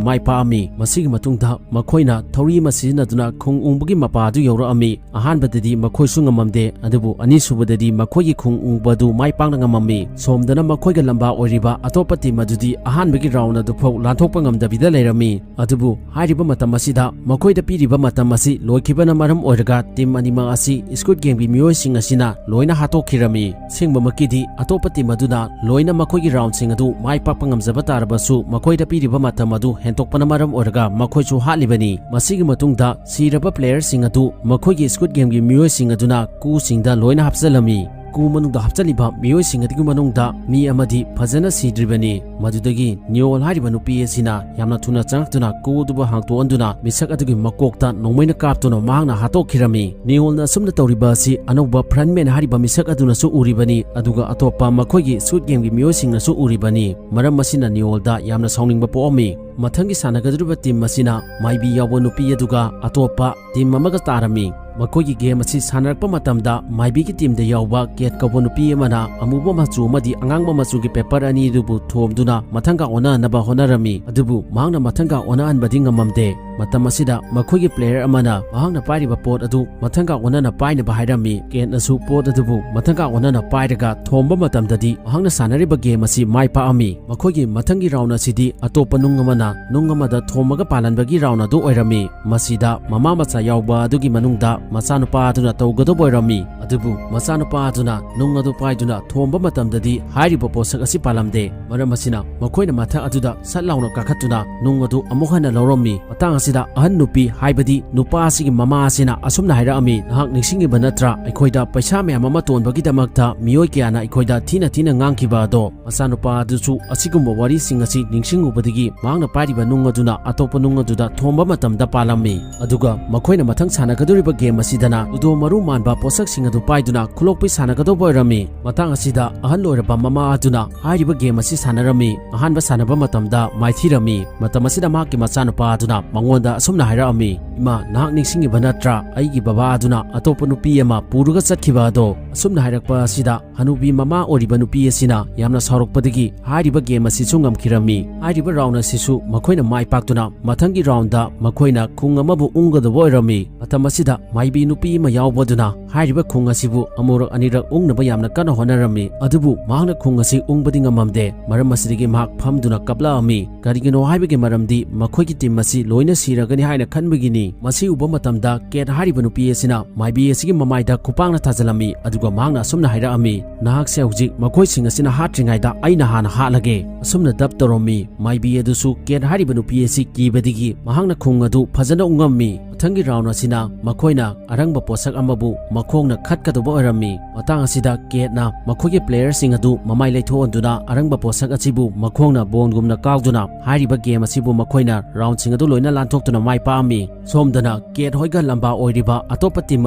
ꯃꯥꯏ ꯄꯥꯛꯑꯝꯃꯤ꯫ ꯃꯁꯤꯒꯤ ꯃꯇꯨꯡꯗ ꯃꯈꯣꯏꯅ ꯊꯧꯔꯤ ꯑꯃ ꯁꯤꯖꯤꯟꯅꯗꯨꯅ ꯈꯣꯡ ꯎꯪꯕꯒꯤ ꯃꯄꯥ ꯑꯗꯨ ꯌꯧꯔꯛꯑꯝꯃꯤ꯫ ꯑꯍꯥꯟꯕꯗꯗꯤ ꯃꯈꯣꯏꯁꯨ ꯉꯝꯃꯝꯗꯦ, ꯑꯗꯨꯕꯨ ꯑꯅꯤꯁꯨꯕꯗꯗꯤ ꯃꯈꯣꯏꯒꯤ ꯈꯣꯡ ꯎꯪꯕ ꯑꯗꯨ ꯃꯥꯏ ꯄꯥꯛꯅ ꯉꯝꯃꯝꯃꯤ꯫ ꯁꯣꯝꯗꯅ ꯃꯈꯣꯏꯒ ꯂꯝꯕꯥ ꯑꯣꯏꯔꯤꯕ ꯑꯇꯣꯞꯄ team ꯑꯗꯨꯗꯤ ꯑꯍꯥꯟꯕꯒꯤ round ꯑꯗꯨꯐꯥꯎ ꯂꯥꯟꯊꯣꯛꯄ ꯉꯝꯗꯕꯤꯗ ꯂꯩꯔꯝꯃꯤ꯫ ꯑꯗꯨꯕꯨ ꯍꯥꯏꯔꯤꯕ ꯃꯇꯝ ꯑꯁꯤꯗ ꯃꯈꯣꯏꯗ ꯄꯤꯔꯤꯕ ꯃꯇꯝ ꯑꯁꯤ ꯂꯣꯏꯈꯤꯕꯅ ꯃꯔꯝ ꯑꯣꯏꯔꯒ team ꯑꯅꯤꯃꯛ ꯑꯁꯤ Squid Game ꯒꯤ ꯃꯤꯑꯣꯏꯁꯤꯡ ꯑꯁꯤꯅ ꯂꯣꯏꯅ ꯍꯥꯠꯇꯣꯛꯈꯤꯔꯝꯃꯤ꯫ ꯑꯁꯦꯡꯕꯃꯛꯀꯤꯗꯤ ꯑꯇꯣꯞꯄ team ꯑꯗꯨꯅ ꯂꯣꯏꯅ ꯃꯈꯣꯏꯒꯤ round ꯁꯤꯡ ꯑꯗꯨ ꯃꯥꯏ ꯄꯥꯛꯄ ꯉꯝꯖꯕ ꯇꯥꯔꯕꯁꯨ, ꯃꯈꯣꯏꯗ ꯄꯤꯔꯤꯕ ꯃꯇꯝ ꯑꯗꯨ ꯍꯦꯟꯇꯣꯛꯄꯅ ꯃꯔꯝ ꯑꯣꯏꯔꯒ ꯃꯈꯣꯏꯁꯨ ꯍꯥꯠꯂꯤꯕꯅꯤ꯫ ꯃꯁꯤꯒꯤ ꯃꯇꯨꯡꯗ ꯁꯤꯔꯕ player ꯁꯤꯡ ꯑꯗꯨ ꯃꯈꯣꯏꯒꯤ Squid Game ꯒꯤ ꯃꯤꯑꯣꯏꯁꯤꯡ ꯑꯗꯨꯅ ꯀꯨꯁꯤꯡꯗ ꯂꯣꯏꯅ ꯍꯥꯞꯆꯤꯜꯂꯝꯃꯤ꯫ ꯀꯨ ꯃꯅꯨꯡꯗ ꯍꯥꯞꯆꯤꯜꯂꯤꯕ ꯃꯤꯑꯣꯏꯁꯤꯡ ꯑꯗꯨꯒꯤ ꯃꯅꯨꯡꯗ ꯃꯤ ꯑꯃꯗꯤ ꯐꯖꯅ ꯁꯤꯗ꯭ꯔꯤꯕꯅꯤ꯫ ꯃꯗꯨꯗꯒꯤ ꯅꯤꯑꯣꯜ ꯍꯥꯏꯔꯤꯕ ꯅꯨꯄꯤ ꯑꯁꯤꯅ ꯌꯥꯝꯅ ꯊꯨꯅ ꯆꯪꯂꯛꯇꯨꯅ ꯀꯨ ꯑꯗꯨꯕꯨ ꯍꯥꯡꯇꯣꯛꯍꯟꯗꯨꯅ ꯃꯤꯁꯛ ꯑꯗꯨꯒꯤ ꯃꯀꯣꯛꯇ ꯅꯣꯡꯃꯩꯅ ꯀꯥꯞꯇꯨꯅ ꯃꯍꯥꯛꯅ ꯍꯥꯠꯇꯣꯛꯈꯤꯔꯝꯃꯤ꯫ ꯅꯤꯑꯣꯜꯅ ꯑꯁꯨꯝꯅ ꯇꯧꯔꯤꯕ ꯑꯁꯤ ꯑꯅꯧꯕ Frontman ꯍꯥꯏꯔꯤꯕ ꯃꯤꯁꯛ ꯑꯗꯨꯅꯁꯨ ꯎꯔꯤꯕꯅꯤ, ꯑꯗꯨꯒ ꯑꯇꯣꯞꯄ ꯃꯈꯣꯏꯒꯤ Squid Game ꯒꯤ ꯃꯤꯑꯣꯏꯁꯤꯡꯅꯁꯨ ꯎꯔꯤꯕꯅꯤ꯫ ꯃꯔꯝ ꯑꯁꯤꯅ ꯅꯤꯑꯣꯜꯗ ꯌꯥꯝꯅ ꯁꯥꯎꯅꯤꯡꯕ ꯄꯣꯛꯑꯝꯃꯤ꯫ ꯃꯊꯪꯒꯤ ꯁꯥꯟꯅꯒꯗꯧꯔꯤꯕ team ꯑꯁꯤꯅ ꯃꯥꯏꯕꯤ ꯌꯥꯎꯕ ꯅꯨꯄꯤ ꯑꯗꯨꯒ ꯑꯇꯣꯞꯄ team ꯑꯃꯒ ꯇꯥꯔꯝꯃꯤ꯫ ꯃꯈꯣꯏꯒꯤ ꯒꯦꯝ ꯑꯁꯤ ꯁꯥꯟꯅꯔꯛꯄ ꯃꯇꯝꯗ ꯃꯥꯏꯕꯤꯒꯤ ꯇꯤꯝꯗ ꯌꯥꯎꯕ ꯀꯦꯠ ꯀꯧꯕ ꯅꯨꯄꯤ ꯑꯃꯅ ꯑꯃꯨꯕ ꯃꯆꯨ ꯑꯃꯗꯤ ꯑꯉꯥꯡꯕ ꯃꯆꯨꯒꯤ ꯄꯦꯄꯔ ꯑꯅꯤ ꯑꯗꯨꯕꯨ ꯊꯣꯝꯗꯨꯅ ꯃꯊꯪꯒ ꯑꯣꯟꯅꯅꯕ ꯍꯣꯠꯅꯔꯝꯃꯤ꯫ ꯑꯗꯨꯕꯨ ꯃꯍꯥꯛꯅ ꯃꯊꯪꯒ ꯑꯣꯟꯅꯍꯟꯕꯗꯤ ꯉꯝꯃꯝꯗꯦ꯫ ꯃꯇꯝ ꯑꯁꯤꯗ ꯃꯈꯣꯏꯒꯤ ꯄ꯭ꯂꯦꯌꯔ ꯑꯃꯅ ꯃꯍꯥꯛꯅ ꯄꯥꯏꯔꯤꯕ ꯄꯣꯠ ꯑꯗꯨ ꯃꯊꯪꯒ ꯑꯣꯟꯅꯅ ꯄꯥꯏꯅꯕ ꯍꯥꯏꯔꯝꯃꯤ꯫ ꯀꯦꯠꯅꯁꯨ ꯄꯣꯠ ꯑꯗꯨꯕꯨ ꯃꯊꯪꯒ ꯑꯣꯟꯅꯅ ꯄꯥꯏꯔꯒ ꯊꯣꯝꯕ ꯃꯇꯝꯗꯗꯤ ꯃꯍꯥꯛꯅ ꯁꯥꯟꯅꯔꯤꯕ ꯒꯦꯝ ꯑꯁꯤ ꯃꯥꯏ ꯄꯥꯛꯑꯝꯃꯤ꯫ ꯃꯈꯣꯏꯒꯤ ꯃꯊꯪꯒꯤ ꯔꯥꯎꯟ ꯑꯁꯤꯗꯤ ꯑꯇꯣꯞꯄ ꯅꯨꯡ ꯑꯃꯅ ꯅꯨꯡ ꯑꯃꯗ ꯊꯣꯝꯃꯒ ꯄꯥꯜꯍꯟꯕꯒꯤ ꯔꯥꯎꯟ ꯑꯗꯨ ꯑꯣꯏꯔꯝꯃꯤ꯫ ꯃꯁꯤꯗ ꯃꯃꯥ ꯃꯆꯥ ꯌꯥꯎꯕ ꯑꯗꯨꯒꯤ ꯃꯅꯨꯡꯗ ꯃꯆꯥꯅꯨꯄꯥ ꯑꯗꯨꯅ ꯇꯧꯒꯗꯧꯕ ꯑꯣꯏꯔꯝꯃꯤ꯫ ꯑꯗꯨꯕꯨ ꯃꯆꯥꯅꯨꯄꯥ ꯑꯗꯨꯅ ꯅꯨꯡ ꯑꯗꯨ ꯄꯥꯏꯗꯨꯅ ꯊꯣꯝꯕ ꯃꯇꯝꯗꯗꯤ ꯍꯥꯏꯔꯤꯕ ꯄꯣꯠꯁꯛ ꯑꯁꯤ ꯄꯥꯜꯂꯝꯗꯦ꯫ ꯃꯔꯝ ꯑꯁꯤꯅ ꯃꯈꯣꯏꯅ ꯃꯊꯛ ꯑꯗꯨꯗ ꯁꯠ ꯂꯥꯎꯅ ꯀꯥꯈꯠꯇꯨꯅ ꯅꯨꯡ ꯑꯗꯨ ꯑꯃꯨꯛ ꯍꯟꯅ ꯂꯧꯔꯝꯃꯤ꯫ ꯃꯇꯥꯡ ꯑꯁꯤꯗ ꯑꯍꯟ ꯅꯨꯄꯤ, ꯍꯥꯏꯕꯗꯤ ꯅꯨꯄꯥ ꯑꯁꯤꯒꯤ ꯃꯃꯥ ꯑꯁꯤꯅ ꯑꯁꯨꯝꯅ ꯍꯥꯏꯔꯛꯑꯝꯃꯤ, "ꯅꯍꯥꯛ ꯅꯤꯡꯁꯤꯡꯉꯤꯕ ꯅꯠꯇ꯭ꯔꯥ? ꯑꯩꯈꯣꯏꯗ ꯄꯩꯁꯥ ꯃꯌꯥꯝ ꯑꯃ ꯇꯣꯟꯕꯒꯤꯗꯃꯛꯇ ꯃꯤꯑꯣꯏ ꯀꯌꯥꯅ ꯑꯩꯈꯣꯏꯗ ꯊꯤꯅ ꯊꯤꯅ ꯉꯥꯡꯈꯤꯕ ꯑꯗꯣ?" ꯃꯆꯥꯅꯨꯄꯥ ꯑꯗꯨꯁꯨ ꯑꯁꯤꯒꯨꯝꯕ ꯋꯥꯔꯤꯁꯤꯡ ꯑꯁꯤ ꯅꯤꯡꯁꯤꯡꯉꯨꯕꯗꯒꯤ ꯃꯍꯥꯛꯅ ꯄꯥꯏꯔꯤꯕ ꯅꯨꯡ ꯑꯗꯨꯅ ꯑꯇꯣꯞꯄ ꯅꯨꯡ ꯑꯗꯨꯗ ꯊꯣꯝꯕ ꯃꯇꯝꯗ ꯄꯥꯜꯂꯝꯃꯤ꯫ ꯑꯗꯨꯒ ꯃꯈꯣꯏꯅ ꯃꯊꯪ ꯁꯥꯟꯅꯒꯗꯧꯔꯤꯕ ꯒꯦꯝ ꯑꯁꯤꯗꯅ ꯎꯗꯣ ꯃꯔꯨ ꯃꯥꯟꯕ ꯄꯣꯠꯁꯛꯁꯤꯡ ꯑꯗꯨ ꯄꯥꯏꯗꯨꯅ ꯈꯨꯂꯣꯛꯄꯤ ꯁꯥꯟꯅꯒꯗꯧꯕ ꯑꯣꯏꯔꯝꯃꯤ꯫ ꯃꯇꯥꯡ ꯑꯁꯤꯗ ꯑꯍꯜ ꯑꯣꯏꯔꯕ ꯃꯃꯥ ꯑꯗꯨꯅ ꯍꯥꯏꯔꯤꯕ ꯒꯦꯝ ꯑꯁꯤ ꯁꯥꯟꯅꯔꯝꯃꯤ꯫ ꯑꯍꯥꯟꯕ ꯁꯥꯟꯅꯕ ꯃꯇꯝꯗ ꯃꯥꯏꯊꯤꯔꯝꯃꯤ꯫ ꯃꯇꯝ ꯑꯁꯤꯗ ꯃꯍꯥꯛꯀꯤ ꯃꯆꯥꯅꯨꯄꯥ ꯑꯗꯨꯅ ꯃꯉꯣꯟꯗ ꯑꯁꯨꯝꯅ ꯍꯥꯏꯔꯛꯑꯝꯃꯤ, "ꯏꯃꯥ, ꯅꯍꯥꯛ ꯅꯤꯡꯁꯤꯡꯉꯤꯕ ꯅꯠꯇ꯭ꯔꯥ? ꯑꯩꯒꯤ ꯕꯕꯥ ꯑꯗꯨꯅ ꯑꯇꯣꯞꯄ ꯅꯨꯄꯤ ꯑꯃ ꯄꯨꯔꯒ ꯆꯠꯈꯤꯕ ꯑꯗꯣ?" ꯑꯁꯨꯝꯅ ꯍꯥꯏꯔꯛꯄ ꯑꯁꯤꯗ ꯍꯅꯨꯕꯤ ꯃꯃꯥ ꯑꯣꯏꯔꯤꯕ ꯅꯨꯄꯤ ꯑꯁꯤꯅ ꯌꯥꯝꯅ ꯁꯥꯎꯔꯛꯄꯗꯒꯤ ꯍꯥꯏꯔꯤꯕ ꯒꯦꯝ ꯑꯁꯤꯁꯨ ꯉꯝꯈꯤꯔꯝꯃꯤ꯫ ꯍꯥꯏꯔꯤꯕ ꯔꯥꯎꯟ ꯑꯁꯤꯁꯨ ꯃꯈꯣꯏꯅ ꯃꯥꯏ ꯄꯥꯛꯇꯨꯅ ꯃꯊꯪꯒꯤ ꯔꯥꯎꯟꯗ ꯃꯈꯣꯏꯅ ꯈꯨꯡ ꯑꯃꯕꯨ ꯎꯪꯒꯗꯕ ꯑꯣꯏꯔꯝꯃꯤ꯫ ꯃꯇꯝ ꯑꯁꯤꯗ ꯃꯥꯏꯕꯤ ꯅꯨꯄꯤ ꯑꯃ ꯌꯥꯎꯕꯗꯨꯅ ꯍꯥꯏꯔꯤꯕ ꯈꯨꯡ ꯑꯁꯤꯕꯨ ꯑꯃꯨꯔꯛ ꯑꯅꯤꯔꯛ ꯎꯪꯅꯕ ꯌꯥꯝꯅ ꯀꯟꯅ ꯍꯣꯠꯅꯔꯝꯃꯤ꯫ ꯑꯗꯨꯕꯨ ꯃꯍꯥꯛꯅ ꯈꯨꯡ ꯑꯁꯤ ꯎꯪꯕꯗꯤ ꯉꯝꯃꯝꯗꯦ꯫ ꯃꯔꯝ ꯑꯁꯤꯗꯒꯤ ꯃꯍꯥꯛ ꯐꯝꯗꯨꯅ ꯀꯞꯂꯛꯑꯝꯃꯤ꯫ ꯀꯔꯤꯒꯤꯅꯣ ꯍꯥꯏꯕꯒꯤ ꯃꯔꯝꯗꯤ ꯃꯈꯣꯏꯒꯤ ꯇꯤꯝ ꯑꯁꯤ ꯂꯣꯏꯅ ꯁꯤꯔꯒꯅꯤ ꯍꯥꯏꯅ ꯈꯟꯕꯒꯤꯅꯤ꯫ ꯃꯁꯤ ꯎꯕ ꯃꯇꯝꯗ ꯀꯦꯠ ꯍꯥꯏꯔꯤꯕ ꯅꯨꯄꯤ ꯑꯁꯤꯅ ꯃꯥꯏꯕꯤ ꯑꯁꯤꯒꯤ ꯃꯃꯥꯏꯗ ꯈꯨꯄꯥꯛꯅ ꯊꯥꯖꯤꯜꯂꯝꯃꯤ꯫ ꯑꯗꯨꯒ ꯃꯍꯥꯛꯅ ꯑꯁꯨꯝꯅ ꯍꯥꯏꯔꯛꯑꯝꯃꯤ, "ꯅꯍꯥꯛꯁꯦ ꯍꯧꯖꯤꯛ ꯃꯈꯣꯏꯁꯤꯡ ꯑꯁꯤꯅ ꯍꯥꯠꯇ꯭ꯔꯤꯉꯩꯗ ꯑꯩꯅ ꯍꯥꯟꯅ ꯍꯥꯠꯂꯒꯦ"꯫ ꯑꯁꯨꯝꯅ ꯗꯞ ꯇꯧꯔꯝꯃꯤ꯫ ꯃꯥꯏꯕꯤ ꯑꯗꯨꯁꯨ ꯀꯦꯠ ꯍꯥꯏꯔꯤꯕ ꯅꯨꯄꯤ ꯑꯁꯤ ꯀꯤꯕꯗꯒꯤ ꯃꯍꯥꯛꯅ ꯈꯨꯡ ꯑꯗꯨ ꯐꯖꯅ ꯎꯪꯉꯝꯃꯤ꯫ ꯃꯊꯪꯒꯤ ꯔꯥꯎꯟ ꯑꯁꯤꯅ ꯃꯈꯣꯏꯅ ꯑꯔꯪꯕ ꯄꯣꯠꯁꯛ ꯑꯃꯕꯨ ꯃꯈꯣꯡꯅ ꯈꯠꯀꯗꯧꯕ ꯑꯣꯏꯔꯝꯃꯤ꯫ ꯃꯇꯥꯡ ꯑꯁꯤꯗ ꯀꯦꯠꯅ ꯃꯈꯣꯏꯒꯤ ꯄ꯭ꯂꯦꯌꯔꯁꯤꯡ ꯑꯗꯨ ꯃꯃꯥꯏ ꯂꯩꯊꯣꯛꯍꯟꯗꯨꯅ ꯑꯔꯪꯕ ꯄꯣꯠꯁꯛ ꯑꯁꯤꯕꯨ ꯃꯈꯣꯡꯅ ꯕꯣꯟꯒꯨꯝꯅ ꯀꯥꯎꯗꯨꯅ ꯍꯥꯏꯔꯤꯕ ꯒꯦꯝ ꯑꯁꯤꯕꯨ ꯃꯈꯣꯏꯅ ꯔꯥꯎꯟꯁꯤꯡ ꯑꯗꯨ ꯂꯣꯏꯅ ꯂꯥꯟꯊꯣꯛꯇꯨꯅ ꯃꯥꯏ ꯄꯥꯛꯑꯝꯃꯤ꯫ ꯁꯣꯝꯗꯅ ꯀꯦꯠ ꯍꯣꯏꯒ ꯂꯝꯕꯥ ꯑꯣꯏꯔꯤꯕ ꯑꯇꯣꯞꯄ ꯇꯤꯝ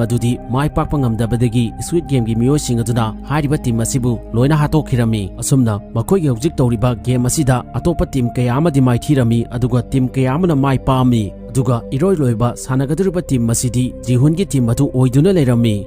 ꯑꯗꯨꯗꯤ ꯃꯥꯏ ꯄꯥꯛꯄ ꯉꯝꯗꯕꯗꯒꯤ ꯁ꯭ꯀꯨꯏꯗ ꯒꯦꯝꯒꯤ ꯃꯤꯑꯣꯏꯁꯤꯡ ꯑꯗꯨꯅ ꯍꯥꯏꯔꯤꯕ ꯇꯤꯝ ꯑꯁꯤꯕꯨ ꯂꯣꯏꯅ ꯍꯥꯠꯇꯣꯛꯈꯤꯔꯝꯃꯤ꯫ ꯑꯁꯨꯝꯅ ꯃꯈꯣꯏꯒꯤ ꯍꯧꯖꯤꯛ ꯇꯧꯔꯤꯕ ꯒꯦꯝ ꯑꯁꯤꯗ ꯑꯇꯣꯞꯄ ꯇꯤꯝ ꯀꯌꯥ ꯑꯃꯗꯤ ꯃꯥꯏꯊꯤꯔꯝꯃꯤ, ꯑꯗꯨꯒ ꯇꯤꯝ ꯀꯌꯥ ꯑꯃꯅ ꯃꯥꯏ ꯄꯥꯛꯑꯝꯃꯤ꯫ ꯑꯗꯨꯒ ꯏꯔꯣꯏ ꯂꯣꯏꯕ ꯁꯥꯟꯅꯒꯗꯧꯔꯤꯕ ꯇꯤꯝ ꯑꯁꯤꯗꯤ ꯖꯤꯍꯨꯟꯒꯤ ꯇꯤꯝ ꯑꯗꯨ ꯑꯣꯏꯗꯨꯅ ꯂꯩꯔꯝꯃꯤ꯫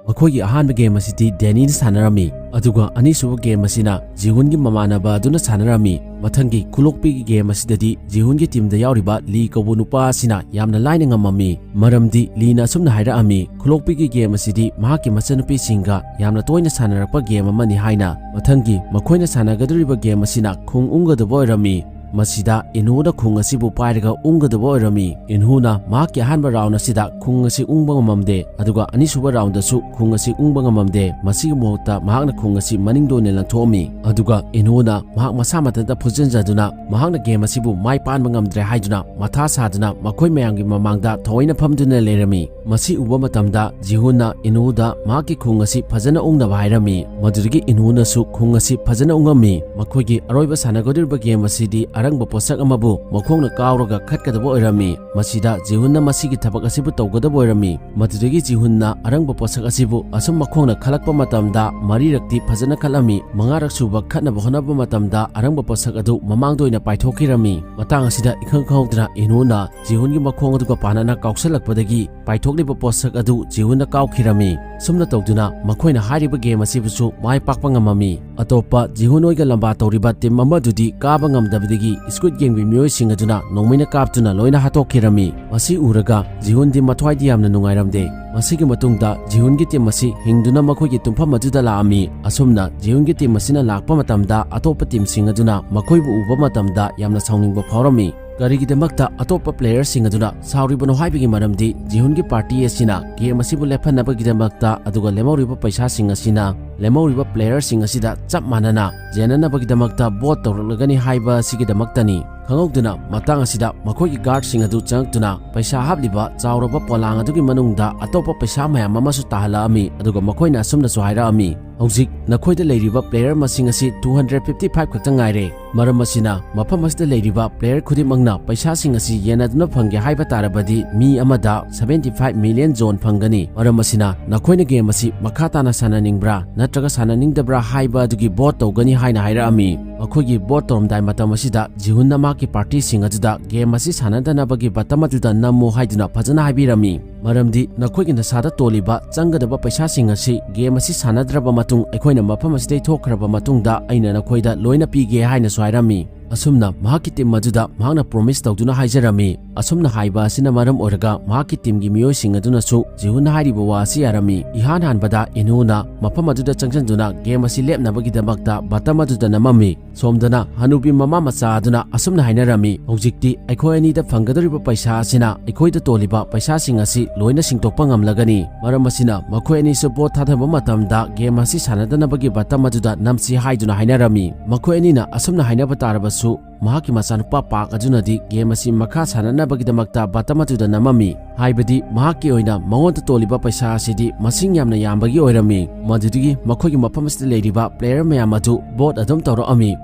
ꯃꯈꯣꯏꯒꯤ ꯑꯍꯥꯟꯕ ꯒꯦꯝ ꯑꯁꯤꯗꯤ ꯗꯦꯅꯤꯅ ꯁꯥꯟꯅꯔꯝꯃꯤ, ꯑꯗꯨꯒ ꯑꯅꯤꯁꯨꯕ ꯒꯦꯝ ꯑꯁꯤꯅ ꯖꯤꯍꯨꯟꯒꯤ ꯃꯃꯥꯟꯅꯕ ꯑꯗꯨꯅ ꯁꯥꯟꯅꯔꯝꯃꯤ꯫ ꯃꯊꯪꯒꯤ ꯈꯨꯂꯣꯛꯄꯤꯒꯤ ꯒꯦꯝ ꯑꯁꯤꯗꯗꯤ ꯖꯤꯍꯨꯟꯒꯤ ꯇꯤꯝꯗ ꯌꯥꯎꯔꯤꯕ ꯂꯤ ꯀꯧꯕ ꯅꯨꯄꯥ ꯑꯁꯤꯅ ꯌꯥꯝꯅ ꯂꯥꯏꯅ ꯉꯝꯃꯝꯃꯤ, ꯃꯔꯝꯗꯤ ꯂꯤꯅ ꯑꯁꯨꯝꯅ ꯍꯥꯏꯔꯛꯑꯝꯃꯤ, "ꯈꯨꯂꯣꯛꯄꯤꯒꯤ ꯒꯦꯝ ꯑꯁꯤꯗꯤ ꯃꯍꯥꯛꯀꯤ ꯃꯆꯟꯅꯨꯄꯤꯁꯤꯡꯒ ꯌꯥꯝꯅ ꯇꯣꯏꯅ ꯁꯥꯟꯅꯔꯛꯄ ꯒꯦꯝ ꯑꯃꯅꯤ" ꯍꯥꯏꯅ꯫ ꯃꯊꯪꯒꯤ ꯃꯈꯣꯏꯅ ꯁꯥꯟꯅꯒꯗꯧꯔꯤꯕ ꯒꯦꯝ ꯑꯁꯤꯅ ꯈꯣꯡ ꯎꯪꯒꯗꯕ ꯑꯣꯏꯔꯝꯃꯤ꯫ ꯃꯁꯤꯗ ꯏꯅꯨꯅ ꯈꯣꯡ ꯑꯁꯤꯕꯨ ꯄꯥꯏꯔꯒ ꯎꯪꯒꯗꯕ ꯑꯣꯏꯔꯝꯃꯤ꯫ ꯏꯅꯨꯅ ꯃꯍꯥꯛꯀꯤ ꯑꯍꯥꯟꯕ ꯔꯥꯎꯟ ꯑꯁꯤꯗ ꯈꯣꯡ ꯑꯁꯤ ꯎꯪꯕ ꯉꯝꯃꯝꯗꯦ, ꯑꯗꯨꯒ ꯑꯅꯤꯁꯨꯕ ꯔꯥꯎꯟꯗꯁꯨ ꯈꯣꯡ ꯑꯁꯤ ꯎꯪꯕ ꯉꯝꯃꯝꯗꯦ꯫ ꯃꯁꯤꯒꯤ ꯃꯍꯨꯠꯇ ꯃꯍꯥꯛꯅ ꯈꯣꯡ ꯑꯁꯤ ꯃꯅꯤꯡꯗ ꯑꯣꯏꯅ ꯂꯪꯊꯣꯛꯑꯝꯃꯤ, ꯑꯗꯨꯒ ꯏꯅꯨꯅ ꯃꯍꯥꯛ ꯃꯁꯥ ꯃꯊꯟꯇ ꯐꯨꯖꯤꯟꯖꯗꯨꯅ ꯃꯍꯥꯛꯅ ꯒꯦꯝ ꯑꯁꯤꯕꯨ ꯃꯥꯏ ꯄꯥꯟꯕ ꯉꯝꯗ꯭ꯔꯦ ꯍꯥꯏꯗꯨꯅ ꯃꯊꯥ ꯁꯥꯗꯨꯅ ꯃꯈꯣꯏ ꯃꯌꯥꯝꯒꯤ ꯃꯃꯥꯡꯗ ꯊꯑꯣꯏꯅ ꯐꯝꯗꯨꯅ ꯂꯩꯔꯝꯃꯤ꯫ ꯃꯁꯤ ꯎꯕ ꯃꯇꯝꯗ ꯖꯤꯍꯨꯟꯅ ꯏꯅꯨꯗ ꯃꯍꯥꯛꯀꯤ ꯈꯣꯡ ꯑꯁꯤ ꯐꯖꯅ ꯎꯪꯅꯕ ꯍꯥꯏꯔꯝꯃꯤ꯫ ꯃꯗꯨꯗꯒꯤ ꯏꯅꯨꯅꯁꯨ ꯈꯣꯡ ꯑꯁꯤ ꯐꯖꯅ ꯎꯪꯉꯝꯃꯤ꯫ ꯃꯈꯣꯏꯒꯤ ꯑꯔꯣꯏꯕ ꯁꯥꯟꯅꯒꯗꯧꯔꯤꯕ ꯒꯦꯝ ꯑꯁꯤꯗꯤ ꯑꯔꯪꯕ ꯄꯣꯠꯁꯛ ꯑꯃꯕꯨ ꯃꯈꯣꯡꯅ ꯀꯥꯎꯔꯒ ꯈꯠꯀꯗꯕ ꯑꯣꯏꯔꯝꯃꯤ꯫ ꯃꯁꯤꯗ ꯖꯤꯍꯨꯟꯅ ꯃꯁꯤꯒꯤ ꯊꯕꯛ ꯑꯁꯤꯕꯨ ꯇꯧꯒꯗꯕ ꯑꯣꯏꯔꯝꯃꯤ꯫ ꯃꯗꯨꯗꯒꯤ ꯖꯤꯍꯨꯟꯅ ꯑꯔꯪꯕ ꯄꯣꯠꯁꯛ ꯑꯁꯤꯕꯨ ꯑꯁꯨꯝ ꯃꯈꯣꯡꯅ ꯈꯜꯂꯛꯄ ꯃꯇꯝꯗ ꯃꯔꯤꯔꯛꯇꯤ ꯐꯖꯅ ꯈꯠꯂꯝꯃꯤ꯫ ꯃꯉꯥꯔꯛ ꯁꯨꯕ ꯈꯠꯅꯕ ꯍꯣꯠꯅꯕ ꯃꯇꯝꯗ ꯑꯔꯪꯕ ꯄꯣꯠꯁꯛ ꯑꯗꯨ ꯃꯃꯥꯡꯗ ꯑꯣꯏꯅ ꯄꯥꯏꯊꯣꯛꯈꯤꯔꯝꯃꯤ꯫ ꯃꯇꯥꯡ ꯑꯁꯤꯗ ꯏꯈꯪ ꯈꯪꯍꯧꯗꯅ ꯏꯅꯨꯅ ꯖꯤꯍꯨꯟꯒꯤ ꯃꯈꯣꯡ ꯑꯗꯨꯒ ꯄꯥꯟꯅꯅ ꯀꯥꯎꯁꯜꯂꯛꯄꯗꯒꯤ ꯄꯥꯏꯊꯣꯛꯂꯤꯕ ꯄꯣꯠꯁꯛ ꯑꯗꯨ ꯖꯤꯍꯨꯟꯅ ꯀꯥꯎꯈꯤꯔꯝꯃꯤ꯫ ꯁꯨꯝꯅ ꯇꯧꯗꯨꯅ ꯃꯈꯣꯏꯅ ꯍꯥꯏꯔꯤꯕ ꯒꯦꯝ ꯑꯁꯤꯕꯨꯁꯨ ꯃꯥꯏ ꯄꯥꯛꯄ ꯉꯝꯃꯝꯃꯤ꯫ ꯑꯇꯣꯞꯄ ꯖꯤꯍꯨꯟ ꯍꯣꯏꯒ ꯂꯝꯕꯥ ꯇꯧꯔꯤꯕ ꯇꯤꯝ ꯑꯃꯗꯨꯗꯤ ꯀꯥꯕ ꯉꯝꯗꯕꯗꯒꯤ ꯁ꯭ꯀꯨꯏꯗ ꯒꯦꯝꯒꯤ ꯃꯤꯑꯣꯏꯁꯤꯡ ꯑꯗꯨꯅ ꯅꯣꯡꯃꯩꯅ ꯀꯥꯞꯇꯨꯅ ꯂꯣꯏꯅ ꯍꯥꯠꯇꯣꯛꯈꯤꯔꯝꯃꯤ꯫ ꯃꯁꯤ ꯎꯔꯒ ꯖꯤꯍꯨꯟꯗꯤ ꯃꯊ꯭ꯋꯥꯏꯗꯤ ꯌꯥꯝꯅ ꯅꯨꯡꯉꯥꯏꯔꯝꯗꯦ꯫ ꯃꯁꯤꯒꯤ ꯃꯇꯨꯡꯗ ꯖꯤꯍꯨꯟꯒꯤ ꯇꯤꯝ ꯑꯁꯤ ꯍꯤꯡꯗꯨꯅ ꯃꯈꯣꯏꯒꯤ ꯇꯨꯝꯐꯝ ꯑꯗꯨꯗ ꯂꯥꯛꯑꯝꯃꯤ꯫ ꯑꯁꯨꯝꯅ ꯖꯤꯍꯨꯟꯒꯤ ꯇꯤꯝ ꯑꯁꯤꯅ ꯂꯥꯛꯄ ꯃꯇꯝꯗ ꯑꯇꯣꯞꯄ ꯇꯤꯝꯁꯤꯡ ꯑꯗꯨꯅ ꯃꯈꯣꯏꯕꯨ ꯎꯕ ꯃꯇꯝꯗ ꯌꯥꯝꯅ ꯁꯥꯎꯅꯤꯡꯕ ꯐꯥꯎꯔꯝꯃꯤ꯫ ꯀꯔꯤꯒꯤꯗꯃꯛꯇ ꯑꯇꯣꯞꯄ ꯄ꯭ꯂꯦꯌꯔꯁꯤꯡ ꯑꯗꯨꯅ ꯁꯥꯎꯔꯤꯕꯅꯣ ꯍꯥꯏꯕꯒꯤ ꯃꯔꯝꯗꯤ ꯖꯤꯍꯨꯟꯒꯤ ꯄꯥꯔꯇꯤ ꯑꯁꯤꯅ ꯒꯦꯝ ꯑꯁꯤꯕꯨ ꯂꯦꯞꯍꯟꯅꯕꯒꯤꯗꯃꯛꯇ, ꯑꯗꯨꯒ ꯂꯦꯝꯍꯧꯔꯤꯕ ꯄꯩꯁꯥꯁꯤꯡ ꯑꯁꯤꯅ ꯂꯦꯝꯍꯧꯔꯤꯕ ꯄ꯭ꯂꯦꯌꯔꯁꯤꯡ ꯑꯁꯤꯗ ꯆꯞ ꯃꯥꯟꯅꯅ ꯌꯦꯟꯅꯅꯕꯒꯤꯗꯃꯛꯇ ꯚꯣꯠ ꯇꯧꯔꯛꯂꯒꯅꯤ ꯍꯥꯏꯕ ꯑꯁꯤꯒꯤꯗꯃꯛꯇꯅꯤ꯫ ꯈꯪꯍꯧꯗꯅ ꯃꯇꯥꯡ ꯑꯁꯤꯗ ꯃꯈꯣꯏꯒꯤ ꯒꯥꯔꯗꯁꯤꯡ ꯑꯗꯨ ꯆꯪꯉꯛꯇꯨꯅ ꯄꯩꯁꯥ ꯍꯥꯞꯂꯤꯕ ꯆꯥꯎꯔꯕ ꯄꯣꯂꯥꯡ ꯑꯗꯨꯒꯤ ꯃꯅꯨꯡꯗ ꯑꯇꯣꯞꯄ ꯄꯩꯁꯥ ꯃꯌꯥꯝ ꯑꯃꯁꯨ ꯇꯥꯍꯜꯂꯛꯑꯝꯃꯤ, ꯑꯗꯨꯒ ꯃꯈꯣꯏꯅ ꯑꯁꯨꯝꯅꯁꯨ ꯍꯥꯏꯔꯛꯑꯝꯃꯤ, "ꯍꯧꯖꯤꯛ ꯅꯈꯣꯏꯗ ꯂꯩꯔꯤꯕ ꯄ꯭ꯂꯦꯌꯔ ꯃꯁꯤꯡ ꯑꯁꯤ two hundred fifty five ꯈꯛꯇ ꯉꯥꯏꯔꯦ꯫ ꯃꯔꯝ ꯑꯁꯤꯅ ꯃꯐꯝ ꯑꯁꯤꯗ ꯂꯩꯔꯤꯕ ꯄ꯭ꯂꯦꯌꯔ ꯈꯨꯗꯤꯡꯃꯛꯅ ꯄꯩꯁꯥꯁꯤꯡ ꯑꯁꯤ ꯌꯦꯟꯅꯗꯨꯅ ꯐꯪꯒꯦ ꯍꯥꯏꯕ ꯇꯥꯔꯕꯗꯤ ꯃꯤ ꯑꯃꯗ seventy five million ꯖꯣꯟ ꯐꯪꯒꯅꯤ꯫ ꯃꯔꯝ ꯑꯁꯤꯅ ꯅꯈꯣꯏꯅ ꯒꯦꯝ ꯑꯁꯤ ꯃꯈꯥ ꯇꯥꯅ ꯁꯥꯟꯅꯅꯤꯡꯕ꯭ꯔꯥ? ꯅꯠꯇ꯭ꯔꯒ ꯁꯥꯟꯅꯅꯤꯡꯗꯕ꯭ꯔꯥ ꯍꯥꯏꯕ ꯑꯗꯨꯒꯤ ꯚꯣꯠ ꯇꯧꯒꯅꯤ ꯍꯥꯏꯅ ꯍꯥꯏꯔꯛꯑꯝꯃꯤ꯫ ꯃꯈꯣꯏꯒꯤ ꯚꯣꯠ ꯇꯧꯔꯝꯗꯥꯏ ꯃꯇꯝ ꯑꯁꯤꯗ ꯖꯤꯍꯨꯟꯅ ꯃꯍꯥꯛꯀꯤ ꯄꯥꯔꯇꯤꯁꯤꯡ ꯑꯗꯨꯗ ꯒꯦꯝ ꯑꯁꯤ ꯁꯥꯟꯅꯗꯅꯕꯒꯤ ꯕꯇꯝ ꯑꯗꯨꯗ ꯅꯝꯃꯨ ꯍꯥꯏꯗꯨꯅ ꯐꯖꯅ ꯍꯥꯏꯕꯤꯔꯝꯃꯤ꯫ ꯃꯔꯝꯗꯤ ꯅꯈꯣꯏꯒꯤ ꯅꯁꯥꯗ ꯇꯣꯜꯂꯤꯕ ꯆꯪꯒꯗꯕ ꯄꯩꯁꯥꯁꯤꯡ ꯑꯁꯤ ꯒꯦꯝ ꯑꯁꯤ ꯁꯥꯟꯅꯗ꯭ꯔꯕ ꯃꯇꯨꯡ, ꯑꯩꯈꯣꯏꯅ ꯃꯐꯝ ꯑꯁꯤꯗꯩ ꯊꯣꯛꯈ꯭ꯔꯕ ꯃꯇꯨꯡꯗ ꯑꯩꯅ ꯅꯈꯣꯏꯗ ꯂꯣꯏꯅ ꯄꯤꯒꯦ ꯍꯥꯏꯅꯁꯨ ꯍꯥꯏꯔꯝꯃꯤ꯫ ꯑꯁꯨꯝꯅ ꯃꯍꯥꯛꯀꯤ ꯇꯤꯝ ꯑꯗꯨꯗ ꯃꯍꯥꯛꯅ ꯄ꯭ꯔꯣꯃꯤꯁ ꯇꯧꯗꯨꯅ ꯍꯥꯏꯖꯔꯝꯃꯤ꯫ ꯑꯁꯨꯝꯅ ꯍꯥꯏꯕ ꯑꯁꯤꯅ ꯃꯔꯝ ꯑꯣꯏꯔꯒ ꯃꯍꯥꯛꯀꯤ ꯇꯤꯝꯒꯤ ꯃꯤꯑꯣꯏꯁꯤꯡ ꯑꯗꯨꯅꯁꯨ ꯖꯤꯍꯨꯟꯅ ꯍꯥꯏꯔꯤꯕ ꯋꯥ ꯑꯁꯤ ꯌꯥꯔꯝꯃꯤ꯫ ꯏꯍꯥꯟ ꯍꯥꯟꯕꯗ ꯏꯟꯍꯨꯅ ꯃꯐꯝ ꯑꯗꯨꯗ ꯆꯪꯁꯤꯟꯗꯨꯅ ꯒꯦꯝ ꯑꯁꯤ ꯂꯦꯞꯅꯕꯒꯤꯗꯃꯛꯇ ꯕꯇꯝ ꯑꯗꯨꯗ ꯅꯝꯃꯝꯃꯤ꯫ ꯁꯣꯝꯗꯅ ꯍꯅꯨꯕꯤ ꯃꯃꯥ ꯃꯆꯥ ꯑꯗꯨꯅ ꯑꯁꯨꯝꯅ ꯍꯥꯏꯅꯔꯝꯃꯤ, "ꯍꯧꯖꯤꯛꯇꯤ ꯑꯩꯈꯣꯏ ꯑꯅꯤꯗ ꯐꯪꯒꯗꯧꯔꯤꯕ ꯄꯩꯁꯥ ꯑꯁꯤꯅ ꯑꯩꯈꯣꯏꯗ ꯇꯣꯜꯂꯤꯕ ꯄꯩꯁꯥꯁꯤꯡ ꯑꯁꯤ ꯂꯣꯏꯅ ꯁꯤꯡꯗꯣꯛꯄ ꯉꯝꯂꯒꯅꯤ"꯫ ꯃꯔꯝ ꯑꯁꯤꯅ ꯃꯈꯣꯏ ꯑꯅꯤꯁꯨ ꯚꯣꯠ ꯊꯥꯗꯕ ꯃꯇꯝꯗ ꯒꯦꯝ ꯑꯁꯤ ꯁꯥꯟꯅꯗꯅꯕꯒꯤ ꯕꯇꯝ ꯑꯗꯨꯗ ꯅꯝꯁꯤ ꯍꯥꯏꯗꯨꯅ ꯍꯥꯏꯅꯔꯝꯃꯤ꯫ ꯃꯈꯣꯏ ꯑꯅꯤꯅ ꯑꯁꯨꯝꯅ ꯍꯥꯏꯅꯕ ꯇꯥꯔꯕꯁꯨ, ꯃꯍꯥꯛꯀꯤ ꯃꯆꯥꯅꯨꯄꯥ ꯄꯥꯛ ꯑꯗꯨꯅꯗꯤ ꯒꯦꯝ ꯑꯁꯤ ꯃꯈꯥ ꯁꯥꯟꯅꯅꯕꯒꯤꯗꯃꯛꯇ ꯕꯇꯝ ꯑꯗꯨꯗ ꯅꯝꯃꯝꯃꯤ꯫ ꯍꯥꯏꯕꯗꯤ ꯃꯍꯥꯛꯀꯤ ꯑꯣꯏꯅ ꯃꯉꯣꯟꯗ ꯇꯣꯜꯂꯤꯕ ꯄꯩꯁꯥ ꯑꯁꯤꯗꯤ ꯃꯁꯤꯡ ꯌꯥꯝꯅ ꯌꯥꯝꯕꯒꯤ ꯑꯣꯏꯔꯝꯃꯤ꯫ ꯃꯗꯨꯗꯒꯤ ꯃꯈꯣꯏꯒꯤ ꯃꯐꯝ ꯑꯁꯤꯗ ꯂꯩꯔꯤꯕ ꯄ꯭ꯂꯦꯌꯔ ꯃꯌꯥꯝ ꯑꯗꯨ ꯚꯣꯠ ꯑꯗꯨꯝ ꯇꯧꯔꯛꯑꯝꯃꯤ꯫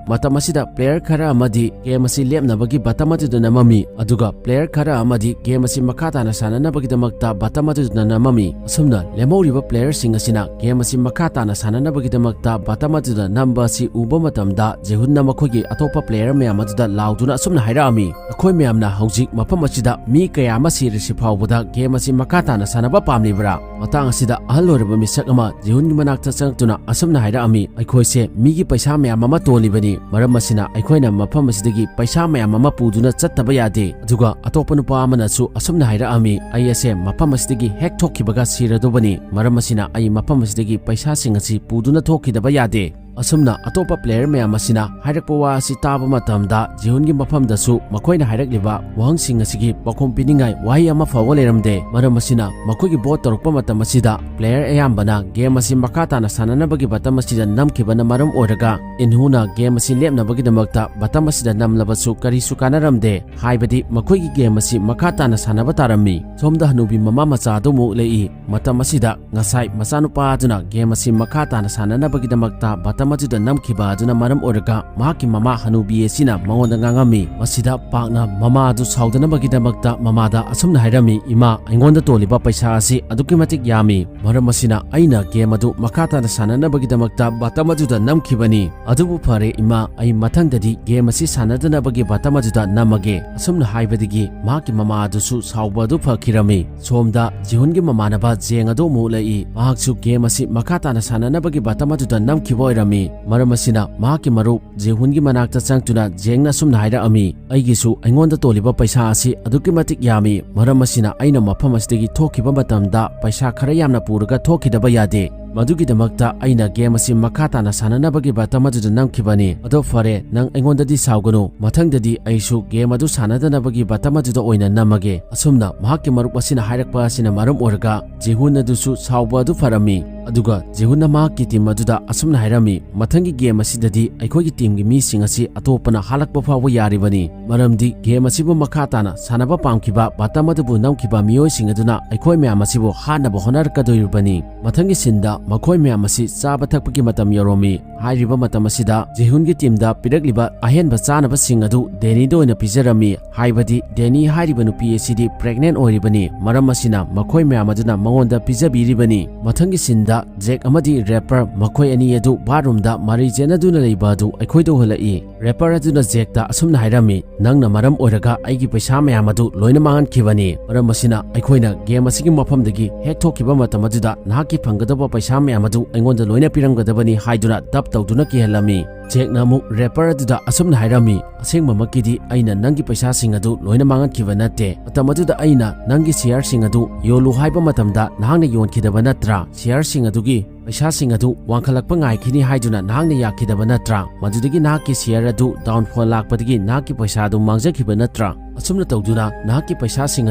ꯃꯇꯝ ꯑꯁꯤꯗ ꯄ꯭ꯂꯦꯌꯔ ꯈꯔ ꯑꯃꯗꯤ ꯒꯦꯝ ꯑꯁꯤ ꯂꯦꯞꯅꯕꯒꯤ ꯕꯇꯝ ꯑꯗꯨꯗ ꯅꯝꯃꯝꯃꯤ, ꯑꯗꯨꯒ ꯄ꯭ꯂꯦꯌꯔ ꯈꯔ ꯑꯃꯗꯤ ꯒꯦꯝ ꯑꯁꯤ ꯃꯈꯥ ꯇꯥꯅ ꯁꯥꯟꯅꯅꯕꯒꯤꯗꯃꯛꯇ ꯕꯇꯝ ꯑꯗꯨꯗ ꯅꯝꯃꯝꯃꯤ꯫ ꯑꯁꯨꯝꯅ ꯂꯦꯝꯍꯧꯔꯤꯕ ꯄ꯭ꯂꯦꯌꯔꯁꯤꯡ ꯑꯁꯤꯅ ꯒꯦꯝ ꯑꯁꯤ ꯃꯈꯥ ꯇꯥꯅ ꯁꯥꯟꯅꯅꯕꯒꯤꯗꯃꯛꯇ ꯕꯇꯝ ꯑꯗꯨꯗ ꯅꯝꯕ ꯑꯁꯤ ꯎꯕ ꯃꯇꯝꯗ ꯖꯦꯍꯨꯟꯅ ꯃꯈꯣꯏꯒꯤ ꯑꯇꯣꯞꯄ ꯄ꯭ꯂꯦꯌꯔ ꯃꯌꯥꯝ ꯑꯗꯨꯗ ꯂꯥꯎꯗꯨꯅ ꯑꯁꯨꯝꯅ ꯍꯥꯏꯔꯛꯑꯝꯃꯤ, "ꯑꯩꯈꯣꯏ ꯃꯌꯥꯝꯅ ꯍꯧꯖꯤꯛ ꯃꯐꯝ ꯑꯁꯤꯗ ꯃꯤ ꯀꯌꯥ ꯑꯃ ꯁꯤꯔꯁꯤ ꯐꯥꯎꯕꯗ ꯒꯦꯝ ꯑꯁꯤ ꯃꯈꯥ ꯇꯥꯅ ꯁꯥꯟꯅꯕ ꯄꯥꯝꯂꯤꯕ꯭ꯔꯥ?" ꯃꯇꯥꯡ ꯑꯁꯤꯗ ꯑꯍꯜ ꯑꯣꯏꯔꯕ ꯃꯤꯁꯛ ꯑꯃ ꯖꯤꯍꯨꯟꯒꯤ ꯃꯅꯥꯛꯇ ꯆꯪꯂꯛꯇꯨꯅ ꯑꯁꯨꯝꯅ ꯍꯥꯏꯔꯛꯑꯝꯃꯤ, "ꯑꯩꯈꯣꯏꯁꯦ ꯃꯤꯒꯤ ꯄꯩꯁꯥ ꯃꯌꯥꯝ ꯑꯃ ꯇꯣꯜꯂꯤꯕꯅꯤ, ꯃꯔꯝ ꯑꯁꯤꯅ ꯑꯩꯈꯣꯏꯅ ꯃꯐꯝ ꯑꯁꯤꯗꯒꯤ ꯄꯩꯁꯥ ꯃꯌꯥꯝ ꯑꯃ ꯄꯨꯗꯨꯅ ꯆꯠꯇꯕ ꯌꯥꯗꯦ"꯫ ꯑꯗꯨꯒ ꯑꯇꯣꯞꯄ ꯅꯨꯄꯥ ꯑꯃꯅꯁꯨ ꯑꯁꯨꯝꯅ ꯍꯥꯏꯔꯛꯑꯝꯃꯤ, "ꯑꯩ ꯑꯁꯦ ꯃꯐꯝ ꯑꯁꯤꯗꯒꯤ ꯍꯦꯛ ꯊꯣꯛꯈꯤꯕꯒ ꯁꯤꯔꯗꯧꯕꯅꯤ, ꯃꯔꯝ ꯑꯁꯤꯅ ꯑꯩ ꯃꯐꯝ ꯑꯁꯤꯗꯒꯤ ꯄꯩꯁꯥꯁꯤꯡ ꯑꯁꯤ ꯄꯨꯗꯨꯅ ꯊꯣꯛꯈꯤꯗꯕ ꯌꯥꯗꯦ"꯫ ꯑꯁꯨꯝꯅ ꯑꯇꯣꯞꯄ ꯄ꯭ꯂꯦꯌꯔ ꯃꯌꯥꯝ ꯑꯁꯤꯅ ꯍꯥꯏꯔꯛꯄ ꯋꯥ ꯑꯁꯤ ꯇꯥꯕ ꯃꯇꯝꯗ ꯖꯤꯍꯨꯟꯒꯤ ꯃꯐꯝꯗꯁꯨ ꯃꯈꯣꯏꯅ ꯍꯥꯏꯔꯛꯂꯤꯕ ꯋꯥꯍꯪꯁꯤꯡ ꯑꯁꯤꯒꯤ ꯄꯥꯎꯈꯨꯝ ꯄꯤꯅꯤꯡꯉꯥꯏ ꯋꯥꯍꯩ ꯑꯃ ꯐꯥꯎꯕ ꯂꯩꯔꯝꯗꯦ꯫ ꯃꯔꯝ ꯑꯁꯤꯅ ꯃꯈꯣꯏꯒꯤ ꯚꯣꯠ ꯇꯧꯔꯛꯄ ꯃꯇꯝ ꯑꯁꯤꯗ ꯄ꯭ꯂꯦꯌꯔ ꯑꯌꯥꯝꯕꯅ ꯒꯦꯝ ꯑꯁꯤ ꯃꯈꯥ ꯇꯥꯅ ꯁꯥꯟꯅꯅꯕꯒꯤ ꯕꯇꯝ ꯑꯁꯤꯗ ꯅꯝꯈꯤꯕꯅ ꯃꯔꯝ ꯑꯣꯏꯔꯒ ꯏꯟꯍꯨꯅ ꯒꯦꯝ ꯑꯁꯤ ꯂꯦꯞꯅꯕꯒꯤꯗꯃꯛꯇ ꯕꯇꯝ ꯑꯁꯤꯗ ꯅꯝꯂꯕꯁꯨ ꯀꯔꯤꯁꯨ ꯀꯥꯟꯅꯔꯝꯗꯦ꯫ ꯍꯥꯏꯕꯗꯤ ꯃꯈꯣꯏꯒꯤ ꯒꯦꯝ ꯑꯁꯤ ꯃꯈꯥ ꯇꯥꯅ ꯁꯥꯟꯅꯕ ꯇꯥꯔꯝꯃꯤ꯫ ꯁꯣꯝꯗ ꯍꯅꯨꯕꯤ ꯃꯃꯥ ꯃꯆꯥ ꯑꯗꯨꯃꯨꯛ ꯂꯩꯏ꯫ ꯃꯇꯝ ꯑꯁꯤꯗ ꯉꯁꯥꯏ ꯃꯆꯥꯅꯨꯄꯥ ꯑꯗꯨꯅ ꯒꯦꯝ ꯑꯁꯤ ꯃꯈꯥ ꯇꯥꯅ ꯁꯥꯟꯅꯅꯕꯒꯤꯗꯃꯛꯇ ꯕꯇꯝ ꯑꯗꯨꯗ ꯅꯝꯈꯤꯕ ꯑꯗꯨꯅ ꯃꯔꯝ ꯑꯣꯏꯔꯒ ꯃꯍꯥꯛꯀꯤ ꯃꯃꯥ ꯍꯅꯨꯕꯤ ꯑꯁꯤꯅ ꯃꯉꯣꯟꯗ ꯉꯥꯡꯉꯝꯃꯤ꯫ ꯃꯁꯤꯗ ꯄꯥꯛꯅ ꯃꯃꯥ ꯑꯗꯨ ꯁꯥꯎꯗꯅꯕꯒꯤꯗꯃꯛꯇ ꯃꯃꯥꯗ ꯑꯁꯨꯝꯅ ꯍꯥꯏꯔꯝꯃꯤ, "ꯏꯃꯥ, ꯑꯩꯉꯣꯟꯗ ꯇꯣꯜꯂꯤꯕ ꯄꯩꯁꯥ ꯑꯁꯤ ꯑꯗꯨꯛꯀꯤ ꯃꯇꯤꯛ ꯌꯥꯝꯃꯤ꯫ ꯃꯔꯝ ꯑꯁꯤꯅ ꯑꯩꯅ ꯒꯦꯝ ꯑꯗꯨ ꯃꯈꯥ ꯇꯥꯅ ꯁꯥꯟꯅꯅꯕꯒꯤꯗꯃꯛꯇ ꯕꯇꯝ ꯑꯗꯨꯗ ꯅꯝꯈꯤꯕꯅꯤ꯫ "ꯑꯗꯨꯕꯨ ꯐꯔꯦ ꯏꯃꯥ, ꯑꯩ ꯃꯊꯪꯗꯗꯤ ꯒꯦꯝ ꯑꯁꯤ ꯁꯥꯟꯅꯗꯅꯕꯒꯤ ꯕꯇꯝ ꯑꯗꯨꯗ ꯅꯝꯃꯒꯦ"꯫ ꯑꯁꯨꯝꯅ ꯍꯥꯏꯕꯗꯒꯤ ꯃꯍꯥꯛꯀꯤ ꯃꯃꯥ ꯑꯗꯨꯁꯨ ꯁꯥꯎꯕ ꯑꯗꯨ ꯐꯈꯤꯔꯝꯃꯤ꯫ ꯁꯣꯝꯗ ꯖꯤꯍꯨꯟꯒꯤ ꯃꯃꯥꯟꯅꯕ ꯖꯦꯡ ꯑꯗꯨ ꯑꯃꯨꯛ ꯎꯠꯂꯛꯏ꯫ ꯃꯍꯥꯛꯁꯨ ꯒꯦꯝ ꯑꯁꯤ ꯃꯈꯥ ꯇꯥꯅ ꯁꯥꯟꯅꯅꯕꯒꯤ ꯕꯇꯝ ꯑꯗꯨꯗ ꯅꯝꯈꯤꯕ ꯑꯣꯏꯔꯝꯃꯤ꯫ ꯃꯔꯝ ꯑꯁꯤꯅ ꯃꯍꯥꯛꯀꯤ ꯃꯔꯨꯞ ꯖꯦꯍꯨꯟꯒꯤ ꯃꯅꯥꯛꯇ ꯆꯪꯗꯨꯅ ꯖꯦꯡꯅ ꯑꯁꯨꯝꯅ ꯍꯥꯏꯔꯛꯑꯝꯃꯤ, "ꯑꯩꯒꯤꯁꯨ ꯑꯩꯉꯣꯟꯗ ꯇꯣꯜꯂꯤꯕ ꯄꯩꯁꯥ ꯑꯁꯤ ꯑꯗꯨꯛꯀꯤ ꯃꯇꯤꯛ ꯌꯥꯝꯃꯤ꯫ ꯃꯔꯝ ꯑꯁꯤꯅ ꯑꯩꯅ ꯃꯐꯝ ꯑꯁꯤꯗꯒꯤ ꯊꯣꯛꯈꯤꯕ ꯃꯇꯝꯗ ꯄꯩꯁꯥ ꯈꯔ ꯌꯥꯝꯅ ꯄꯨꯔꯒ ꯊꯣꯛꯈꯤꯗꯕ ꯌꯥꯗꯦ꯫ ꯃꯗꯨꯒꯤꯗꯃꯛꯇ ꯑꯩꯅ ꯒꯦꯝ ꯑꯁꯤ ꯃꯈꯥ ꯇꯥꯅ ꯁꯥꯟꯅꯅꯕꯒꯤ ꯕꯇꯝ ꯑꯗꯨꯗ ꯅꯝꯈꯤꯕꯅꯤ꯫ ꯑꯗꯣ ꯐꯔꯦ, ꯅꯪ ꯑꯩꯉꯣꯟꯗꯗꯤ ꯁꯥꯎꯒꯅꯨ꯫ ꯃꯊꯪꯗꯗꯤ ꯑꯩꯁꯨ ꯒꯦꯝ ꯑꯗꯨ ꯁꯥꯟꯅꯗꯅꯕꯒꯤ ꯕꯇꯝ ꯑꯗꯨꯗ ꯑꯣꯏꯅ ꯅꯝꯃꯒꯦ"꯫ ꯑꯁꯨꯝꯅ ꯃꯍꯥꯛꯀꯤ ꯃꯔꯨꯞ ꯑꯁꯤꯅ ꯍꯥꯏꯔꯛꯄ ꯑꯁꯤꯅ ꯃꯔꯝ ꯑꯣꯏꯔꯒ ꯖꯤꯍꯨꯟ ꯑꯗꯨꯁꯨ ꯁꯥꯎꯕ ꯑꯗꯨ ꯐꯔꯝꯃꯤ꯫ ꯑꯗꯨꯒ ꯖꯤꯍꯨꯟꯅ ꯃꯍꯥꯛꯀꯤ ꯇꯤꯝ ꯑꯗꯨꯗ ꯑꯁꯨꯝꯅ ꯍꯥꯏꯔꯝꯃꯤ, "ꯃꯊꯪꯒꯤ ꯒꯦꯝ ꯑꯁꯤꯗꯗꯤ ꯑꯩꯈꯣꯏꯒꯤ ꯇꯤꯝꯒꯤ ꯃꯤꯁꯤꯡ ꯑꯁꯤ ꯑꯇꯣꯞꯄꯅ ꯍꯥꯠꯂꯛꯄ ꯐꯥꯎꯕ ꯌꯥꯔꯤꯕꯅꯤ, ꯃꯔꯝꯗꯤ ꯒꯦꯝ ꯑꯁꯤꯕꯨ ꯃꯈꯥ ꯇꯥꯅ ꯁꯥꯟꯅꯕ ꯄꯥꯝꯈꯤꯕ ꯕꯇꯝ ꯑꯗꯨꯕꯨ ꯅꯝꯈꯤꯕ ꯃꯤꯑꯣꯏꯁꯤꯡ ꯑꯗꯨꯅ ꯑꯩꯈꯣꯏ ꯃꯌꯥꯝ ꯑꯁꯤꯕꯨ ꯍꯥꯠꯅꯕ ꯍꯣꯠꯅꯔꯛꯀꯗꯣꯔꯤꯕꯅꯤ"꯫ ꯃꯊꯪꯒꯤ ꯁꯤꯟꯗ ꯃꯈꯣꯏ ꯃꯌꯥꯝ ꯑꯁꯤ ꯆꯥꯕ ꯊꯛꯄꯒꯤ ꯃꯇꯝ ꯌꯧꯔꯝꯃꯤ꯫ ꯍꯥꯏꯔꯤꯕ ꯃꯇꯝ ꯑꯁꯤꯗ ꯖꯤꯍꯨꯟꯒꯤ ꯇꯤꯝꯗ ꯄꯤꯔꯛꯂꯤꯕ ꯑꯍꯦꯟꯕ ꯆꯥꯅꯕꯁꯤꯡ ꯑꯗꯨ ꯗꯦꯅꯤꯗ ꯑꯣꯏꯅ ꯄꯤꯖꯔꯝꯃꯤ꯫ ꯍꯥꯏꯕꯗꯤ ꯗꯦꯅꯤ ꯍꯥꯏꯔꯤꯕ ꯅꯨꯄꯤ ꯑꯁꯤꯗꯤ ꯄ꯭ꯔꯦꯒꯅꯦꯟ ꯑꯣꯏꯔꯤꯕꯅꯤ, ꯃꯔꯝ ꯑꯁꯤꯅ ꯃꯈꯣꯏ ꯃꯌꯥꯝ ꯑꯗꯨꯅ ꯃꯉꯣꯟꯗ ꯄꯤꯖꯕꯤꯔꯤꯕꯅꯤ꯫ ꯃꯊꯪꯒꯤ ꯁꯤꯟꯗ ꯖꯦꯛ ꯑꯃꯗꯤ ꯔꯦꯄꯔ ꯃꯈꯣꯏ ꯑꯅꯤ ꯑꯗꯨ ꯕꯥꯠꯔꯨꯝꯗ ꯃꯔꯩ ꯆꯦꯠꯅꯗꯨꯅ ꯂꯩꯕ ꯑꯗꯨ ꯑꯩꯈꯣꯏꯗ ꯎꯍꯜꯂꯛꯏ꯫ ꯔꯦꯄꯔ ꯑꯗꯨꯅ ꯖꯦꯛꯇ ꯑꯁꯨꯝꯅ ꯍꯥꯏꯔꯝꯃꯤ, "ꯅꯪꯅ ꯃꯔꯝ ꯑꯣꯏꯔꯒ ꯑꯩꯒꯤ ꯄꯩꯁꯥ ꯃꯌꯥꯝ ꯑꯗꯨ ꯂꯣꯏꯅ ꯃꯥꯡꯍꯟꯈꯤꯕꯅꯤ, ꯃꯔꯝ ꯑꯁꯤꯅ ꯑꯩꯈꯣꯏꯅ ꯒꯦꯝ ꯑꯁꯤꯒꯤ ꯃꯐꯝꯗꯒꯤ ꯍꯦꯛ ꯊꯣꯛꯈꯤꯕ ꯃꯇꯝ ꯑꯗꯨꯗ ꯅꯍꯥꯛꯀꯤ ꯐꯪꯒꯗꯕ ꯄꯩꯁꯥ ꯃꯌꯥꯝ ꯑꯗꯨ ꯑꯩꯉꯣꯟꯗ ꯂꯣꯏꯅ ꯄꯤꯔꯝꯒꯗꯕꯅꯤ" ꯍꯥꯏꯗꯨꯅ ꯗꯞ ꯇꯧꯗꯨꯅ ꯀꯤꯍꯜꯂꯝꯃꯤ꯫ ꯖꯦꯛꯅ ꯑꯃꯨꯛ ꯔꯦꯄꯔ ꯑꯗꯨꯗ ꯑꯁꯨꯝꯅ ꯍꯥꯏꯔꯝꯃꯤ, "ꯑꯁꯦꯡꯕꯃꯛꯀꯤꯗꯤ ꯑꯩꯅ ꯅꯪꯒꯤ ꯄꯩꯁꯥꯁꯤꯡ ꯑꯗꯨ ꯂꯣꯏꯅ ꯃꯥꯡꯍꯟꯈꯤꯕ ꯅꯠꯇꯦ꯫ ꯃꯇꯝ ꯑꯗꯨꯗ ꯑꯩꯅ ꯅꯪꯒꯤ ꯁꯤꯌꯥꯔꯁꯤꯡ ꯑꯗꯨ ꯌꯣꯜꯂꯨ ꯍꯥꯏꯕ ꯃꯇꯝꯗ ꯅꯍꯥꯛꯅ ꯌꯣꯟꯈꯤꯗꯕ ꯅꯠꯇ꯭ꯔꯥ? ꯁꯤꯌꯥꯔꯁꯤꯡ ꯑꯗꯨꯒꯤ ꯄꯩꯁꯥꯁꯤꯡ ꯑꯗꯨ ꯋꯥꯡꯈꯠꯂꯛꯄ ꯉꯥꯏꯈꯤꯅꯤ ꯍꯥꯏꯗꯨꯅ ꯅꯍꯥꯛꯅ ꯌꯥꯈꯤꯗꯕ ꯅꯠꯇ꯭ꯔꯥ? ꯃꯗꯨꯗꯒꯤ ꯅꯍꯥꯛꯀꯤ ꯁꯤꯌꯥꯔ ꯑꯗꯨ ꯗꯥꯎꯟꯐꯣꯜ ꯂꯥꯛꯄꯗꯒꯤ ꯅꯍꯥꯛꯀꯤ ꯄꯩꯁꯥ ꯑꯗꯨ ꯃꯥꯡꯖꯈꯤꯕ ꯅꯠꯇ꯭ꯔꯥ? ꯑꯁꯨꯝꯅ ꯇꯧꯗꯨꯅ ꯅꯍꯥꯛꯀꯤ ꯄꯩꯁꯥꯁꯤꯡ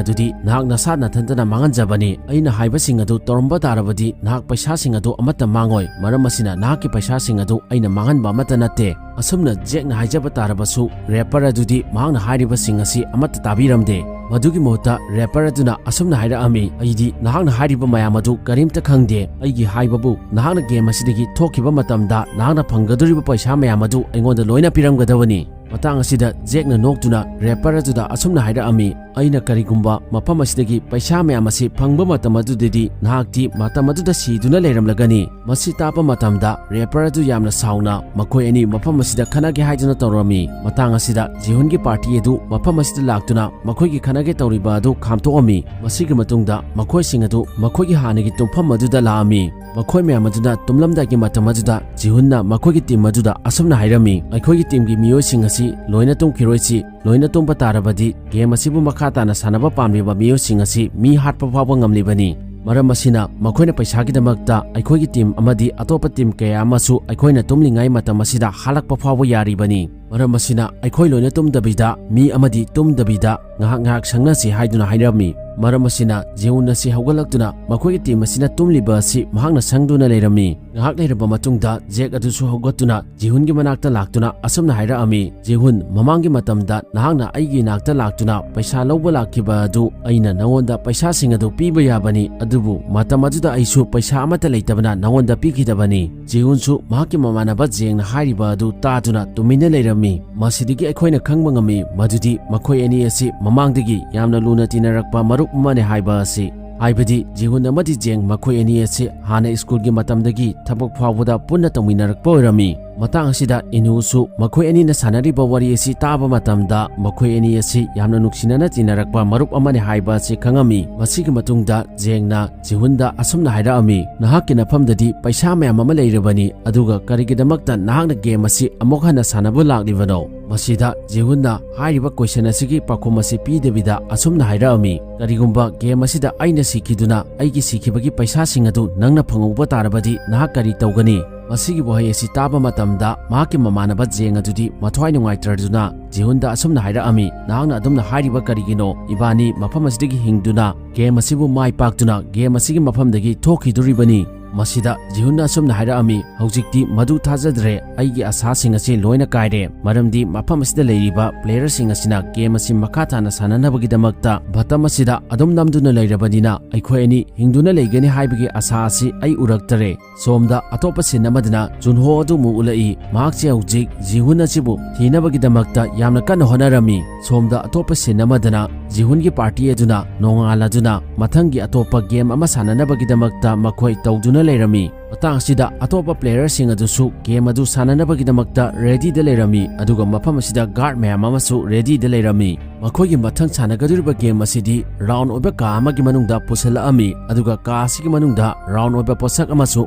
ꯑꯗꯨꯗꯤ ꯅꯍꯥꯛ ꯅꯁꯥ ꯅꯊꯟꯇꯅ ꯃꯥꯡꯍꯟꯖꯕꯅꯤ꯫ ꯑꯩꯅ ꯍꯥꯏꯕꯁꯤꯡ ꯑꯗꯨ ꯇꯧꯔꯝꯕ ꯇꯥꯔꯕꯗꯤ ꯅꯍꯥꯛ ꯄꯩꯁꯥꯁꯤꯡ ꯑꯗꯨ ꯑꯃꯠꯇ ꯃꯥꯡꯉꯣꯏ, ꯃꯔꯝ ꯑꯁꯤꯅ ꯅꯍꯥꯛꯀꯤ ꯄꯩꯁꯥꯁꯤꯡ ꯑꯗꯨ ꯑꯩꯅ ꯃꯥꯡꯍꯟꯕ ꯑꯃꯠꯇ ꯅꯠꯇꯦ"꯫ ꯑꯁꯨꯝꯅ ꯖꯦꯛꯅ ꯍꯥꯏꯖꯕ ꯇꯥꯔꯕꯁꯨ ꯔꯦꯄꯔ ꯑꯗꯨꯗꯤ ꯃꯍꯥꯛꯅ ꯍꯥꯏꯔꯤꯕꯁꯤꯡ ꯑꯁꯤ ꯑꯃꯠꯇ ꯇꯥꯕꯤꯔꯝꯗꯦ꯫ ꯃꯗꯨꯒꯤ ꯃꯍꯨꯠꯇ ꯔꯦꯄꯔ ꯑꯗꯨꯅ ꯑꯁꯨꯝꯅ ꯍꯥꯏꯔꯛꯑꯝꯃꯤ, "ꯑꯩꯗꯤ ꯅꯍꯥꯛꯅ ꯍꯥꯏꯔꯤꯕ ꯃꯌꯥꯝ ꯑꯗꯨ ꯀꯔꯤꯝꯇ ꯈꯪꯗꯦ꯫ ꯑꯩꯒꯤ ꯍꯥꯏꯕꯕꯨ ꯅꯍꯥꯛꯅ ꯒꯦꯝ ꯑꯁꯤꯗꯒꯤ ꯊꯣꯛꯈꯤꯕ ꯃꯇꯝꯗ ꯅꯍꯥꯛꯅ ꯐꯪꯒꯗꯧꯔꯤꯕ ꯄꯩꯁꯥ ꯃꯌꯥꯝ ꯑꯗꯨ ꯑꯩꯉꯣꯟꯗ ꯂꯣꯏꯅ ꯄꯤꯔꯝꯒꯗꯕꯅꯤ"꯫ ꯃꯇꯥꯡ ꯑꯁꯤꯗ ꯖꯦꯛꯅ ꯅꯣꯛꯇꯨꯅ ꯔꯦꯄꯔ ꯑꯗꯨꯗ ꯑꯁꯨꯝꯅ ꯍꯥꯏꯔꯛꯑꯝꯃꯤ, "ꯑꯩꯅ ꯀꯔꯤꯒꯨꯝꯕ ꯃꯐꯝ ꯑꯁꯤꯗꯒꯤ ꯄꯩꯁꯥ ꯃꯌꯥꯝ ꯑꯁꯤ ꯐꯪꯕ ꯃꯇꯝ ꯑꯗꯨꯗꯗꯤ ꯅꯍꯥꯛꯇꯤ ꯃꯇꯝ ꯑꯗꯨꯗ ꯁꯤꯗꯨꯅ ꯂꯩꯔꯝꯂꯒꯅꯤ꯫ ꯃꯁꯤ ꯇꯥꯕ ꯃꯇꯝꯗ ꯔꯦꯄꯔ ꯑꯗꯨ ꯌꯥꯝꯅ ꯁꯥꯎꯅ ꯃꯈꯣꯏ ꯑꯅꯤ ꯃꯐꯝ ꯑꯁꯤꯗ ꯈꯠꯅꯒꯦ ꯍꯥꯏꯗꯨꯅ ꯇꯧꯔꯝꯃꯤ꯫ ꯃꯇꯥꯡ ꯑꯁꯤꯗ ꯖꯤꯍꯨꯟꯒꯤ ꯄꯥꯔꯇꯤ ꯑꯗꯨ ꯃꯐꯝ ꯑꯁꯤꯗ ꯂꯥꯛꯇꯨꯅ ꯃꯈꯣꯏꯒꯤ ꯈꯠꯅꯒꯦ ꯇꯧꯔꯤꯕ ꯑꯗꯨ ꯈꯥꯝꯇꯣꯛꯑꯝꯃꯤ꯫ ꯃꯁꯤꯒꯤ ꯃꯇꯨꯡꯗ ꯃꯈꯣꯏꯁꯤꯡ ꯑꯗꯨ ꯃꯈꯣꯏꯒꯤ ꯍꯥꯟꯅꯒꯤ ꯇꯨꯝꯐꯝ ꯑꯗꯨꯗ ꯂꯥꯛꯑꯝꯃꯤ꯫ ꯃꯈꯣꯏ ꯃꯌꯥꯝ ꯑꯗꯨꯅ ꯇꯨꯝꯂꯝꯗꯥꯏꯒꯤ ꯃꯇꯝ ꯑꯗꯨꯗ ꯖꯤꯍꯨꯟꯅ ꯃꯈꯣꯏꯒꯤ ꯇꯤꯝ ꯑꯗꯨꯗ ꯑꯁꯨꯝꯅ ꯍꯥꯏꯔꯝꯃꯤ, "ꯑꯩꯈꯣꯏꯒꯤ ꯇꯤꯝꯒꯤ ꯃꯤꯑꯣꯏꯁꯤꯡ ꯑꯁꯤ ꯂꯣꯏꯅ ꯇꯨꯝꯈꯤꯔꯣꯏꯁꯤ꯫ ꯂꯣꯏꯅ ꯇꯨꯝꯕ ꯇꯥꯔꯕꯗꯤ ꯒꯦꯝ ꯑꯁꯤꯕꯨ ꯃꯈꯥ ꯇꯥꯅ ꯁꯥꯟꯅꯕ ꯄꯥꯝꯂꯤꯕ ꯃꯤꯑꯣꯏꯁꯤꯡ ꯑꯁꯤ ꯃꯤ ꯍꯥꯠꯄ ꯐꯥꯎꯕ ꯉꯝꯂꯤꯕꯅꯤ꯫ ꯃꯔꯝ ꯑꯁꯤꯅ ꯃꯈꯣꯏꯅ ꯄꯩꯁꯥꯒꯤꯗꯃꯛꯇ ꯑꯩꯈꯣꯏꯒꯤ ꯇꯤꯝ ꯑꯃꯗꯤ ꯑꯇꯣꯞꯄ ꯇꯤꯝ ꯀꯌꯥ ꯑꯃꯁꯨ ꯑꯩꯈꯣꯏꯅ ꯇꯨꯝꯂꯤꯉꯩ ꯃꯇꯝ ꯑꯁꯤꯗ ꯍꯥꯠꯂꯛꯄ ꯐꯥꯎꯕ ꯌꯥꯔꯤꯕꯅꯤ꯫ ꯃꯔꯝ ꯑꯁꯤꯅ ꯑꯩꯈꯣꯏ ꯂꯣꯏꯅ ꯇꯨꯝꯗꯕꯤꯗ, ꯃꯤ ꯑꯃꯗꯤ ꯇꯨꯝꯗꯕꯤꯗ ꯉꯥꯏꯍꯥꯛ ꯉꯥꯏꯍꯥꯛ ꯁꯪꯅꯁꯤ" ꯍꯥꯏꯗꯨꯅ ꯍꯥꯏꯔꯝꯃꯤ꯫ ꯃꯔꯝ ꯑꯁꯤꯅ ꯖꯤꯍꯨꯟ ꯑꯁꯤ ꯍꯧꯒꯠꯂꯛꯇꯨꯅ ꯃꯈꯣꯏꯒꯤ ꯇꯤꯝ ꯑꯁꯤꯅ ꯇꯨꯝꯂꯤꯕ ꯑꯁꯤ ꯃꯍꯥꯛꯅ ꯁꯪꯗꯨꯅ ꯂꯩꯔꯝꯃꯤ꯫ ꯉꯥꯏꯍꯥꯛ ꯂꯩꯔꯕ ꯃꯇꯨꯡꯗ ꯖꯦꯛ ꯑꯗꯨꯁꯨ ꯍꯧꯒꯠꯇꯨꯅ ꯖꯤꯍꯨꯟꯒꯤ ꯃꯅꯥꯛꯇ ꯂꯥꯛꯇꯨꯅ ꯑꯁꯨꯝꯅ ꯍꯥꯏꯔꯛꯑꯝꯃꯤ, "ꯖꯤꯍꯨꯟ, ꯃꯃꯥꯡꯒꯤ ꯃꯇꯝꯗ ꯅꯍꯥꯛꯅ ꯑꯩꯒꯤ ꯏꯅꯥꯛꯇ ꯂꯥꯛꯇꯨꯅ ꯄꯩꯁꯥ ꯂꯧꯕ ꯂꯥꯛꯈꯤꯕ ꯑꯗꯨ ꯑꯩꯅ ꯅꯉꯣꯟꯗ ꯄꯩꯁꯥꯁꯤꯡ ꯑꯗꯨ ꯄꯤꯕ ꯌꯥꯕꯅꯤ, ꯑꯗꯨꯕꯨ ꯃꯇꯝ ꯑꯗꯨꯗ ꯑꯩꯁꯨ ꯄꯩꯁꯥ ꯑꯃꯠꯇ ꯂꯩꯇꯕꯅ ꯅꯉꯣꯟꯗ ꯄꯤꯈꯤꯗꯕꯅꯤ"꯫ ꯖꯤꯍꯨꯟꯁꯨ ꯃꯍꯥꯛꯀꯤ ꯃꯃꯥꯟꯅꯕ ꯖꯦꯡꯅ ꯍꯥꯏꯔꯤꯕ ꯑꯗꯨ ꯇꯥꯗꯨꯅ ꯇꯨꯃꯤꯟꯅ ꯂꯩꯔꯝꯃꯤ꯫ ꯃꯁꯤꯗꯒꯤ ꯑꯩꯈꯣꯏꯅ ꯈꯪꯕ ꯉꯝꯃꯤ ꯃꯗꯨꯗꯤ ꯃꯈꯣꯏ ꯑꯅꯤ ꯑꯁꯤ ꯃꯃꯥꯡꯗꯒꯤ ꯌꯥꯝꯅ ꯂꯨꯅ ꯇꯤꯟꯅꯔꯛꯄ ꯃꯔꯨꯞ ꯑꯃꯅꯤ ꯍꯥꯏꯕ ꯑꯁꯤ꯫ ꯍꯥꯏꯕꯗꯤ ꯖꯤꯍꯨꯟ ꯑꯃꯗꯤ ꯖꯦꯡ ꯃꯈꯣꯏ ꯑꯅꯤ ꯑꯁꯤ ꯍꯥꯟꯅ ꯁ꯭ꯀꯨꯜꯒꯤ ꯃꯇꯝꯗꯒꯤ ꯊꯕꯛ ꯐꯥꯎꯕꯗ ꯄꯨꯟꯅ ꯇꯧꯃꯤꯟꯅꯔꯛꯄ ꯑꯣꯏꯔꯝꯃꯤ꯫ ꯃꯇꯥꯡ ꯑꯁꯤꯗ ꯏꯅꯨꯁꯨ ꯃꯈꯣꯏ ꯑꯅꯤꯅ ꯁꯥꯟꯅꯔꯤꯕ ꯋꯥꯔꯤ ꯑꯁꯤ ꯇꯥꯕ ꯃꯇꯝꯗ ꯃꯈꯣꯏ ꯑꯅꯤ ꯑꯁꯤ ꯌꯥꯝꯅ ꯅꯨꯡꯁꯤꯅꯅ ꯇꯤꯟꯅꯔꯛꯄ ꯃꯔꯨꯞ ꯑꯃꯅꯤ ꯍꯥꯏꯕ ꯑꯁꯤ ꯈꯪꯉꯝꯃꯤ꯫ ꯃꯁꯤꯒꯤ ꯃꯇꯨꯡꯗ ꯖꯦꯡꯅ ꯖꯤꯍꯨꯟꯗ ꯑꯁꯨꯝꯅ ꯍꯥꯏꯔꯛꯑꯝꯃꯤ, "ꯅꯍꯥꯛꯀꯤ ꯅꯐꯝꯗꯗꯤ ꯄꯩꯁꯥ ꯃꯌꯥꯝ ꯑꯃ ꯂꯩꯔꯕꯅꯤ, ꯑꯗꯨꯒ ꯀꯔꯤꯒꯤꯗꯃꯛꯇ ꯅꯍꯥꯛꯅ ꯒꯦꯝ ꯑꯁꯤ ꯑꯃꯨꯛ ꯍꯟꯅ ꯁꯥꯟꯅꯕ ꯂꯥꯛꯂꯤꯕꯅꯣ?" ꯃꯁꯤꯗ ꯖꯤꯍꯨꯟꯅ ꯍꯥꯏꯔꯤꯕ ꯀꯣꯏꯁꯟ ꯑꯁꯤꯒꯤ ꯄꯥꯎꯈꯨꯝ ꯑꯁꯤ ꯄꯤꯗꯕꯤꯗ ꯑꯁꯨꯝꯅ ꯍꯥꯏꯔꯛꯑꯝꯃꯤ, "ꯀꯔꯤꯒꯨꯝꯕ ꯒꯦꯝ ꯑꯁꯤꯗ ꯑꯩꯅ ꯁꯤꯈꯤꯗꯨꯅ ꯑꯩꯒꯤ ꯁꯤꯈꯤꯕꯒꯤ ꯄꯩꯁꯥꯁꯤꯡ ꯑꯗꯨ ꯅꯪꯅ ꯐꯪꯍꯧꯕ ꯇꯥꯔꯕꯗꯤ ꯅꯍꯥꯛ ꯀꯔꯤ ꯇꯧꯒꯅꯤ?" ꯃꯁꯤꯒꯤ ꯋꯥꯍꯩ ꯑꯁꯤ ꯇꯥꯕ ꯃꯇꯝꯗ ꯃꯍꯥꯛꯀꯤ ꯃꯃꯥꯟꯅꯕ ꯖꯦꯡ ꯑꯗꯨꯗꯤ ꯃꯊ꯭ꯋꯥꯏ ꯅꯨꯡꯉꯥꯏꯇ꯭ꯔꯗꯨꯅ ꯖꯤꯍꯨꯟꯗ ꯑꯁꯨꯝꯅ ꯍꯥꯏꯔꯛꯑꯝꯃꯤ, "ꯅꯍꯥꯛꯅ ꯑꯗꯨꯝꯅ ꯍꯥꯏꯔꯤꯕ ꯀꯔꯤꯒꯤꯅꯣ? ꯏꯕꯥꯅꯤ ꯃꯐꯝ ꯑꯁꯤꯗꯒꯤ ꯍꯤꯡꯗꯨꯅ ꯒꯦꯝ ꯑꯁꯤꯕꯨ ꯃꯥꯏ ꯄꯥꯛꯇꯨꯅ ꯒꯦꯝ ꯑꯁꯤꯒꯤ ꯃꯐꯝꯗꯒꯤ ꯊꯣꯛꯈꯤꯗꯣꯔꯤꯕꯅꯤ꯫ ꯃꯁꯤꯗ ꯖꯤꯍꯨꯟꯅ ꯑꯁꯨꯝꯅ ꯍꯥꯏꯔꯛꯑꯝꯃꯤ, "ꯍꯧꯖꯤꯛꯇꯤ ꯃꯗꯨ ꯊꯥꯖꯗ꯭ꯔꯦ, ꯑꯩꯒꯤ ꯑꯁꯥꯁꯤꯡ ꯑꯁꯤ ꯂꯣꯏꯅ ꯀꯥꯏꯔꯦ, ꯃꯔꯝꯗꯤ ꯃꯐꯝ ꯑꯁꯤꯗ ꯂꯩꯔꯤꯕ player ꯁꯤꯡ ꯑꯁꯤꯅ game ꯑꯁꯤ ꯃꯈꯥ ꯇꯥꯅ ꯁꯥꯟꯅꯅꯕꯒꯤꯗꯃꯛꯇ button ꯑꯁꯤꯗ ꯑꯗꯨꯝ ꯅꯝꯗꯨꯅ ꯂꯩꯔꯕꯅꯤꯅ ꯑꯩꯈꯣꯏ ꯑꯅꯤ ꯍꯤꯡꯗꯨꯅ ꯂꯩꯒꯅꯤ ꯍꯥꯏꯕꯒꯤ ꯑꯁꯥ ꯑꯁꯤ ꯑꯩ ꯎꯔꯛꯇꯔꯦ"꯫ ꯁꯣꯝꯗ ꯑꯇꯣꯞꯄ scene ꯑꯃꯗꯅ ꯖꯨꯟꯍꯣ ꯑꯗꯨ ꯑꯃꯨꯛ ꯎꯠꯂꯛꯏ꯫ ꯃꯍꯥꯛꯁꯦ ꯍꯧꯖꯤꯛ ꯖꯤꯍꯨꯟ ꯑꯁꯤꯕꯨ ꯊꯤꯅꯕꯒꯤꯗꯃꯛꯇ ꯌꯥꯝꯅ ꯀꯟꯅ ꯍꯣꯠꯅꯔꯝꯃꯤ꯫ ꯁꯣꯝꯗ ꯑꯇꯣꯞꯄ scene ꯑꯃꯗꯅ ꯖꯤꯍꯨꯟꯒꯤ party ꯑꯗꯨꯅ ꯅꯣꯡꯉꯥꯜꯂꯗꯨꯅ ꯃꯊꯪꯒꯤ ꯑꯇꯣꯞꯄ game ꯑꯃ ꯁꯥꯟꯅꯅꯕꯒꯤꯗꯃꯛꯇ ꯃꯈꯣꯏ ꯇꯧꯗꯨꯅ ꯂꯩꯔꯝꯃꯤ꯫ ꯃꯇꯥꯡ ꯑꯁꯤꯗ ꯑꯇꯣꯞꯄ player ꯁꯤꯡ ꯑꯗꯨꯁꯨ game ꯑꯗꯨ ꯁꯥꯟꯅꯅꯕꯒꯤꯗꯃꯛꯇ ready ꯗ ꯂꯩꯔꯝꯃꯤ, ꯑꯗꯨꯒ ꯃꯐꯝ ꯑꯁꯤꯗ guard ꯃꯌꯥꯝ ꯑꯃꯁꯨ ready ꯗ ꯂꯩꯔꯝꯃꯤ꯫ ꯃꯈꯣꯏꯒꯤ ꯃꯊꯪ ꯁꯥꯟꯅꯒꯗꯧꯔꯤꯕ game ꯑꯁꯤꯗꯤ round ꯑꯣꯏꯕ ꯀꯥ ꯑꯃꯒꯤ ꯃꯅꯨꯡꯗ ꯄꯨꯁꯤꯜꯂꯛꯑꯝꯃꯤ, ꯑꯗꯨꯒ ꯀꯥ ꯑꯁꯤꯒꯤ ꯃꯅꯨꯡꯗ round ꯑꯣꯏꯕ ꯄꯣꯠꯁꯛ ꯑꯃꯁꯨ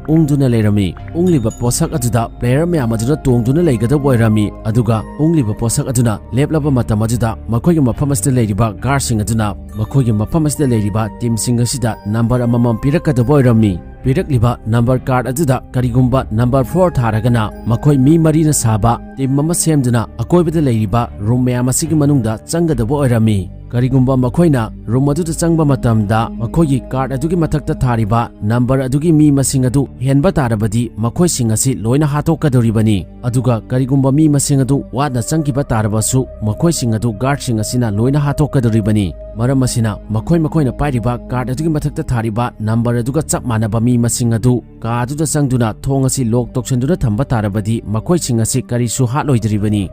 ꯎꯪꯗꯨꯅ ꯂꯩꯔꯝꯃꯤ꯫ ꯎꯪꯂꯤꯕ ꯄꯣꯠꯁꯛ ꯑꯗꯨꯗ player ꯃꯌꯥꯝ ꯑꯗꯨꯅ ꯇꯣꯡꯗꯨꯅ ꯂꯩꯒꯗꯕ ꯑꯣꯏꯔꯝꯃꯤ, ꯑꯗꯨꯒ ꯎꯪꯂꯤꯕ ꯄꯣꯠꯁꯛ ꯑꯗꯨꯅ ꯂꯦꯞꯂꯕ ꯃꯇꯝ ꯑꯗꯨꯗ ꯃꯈꯣꯏꯒꯤ ꯃꯐꯝ ꯑꯁꯤꯗ ꯂꯩꯔꯤꯕ guard ꯁꯤꯡ ꯑꯗꯨꯅ ꯃꯈꯣꯏꯒꯤ ꯃꯐꯝ ꯑꯁꯤꯗ ꯂꯩꯔꯤꯕ team ꯁꯤꯡ ꯑꯁꯤꯗ number ꯑꯃꯃꯝ ꯄꯤꯔꯛꯀꯗꯕ ꯑꯣꯏꯔꯝꯃꯤ꯫ ꯄꯤꯔꯛꯂꯤꯕ number card ꯑꯗꯨꯗ ꯀꯔꯤꯒꯨꯝꯕ number four ꯊꯥꯔꯒꯅ ꯃꯈꯣꯏ ꯃꯤ ꯃꯔꯤꯅ ꯁꯥꯕ team ꯑꯃ ꯁꯦꯝꯗꯨꯅ ꯑꯀꯣꯏꯕꯗ ꯂꯩꯔꯤꯕ room ꯃꯌꯥꯝ ꯑꯁꯤꯒꯤ ꯃꯅꯨꯡꯗ ꯆꯪꯒꯗꯕ ꯑꯣꯏꯔꯝꯃꯤ꯫ ꯀꯔꯤꯒꯨꯝꯕ ꯃꯈꯣꯏꯅ room ꯑꯗꯨꯗ ꯆꯪꯕ ꯃꯇꯝꯗ ꯃꯈꯣꯏꯒꯤ card ꯑꯗꯨꯒꯤ ꯃꯊꯛꯇ ꯊꯥꯔꯤꯕ number ꯑꯗꯨꯒꯤ ꯃꯤ ꯃꯁꯤꯡ ꯑꯗꯨ ꯍꯦꯟꯕ ꯇꯥꯔꯕꯗꯤ ꯃꯈꯣꯏꯁꯤꯡ ꯑꯁꯤ ꯂꯣꯏꯅ ꯍꯥꯠꯇꯣꯛꯀꯗꯧꯔꯤꯕꯅꯤ꯫ ꯑꯗꯨꯒ ꯀꯔꯤꯒꯨꯝꯕ ꯃꯤ ꯃꯁꯤꯡ ꯑꯗꯨ ꯋꯥꯠꯅ ꯆꯪꯈꯤꯕ ꯇꯥꯔꯕꯁꯨ ꯃꯈꯣꯏꯁꯤꯡ ꯑꯗꯨ guard ꯁꯤꯡ ꯑꯁꯤꯅ ꯂꯣꯏꯅ ꯍꯥꯠꯇꯣꯛꯀꯗꯧꯔꯤꯕꯅꯤ꯫ ꯃꯔꯝ ꯑꯁꯤꯅ ꯃꯈꯣꯏ ꯃꯈꯣꯏꯅ ꯄꯥꯏꯔꯤꯕ card ꯑꯗꯨꯒꯤ ꯃꯊꯛꯇ ꯊꯥꯔꯤꯕ number ꯑꯗꯨꯒ ꯆꯞ ꯃꯥꯟꯅꯕ ꯃꯤ ꯃꯁꯤꯡ ꯑꯗꯨ ꯀꯥ ꯑꯗꯨꯗ ꯆꯪꯗꯨꯅ ꯊꯣꯡ ꯑꯁꯤ lock ꯇꯧꯁꯤꯟꯗꯨꯅ ꯊꯝꯕ ꯇꯥꯔꯕꯗꯤ ꯃꯈꯣꯏꯁꯤꯡ ꯑꯁꯤ ꯀꯔꯤꯁꯨ ꯍꯥꯠꯂꯣꯏꯗꯧꯔꯤꯕꯅꯤ꯫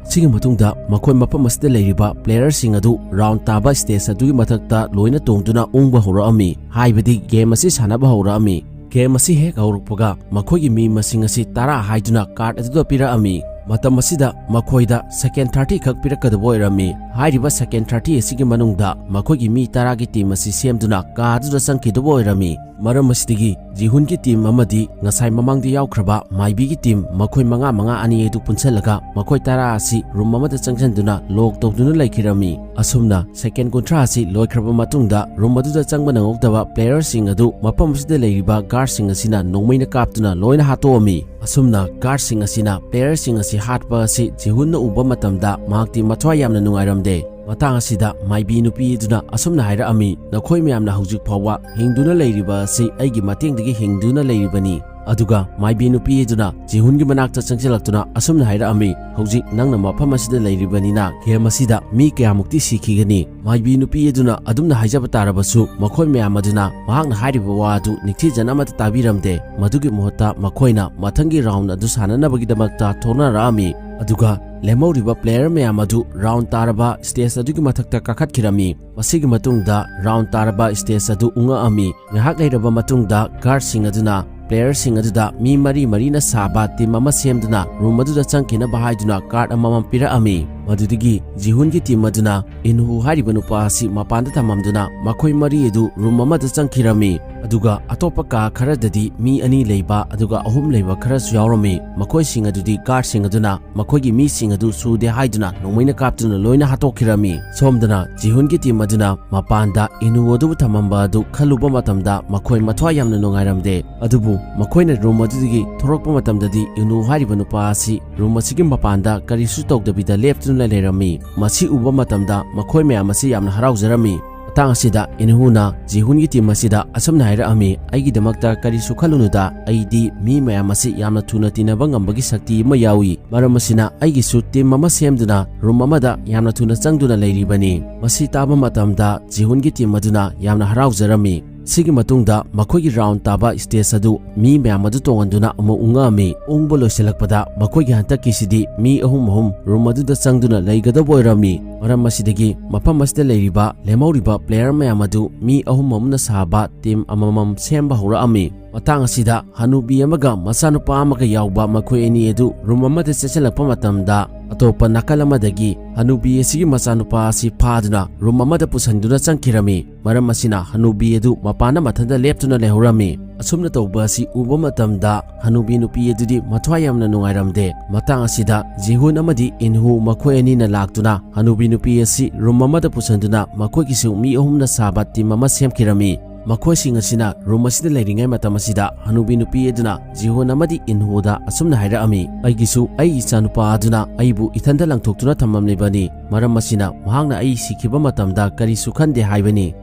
ꯑꯁꯤꯒꯤ ꯃꯇꯨꯡꯗ ꯃꯈꯣꯏ ꯃꯐꯝ ꯑꯁꯤꯗ ꯂꯩꯔꯤꯕ player ꯁꯤꯡ ꯑꯗꯨ round ꯇꯥꯕ stage ꯑꯗꯨꯒꯤ ꯃꯊꯛꯇ ꯂꯣꯏꯅ ꯇꯣꯡꯗꯨꯅ ꯎꯪꯕ ꯍꯧꯔꯛꯑꯝꯃꯤ, ꯍꯥꯏꯕꯗꯤ game ꯑꯁꯤ ꯁꯥꯟꯅꯕ ꯍꯧꯔꯛꯑꯝꯃꯤ꯫ Game ꯑꯁꯤ ꯍꯦꯛ ꯍꯧꯔꯛꯄꯒ ꯃꯈꯣꯏꯒꯤ ꯃꯤ ꯃꯁꯤꯡ ꯑꯁꯤ ꯇꯔꯥ ꯍꯥꯏꯗꯨꯅ card ꯑꯗꯨꯗ ꯄꯤꯔꯛꯑꯝꯃꯤ꯫ ꯃꯇꯝ ꯑꯁꯤꯗ ꯃꯈꯣꯏꯗ second thirty ꯈꯛ ꯄꯤꯔꯛꯀꯗꯕ ꯑꯣꯏꯔꯝꯃꯤ꯫ ꯍꯥꯏꯔꯤꯕ second thirty ꯑꯁꯤꯒꯤ ꯃꯅꯨꯡꯗ ꯃꯈꯣꯏꯒꯤ ꯃꯤ ꯇꯔꯥꯒꯤ team ꯑꯁꯤ ꯁꯦꯝꯗꯨꯅ ꯀꯥ ꯑꯗꯨꯗ ꯆꯪꯈꯤꯗꯕ ꯑꯣꯏꯔꯝꯃꯤ꯫ ꯃꯔꯝ ꯑꯁꯤꯗꯒꯤ ꯖꯤꯍꯨꯟꯒꯤ team ꯑꯃꯗꯤ ꯉꯁꯥꯏ ꯃꯃꯥꯡꯗ ꯌꯥꯎꯈ꯭ꯔꯕ ꯃꯥꯏꯕꯤꯒꯤ team, ꯃꯈꯣꯏ ꯃꯉꯥ ꯃꯉꯥ ꯑꯅꯤ ꯑꯗꯨ ꯄꯨꯟꯁꯤꯜꯂꯒ ꯃꯈꯣꯏ ꯇꯔꯥ ꯑꯁꯤ room ꯑꯃꯗ ꯆꯪꯁꯤꯟꯗꯨꯅ lock ꯇꯧꯗꯨꯅ ꯂꯩꯈꯤꯔꯝꯃꯤ꯫ ꯑꯁꯨꯝꯅ second ꯀꯨꯟꯊ꯭ꯔꯥ ꯑꯁꯤ ꯂꯣꯏꯈ꯭ꯔꯕ ꯃꯇꯨꯡꯗ room ꯑꯗꯨꯗ ꯆꯪꯕ ꯅꯪꯍꯧꯗꯕ player ꯁꯤꯡ ꯑꯗꯨ ꯃꯐꯝ ꯑꯁꯤꯗ ꯂꯩꯔꯤꯕ guard ꯁꯤꯡ ꯑꯁꯤꯅ ꯅꯣꯡꯃꯩꯅ ꯀꯥꯞꯇꯨꯅ ꯂꯣꯏꯅ ꯍꯥꯠꯇꯣꯛꯑꯝꯃꯤ꯫ ꯑꯁꯨꯝꯅ guard ꯁꯤꯡ ꯑꯁꯤꯅ player ꯁꯤꯡ ꯑꯁꯤ ꯍꯥꯠꯄ ꯑꯁꯤ ꯖꯤꯍꯨꯟꯅ ꯎꯕ ꯃꯇꯝꯗ ꯃꯍꯥꯛꯇꯤ ꯃꯊ꯭ꯋꯥꯏ ꯌꯥꯝꯅ ꯅꯨꯡꯉꯥꯏꯔꯝꯗꯦ꯫ ꯃꯇꯥꯡ ꯑꯁꯤꯗ ꯃꯥꯏꯕꯤ ꯅꯨꯄꯤ ꯑꯗꯨꯅ ꯑꯁꯨꯝꯅ ꯍꯥꯏꯔꯛꯑꯝꯃꯤ, "ꯅꯈꯣꯏ ꯃꯌꯥꯝꯅ ꯍꯧꯖꯤꯛ ꯐꯥꯎꯕ ꯍꯤꯡꯗꯨꯅ ꯂꯩꯔꯤꯕ ꯑꯁꯤ ꯑꯩꯒꯤ ꯃꯇꯦꯡꯗꯒꯤ ꯍꯤꯡꯗꯨꯅ ꯂꯩꯔꯤꯕꯅꯤ"꯫ ꯑꯗꯨꯒ ꯃꯥꯏꯕꯤ ꯅꯨꯄꯤ ꯑꯗꯨꯅ ꯖꯤꯍꯨꯟꯒꯤ ꯃꯅꯥꯛꯇ ꯆꯪꯁꯤꯜꯂꯛꯇꯨꯅ ꯑꯁꯨꯝꯅ ꯍꯥꯏꯔꯛꯑꯝꯃꯤ, "ꯍꯧꯖꯤꯛ ꯅꯪꯅ ꯃꯐꯝ ꯑꯁꯤꯗ ꯂꯩꯔꯤꯕꯅꯤꯅ ꯒꯦꯝ ꯑꯁꯤꯗ ꯃꯤ ꯀꯌꯥꯃꯨꯛꯇꯤ ꯁꯤꯈꯤꯒꯅꯤ?" ꯃꯥꯏꯕꯤ ꯅꯨꯄꯤ ꯑꯗꯨꯅ ꯑꯗꯨꯝꯅ ꯍꯥꯏꯖꯕ ꯇꯥꯔꯕꯁꯨ, ꯃꯈꯣꯏ ꯃꯌꯥꯝ ꯑꯗꯨꯅ ꯃꯍꯥꯛꯅ ꯍꯥꯏꯔꯤꯕ ꯋꯥ ꯑꯗꯨ ꯅꯤꯡꯊꯤꯖꯅ ꯑꯃꯠꯇ ꯇꯥꯕꯤꯔꯝꯗꯦ꯫ ꯃꯗꯨꯒꯤ ꯃꯍꯨꯠꯇ ꯃꯈꯣꯏꯅ ꯃꯊꯪꯒꯤ ꯔꯥꯎꯟ ꯑꯗꯨ ꯁꯥꯟꯅꯅꯕꯒꯤꯗꯃꯛꯇ ꯊꯣꯛꯅꯔꯛꯑꯝꯃꯤ꯫ ꯑꯗꯨꯒ ꯂꯦꯝꯍꯧꯔꯤꯕ ꯄ꯭ꯂꯦꯌꯔ ꯃꯌꯥꯝ ꯑꯗꯨ ꯔꯥꯎꯟ ꯇꯥꯔꯕ ꯁ꯭ꯇꯦꯖ ꯑꯗꯨꯒꯤ ꯃꯊꯛꯇ ꯀꯥꯈꯠꯈꯤꯔꯝꯃꯤ꯫ ꯃꯁꯤꯒꯤ ꯃꯇꯨꯡꯗ ꯔꯥꯎꯟ ꯇꯥꯔꯕ ꯁ꯭ꯇꯦꯖ ꯑꯗꯨ ꯎꯪꯉꯛꯑꯝꯃꯤ꯫ ꯉꯥꯏꯍꯥꯛ ꯂꯩꯔꯕ ꯃꯇꯨꯡꯗ ꯒꯥꯔꯗꯁꯤꯡ ꯑꯗꯨꯅ ꯄ꯭ꯂꯦꯌꯔꯁꯤꯡ ꯑꯗꯨꯗ ꯃꯤ ꯃꯔꯤ ꯃꯔꯤꯅ ꯁꯥꯕ ꯇꯤꯝ ꯑꯃ ꯁꯦꯝꯗꯨꯅ ꯔꯨꯝ ꯑꯗꯨꯗ ꯆꯪꯈꯤꯅꯕ ꯍꯥꯏꯗꯨꯅ ꯀꯥꯔꯗ ꯑꯃꯃꯝ ꯄꯤꯔꯛꯑꯝꯃꯤ꯫ ꯃꯗꯨꯗꯒꯤ ꯖꯤꯍꯨꯟꯒꯤ ꯇꯤꯝ ꯑꯗꯨꯅ ꯏꯟꯍꯨ ꯍꯥꯏꯔꯤꯕ ꯅꯨꯄꯥ ꯑꯁꯤ ꯃꯄꯥꯟꯗ ꯊꯝꯃꯝꯗꯨꯅ ꯃꯈꯣꯏ ꯃꯔꯤ ꯑꯗꯨ ꯔꯨꯝ ꯑꯃꯗ ꯆꯪꯈꯤꯔꯝꯃꯤ꯫ ꯑꯗꯨꯒ ꯑꯇꯣꯞꯄ ꯀꯥ ꯈꯔꯗꯗꯤ ꯃꯤ ꯑꯅꯤ ꯂꯩꯕ ꯑꯗꯨꯒ ꯑꯍꯨꯝ ꯂꯩꯕ ꯈꯔꯁꯨ ꯌꯥꯎꯔꯝꯃꯤ꯫ ꯃꯈꯣꯏꯁꯤꯡ ꯑꯗꯨꯗꯤ ꯒꯥꯔꯗꯁꯤꯡ ꯑꯗꯨꯅ ꯃꯈꯣꯏꯒꯤ ꯃꯤꯁꯤꯡ ꯑꯗꯨ ꯁꯨꯗꯦ ꯍꯥꯏꯗꯨꯅ ꯅꯣꯡꯃꯩꯅ ꯀꯥꯞꯇꯨꯅ ꯂꯣꯏꯅ ꯍꯥꯠꯇꯣꯛꯈꯤꯔꯝꯃꯤ꯫ ꯁꯣꯝꯗꯅ ꯖꯤꯍꯨꯟꯒꯤ ꯇꯤꯝ ꯑꯗꯨꯅ ꯃꯄꯥꯟꯗ ꯏꯅꯨ ꯑꯗꯨꯕꯨ ꯊꯝꯃꯝꯕ ꯑꯗꯨ ꯈꯜꯂꯨꯕ ꯃꯇꯝꯗ ꯃꯈꯣꯏ ꯃꯊ꯭ꯋꯥꯏ ꯌꯥꯝꯅ ꯅꯨꯡꯉꯥꯏꯔꯝꯗꯦ꯫ ꯑꯗꯨꯕꯨ ꯃꯈꯣꯏꯅ ꯔꯨꯝ ꯑꯗꯨꯗꯒꯤ ꯊꯣꯔꯛꯄ ꯃꯇꯝꯗꯗꯤ ꯏꯅꯨ ꯍꯥꯏꯔꯤꯕ ꯅꯨꯄꯥ ꯑꯁꯤ ꯔꯨꯝ ꯑꯁꯤꯒꯤ ꯃꯄꯥꯟꯗ ꯀꯔꯤꯁꯨ ꯇꯧꯗꯕꯤꯗ ꯂꯦꯞꯇꯨꯅ ꯂꯩꯔꯝꯃꯤ꯫ ꯃꯁꯤ ꯎꯕ ꯃꯇꯝꯗ ꯃꯈꯣꯏ ꯃꯌꯥꯝ ꯑꯁꯤ ꯌꯥꯝꯅ ꯍꯔꯥꯎꯖꯔꯝꯃꯤ꯫ ꯃꯇꯥꯡ ꯑꯁꯤꯗ ꯏꯟꯍꯨꯅ ꯖꯤꯍꯨꯟꯒꯤ ꯇꯤꯝ ꯑꯁꯤꯗ ꯑꯁꯨꯝꯅ ꯍꯥꯏꯔꯛꯑꯝꯃꯤ, "ꯑꯩꯒꯤꯗꯃꯛꯇ ꯀꯔꯤꯁꯨ ꯈꯜꯂꯨꯅꯨꯗ, ꯑꯩꯗꯤ ꯃꯤ ꯃꯌꯥꯝ ꯑꯁꯤ ꯌꯥꯝꯅ ꯊꯨꯅ ꯇꯤꯟꯅꯕ ꯉꯝꯕꯒꯤ ꯁꯛꯇꯤ ꯑꯃ ꯌꯥꯎꯏ꯫ ꯃꯔꯝ ꯑꯁꯤꯅ ꯑꯩꯒꯤꯁꯨ ꯇꯤꯝ ꯑꯃ ꯁꯦꯝꯗꯨꯅ ꯔꯨꯝ ꯑꯃꯗ ꯌꯥꯝꯅ ꯊꯨꯅ ꯆꯪꯗꯨꯅ ꯂꯩꯔꯤꯕꯅꯤ"꯫ ꯃꯁꯤ ꯇꯥꯕ ꯃꯇꯝꯗ ꯖꯤꯍꯨꯟꯒꯤ ꯇꯤꯝ ꯑꯗꯨꯅ ꯌꯥꯝꯅ ꯍꯔꯥꯎꯖꯔꯝꯃꯤ꯫ ꯁꯤꯒꯤ ꯃꯇꯨꯡꯗ ꯃꯈꯣꯏꯒꯤ ꯔꯥꯎꯟ ꯇꯥꯕ ꯁ꯭ꯇꯦꯖ ꯑꯗꯨ ꯃꯤ ꯃꯌꯥꯝ ꯑꯗꯨ ꯇꯣꯡꯍꯟꯗꯨꯅ ꯑꯃꯨꯛ ꯎꯪꯉꯛꯑꯝꯃꯤ꯫ ꯎꯪꯕ ꯂꯣꯏꯁꯤꯜꯂꯛꯄꯗ ꯃꯈꯣꯏꯒꯤ ꯍꯟꯗꯛꯀꯤꯁꯤꯗꯤ ꯃꯤ ꯑꯍꯨꯝ ꯑꯍꯨꯝ ꯔꯨꯝ ꯑꯗꯨꯗ ꯆꯪꯗꯨꯅ ꯂꯩꯒꯗꯕ ꯑꯣꯏꯔꯝꯃꯤ꯫ ꯃꯔꯝ ꯑꯁꯤꯗꯒꯤ ꯃꯐꯝ ꯑꯁꯤꯗ ꯂꯩꯔꯤꯕ ꯂꯦꯝꯍꯧꯔꯤꯕ ꯄ꯭ꯂꯦꯌꯔ ꯃꯌꯥꯝ ꯑꯗꯨ ꯃꯤ ꯑꯍꯨꯝ ꯑꯍꯨꯝꯅ ꯁꯥꯕ ꯇꯤꯝ ꯑꯃꯃꯝ ꯁꯦꯝꯕ ꯍꯧꯔꯛꯑꯝꯃꯤ꯫ ꯃꯇꯥꯡ ꯑꯁꯤꯗ ꯍꯅꯨꯕꯤ ꯑꯃꯒ ꯃꯆꯥꯅꯨꯄꯥ ꯑꯃꯒ ꯌꯥꯎꯕ ꯃꯈꯣꯏ ꯑꯅꯤ ꯑꯗꯨ ꯔꯨꯝ ꯑꯃꯗ ꯆꯦꯟꯁꯤꯜꯂꯛꯄ ꯃꯇꯝꯗ, ꯑꯇꯣꯞꯄ ꯅꯥꯀꯜ ꯑꯃꯗꯒꯤ ꯍꯅꯨꯕꯤ ꯑꯁꯤꯒꯤ ꯃꯆꯥꯅꯨꯄꯥ ꯑꯁꯤ ꯐꯥꯗꯨꯅ ꯔꯨꯝ ꯑꯃꯗ ꯄꯨꯁꯤꯟꯗꯨꯅ ꯆꯪꯈꯤꯔꯝꯃꯤ꯫ ꯃꯔꯝ ꯑꯁꯤꯅ ꯍꯅꯨꯕꯤ ꯑꯗꯨ ꯃꯄꯥꯟꯗ ꯃꯊꯟꯇ ꯂꯦꯞꯇꯨꯅ ꯂꯩꯍꯧꯔꯝꯃꯤ꯫ ꯑꯁꯨꯝꯅ ꯇꯧꯕ ꯑꯁꯤ ꯎꯕ ꯃꯇꯝꯗ ꯍꯅꯨꯕꯤ ꯅꯨꯄꯤ ꯑꯗꯨꯗꯤ ꯃꯊ꯭ꯋꯥꯏ ꯌꯥꯝꯅ ꯅꯨꯡꯉꯥꯏꯔꯝꯗꯦ꯫ ꯃꯇꯥꯡ ꯑꯁꯤꯗ ꯖꯤꯍꯨꯟ ꯑꯃꯗꯤ ꯏꯟꯍꯨ ꯃꯈꯣꯏ ꯑꯅꯤꯅ ꯂꯥꯛꯇꯨꯅ ꯍꯅꯨꯕꯤ ꯅꯨꯄꯤ ꯑꯁꯤ ꯔꯨꯝ ꯑꯃꯗ ꯄꯨꯁꯤꯟꯗꯨꯅ ꯃꯈꯣꯏꯒꯤꯁꯨ ꯃꯤ ꯑꯍꯨꯝꯅ ꯁꯥꯕ ꯇꯤꯝ ꯑꯃ ꯁꯦꯝꯈꯤꯔꯝꯃꯤ꯫ ꯃꯈꯣꯏꯁꯤꯡ ꯑꯁꯤꯅ ꯔꯨꯝ ꯑꯁꯤꯗ ꯂꯩꯔꯤꯉꯩ ꯃꯇꯝ ꯑꯁꯤꯗ ꯍꯅꯨꯕꯤ ꯅꯨꯄꯤ ꯑꯗꯨꯅ ꯖꯤꯍꯣꯟ ꯑꯃꯗꯤ ꯏꯟꯍꯨꯗ ꯑꯁꯨꯝꯅ ꯍꯥꯏꯔꯛꯑꯝꯃꯤ, "ꯑꯩꯒꯤꯁꯨ ꯑꯩꯒꯤ ꯏꯆꯥꯅꯨꯄꯥ ꯑꯗꯨꯅ ꯑꯩꯕꯨ ꯏꯊꯟꯗ ꯂꯪꯊꯣꯛꯇꯨꯅ ꯊꯝꯂꯝꯂꯤꯕꯅꯤ꯫ ꯃꯔꯝ ꯑꯁꯤꯅ ꯃꯍꯥꯛꯅ ꯑꯩ ꯁꯤꯈꯤꯕ ꯃꯇꯝꯗ ꯀꯔꯤꯁꯨ ꯈꯟꯗꯦ ꯍꯥꯏꯕꯅꯤ꯫"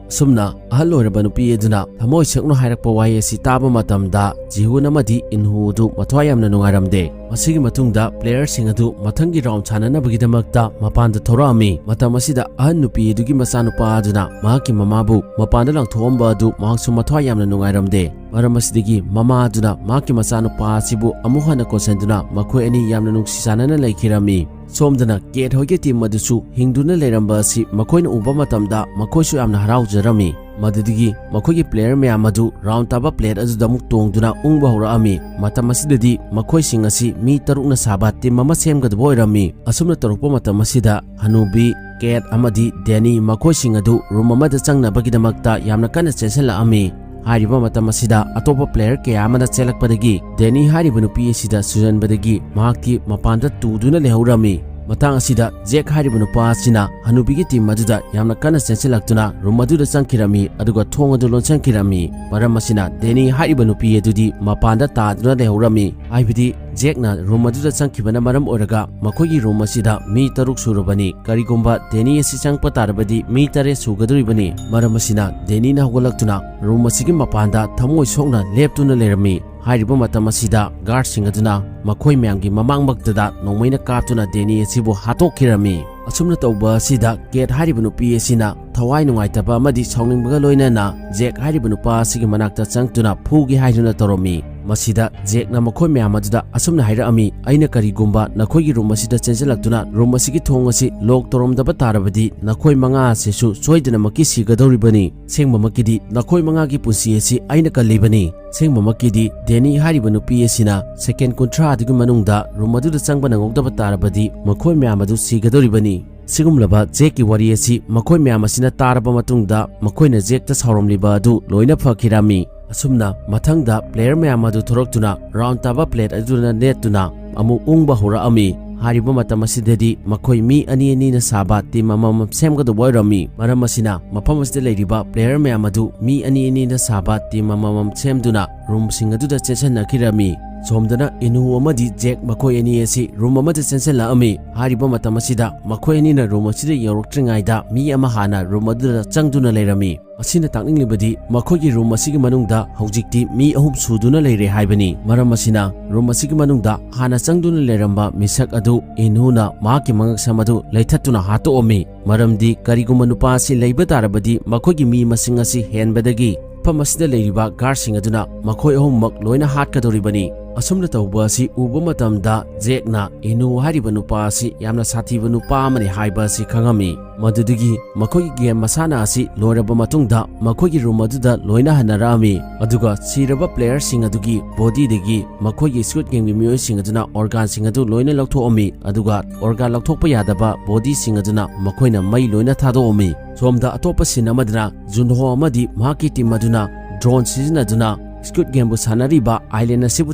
ꯑꯁꯨꯝꯅ ꯑꯍꯜ ꯑꯣꯏꯔꯕ ꯅꯨꯄꯤ ꯑꯗꯨꯅ ꯊꯃꯣꯏ ꯁꯦꯡꯅ ꯍꯥꯏꯔꯛꯄ ꯋꯥꯍꯩ ꯑꯁꯤ ꯇꯥꯕ ꯃꯇꯝꯗ ꯖꯤꯍꯨꯟ ꯑꯃꯗꯤ ꯏꯟꯍꯨ ꯑꯗꯨ ꯃꯊ꯭ꯋꯥꯏ ꯌꯥꯝꯅ ꯅꯨꯡꯉꯥꯏꯔꯝꯗꯦ꯫ ꯃꯁꯤꯒꯤ ꯃꯇꯨꯡꯗ ꯄ꯭ꯂꯦꯌꯔꯁꯤꯡ ꯑꯗꯨ ꯃꯊꯪꯒꯤ ꯔꯥꯎꯟ ꯁꯥꯟꯅꯅꯕꯒꯤꯗꯃꯛꯇ ꯃꯄꯥꯟꯗ ꯊꯣꯔꯛꯑꯝꯃꯤ꯫ ꯃꯇꯝ ꯑꯁꯤꯗ ꯑꯍꯟ ꯅꯨꯄꯤ ꯑꯗꯨꯒꯤ ꯃꯆꯥꯅꯨꯄꯥ ꯑꯗꯨꯅ ꯃꯍꯥꯛꯀꯤ ꯃꯃꯥꯕꯨ ꯃꯄꯥꯟꯗ ꯂꯪꯊꯣꯛꯑꯝꯕ ꯑꯗꯨ ꯃꯍꯥꯛꯁꯨ ꯃꯊ꯭ꯋꯥꯏ ꯌꯥꯝꯅ ꯅꯨꯡꯉꯥꯏꯔꯝꯗꯦ꯫ ꯃꯔꯝ ꯑꯁꯤꯗꯒꯤ ꯃꯃꯥ ꯑꯗꯨꯅ ꯃꯍꯥꯛꯀꯤ ꯃꯆꯥꯅꯨꯄꯥ ꯑꯁꯤꯕꯨ ꯑꯃꯨꯛ ꯍꯟꯅ ꯀꯣꯟꯁꯤꯟꯗꯨꯅ ꯃꯈꯣꯏ ꯑꯅꯤ ꯌꯥꯝꯅ ꯅꯨꯡꯁꯤ ꯆꯥꯟꯅꯅ ꯂꯩꯈꯤꯔꯝꯃꯤ꯫ ꯁꯣꯝꯗꯅ ꯀꯦꯠ ꯍꯣꯏꯒꯤ ꯇꯤꯝ ꯑꯗꯨꯁꯨ ꯍꯤꯡꯗꯨꯅ ꯂꯩꯔꯝꯕ ꯑꯁꯤ ꯃꯈꯣꯏꯅ ꯎꯕ ꯃꯇꯝꯗ ꯃꯈꯣꯏꯁꯨ ꯌꯥꯝꯅ ꯍꯔꯥꯎꯖꯔꯝꯃꯤ꯫ ꯃꯗꯨꯗꯒꯤ ꯃꯈꯣꯏꯒꯤ ꯄ꯭ꯂꯦꯌꯔ ꯃꯌꯥꯝ ꯑꯗꯨ ꯔꯥꯎꯟ ꯇꯥꯕ ꯄ꯭ꯂꯦꯠ ꯑꯗꯨꯗ ꯑꯃꯨꯛ ꯇꯣꯡꯗꯨꯅ ꯎꯪꯕ ꯍꯧꯔꯛꯑꯝꯃꯤ꯫ ꯃꯇꯝ ꯑꯁꯤꯗꯗꯤ ꯃꯈꯣꯏꯁꯤꯡ ꯑꯁꯤ ꯃꯤ ꯇꯔꯨꯛꯅ ꯁꯥꯕ ꯇꯤꯝ ꯑꯃ ꯁꯦꯝꯒꯗꯕ ꯑꯣꯏꯔꯝꯃꯤ꯫ ꯑꯁꯨꯝꯅ ꯇꯧꯔꯛꯄ ꯃꯇꯝ ꯑꯁꯤꯗ ꯍꯅꯨꯕꯤ, ꯀꯦꯠ ꯑꯃꯗꯤ ꯗꯦꯅꯤ ꯃꯈꯣꯏꯁꯤꯡ ꯑꯗꯨ ꯔꯨꯝ ꯑꯃꯗ ꯆꯪꯅꯕꯒꯤꯗꯃꯛꯇ ꯌꯥꯝꯅ ꯀꯟꯅ ꯆꯦꯟꯁꯤꯜꯂꯛꯑꯝꯃꯤ꯫ ꯍꯥꯏꯔꯤꯕ ꯃꯇꯝ ꯑꯁꯤꯗ ꯑꯇꯣꯞꯄ ꯄ꯭ꯂꯦꯌꯔ ꯀꯌꯥ ꯑꯃꯅ ꯆꯦꯜꯂꯛꯄꯗꯒꯤ ꯗꯦꯅꯤ ꯍꯥꯏꯔꯤꯕ ꯅꯨꯄꯤ ꯑꯁꯤꯗ ꯁꯨꯖꯟꯕꯗꯒꯤ ꯃꯍꯥꯛꯇꯤ ꯃꯄꯥꯟꯗ ꯇꯨꯗꯨꯅ ꯂꯩꯍꯧꯔꯝꯃꯤ꯫ ꯃꯇꯥꯡ ꯑꯁꯤꯗ ꯖꯦꯛ ꯍꯥꯏꯔꯤꯕ ꯅꯨꯄꯥ ꯑꯁꯤꯅ ꯍꯅꯨꯕꯤꯒꯤ ꯇꯤꯝ ꯑꯗꯨꯗ ꯌꯥꯝꯅ ꯀꯟꯅ ꯆꯦꯟꯁꯤꯜꯂꯛꯇꯨꯅ ꯔꯨꯝ ꯑꯗꯨꯗ ꯆꯪꯈꯤꯔꯝꯃꯤ, ꯑꯗꯨꯒ ꯊꯣꯡ ꯑꯗꯨ ꯂꯣꯟꯁꯤꯟꯈꯤꯔꯝꯃꯤ꯫ ꯃꯔꯝ ꯑꯁꯤꯅ ꯗꯦꯅꯤ ꯍꯥꯏꯔꯤꯕ ꯅꯨꯄꯤ ꯑꯗꯨꯗꯤ ꯃꯄꯥꯟꯗ ꯇꯥꯗꯨꯅ ꯂꯩꯍꯧꯔꯝꯃꯤ꯫ ꯍꯥꯏꯕꯗꯤ ꯖꯦꯛꯅ ꯔꯨꯝ ꯑꯗꯨꯗ ꯆꯪꯈꯤꯕꯅ ꯃꯔꯝ ꯑꯣꯏꯔꯒ ꯃꯈꯣꯏꯒꯤ ꯔꯨꯝ ꯑꯁꯤꯗ ꯃꯤ ꯇꯔꯨꯛ ꯁꯨꯔꯕꯅꯤ꯫ ꯀꯔꯤꯒꯨꯝꯕ ꯗꯦꯅꯤ ꯑꯁꯤ ꯆꯪꯂꯛꯄ ꯇꯥꯔꯕꯗꯤ ꯃꯤ ꯇꯔꯦꯠ ꯁꯨꯒꯗꯧꯔꯤꯕꯅꯤ꯫ ꯃꯔꯝ ꯑꯁꯤꯅ ꯗꯦꯅꯤꯅ ꯍꯧꯒꯠꯂꯛꯇꯨꯅ ꯔꯨꯝ ꯑꯁꯤꯒꯤ ꯃꯄꯥꯟꯗ ꯊꯃꯣꯏ ꯁꯣꯛꯅ ꯂꯦꯞꯇꯨꯅ ꯂꯩꯔꯝꯃꯤ꯫ ꯍꯥꯏꯔꯤꯕ ꯃꯇꯝ ꯑꯁꯤꯗ ꯒꯥꯔꯗꯁꯤꯡ ꯑꯗꯨꯅ ꯃꯈꯣꯏ ꯃꯌꯥꯝꯒꯤ ꯃꯃꯥꯡꯃꯛꯇꯗ ꯅꯣꯡꯃꯩꯅ ꯀꯥꯞꯇꯨꯅ ꯗꯦꯅꯤ ꯑꯁꯤꯕꯨ ꯍꯥꯠꯇꯣꯛꯈꯤꯔꯝꯃꯤ꯫ ꯑꯁꯨꯝꯅ ꯇꯧꯕ ꯑꯁꯤꯗ ꯀꯦꯠ ꯍꯥꯏꯔꯤꯕ ꯅꯨꯄꯤ ꯑꯁꯤꯅ ꯊꯋꯥꯏ ꯅꯨꯡꯉꯥꯏꯇꯕ ꯑꯃꯗꯤ ꯁꯥꯎꯅꯤꯡꯕꯒ ꯂꯣꯏꯅꯅ ꯖꯦꯛ ꯍꯥꯏꯔꯤꯕ ꯅꯨꯄꯥ ꯑꯁꯤꯒꯤ ꯃꯅꯥꯛꯇ ꯆꯪꯂꯛꯇꯨꯅ ꯐꯨꯒꯦ ꯍꯥꯏꯗꯨꯅ ꯇꯧꯔꯝꯃꯤ꯫ ꯃꯁꯤꯗ ꯖꯦꯛꯅ ꯃꯈꯣꯏ ꯃꯌꯥꯝ ꯑꯗꯨꯗ ꯑꯁꯨꯝꯅ ꯍꯥꯏꯔꯛꯑꯝꯃꯤ, "ꯑꯩꯅ ꯀꯔꯤꯒꯨꯝꯕ ꯅꯈꯣꯏꯒꯤ ꯔꯨꯝ ꯑꯁꯤꯗ ꯆꯦꯟꯁꯤꯜꯂꯛꯇꯨꯅ ꯔꯨꯝ ꯑꯁꯤꯒꯤ ꯊꯣꯡ ꯑꯁꯤ ꯂꯣꯛ ꯇꯧꯔꯝꯗꯕ ꯇꯥꯔꯕꯗꯤ ꯅꯈꯣꯏ ꯃꯉꯥ ꯑꯁꯤꯁꯨ ꯁꯣꯏꯗꯅꯃꯛꯀꯤ ꯁꯤꯒꯗꯧꯔꯤꯕꯅꯤ꯫ ꯑꯁꯦꯡꯕꯃꯛꯀꯤꯗꯤ ꯅꯈꯣꯏ ꯃꯉꯥꯒꯤ ꯄꯨꯟꯁꯤ ꯑꯁꯤ ꯑꯩꯅ ꯀꯜꯂꯤꯕꯅꯤ꯫ ꯑꯁꯦꯡꯕꯃꯛꯀꯤꯗꯤ ꯗꯦꯅꯤ ꯍꯥꯏꯔꯤꯕ ꯅꯨꯄꯤ ꯑꯁꯤꯅ ꯁꯦꯀꯦꯟ ꯀꯨꯟꯊ꯭ꯔꯥ ꯑꯗꯨꯒꯤ ꯃꯅꯨꯡꯗ ꯔꯨꯝ ꯑꯗꯨꯗ ꯆꯪꯕ ꯅꯪꯍꯧꯗꯕ ꯇꯥꯔꯕꯗꯤ ꯃꯈꯣꯏ ꯃꯌꯥꯝ ꯑꯗꯨ ꯁꯤꯒꯗꯧꯔꯤꯕꯅꯤ꯫" ꯁꯤꯒꯨꯝꯂꯕ ꯖꯦꯛꯀꯤ ꯋꯥꯔꯤ ꯑꯁꯤ ꯃꯈꯣꯏ ꯃꯌꯥꯝ ꯑꯁꯤꯅ ꯇꯥꯔꯕ ꯃꯇꯨꯡꯗ ꯃꯈꯣꯏꯅ ꯖꯦꯛꯇ ꯁꯥꯎꯔꯝꯂꯤꯕ ꯑꯗꯨ ꯂꯣꯏꯅ ꯐꯈꯤꯔꯝꯃꯤ꯫ ꯑꯁꯨꯝꯅ ꯃꯊꯪꯗ ꯄ꯭ꯂꯦꯌꯔ ꯃꯌꯥꯝ ꯑꯗꯨ ꯊꯣꯔꯛꯇꯨꯅ ꯔꯥꯎꯟ ꯇꯥꯕ ꯄ꯭ꯂꯦꯠ ꯑꯗꯨꯗ ꯅꯦꯠꯇꯨꯅ ꯑꯃꯨꯛ ꯎꯪꯕ ꯍꯧꯔꯛꯑꯝꯃꯤ꯫ ꯍꯥꯏꯔꯤꯕ ꯃꯇꯝ ꯑꯁꯤꯗꯗꯤ ꯃꯈꯣꯏ ꯃꯤ ꯑꯅꯤ ꯑꯅꯤꯅ ꯁꯥꯕ ꯇꯤꯝ ꯑꯃꯃꯝ ꯁꯦꯝꯒꯗꯧꯕ ꯑꯣꯏꯔꯝꯃꯤ꯫ ꯃꯔꯝ ꯑꯁꯤꯅ ꯃꯐꯝ ꯑꯁꯤꯗ ꯂꯩꯔꯤꯕ ꯄ꯭ꯂꯦꯌꯔ ꯃꯌꯥꯝ ꯑꯗꯨ ꯃꯤ ꯑꯅꯤ ꯑꯅꯤꯅ ꯁꯥꯕ ꯇꯤꯝ ꯑꯃꯃꯝ ꯁꯦꯝꯗꯨꯅ ꯔꯨꯝꯁꯤꯡ ꯑꯗꯨꯗ ꯆꯦꯟꯁꯤꯟꯅꯈꯤꯔꯝꯃꯤ꯫ ꯁꯣꯝꯗꯅ ꯏꯅꯨ ꯑꯃꯗꯤ ꯖꯦꯛ ꯃꯈꯣꯏ ꯑꯅꯤ ꯑꯁꯤ ꯔꯨꯝ ꯑꯃꯗ ꯆꯦꯟꯁꯤꯜꯂꯛꯑꯝꯃꯤ꯫ ꯍꯥꯏꯔꯤꯕ ꯃꯇꯝ ꯑꯁꯤꯗ ꯃꯈꯣꯏ ꯑꯅꯤꯅ ꯔꯨꯝ ꯑꯁꯤꯗ ꯌꯧꯔꯛꯇ꯭ꯔꯤꯉꯩꯗ ꯃꯤ ꯑꯃ ꯍꯥꯟꯅ ꯔꯨꯝ ꯑꯗꯨꯗ ꯆꯪꯗꯨꯅ ꯂꯩꯔꯝꯃꯤ꯫ ꯃꯁꯤꯅ ꯇꯥꯛꯅꯤꯡꯂꯤꯕꯗꯤ ꯃꯈꯣꯏꯒꯤ ꯔꯨꯝ ꯑꯁꯤꯒꯤ ꯃꯅꯨꯡꯗ ꯍꯧꯖꯤꯛꯇꯤ ꯃꯤ ꯑꯍꯨꯝ ꯁꯨꯗꯨꯅ ꯂꯩꯔꯦ ꯍꯥꯏꯕꯅꯤ꯫ ꯃꯔꯝ ꯑꯁꯤꯅ ꯔꯨꯝ ꯑꯁꯤꯒꯤ ꯃꯅꯨꯡꯗ ꯍꯥꯟꯅ ꯆꯪꯗꯨꯅ ꯂꯩꯔꯝꯕ ꯃꯤꯁꯛ ꯑꯗꯨ ꯏꯅꯨꯅ ꯃꯍꯥꯛꯀꯤ ꯃꯉꯛꯁꯝ ꯑꯗꯨ ꯂꯩꯊꯠꯇꯨꯅ ꯍꯥꯠꯇꯣꯛꯑꯝꯃꯤ꯫ ꯃꯔꯝꯗꯤ ꯀꯔꯤꯒꯨꯝꯕ ꯅꯨꯄꯥ ꯑꯁꯤ ꯂꯩꯕ ꯇꯥꯔꯕꯗꯤ ꯃꯈꯣꯏꯒꯤ ꯃꯤ ꯃꯁꯤꯡ ꯑꯁꯤ ꯍꯦꯟꯕꯗꯒꯤ ꯃꯐꯝ ꯑꯁꯤꯗ ꯂꯩꯔꯤꯕ ꯒꯥꯔꯗꯁꯤꯡ ꯑꯗꯨꯅ ꯃꯈꯣꯏ ꯑꯍꯨꯝꯃꯛ ꯂꯣꯏꯅ ꯍꯥꯠꯀꯗꯧꯔꯤꯕꯅꯤ꯫ ꯑꯁꯨꯝꯅ ꯇꯧꯕ ꯑꯁꯤ ꯎꯕ ꯃꯇꯝꯗ ꯖꯦꯛꯅ ꯏꯅꯨ ꯍꯥꯏꯔꯤꯕ ꯅꯨꯄꯥ ꯑꯁꯤ ꯌꯥꯝꯅ ꯁꯥꯊꯤꯕ ꯅꯨꯄꯥ ꯑꯃꯅꯤ ꯍꯥꯏꯕ ꯑꯁꯤ ꯈꯪꯉꯝꯃꯤ꯫ ꯃꯗꯨꯗꯒꯤ ꯃꯈꯣꯏꯒꯤ ꯒꯦꯝ ꯃꯁꯥꯟꯅ ꯑꯁꯤ ꯂꯣꯏꯔꯕ ꯃꯇꯨꯡꯗ ꯃꯈꯣꯏꯒꯤ ꯔꯨꯝ ꯑꯗꯨꯗ ꯂꯣꯏꯅ ꯍꯟꯅꯔꯛꯑꯝꯃꯤ꯫ ꯑꯗꯨꯒ ꯁꯤꯔꯕ ꯄ꯭ꯂꯦꯌꯔꯁꯤꯡ ꯑꯗꯨꯒꯤ ꯕꯣꯗꯤꯗꯒꯤ ꯃꯈꯣꯏꯒꯤ ꯁ꯭ꯀꯨꯏꯗ ꯒꯦꯝꯒꯤ ꯃꯤꯑꯣꯏꯁꯤꯡ ꯑꯗꯨꯅ ꯑꯣꯔꯒꯥꯟꯁꯤꯡ ꯑꯗꯨ ꯂꯣꯏꯅ ꯂꯧꯊꯣꯛꯑꯝꯃꯤ꯫ ꯑꯗꯨꯒ ꯑꯣꯔꯒꯥꯟ ꯂꯧꯊꯣꯛꯄ ꯌꯥꯗꯕ ꯕꯣꯗꯤꯁꯤꯡ ꯑꯗꯨꯅ ꯃꯈꯣꯏꯅ ꯃꯩ ꯂꯣꯏꯅ ꯊꯥꯗꯣꯛꯑꯝꯃꯤ꯫ ꯁꯣꯝꯗ ꯑꯇꯣꯞꯄ ꯁꯤꯟ ꯑꯃꯗꯅ ꯖꯨꯟꯍꯣ ꯑꯃꯗꯤ ꯃꯍꯥꯛꯀꯤ ꯇꯤꯝ ꯑꯗꯨꯅ ꯗ꯭ꯔꯣꯟ ꯁꯤꯖꯤꯟꯅꯗꯨꯅ ꯁ꯭ꯀꯨꯏꯗ ꯒꯦꯝꯕꯨ ꯁꯥꯟꯅꯔꯤꯕ ꯑꯥꯏꯂꯦꯟ ꯑꯁꯤꯕꯨ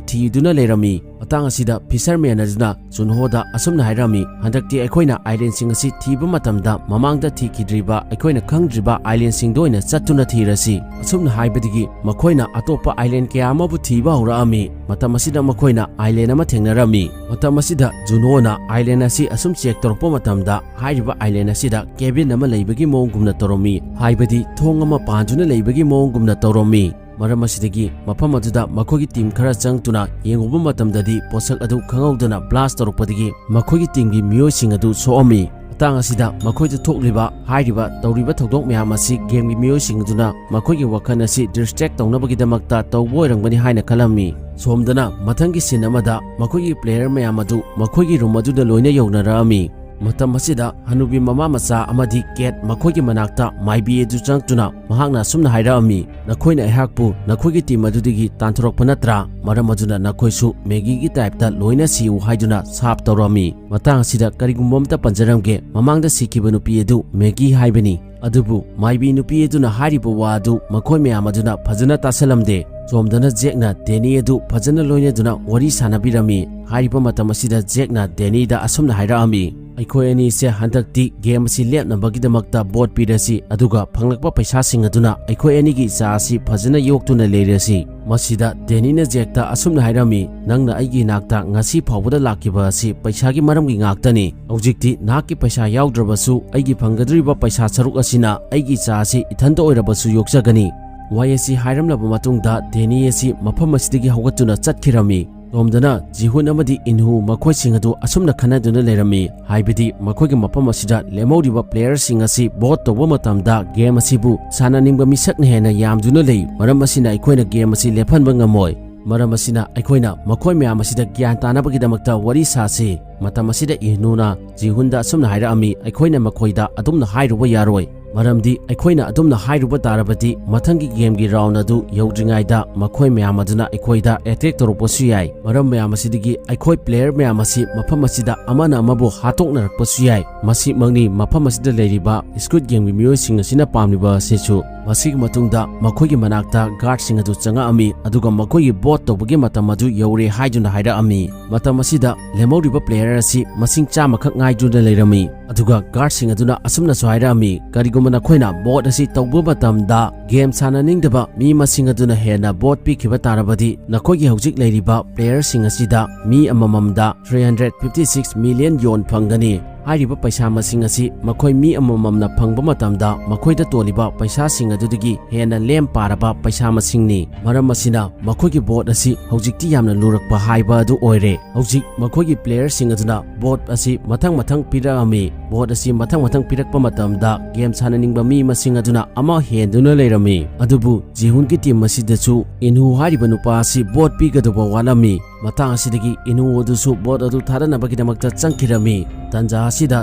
ꯊꯤꯗꯨꯅ ꯂꯩꯔꯝꯃꯤ꯫ ꯃꯇꯥꯡ ꯑꯁꯤꯗ ꯐꯤꯁꯔꯃꯦꯟ ꯑꯗꯨꯅ ꯖꯨꯟꯍꯣꯗ ꯑꯁꯨꯝꯅ ꯍꯥꯏꯔꯝꯃꯤ, "ꯍꯟꯗꯛꯇꯤ ꯑꯩꯈꯣꯏꯅ ꯑꯥꯏꯂꯦꯟꯁꯤꯡ ꯑꯁꯤ ꯊꯤꯕ ꯃꯇꯝꯗ ꯃꯃꯥꯡꯗ ꯊꯤꯈꯤꯗ꯭ꯔꯤꯕ, ꯑꯩꯈꯣꯏꯅ ꯈꯪꯗ꯭ꯔꯤꯕ ꯑꯥꯏꯂꯦꯟꯁꯤꯡꯗ ꯑꯣꯏꯅ ꯆꯠꯇꯨꯅ ꯊꯤꯔꯁꯤ"꯫ ꯑꯁꯨꯝꯅ ꯍꯥꯏꯕꯗꯒꯤ ꯃꯈꯣꯏꯅ ꯑꯇꯣꯞꯄ ꯑꯥꯏꯂꯦꯟ ꯀꯌꯥ ꯑꯃꯕꯨ ꯊꯤꯕ ꯍꯧꯔꯛꯑꯝꯃꯤ꯫ ꯃꯇꯝ ꯑꯁꯤꯗ ꯃꯈꯣꯏꯅ ꯑꯥꯏꯂꯦꯟ ꯑꯃ ꯊꯦꯡꯅꯔꯝꯃꯤ꯫ ꯃꯇꯝ ꯑꯁꯤꯗ ꯖꯨꯟꯍꯣꯅ ꯑꯥꯏꯂꯦꯟ ꯑꯁꯤ ꯑꯁꯨꯝ ꯆꯦꯛ ꯇꯧꯔꯛꯄ ꯃꯇꯝꯗ ꯍꯥꯏꯔꯤꯕ ꯑꯥꯏꯂꯦꯟ ꯑꯁꯤꯗ ꯀꯦꯕꯤꯟ ꯑꯃ ꯂꯩꯕꯒꯤ ꯃꯑꯣꯡꯒꯨꯝꯅ ꯇꯧꯔꯝꯃꯤ, ꯍꯥꯏꯕꯗꯤ ꯊꯣꯡ ꯑꯃ ꯄꯥꯟꯗꯨꯅ ꯂꯩꯕꯒꯤ ꯃꯑꯣꯡꯒꯨꯝꯅ ꯇꯧꯔꯝꯃꯤ꯫ ꯃꯔꯝ ꯑꯁꯤꯗꯒꯤ ꯃꯐꯝ ꯑꯗꯨꯗ ꯃꯈꯣꯏꯒꯤ ꯇꯤꯝ ꯈꯔ ꯆꯪꯗꯨꯅ ꯌꯦꯡꯉꯨꯕ ꯃꯇꯝꯗꯗꯤ ꯄꯣꯠꯁꯛ ꯑꯗꯨ ꯈꯪꯍꯧꯗꯅ ꯕ꯭ꯂꯥꯁ ꯇꯧꯔꯛꯄꯗꯒꯤ ꯃꯈꯣꯏꯒꯤ ꯇꯤꯝꯒꯤ ꯃꯤꯑꯣꯏꯁꯤꯡ ꯑꯗꯨ ꯁꯣꯛꯑꯝꯃꯤ꯫ ꯃꯇꯥꯡ ꯑꯁꯤꯗ ꯃꯈꯣꯏꯗ ꯊꯣꯛꯂꯤꯕ ꯍꯥꯏꯔꯤꯕ ꯇꯧꯔꯤꯕ ꯊꯧꯗꯣꯛ ꯃꯌꯥꯝ ꯑꯁꯤ ꯒꯦꯝꯒꯤ ꯃꯤꯑꯣꯏꯁꯤꯡ ꯑꯗꯨꯅ ꯃꯈꯣꯏꯒꯤ ꯋꯥꯈꯜ ꯑꯁꯤ ꯗꯤꯁꯇ꯭ꯔꯦꯛ ꯇꯧꯅꯕꯒꯤꯗꯃꯛꯇ ꯇꯧꯕ ꯑꯣꯏꯔꯝꯒꯅꯤ ꯍꯥꯏꯅ ꯈꯜꯂꯝꯃꯤ꯫ ꯁꯣꯝꯗꯅ ꯃꯊꯪꯒꯤ ꯁꯤꯟ ꯑꯃꯗ ꯃꯈꯣꯏꯒꯤ ꯄ꯭ꯂꯦꯌꯔ ꯃꯌꯥꯝ ꯑꯗꯨ ꯃꯈꯣꯏꯒꯤ ꯔꯨꯝ ꯑꯗꯨꯗ ꯂꯣꯏꯅ ꯌꯧꯅꯔꯛꯑꯝꯃꯤ꯫ ꯃꯇꯝ ꯑꯁꯤꯗ ꯍꯅꯨꯕꯤ ꯃꯃꯥ ꯃꯆꯥ ꯑꯃꯗꯤ ꯀꯦꯠ ꯃꯈꯣꯏꯒꯤ ꯃꯅꯥꯛꯇ ꯃꯥꯏꯕꯤ ꯑꯗꯨ ꯆꯪꯂꯛꯇꯨꯅ ꯃꯍꯥꯛꯅ ꯑꯁꯨꯝꯅ ꯍꯥꯏꯔꯛꯑꯝꯃꯤ, "ꯅꯈꯣꯏꯅ ꯑꯩꯍꯥꯛꯄꯨ ꯅꯈꯣꯏꯒꯤ ꯇꯤꯝ ꯑꯗꯨꯗꯒꯤ ꯇꯥꯟꯊꯣꯔꯛꯄ ꯅꯠꯇ꯭ꯔꯥ? ꯃꯔꯝ ꯑꯗꯨꯅ ꯅꯈꯣꯏꯁꯨ ꯃꯦꯒꯤꯒꯤ ꯇꯥꯏꯞꯇ ꯂꯣꯏꯅ ꯁꯤꯌꯨ" ꯍꯥꯏꯗꯨꯅ ꯁꯥꯞ ꯇꯧꯔꯝꯃꯤ꯫ ꯃꯇꯥꯡ ꯑꯁꯤꯗ ꯀꯔꯤꯒꯨꯝꯕ ꯑꯃꯇ ꯄꯟꯖꯔꯝꯒꯦ, ꯃꯃꯥꯡꯗ ꯁꯤꯈꯤꯕ ꯅꯨꯄꯤ ꯑꯗꯨ ꯃꯦꯒꯤ ꯍꯥꯏꯕꯅꯤ꯫ ꯑꯗꯨꯕꯨ ꯃꯥꯏꯕꯤ ꯅꯨꯄꯤ ꯑꯗꯨꯅ ꯍꯥꯏꯔꯤꯕ ꯋꯥ ꯑꯗꯨ ꯃꯈꯣꯏ ꯃꯌꯥꯝ ꯑꯗꯨꯅ ꯐꯖꯅ ꯇꯥꯁꯜꯂꯝꯗꯦ꯫ ꯁꯣꯝꯗꯅ ꯖꯦꯛꯅ ꯗꯦꯅꯤ ꯑꯗꯨ ꯐꯖꯅ ꯂꯣꯏꯅꯗꯨꯅ ꯋꯥꯔꯤ ꯁꯥꯟꯅꯕꯤꯔꯝꯃꯤ꯫ ꯍꯥꯏꯔꯤꯕ ꯃꯇꯝ ꯑꯁꯤꯗ ꯖꯦꯛꯅ ꯗꯦꯅꯤꯗ ꯑꯁꯨꯝꯅ ꯍꯥꯏꯔꯛꯑꯝꯃꯤ, "ꯑꯩꯈꯣꯏ ꯑꯅꯤꯁꯦ ꯍꯟꯗꯛꯇꯤ ꯒꯦꯝ ꯑꯁꯤ ꯂꯦꯞꯅꯕꯒꯤꯗꯃꯛꯇ ꯚꯣꯠ ꯄꯤꯔꯁꯤ, ꯑꯗꯨꯒ ꯐꯪꯂꯛꯄ ꯄꯩꯁꯥꯁꯤꯡ ꯑꯗꯨꯅ ꯑꯩꯈꯣꯏ ꯑꯅꯤꯒꯤ ꯏꯆꯥ ꯑꯁꯤ ꯐꯖꯅ ꯌꯣꯛꯇꯨꯅ ꯂꯩꯔꯁꯤ"꯫ ꯃꯁꯤꯗ ꯗꯦꯅꯤꯅ ꯖꯦꯛꯇ ꯑꯁꯨꯝꯅ ꯍꯥꯏꯔꯝꯃꯤ, "ꯅꯪꯅ ꯑꯩꯒꯤ ꯏꯅꯥꯛꯇ ꯉꯁꯤ ꯐꯥꯎꯕꯗ ꯂꯥꯛꯈꯤꯕ ꯑꯁꯤ ꯄꯩꯁꯥꯒꯤ ꯃꯔꯝꯒꯤ ꯉꯥꯛꯇꯅꯤ꯫ ꯍꯧꯖꯤꯛꯇꯤ ꯅꯍꯥꯛꯀꯤ ꯄꯩꯁꯥ ꯌꯥꯎꯗ꯭ꯔꯕꯁꯨ ꯑꯩꯒꯤ ꯐꯪꯒꯗꯧꯔꯤꯕ ꯄꯩꯁꯥ ꯁꯔꯨꯛ ꯑꯁꯤꯅ ꯑꯩꯒꯤ ꯏꯆꯥ ꯑꯁꯤ ꯏꯊꯟꯇ ꯑꯣꯏꯔꯕꯁꯨ ꯌꯣꯛꯆꯒꯅꯤ"꯫ ꯋꯥꯍꯩ ꯑꯁꯤ ꯍꯥꯏꯔꯝꯂꯕ ꯃꯇꯨꯡꯗ ꯗꯦꯅꯤ ꯑꯁꯤ ꯃꯐꯝ ꯑꯁꯤꯗꯒꯤ ꯍꯧꯒꯠꯇꯨꯅ ꯆꯠꯈꯤꯔꯝꯃꯤ꯫ ꯁꯣꯝꯗꯅ ꯖꯤꯍꯨꯟ ꯑꯃꯗꯤ ꯏꯟꯍꯨ ꯃꯈꯣꯏꯁꯤꯡ ꯑꯗꯨ ꯑꯁꯨꯝꯅ ꯈꯟꯅꯗꯨꯅ ꯂꯩꯔꯝꯃꯤ, ꯍꯥꯏꯕꯗꯤ ꯃꯈꯣꯏꯒꯤ ꯃꯐꯝ ꯑꯁꯤꯗ ꯂꯦꯝꯍꯧꯔꯤꯕ ꯄ꯭ꯂꯦꯌꯔꯁꯤꯡ ꯑꯁꯤ ꯚꯣꯠ ꯇꯧꯕ ꯃꯇꯝꯗ ꯒꯦꯝ ꯑꯁꯤꯕꯨ ꯁꯥꯟꯅꯅꯤꯡꯕ ꯃꯤꯁꯛꯅ ꯍꯦꯟꯅ ꯌꯥꯝꯗꯨꯅ ꯂꯩ, ꯃꯔꯝ ꯑꯁꯤꯅ ꯑꯩꯈꯣꯏꯅ ꯒꯦꯝ ꯑꯁꯤ ꯂꯦꯞꯍꯟꯕ ꯉꯝꯃꯣꯏ꯫ ꯃꯔꯝ ꯑꯁꯤꯅ ꯑꯩꯈꯣꯏꯅ ꯃꯈꯣꯏ ꯃꯌꯥꯝ ꯑꯁꯤꯗ ꯒ꯭ꯌꯥꯟ ꯇꯥꯅꯕꯒꯤꯗꯃꯛꯇ ꯋꯥꯔꯤ ꯁꯥꯁꯤ꯫ ꯃꯇꯝ ꯑꯁꯤꯗ ꯏꯍꯅꯨꯅ ꯖꯤꯍꯨꯟꯗ ꯑꯁꯨꯝꯅ ꯍꯥꯏꯔꯛꯑꯝꯃꯤ, "ꯑꯩꯈꯣꯏꯅ ꯃꯈꯣꯏꯗ ꯑꯗꯨꯝꯅ ꯍꯥꯏꯔꯨꯕ ꯌꯥꯔꯣꯏ, ꯃꯔꯝꯗꯤ ꯑꯩꯈꯣꯏꯅ ꯑꯗꯨꯝꯅ ꯍꯥꯏꯔꯨꯕ ꯇꯥꯔꯕꯗꯤ ꯃꯊꯪꯒꯤ ꯒꯦꯝꯒꯤ ꯔꯥꯎꯟ ꯑꯗꯨ ꯌꯧꯗ꯭ꯔꯤꯉꯩꯗ ꯃꯈꯣꯏ ꯃꯌꯥꯝ ꯑꯗꯨꯅ ꯑꯩꯈꯣꯏꯗ ꯑꯦꯇꯦꯛ ꯇꯧꯔꯛꯄꯁꯨ ꯌꯥꯏ꯫ ꯃꯔꯝ ꯃꯌꯥꯝ ꯑꯁꯤꯗꯒꯤ ꯑꯩꯈꯣꯏ ꯄ꯭ꯂꯦꯌꯔ ꯃꯌꯥꯝ ꯑꯁꯤ ꯃꯐꯝ ꯑꯁꯤꯗ ꯑꯃꯅ ꯑꯃꯕꯨ ꯍꯥꯠꯇꯣꯛꯅꯔꯛꯄꯁꯨ ꯌꯥꯏ꯫ ꯃꯁꯤꯃꯛꯅꯤ ꯃꯐꯝ ꯑꯁꯤꯗ ꯂꯩꯔꯤꯕ ꯁ꯭ꯀꯨꯏꯗ ꯒꯦꯝꯒꯤ ꯃꯤꯑꯣꯏꯁꯤꯡ ꯑꯁꯤꯅ ꯄꯥꯝꯂꯤꯕ ꯑꯁꯤꯁꯨ"꯫ ꯃꯁꯤꯒꯤ ꯃꯇꯨꯡꯗ ꯃꯈꯣꯏꯒꯤ ꯃꯅꯥꯛꯇ ꯒꯥꯔꯗꯁꯤꯡ ꯑꯗꯨ ꯆꯪꯉꯛꯑꯝꯃꯤ, ꯑꯗꯨꯒ ꯃꯈꯣꯏꯒꯤ ꯚꯣꯠ ꯇꯧꯕꯒꯤ ꯃꯇꯝ ꯑꯗꯨ ꯌꯧꯔꯦ ꯍꯥꯏꯗꯨꯅ ꯍꯥꯏꯔꯛꯑꯝꯃꯤ꯫ ꯃꯇꯝ ꯑꯁꯤꯗ ꯂꯦꯝꯍꯧꯔꯤꯕ ꯄ꯭ꯂꯦꯌꯔ ꯑꯁꯤ ꯃꯁꯤꯡ ꯆꯥꯝꯃꯈꯛ ꯉꯥꯏꯗꯨꯅ ꯂꯩꯔꯝꯃꯤ꯫ ꯑꯗꯨꯒ ꯒꯥꯔꯗꯁꯤꯡ ꯑꯗꯨꯅ ꯑꯁꯨꯝꯅꯁꯨ ꯍꯥꯏꯔꯛꯑꯝꯃꯤ, "ꯀꯔꯤꯒꯨꯝꯕ ꯅꯈꯣꯏꯅ ꯚꯣꯠ ꯑꯁꯤ ꯇꯧꯕ ꯃꯇꯝꯗ ꯒꯦꯝ ꯁꯥꯟꯅꯅꯤꯡꯗꯕ ꯃꯤ ꯃꯁꯤꯡ ꯑꯗꯨꯅ ꯍꯦꯟꯅ ꯚꯣꯠ ꯄꯤꯈꯤꯕ ꯇꯥꯔꯕꯗꯤ ꯅꯈꯣꯏꯒꯤ ꯍꯧꯖꯤꯛ ꯂꯩꯔꯤꯕ ꯄ꯭ꯂꯦꯌꯔꯁꯤꯡ ꯑꯁꯤꯗ ꯃꯤ ꯑꯃꯃꯝꯗ three hundred fifty six million ꯌꯣꯟ ꯐꯪꯒꯅꯤ꯫ ꯍꯥꯏꯔꯤꯕ ꯄꯩꯁꯥ ꯃꯁꯤꯡ ꯑꯁꯤ ꯃꯈꯣꯏ ꯃꯤ ꯑꯃꯃꯝꯅ ꯐꯪꯕ ꯃꯇꯝꯗ ꯃꯈꯣꯏꯗ ꯇꯣꯜꯂꯤꯕ ꯄꯩꯁꯥꯁꯤꯡ ꯑꯗꯨꯗꯒꯤ ꯍꯦꯟꯅ ꯂꯦꯝ ꯄꯥꯔꯕ ꯄꯩꯁꯥ ꯃꯁꯤꯡꯅꯤ꯫ ꯃꯔꯝ ꯑꯁꯤꯅ ꯃꯈꯣꯏꯒꯤ ꯚꯣꯠ ꯑꯁꯤ ꯍꯧꯖꯤꯛꯇꯤ ꯌꯥꯝꯅ ꯂꯨꯔꯛꯄ ꯍꯥꯏꯕ ꯑꯗꯨ ꯑꯣꯏꯔꯦ꯫ ꯍꯧꯖꯤꯛ ꯃꯈꯣꯏꯒꯤ ꯄ꯭ꯂꯦꯌꯔꯁꯤꯡ ꯑꯗꯨꯅ ꯚꯣꯠ ꯑꯁꯤ ꯃꯊꯪ ꯃꯊꯪ ꯄꯤꯔꯛꯑꯝꯃꯤ꯫ ꯚꯣꯠ ꯑꯁꯤ ꯃꯊꯪ ꯃꯊꯪ ꯄꯤꯔꯛꯄ ꯃꯇꯝꯗ ꯒꯦꯝ ꯁꯥꯟꯅꯅꯤꯡꯕ ꯃꯤ ꯃꯁꯤꯡ ꯑꯗꯨꯅ ꯑꯃ ꯍꯦꯟꯗꯨꯅ ꯂꯩꯔꯝꯃꯤ꯫ ꯑꯗꯨꯕꯨ ꯖꯤꯍꯨꯟꯒꯤ ꯇꯤꯝ ꯑꯁꯤꯗꯁꯨ ꯏꯟꯍꯨ ꯍꯥꯏꯔꯤꯕ ꯅꯨꯄꯥ ꯑꯁꯤ ꯚꯣꯠ ꯄꯤꯒꯗꯧꯕ ꯋꯥꯠꯂꯝꯃꯤ꯫ ꯃꯇꯥꯡ ꯑꯁꯤꯗꯒꯤ ꯏꯅꯨ ꯑꯗꯨꯁꯨ ꯕꯣꯠ ꯑꯗꯨ ꯊꯥꯗꯅꯕꯒꯤꯗꯃꯛꯇ ꯆꯪꯈꯤꯔꯝꯃꯤ꯫ ꯇꯟꯖꯥ ꯑꯁꯤꯗ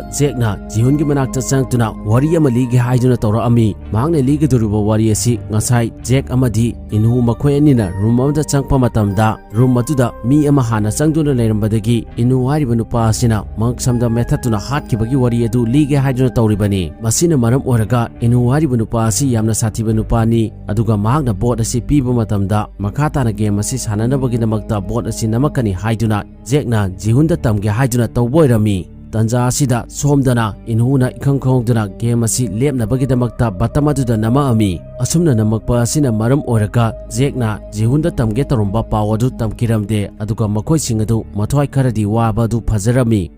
ꯖꯦꯛꯅ ꯖꯤꯍꯨꯟꯒꯤ ꯃꯅꯥꯛꯇ ꯆꯪꯂꯛꯇꯨꯅ ꯋꯥꯔꯤ ꯑꯃ ꯂꯤꯒꯦ ꯍꯥꯏꯗꯨꯅ ꯇꯧꯔꯛꯑꯝꯃꯤ꯫ ꯃꯍꯥꯛꯅ ꯂꯤꯒꯗꯧꯔꯤꯕ ꯋꯥꯔꯤ ꯑꯁꯤ ꯉꯁꯥꯏ ꯖꯦꯛ ꯑꯃꯗꯤ ꯏꯅꯨ ꯃꯈꯣꯏ ꯑꯅꯤꯅ ꯔꯨꯝ ꯑꯃꯗ ꯆꯪꯂꯛꯄ ꯃꯇꯝꯗ ꯔꯨꯝ ꯑꯗꯨꯗ ꯃꯤ ꯑꯃ ꯍꯥꯟꯅ ꯆꯪꯗꯨꯅ ꯂꯩꯔꯝꯕꯗꯒꯤ ꯏꯅꯨ ꯍꯥꯏꯔꯤꯕ ꯅꯨꯄꯥ ꯑꯁꯤꯅ ꯃꯉꯛꯁꯝꯗ ꯃꯦꯠꯊꯠꯇꯨꯅ ꯍꯥꯠꯈꯤꯕꯒꯤ ꯋꯥꯔꯤ ꯑꯗꯨ ꯂꯤꯒꯦ ꯍꯥꯏꯗꯨꯅ ꯇꯧꯔꯤꯕꯅꯤ꯫ ꯃꯁꯤꯅ ꯃꯔꯝ ꯑꯣꯏꯔꯒ ꯏꯅꯨ ꯍꯥꯏꯔꯤꯕ ꯅꯨꯄꯥ ꯑꯁꯤ ꯌꯥꯝꯅ ꯁꯥꯊꯤꯕ ꯅꯨꯄꯥꯅꯤ, ꯑꯗꯨꯒ ꯃꯍꯥꯛꯅ ꯕꯣꯠ ꯑꯁꯤ ꯄꯤꯕ ꯃꯇꯝꯗ ꯃꯈꯥ ꯇꯥꯅ ꯒꯦꯝ ꯑꯁꯤ ꯁꯥꯟꯅꯅꯕꯒꯤꯗꯃꯛꯇ ꯕꯣꯠ ꯑꯁꯤ ꯅꯝꯃꯛꯀꯅꯤ ꯍꯥꯏꯗꯨꯅ ꯖꯦꯛꯅ ꯖꯤꯍꯨꯟꯗ ꯇꯝꯒꯦ ꯍꯥꯏꯗꯨꯅ ꯇꯧꯕ ꯑꯣꯏꯔꯝꯃꯤ꯫ ꯇꯟꯖꯥ ꯑꯁꯤꯗ ꯁꯣꯝꯗꯅ ꯏꯅꯨꯅ ꯏꯈꯪ ꯈꯪꯍꯧꯗꯅ ꯒꯦꯝ ꯑꯁꯤ ꯂꯦꯞꯅꯕꯒꯤꯗꯃꯛꯇ ꯕꯇꯝ ꯑꯗꯨꯗ ꯅꯝꯃꯛꯑꯝꯃꯤ꯫ ꯑꯁꯨꯝꯅ ꯅꯝꯃꯛꯄ ꯑꯁꯤꯅ ꯃꯔꯝ ꯑꯣꯏꯔꯒ ꯖꯦꯛꯅ ꯖꯤꯍꯨꯟꯗ ꯇꯝꯒꯦ ꯇꯧꯔꯝꯕ ꯄꯥꯎ ꯑꯗꯨ ꯇꯝꯈꯤꯔꯝꯗꯦ, ꯑꯗꯨꯒ ꯃꯈꯣꯏꯁꯤꯡ ꯑꯗꯨ ꯃꯊ꯭ꯋꯥꯏ ꯈꯔꯗꯤ ꯋꯥꯕ ꯑꯗꯨ ꯐꯖꯔꯝꯃꯤ꯫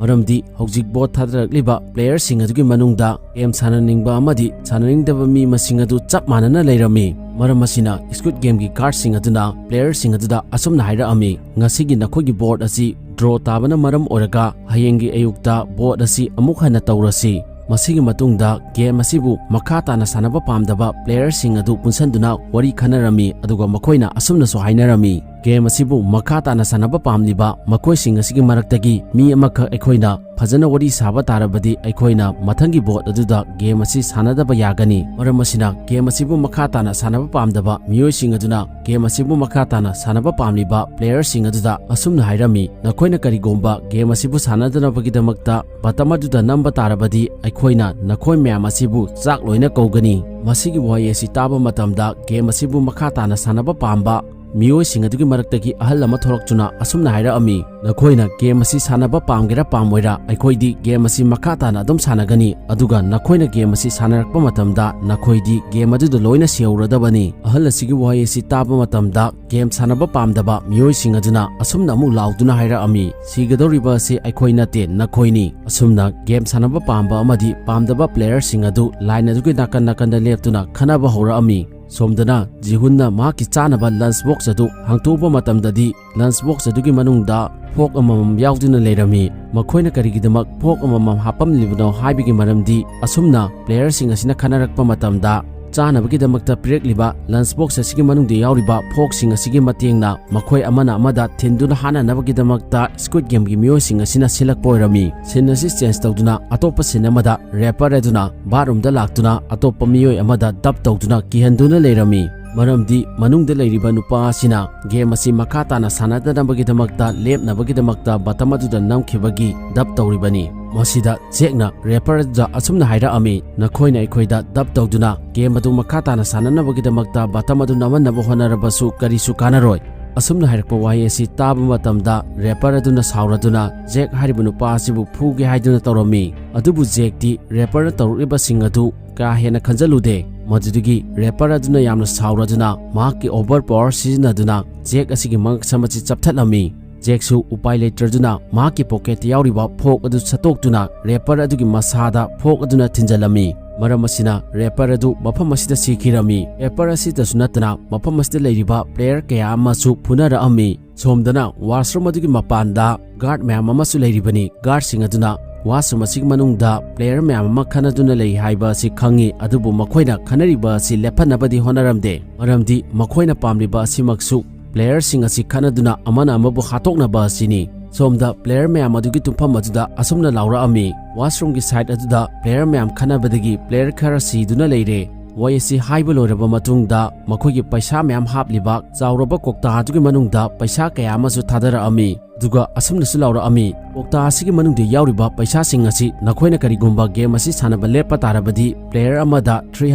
ꯃꯔꯝꯗꯤ ꯍꯧꯖꯤꯛ ꯕꯣꯠ ꯊꯥꯗꯔꯛꯂꯤꯕ ꯄ꯭ꯂꯦꯌꯔꯁꯤꯡ ꯑꯗꯨꯒꯤ ꯃꯅꯨꯡꯗ ꯒꯦꯝ ꯁꯥꯟꯅꯅꯤꯡꯕ ꯑꯃꯗꯤ ꯁꯥꯟꯅꯅꯤꯡꯗꯕ ꯃꯤ ꯃꯁꯤꯡ ꯑꯗꯨ ꯆꯞ ꯃꯥꯟꯅꯅ ꯂꯩꯔꯝꯃꯤ꯫ ꯃꯔꯝ ꯑꯁꯤꯅ ꯁ꯭ꯀꯨꯏꯗ ꯒꯦꯝꯒꯤ ꯒꯥꯔꯗꯁꯤꯡ ꯑꯗꯨꯅ ꯄ꯭ꯂꯦꯌꯔꯁꯤꯡ ꯑꯗꯨꯗ ꯑꯁꯨꯝꯅ ꯍꯥꯏꯔꯛꯑꯝꯃꯤ, "ꯉꯁꯤꯒꯤ ꯅꯈꯣꯏꯒꯤ ꯕꯣꯠ ꯑꯁꯤ ꯗ꯭ꯔꯣ ꯇꯥꯕꯅ ꯃꯔꯝ ꯑꯣꯏꯔꯒ ꯍꯌꯦꯡꯒꯤ ꯑꯌꯨꯛꯇ ꯕꯣꯠ ꯑꯁꯤ ꯑꯃꯨꯛ ꯍꯟꯅ ꯇꯧꯔꯁꯤ꯫ ꯃꯁꯤꯒꯤ ꯃꯇꯨꯡꯗ ꯒꯦꯝ ꯑꯁꯤꯕꯨ ꯃꯈꯥ ꯇꯥꯅ ꯁꯥꯟꯅꯕ ꯄꯥꯝꯗꯕ ꯄ꯭ꯂꯦꯌꯔꯁꯤꯡ ꯑꯗꯨ ꯄꯨꯟꯁꯤꯟꯗꯨꯅ ꯋꯥꯔꯤ ꯈꯟꯅꯔꯝꯃꯤ, ꯑꯗꯨꯒ ꯃꯈꯣꯏꯅ ꯑꯁꯨꯝꯅꯁꯨ ꯍꯥꯏꯅꯔꯝꯃꯤ, "ꯒꯦꯝ ꯑꯁꯤꯕꯨ ꯃꯈꯥ ꯇꯥꯅ ꯁꯥꯟꯅꯕ ꯄꯥꯝꯂꯤꯕ ꯃꯈꯣꯏꯁꯤꯡ ꯑꯁꯤꯒꯤ ꯃꯔꯛꯇꯒꯤ ꯃꯤ ꯑꯃꯈꯛ ꯑꯩꯈꯣꯏꯅ ꯐꯖꯅ ꯋꯥꯔꯤ ꯁꯥꯕ ꯇꯥꯔꯕꯗꯤ ꯑꯩꯈꯣꯏꯅ ꯃꯊꯪꯒꯤ ꯕꯣꯠ ꯑꯗꯨꯗ ꯒꯦꯝ ꯑꯁꯤ ꯁꯥꯟꯅꯗꯕ ꯌꯥꯒꯅꯤ꯫ ꯃꯔꯝ ꯑꯁꯤꯅ ꯒꯦꯝ ꯑꯁꯤꯕꯨ ꯃꯈꯥ ꯇꯥꯅ ꯁꯥꯟꯅꯕ ꯄꯥꯝꯗꯕ ꯃꯤꯑꯣꯏꯁꯤꯡ ꯑꯗꯨꯅ ꯒꯦꯝ ꯑꯁꯤꯕꯨ ꯃꯈꯥ ꯇꯥꯅ ꯁꯥꯟꯅꯕ ꯄꯥꯝꯂꯤꯕ ꯄ꯭ꯂꯦꯌꯔꯁꯤꯡ ꯑꯗꯨꯗ ꯑꯁꯨꯝꯅ ꯍꯥꯏꯔꯝꯃꯤ, ꯅꯈꯣꯏꯅ ꯀꯔꯤꯒꯨꯝꯕ ꯒꯦꯝ ꯑꯁꯤꯕꯨ ꯁꯥꯟꯅꯗꯅꯕꯒꯤꯗꯃꯛꯇ ꯕꯇꯝ ꯑꯗꯨꯗ ꯅꯝꯕ ꯇꯥꯔꯕꯗꯤ ꯑꯩꯈꯣꯏꯅ ꯅꯈꯣꯏ ꯃꯌꯥꯝ ꯑꯁꯤꯕꯨ ꯆꯥꯛ ꯂꯣꯏꯅ ꯀꯧꯒꯅꯤ꯫" ꯃꯁꯤꯒꯤ ꯋꯥꯍꯩ ꯑꯁꯤ ꯇꯥꯕ ꯃꯇꯝꯗ ꯒꯦꯝ ꯑꯁꯤꯕꯨ ꯃꯈꯥ ꯇꯥꯅ ꯁꯥꯟꯅꯕ ꯄꯥꯝꯕ ꯃꯤꯑꯣꯏꯁꯤꯡ ꯑꯗꯨꯒꯤ ꯃꯔꯛꯇꯒꯤ ꯑꯍꯜ ꯑꯃ ꯊꯣꯔꯛꯇꯨꯅ ꯑꯁꯨꯝꯅ ꯍꯥꯏꯔꯛꯑꯝꯃꯤ, "ꯅꯈꯣꯏꯅ ꯒꯦꯝ ꯑꯁꯤ ꯁꯥꯟꯅꯕ ꯄꯥꯝꯒꯦꯔꯥ ꯄꯥꯝꯃꯣꯏꯔꯥ, ꯑꯩꯈꯣꯏꯗꯤ ꯒꯦꯝ ꯑꯁꯤ ꯃꯈꯥ ꯇꯥꯅ ꯑꯗꯨꯝ ꯁꯥꯟꯅꯒꯅꯤ, ꯑꯗꯨꯒ ꯅꯈꯣꯏꯅ ꯒꯦꯝ ꯑꯁꯤ ꯁꯥꯟꯅꯔꯛꯄ ꯃꯇꯝꯗ ꯅꯈꯣꯏꯗꯤ ꯒꯦꯝ ꯑꯗꯨꯗ ꯂꯣꯏꯅ ꯁꯤꯍꯧꯔꯗꯕꯅꯤ꯫" ꯑꯍꯜ ꯑꯁꯤꯒꯤ ꯋꯥꯍꯩ ꯑꯁꯤ ꯇꯥꯕ ꯃꯇꯝꯗ ꯒꯦꯝ ꯁꯥꯟꯅꯕ ꯄꯥꯝꯗꯕ ꯃꯤꯑꯣꯏꯁꯤꯡ ꯑꯗꯨꯅ ꯑꯁꯨꯝꯅ ꯑꯃꯨꯛ ꯂꯥꯎꯗꯨꯅ ꯍꯥꯏꯔꯛꯑꯝꯃꯤ, "ꯁꯤꯒꯗꯧꯔꯤꯕ ꯑꯁꯤ ꯑꯩꯈꯣꯏ ꯅꯠꯇꯦ, ꯅꯈꯣꯏꯅꯤ꯫" ꯑꯁꯨꯝꯅ ꯒꯦꯝ ꯁꯥꯟꯅꯕ ꯄꯥꯝꯕ ꯑꯃꯗꯤ ꯄꯥꯝꯗꯕ ꯄ꯭ꯂꯦꯌꯔꯁꯤꯡ ꯑꯗꯨ ꯂꯥꯏꯟ ꯑꯗꯨꯒꯤ ꯅꯥꯀꯟ ꯅꯥꯀꯟꯗ ꯂꯦꯞꯇꯨꯅ ꯈꯟꯅꯕ ꯍꯧꯔꯛꯑꯝꯃꯤ꯫ ꯁꯣꯝꯗꯅ ꯖꯤꯍꯨꯟꯅ ꯃꯍꯥꯛꯀꯤ ꯆꯥꯅꯕ ꯂꯟꯆ ꯕꯣꯛꯁ ꯑꯗꯨ ꯍꯥꯡꯇꯣꯛꯄ ꯃꯇꯝꯗꯗꯤ ꯂꯟꯆ ꯕꯣꯛꯁ ꯑꯗꯨꯒꯤ ꯃꯅꯨꯡꯗ ꯐꯣꯔꯛ ꯑꯃꯃꯝ ꯌꯥꯎꯗꯨꯅ ꯂꯩꯔꯝꯃꯤ꯫ ꯃꯈꯣꯏꯅ ꯀꯔꯤꯒꯤꯗꯃꯛ ꯐꯣꯔꯛ ꯑꯃꯃꯝ ꯍꯥꯞꯄꯝꯂꯤꯕꯅꯣ ꯍꯥꯏꯕꯒꯤ ꯃꯔꯝꯗꯤ ꯑꯁꯨꯝꯅ ꯄ꯭ꯂꯦꯌꯔꯁꯤꯡ ꯑꯁꯤꯅ ꯈꯟꯅꯔꯛꯄ ꯃꯇꯝꯗ ꯆꯥꯅꯕꯒꯤꯗꯃꯛꯇ ꯄꯤꯔꯛꯂꯤꯕ ꯂꯟꯆ ꯕꯣꯛꯁ ꯑꯁꯤꯒꯤ ꯃꯅꯨꯡꯗ ꯌꯥꯎꯔꯤꯕ ꯐꯣꯔꯛꯁꯤꯡ ꯑꯁꯤꯒꯤ ꯃꯇꯦꯡꯅ ꯃꯈꯣꯏ ꯑꯃꯅ ꯑꯃꯗ ꯊꯤꯟꯗꯨꯅ ꯍꯥꯠꯅꯅꯕꯒꯤꯗꯃꯛꯇ ꯁ꯭ꯀꯨꯏꯗ ꯒꯦꯝꯒꯤ ꯃꯤꯑꯣꯏꯁꯤꯡ ꯑꯁꯤꯅ ꯁꯤꯜꯂꯛꯄ ꯑꯣꯏꯔꯝꯃꯤ꯫ ꯁꯤꯟ ꯑꯁꯤ ꯆꯦꯟꯖ ꯇꯧꯗꯨꯅ ꯑꯇꯣꯞꯄ ꯁꯤꯟ ꯑꯃꯗ ꯔꯦꯄꯔ ꯑꯗꯨꯅ ꯕꯥꯠꯔꯨꯝꯗ ꯂꯥꯛꯇꯨꯅ ꯑꯇꯣꯞꯄ ꯃꯤꯑꯣꯏ ꯑꯃꯗ ꯗꯞ ꯇꯧꯗꯨꯅ ꯀꯤꯍꯟꯗꯨꯅ ꯂꯩꯔꯝꯃꯤ꯫ ꯃꯔꯝꯗꯤ ꯃꯅꯨꯡꯗ ꯂꯩꯔꯤꯕ ꯅꯨꯄꯥ ꯑꯁꯤꯅ ꯒꯦꯝ ꯑꯁꯤ ꯃꯈꯥ ꯇꯥꯅ ꯁꯥꯟꯅꯗꯅꯕꯒꯤꯗꯃꯛꯇ ꯂꯦꯞꯅꯕꯒꯤꯗꯃꯛꯇ ꯕꯇꯝ ꯑꯗꯨꯗ ꯅꯝꯈꯤꯕꯒꯤ ꯗꯞ ꯇꯧꯔꯤꯕꯅꯤ꯫ ꯃꯁꯤꯗ ꯖꯦꯛꯅ ꯔꯦꯄꯔ ꯑꯗꯨꯗ ꯑꯁꯨꯝꯅ ꯍꯥꯏꯔꯛꯑꯝꯃꯤ, "ꯅꯈꯣꯏꯅ ꯑꯩꯈꯣꯏꯗ ꯗꯞ ꯇꯧꯗꯨꯅ ꯒꯦꯝ ꯑꯗꯨ ꯃꯈꯥ ꯇꯥꯅ ꯁꯥꯟꯅꯅꯕꯒꯤꯗꯃꯛꯇ ꯕꯇꯝ ꯑꯗꯨ ꯅꯝꯍꯟꯅꯕ ꯍꯣꯠꯅꯔꯕꯁꯨ ꯀꯔꯤꯁꯨ ꯀꯥꯟꯅꯔꯣꯏ꯫" ꯑꯁꯨꯝꯅ ꯍꯥꯏꯔꯛꯄ ꯋꯥꯍꯩ ꯑꯁꯤ ꯇꯥꯕ ꯃꯇꯝꯗ ꯔꯦꯄꯔ ꯑꯗꯨꯅ ꯁꯥꯎꯔꯗꯨꯅ ꯖꯦꯛ ꯍꯥꯏꯔꯤꯕ ꯅꯨꯄꯥ ꯑꯁꯤꯕꯨ ꯐꯨꯒꯦ ꯍꯥꯏꯗꯨꯅ ꯇꯧꯔꯝꯃꯤ꯫ ꯑꯗꯨꯕꯨ ꯖꯦꯛꯇꯤ ꯔꯦꯄꯔꯅ ꯇꯧꯔꯛꯂꯤꯕꯁꯤꯡ ꯑꯗꯨ ꯀꯥ ꯍꯦꯟꯅ ꯈꯟꯖꯜꯂꯨꯗꯦ꯫ ꯃꯗꯨꯗꯒꯤ ꯔꯦꯄꯔ ꯑꯗꯨꯅ ꯌꯥꯝꯅ ꯁꯥꯎꯔꯗꯨꯅ ꯃꯍꯥꯛꯀꯤ ꯑꯣꯚꯔ ꯄꯥꯋꯔ ꯁꯤꯖꯤꯟꯅꯗꯨꯅ ꯖꯦꯛ ꯑꯁꯤꯒꯤ ꯃꯉꯛꯁꯝ ꯑꯁꯤ ꯆꯞꯊꯠꯂꯝꯃꯤ꯫ ꯖꯦꯛꯁꯨ ꯎꯄꯥꯏ ꯂꯩꯇ꯭ꯔꯗꯨꯅ ꯃꯍꯥꯛꯀꯤ ꯄꯣꯀꯦꯠꯇ ꯌꯥꯎꯔꯤꯕ ꯐꯣꯔꯛ ꯑꯗꯨ ꯁꯠꯇꯣꯛꯇꯨꯅ ꯔꯦꯄꯔ ꯑꯗꯨꯒꯤ ꯃꯁꯥꯗ ꯐꯣꯔꯛ ꯑꯗꯨꯅ ꯊꯤꯟꯖꯜꯂꯝꯃꯤ꯫ ꯃꯔꯝ ꯑꯁꯤꯅ ꯔꯦꯄꯔ ꯑꯗꯨ ꯃꯐꯝ ꯑꯁꯤꯗ ꯁꯤꯈꯤꯔꯝꯃꯤ꯫ ꯔꯦꯄꯔ ꯑꯁꯤꯗꯁꯨ ꯅꯠꯇꯅ ꯃꯐꯝ ꯑꯁꯤꯗ ꯂꯩꯔꯤꯕ ꯄ꯭ꯂꯦꯌꯔ ꯀꯌꯥ ꯑꯃꯁꯨ ꯐꯨꯅꯔꯛꯑꯝꯃꯤ꯫ ꯁꯣꯝꯗꯅ ꯋꯥꯁꯔꯨꯝ ꯑꯗꯨꯒꯤ ꯃꯄꯥꯟꯗ ꯒꯥꯔꯗ ꯃꯌꯥꯝ ꯑꯃꯁꯨ ꯂꯩꯔꯤꯕꯅꯤ꯫ ꯒꯥꯔꯗꯁꯤꯡ ꯑꯗꯨꯅ ꯋꯥꯁꯔꯨꯝ ꯑꯁꯤꯒꯤ ꯃꯅꯨꯡꯗ ꯄ꯭ꯂꯦꯌꯔ ꯃꯌꯥꯝ ꯑꯃ ꯈꯠꯅꯗꯨꯅ ꯂꯩ ꯍꯥꯏꯕ ꯑꯁꯤ ꯈꯪꯉꯤ, ꯑꯗꯨꯕꯨ ꯃꯈꯣꯏꯅ ꯈꯠꯅꯔꯤꯕ ꯑꯁꯤ ꯂꯦꯞꯍꯟꯅꯕꯗꯤ ꯍꯣꯠꯅꯔꯝꯗꯦ, ꯃꯔꯝꯗꯤ ꯃꯈꯣꯏꯅ ꯄꯥꯝꯂꯤꯕ ꯑꯁꯤꯃꯛꯁꯨ ꯄ꯭ꯂꯦꯌꯔꯁꯤꯡ ꯑꯁꯤ ꯈꯠꯅꯗꯨꯅ ꯑꯃꯅ ꯑꯃꯕꯨ ꯍꯥꯠꯇꯣꯛꯅꯕ ꯑꯁꯤꯅꯤ꯫ ꯁꯣꯝꯗ ꯄ꯭ꯂꯦꯌꯔ ꯃꯌꯥꯝ ꯑꯗꯨꯒꯤ ꯇꯨꯝꯐꯝ ꯑꯗꯨꯗ ꯑꯁꯨꯝꯅ ꯂꯥꯎꯔꯛꯑꯝꯃꯤ꯫ ꯋꯥꯁꯔꯨꯝꯒꯤ ꯁꯥꯏꯗ ꯑꯗꯨꯗ ꯄ꯭ꯂꯦꯌꯔ ꯃꯌꯥꯝ ꯈꯠꯅꯕꯗꯒꯤ ꯄ꯭ꯂꯦꯌꯔ ꯈꯔ ꯁꯤꯗꯨꯅ ꯂꯩꯔꯦ꯫ ꯋꯥꯍꯩ ꯑꯁꯤ ꯍꯥꯏꯕ ꯂꯣꯏꯔꯕ ꯃꯇꯨꯡꯗ ꯃꯈꯣꯏꯒꯤ ꯄꯩꯁꯥ ꯃꯌꯥꯝ ꯍꯥꯞꯂꯤꯕ ꯆꯥꯎꯔꯕ ꯀꯣꯛꯇꯥ ꯑꯗꯨꯒꯤ ꯃꯅꯨꯡꯗ ꯄꯩꯁꯥ ꯀꯌꯥ ꯑꯃꯁꯨ ꯊꯥꯗꯔꯛꯑꯝꯃꯤ꯫ ꯑꯗꯨꯒ ꯑꯁꯨꯝꯅꯁꯨ ꯂꯥꯎꯔꯛꯑꯝꯃꯤ, "ꯀꯣꯛꯇꯥ ꯑꯁꯤꯒꯤ ꯃꯅꯨꯡꯗ ꯌꯥꯎꯔꯤꯕ ꯄꯩꯁꯥꯁꯤꯡ ꯑꯁꯤ ꯅꯈꯣꯏꯅ ꯀꯔꯤꯒꯨꯝꯕ ꯒꯦꯝ ꯑꯁꯤ ꯁꯥꯟꯅꯕ ꯂꯦꯞꯄ ꯇꯥꯔꯕꯗꯤ ꯄ꯭ꯂꯦꯌꯔ ꯑꯃꯗ three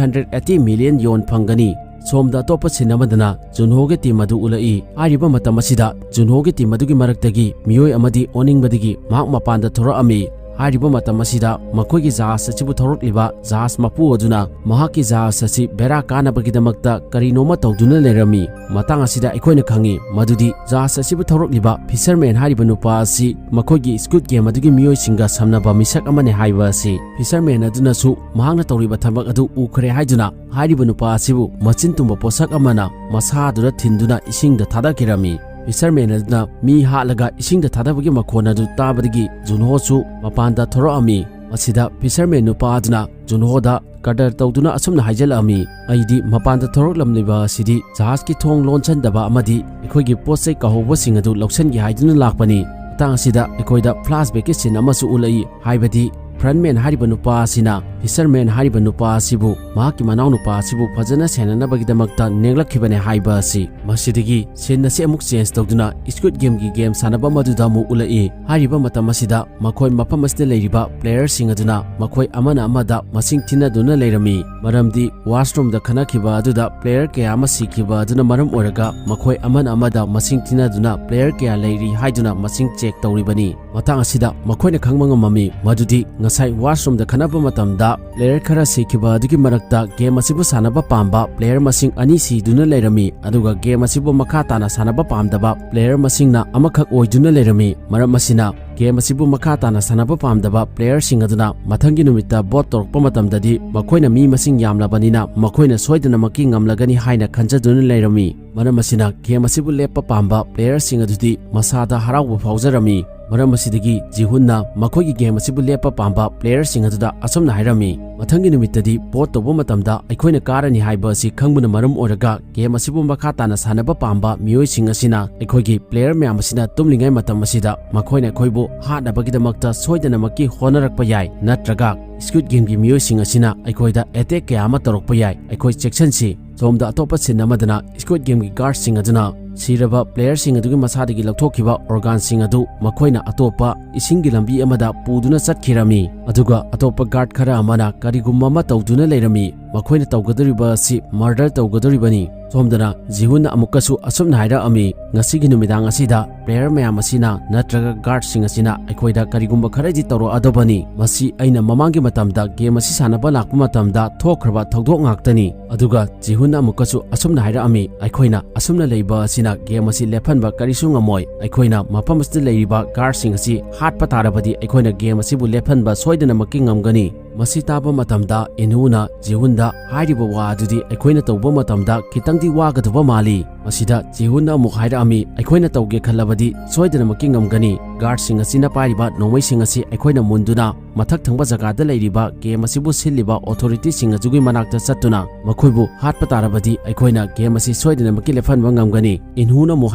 hundred eighty million ꯌꯣꯟ ꯐꯪꯒꯅꯤ꯫" ꯁꯣꯝꯗ ꯑꯇꯣꯞꯄ ꯁꯤꯟ ꯑꯃꯗꯅ ꯖꯨꯟꯍꯣꯒꯤ ꯇꯤꯝ ꯑꯗꯨ ꯎꯠꯂꯛꯏ꯫ ꯍꯥꯏꯔꯤꯕ ꯃꯇꯝ ꯑꯁꯤꯗ ꯖꯨꯟꯍꯣꯒꯤ ꯇꯤꯝ ꯑꯗꯨꯒꯤ ꯃꯔꯛꯇꯒꯤ ꯃꯤꯑꯣꯏ ꯑꯃꯗꯤ ꯑꯣꯅꯤꯡꯕꯗꯒꯤ ꯃꯍꯥꯛ ꯃꯄꯥꯟꯗ ꯊꯣꯔꯛꯑꯝꯃꯤ꯫ ꯍꯥꯏꯔꯤꯕ ꯃꯇꯝ ꯑꯁꯤꯗ ꯃꯈꯣꯏꯒꯤ ꯖꯍꯥꯖ ꯑꯁꯤꯕꯨ ꯊꯧꯔꯛꯂꯤꯕ ꯖꯍꯥꯖ ꯃꯄꯨ ꯑꯗꯨꯅ ꯃꯍꯥꯛꯀꯤ ꯖꯍꯥꯖ ꯑꯁꯤ ꯕꯦꯔꯥ ꯀꯥꯅꯕꯒꯤꯗꯃꯛꯇ ꯀꯔꯤꯅꯣꯃ ꯇꯧꯗꯨꯅ ꯂꯩꯔꯝꯃꯤ꯫ ꯃꯇꯥꯡ ꯑꯁꯤꯗ ꯑꯩꯈꯣꯏꯅ ꯈꯪꯉꯤ ꯃꯗꯨꯗꯤ ꯖꯍꯥꯖ ꯑꯁꯤꯕꯨ ꯊꯧꯔꯛꯂꯤꯕ ꯐꯤꯁꯔꯃꯦꯟ ꯍꯥꯏꯔꯤꯕ ꯅꯨꯄꯥ ꯑꯁꯤ ꯃꯈꯣꯏꯒꯤ ꯁ꯭ꯀꯨꯏꯗ ꯒꯦꯝ ꯑꯗꯨꯒꯤ ꯃꯤꯑꯣꯏꯁꯤꯡꯒ ꯁꯝꯅꯕ ꯃꯤꯁꯛ ꯑꯃꯅꯤ ꯍꯥꯏꯕ ꯑꯁꯤ ꯐꯤꯁꯔꯃꯦꯟ ꯑꯗꯨꯅꯁꯨ ꯃꯍꯥꯛꯅ ꯇꯧꯔꯤꯕ ꯊꯕꯛ ꯑꯗꯨ ꯎꯈ꯭ꯔꯦ ꯍꯥꯏꯗꯨꯅ ꯍꯥꯏꯔꯤꯕ ꯅꯨꯄꯥ ꯑꯁꯤꯕꯨ ꯃꯆꯤꯟ ꯇꯨꯝꯕ ꯄꯣꯠꯁꯛ ꯑꯃꯅ ꯃꯁꯥꯗꯨꯗ ꯊꯤꯟꯗꯨꯅ ꯏꯁꯤꯡꯗ ꯊꯥꯗꯈꯤꯔꯝꯃꯤ꯫ ꯐꯤꯁꯔꯃꯦꯟ ꯑꯗꯨꯅ ꯃꯤ ꯍꯥꯠꯂꯒ ꯏꯁꯤꯡꯗ ꯊꯥꯗꯕꯒꯤ ꯃꯈꯣꯟ ꯑꯗꯨ ꯇꯥꯕꯗꯒꯤ ꯖꯨꯟꯍꯣꯁꯨ ꯃꯄꯥꯟꯗ ꯊꯣꯔꯛꯑꯝꯃꯤ꯫ ꯃꯁꯤꯗ fisherman ꯅꯨꯄꯥ ꯑꯗꯨꯅ ꯖꯨꯟꯍꯣꯗ ꯀꯗꯔ ꯇꯧꯗꯨꯅ ꯑꯁꯨꯝꯅ ꯍꯥꯏꯖꯜꯂꯛꯑꯝꯃꯤ, "ꯑꯩꯗꯤ ꯃꯄꯥꯟꯗ ꯊꯣꯔꯛꯂꯝꯂꯤꯕ ꯑꯁꯤꯗꯤ ꯖꯍꯥꯖꯀꯤ ꯊꯣꯡ ꯂꯣꯟꯁꯤꯟꯗꯕ ꯑꯃꯗꯤ ꯑꯩꯈꯣꯏꯒꯤ ꯄꯣꯠ ꯆꯩ ꯀꯥꯎꯍꯧꯕꯁꯤꯡ ꯑꯗꯨ ꯂꯧꯁꯤꯟꯒꯦ ꯍꯥꯏꯗꯨꯅ ꯂꯥꯛꯄꯅꯤ"꯫ ꯃꯇꯥꯡ ꯑꯁꯤꯗ ꯑꯩꯈꯣꯏꯗ flashbackꯀꯤ scene ꯑꯃꯁꯨ ꯎꯠꯂꯛꯏ, ꯍꯥꯏꯕꯗꯤ frontman ꯍꯥꯏꯔꯤꯕ ꯅꯨꯄꯥ ꯑꯁꯤꯅ fisherman ꯍꯥꯏꯔꯤꯕ ꯅꯨꯄꯥ ꯑꯁꯤꯕꯨ ꯃꯍꯥꯛꯀꯤ ꯃꯅꯥꯎꯅꯨꯄꯥ ꯑꯁꯤꯕꯨ ꯐꯖꯅ ꯁꯦꯟꯅꯅꯕꯒꯤꯗꯃꯛꯇ ꯅꯦꯛꯂꯛꯈꯤꯕꯅꯦ ꯍꯥꯏꯕ ꯑꯁꯤ꯫ ꯃꯁꯤꯗꯒꯤ scene ꯑꯁꯤ ꯑꯃꯨꯛ change ꯇꯧꯗꯨꯅ Squid Gameꯒꯤ game ꯁꯥꯟꯅꯕ ꯃꯗꯨꯗ ꯑꯃꯨꯛ ꯎꯠꯂꯛꯏ꯫ ꯍꯥꯏꯔꯤꯕ ꯃꯇꯝ ꯑꯁꯤꯗ ꯃꯈꯣꯏ ꯃꯐꯝ ꯑꯁꯤꯗ ꯂꯩꯔꯤꯕ playerꯁꯤꯡ ꯑꯗꯨꯅ ꯃꯈꯣꯏ ꯑꯃꯅ ꯑꯃꯗ ꯃꯁꯤꯡ ꯊꯤꯅꯗꯨꯅ ꯂꯩꯔꯝꯃꯤ, ꯃꯔꯝꯗꯤ washroomꯗ ꯈꯠꯅꯈꯤꯕ ꯑꯗꯨꯗ player ꯀꯌꯥ ꯑꯃ ꯁꯤꯈꯤꯕ ꯑꯗꯨꯅ ꯃꯔꯝ ꯑꯣꯏꯔꯒ ꯃꯈꯣꯏ ꯑꯃꯅ ꯑꯃꯗ ꯃꯁꯤꯡ ꯊꯤꯅꯗꯨꯅ player ꯀꯌꯥ ꯂꯩꯔꯤ ꯍꯥꯏꯗꯨꯅ ꯃꯁꯤꯡ check ꯇꯧꯔꯤꯕꯅꯤ꯫ ꯃꯇꯥꯡ ꯑꯁꯤꯗ ꯃꯈꯣꯏꯅ ꯈꯪꯕ ꯉꯝꯃꯝꯃꯤ ꯃꯗꯨꯗꯤ ꯉꯁꯥꯏ washroomꯗ ꯈꯠꯅꯕ ꯃꯇꯝꯗ player ꯈꯔ ꯁꯤꯈꯤꯕ ꯑꯗꯨꯒꯤ ꯃꯔꯛꯇ game ꯑꯁꯤꯕꯨ ꯁꯥꯟꯅꯕ ꯄꯥꯝꯕ player ꯃꯁꯤꯡ ꯑꯅꯤ ꯁꯤꯗꯨꯅ ꯂꯩꯔꯝꯃꯤ, ꯑꯗꯨꯒ game ꯑꯁꯤꯕꯨ ꯃꯈꯥ ꯇꯥꯅ ꯁꯥꯟꯅꯕ ꯄꯥꯝꯗꯕ player ꯃꯁꯤꯡꯅ ꯑꯃꯈꯛ ꯑꯣꯏꯗꯨꯅ ꯂꯩꯔꯝꯃꯤ꯫ ꯃꯔꯝ ꯑꯁꯤꯅ game ꯑꯁꯤꯕꯨ ꯃꯈꯥ ꯇꯥꯅ ꯁꯥꯟꯅꯕ ꯄꯥꯝꯗꯕ playerꯁꯤꯡ ꯑꯗꯨꯅ ꯃꯊꯪꯒꯤ ꯅꯨꯃꯤꯠꯇ vote ꯇꯧꯔꯛꯄ ꯃꯇꯝꯗꯗꯤ ꯃꯈꯣꯏꯅ ꯃꯤ ꯃꯁꯤꯡ ꯌꯥꯝꯂꯕꯅꯤꯅ ꯃꯈꯣꯏꯅ ꯁꯣꯏꯗꯅꯃꯛꯀꯤ ꯉꯝꯂꯒꯅꯤ ꯍꯥꯏꯅ ꯈꯟꯖꯗꯨꯅ ꯂꯩꯔꯝꯃꯤ꯫ ꯃꯔꯝ ꯑꯁꯤꯅ game ꯑꯁꯤꯕꯨ ꯂꯦꯞꯄ ꯄꯥꯝꯕ playerꯁꯤꯡ ꯑꯗꯨꯗꯤ ꯃꯁꯥꯗ ꯍꯔꯥꯎꯕ ꯐꯥꯎꯖꯔꯝꯃꯤ꯫ ꯃꯔꯝ ꯑꯁꯤꯗꯒꯤ ꯖꯤꯍꯨꯟꯅ ꯃꯈꯣꯏꯒꯤ game ꯑꯁꯤꯕꯨ ꯂꯦꯞꯄ ꯄꯥꯝꯕ playerꯁꯤꯡ ꯑꯗꯨꯗ ꯑꯁꯨꯝꯅ ꯍꯥꯏꯔꯝꯃꯤ, "ꯃꯊꯪꯒꯤ ꯅꯨꯃꯤꯠꯇꯗꯤ vote ꯇꯧꯕ ꯃꯇꯝꯗ ꯑꯩꯈꯣꯏꯅ ꯀꯥꯔꯅꯤ ꯍꯥꯏꯕ ꯑꯁꯤ ꯈꯪꯕꯅ ꯃꯔꯝ ꯑꯣꯏꯔꯒ game ꯑꯁꯤꯕꯨ ꯃꯈꯥ ꯇꯥꯅ ꯁꯥꯟꯅꯕ ꯄꯥꯝꯕ ꯃꯤꯑꯣꯏꯁꯤꯡ ꯑꯁꯤꯅ ꯑꯩꯈꯣꯏꯒꯤ player ꯃꯌꯥꯝ ꯑꯁꯤꯅ ꯇꯨꯝꯂꯤꯉꯩ ꯃꯇꯝ ꯑꯁꯤꯗ ꯃꯈꯣꯏꯅ ꯑꯩꯈꯣꯏꯕꯨ ꯍꯥꯠꯅꯕꯒꯤꯗꯃꯛꯇ ꯁꯣꯏꯗꯅꯃꯛꯀꯤ ꯍꯣꯠꯅꯔꯛꯄ ꯌꯥꯏ, ꯅꯠꯇ꯭ꯔꯒ Squid Gameꯒꯤ ꯃꯤꯑꯣꯏꯁꯤꯡ ꯑꯁꯤꯅ ꯑꯩꯈꯣꯏꯗ attack ꯀꯌꯥ ꯑꯃ ꯇꯧꯔꯛꯄ ꯌꯥꯏ꯫ ꯑꯩꯈꯣꯏ ꯆꯦꯛꯁꯤꯟꯁꯤ"꯫ ꯁꯣꯝꯗ ꯑꯇꯣꯞꯄ scene ꯑꯃꯗꯅ Squid Gameꯒꯤ guardꯁꯤꯡ ꯑꯗꯨꯅ ꯁꯤꯔꯕ playerꯁꯤꯡ ꯑꯗꯨꯒꯤ ꯃꯁꯥꯗꯒꯤ ꯂꯧꯊꯣꯛꯈꯤꯕ organꯁꯤꯡ ꯑꯗꯨ ꯃꯈꯣꯏꯅ ꯑꯇꯣꯞꯄ ꯏꯁꯤꯡꯒꯤ ꯂꯝꯕꯤ ꯑꯃꯗ ꯄꯨꯗꯨꯅ ꯆꯠꯈꯤꯔꯝꯃꯤ꯫ ꯑꯗꯨꯒ ꯑꯇꯣꯞꯄ guard ꯈꯔ ꯑꯃꯅ ꯀꯔꯤꯒꯨꯝꯕ ꯑꯃ ꯇꯧꯗꯨꯅ ꯂꯩꯔꯝꯃꯤ꯫ ꯃꯈꯣꯏꯅ ꯇꯧꯒꯗꯧꯔꯤꯕ ꯑꯁꯤ murder ꯇꯧꯒꯗꯧꯔꯤꯕꯅꯤ꯫ ꯁꯣꯝꯗꯅ ꯖꯤꯍꯨꯟꯅ ꯑꯃꯨꯛꯀꯁꯨ ꯑꯁꯨꯝꯅ ꯍꯥꯏꯔꯛꯑꯝꯃꯤ, "ꯉꯁꯤꯒꯤ ꯅꯨꯃꯤꯗꯥꯡ ꯑꯁꯤꯗ player ꯃꯌꯥꯝ ꯑꯁꯤꯅ ꯅꯠꯇ꯭ꯔꯒ guardꯁꯤꯡ ꯑꯁꯤꯅ ꯑꯩꯈꯣꯏꯗ ꯀꯔꯤꯒꯨꯝꯕ ꯈꯔꯗꯤ ꯇꯧꯔꯛꯑꯗꯧꯕꯅꯤ꯫ ꯃꯁꯤ ꯑꯩꯅ ꯃꯃꯥꯡꯒꯤ ꯃꯇꯝꯗ game ꯑꯁꯤ ꯁꯥꯟꯅꯕ ꯂꯥꯛꯄ ꯃꯇꯝꯗ ꯊꯣꯛꯈ꯭ꯔꯕ ꯊꯧꯗꯣꯛ ꯉꯥꯛꯇꯅꯤ"꯫ ꯑꯗꯨꯒ ꯖꯤꯍꯨꯟꯅ ꯑꯃꯨꯛꯀꯁꯨ ꯑꯁꯨꯝꯅ ꯍꯥꯏꯔꯛꯑꯝꯃꯤ, "ꯑꯩꯈꯣꯏꯅ ꯑꯁꯨꯝꯅ ꯂꯩꯕ ꯑꯁꯤꯅ game ꯑꯁꯤ ꯂꯦꯞꯍꯟꯕ ꯀꯔꯤꯁꯨ ꯉꯝꯃꯣꯏ꯫ ꯑꯩꯈꯣꯏꯅ ꯃꯐꯝ ꯑꯁꯤꯗ ꯂꯩꯔꯤꯕ guardꯁꯤꯡ ꯑꯁꯤ ꯍꯥꯠꯄ ꯇꯥꯔꯕꯗꯤ ꯑꯩꯈꯣꯏꯅ game ꯑꯁꯤꯕꯨ ꯂꯦꯞꯍꯟꯕ ꯁꯣꯏꯗꯅꯃꯛꯀꯤ ꯉꯝꯒꯅꯤ"꯫ ꯃꯁꯤ ꯇꯥꯕ ꯃꯇꯝꯗ ꯏꯟꯍꯨꯅ ꯖꯤꯍꯨꯟꯗ, "ꯍꯥꯏꯔꯤꯕ ꯋꯥ ꯑꯗꯨꯗꯤ ꯑꯩꯈꯣꯏꯅ ꯇꯧꯕ ꯃꯇꯝꯗ ꯈꯤꯇꯪꯗꯤ ꯋꯥꯒꯗꯕ ꯃꯥꯜꯂꯤ"꯫ ꯃꯁꯤꯗ ꯖꯤꯍꯨꯟꯅ ꯑꯃꯨꯛ ꯍꯥꯏꯔꯛꯑꯝꯃꯤ, "ꯑꯩꯈꯣꯏꯅ ꯇꯧꯒꯦ ꯈꯜꯂꯕꯗꯤ ꯁꯣꯏꯗꯅꯃꯛꯀꯤ ꯉꯝꯒꯅꯤ꯫ ꯒꯥꯔꯗꯁꯤꯡ ꯑꯁꯤꯅ ꯄꯥꯏꯔꯤꯕ ꯅꯣꯡꯃꯩꯁꯤꯡ ꯑꯁꯤ ꯑꯩꯈꯣꯏꯅ ꯃꯨꯟꯗꯨꯅ ꯃꯊꯛ ꯊꯪꯕ ꯖꯒꯥꯗ ꯂꯩꯔꯤꯕ ꯒꯦꯝ ꯑꯁꯤꯕꯨ ꯁꯤꯜꯂꯤꯕ ꯑꯣꯊꯣꯔꯤꯇꯤꯁꯤꯡ ꯑꯗꯨꯒꯤ ꯃꯅꯥꯛꯇ ꯆꯠꯇꯨꯅ ꯃꯈꯣꯏꯕꯨ ꯍꯥꯠꯄ ꯇꯥꯔꯕꯗꯤ ꯑꯩꯈꯣꯏꯅ ꯒꯦꯝ ꯑꯁꯤ ꯁꯣꯏꯗꯅꯃꯛꯀꯤ ꯂꯦꯞꯍꯟꯕ ꯉꯝꯒꯅꯤ꯫" ꯏꯟꯍꯨꯅ ꯑꯃꯨꯛ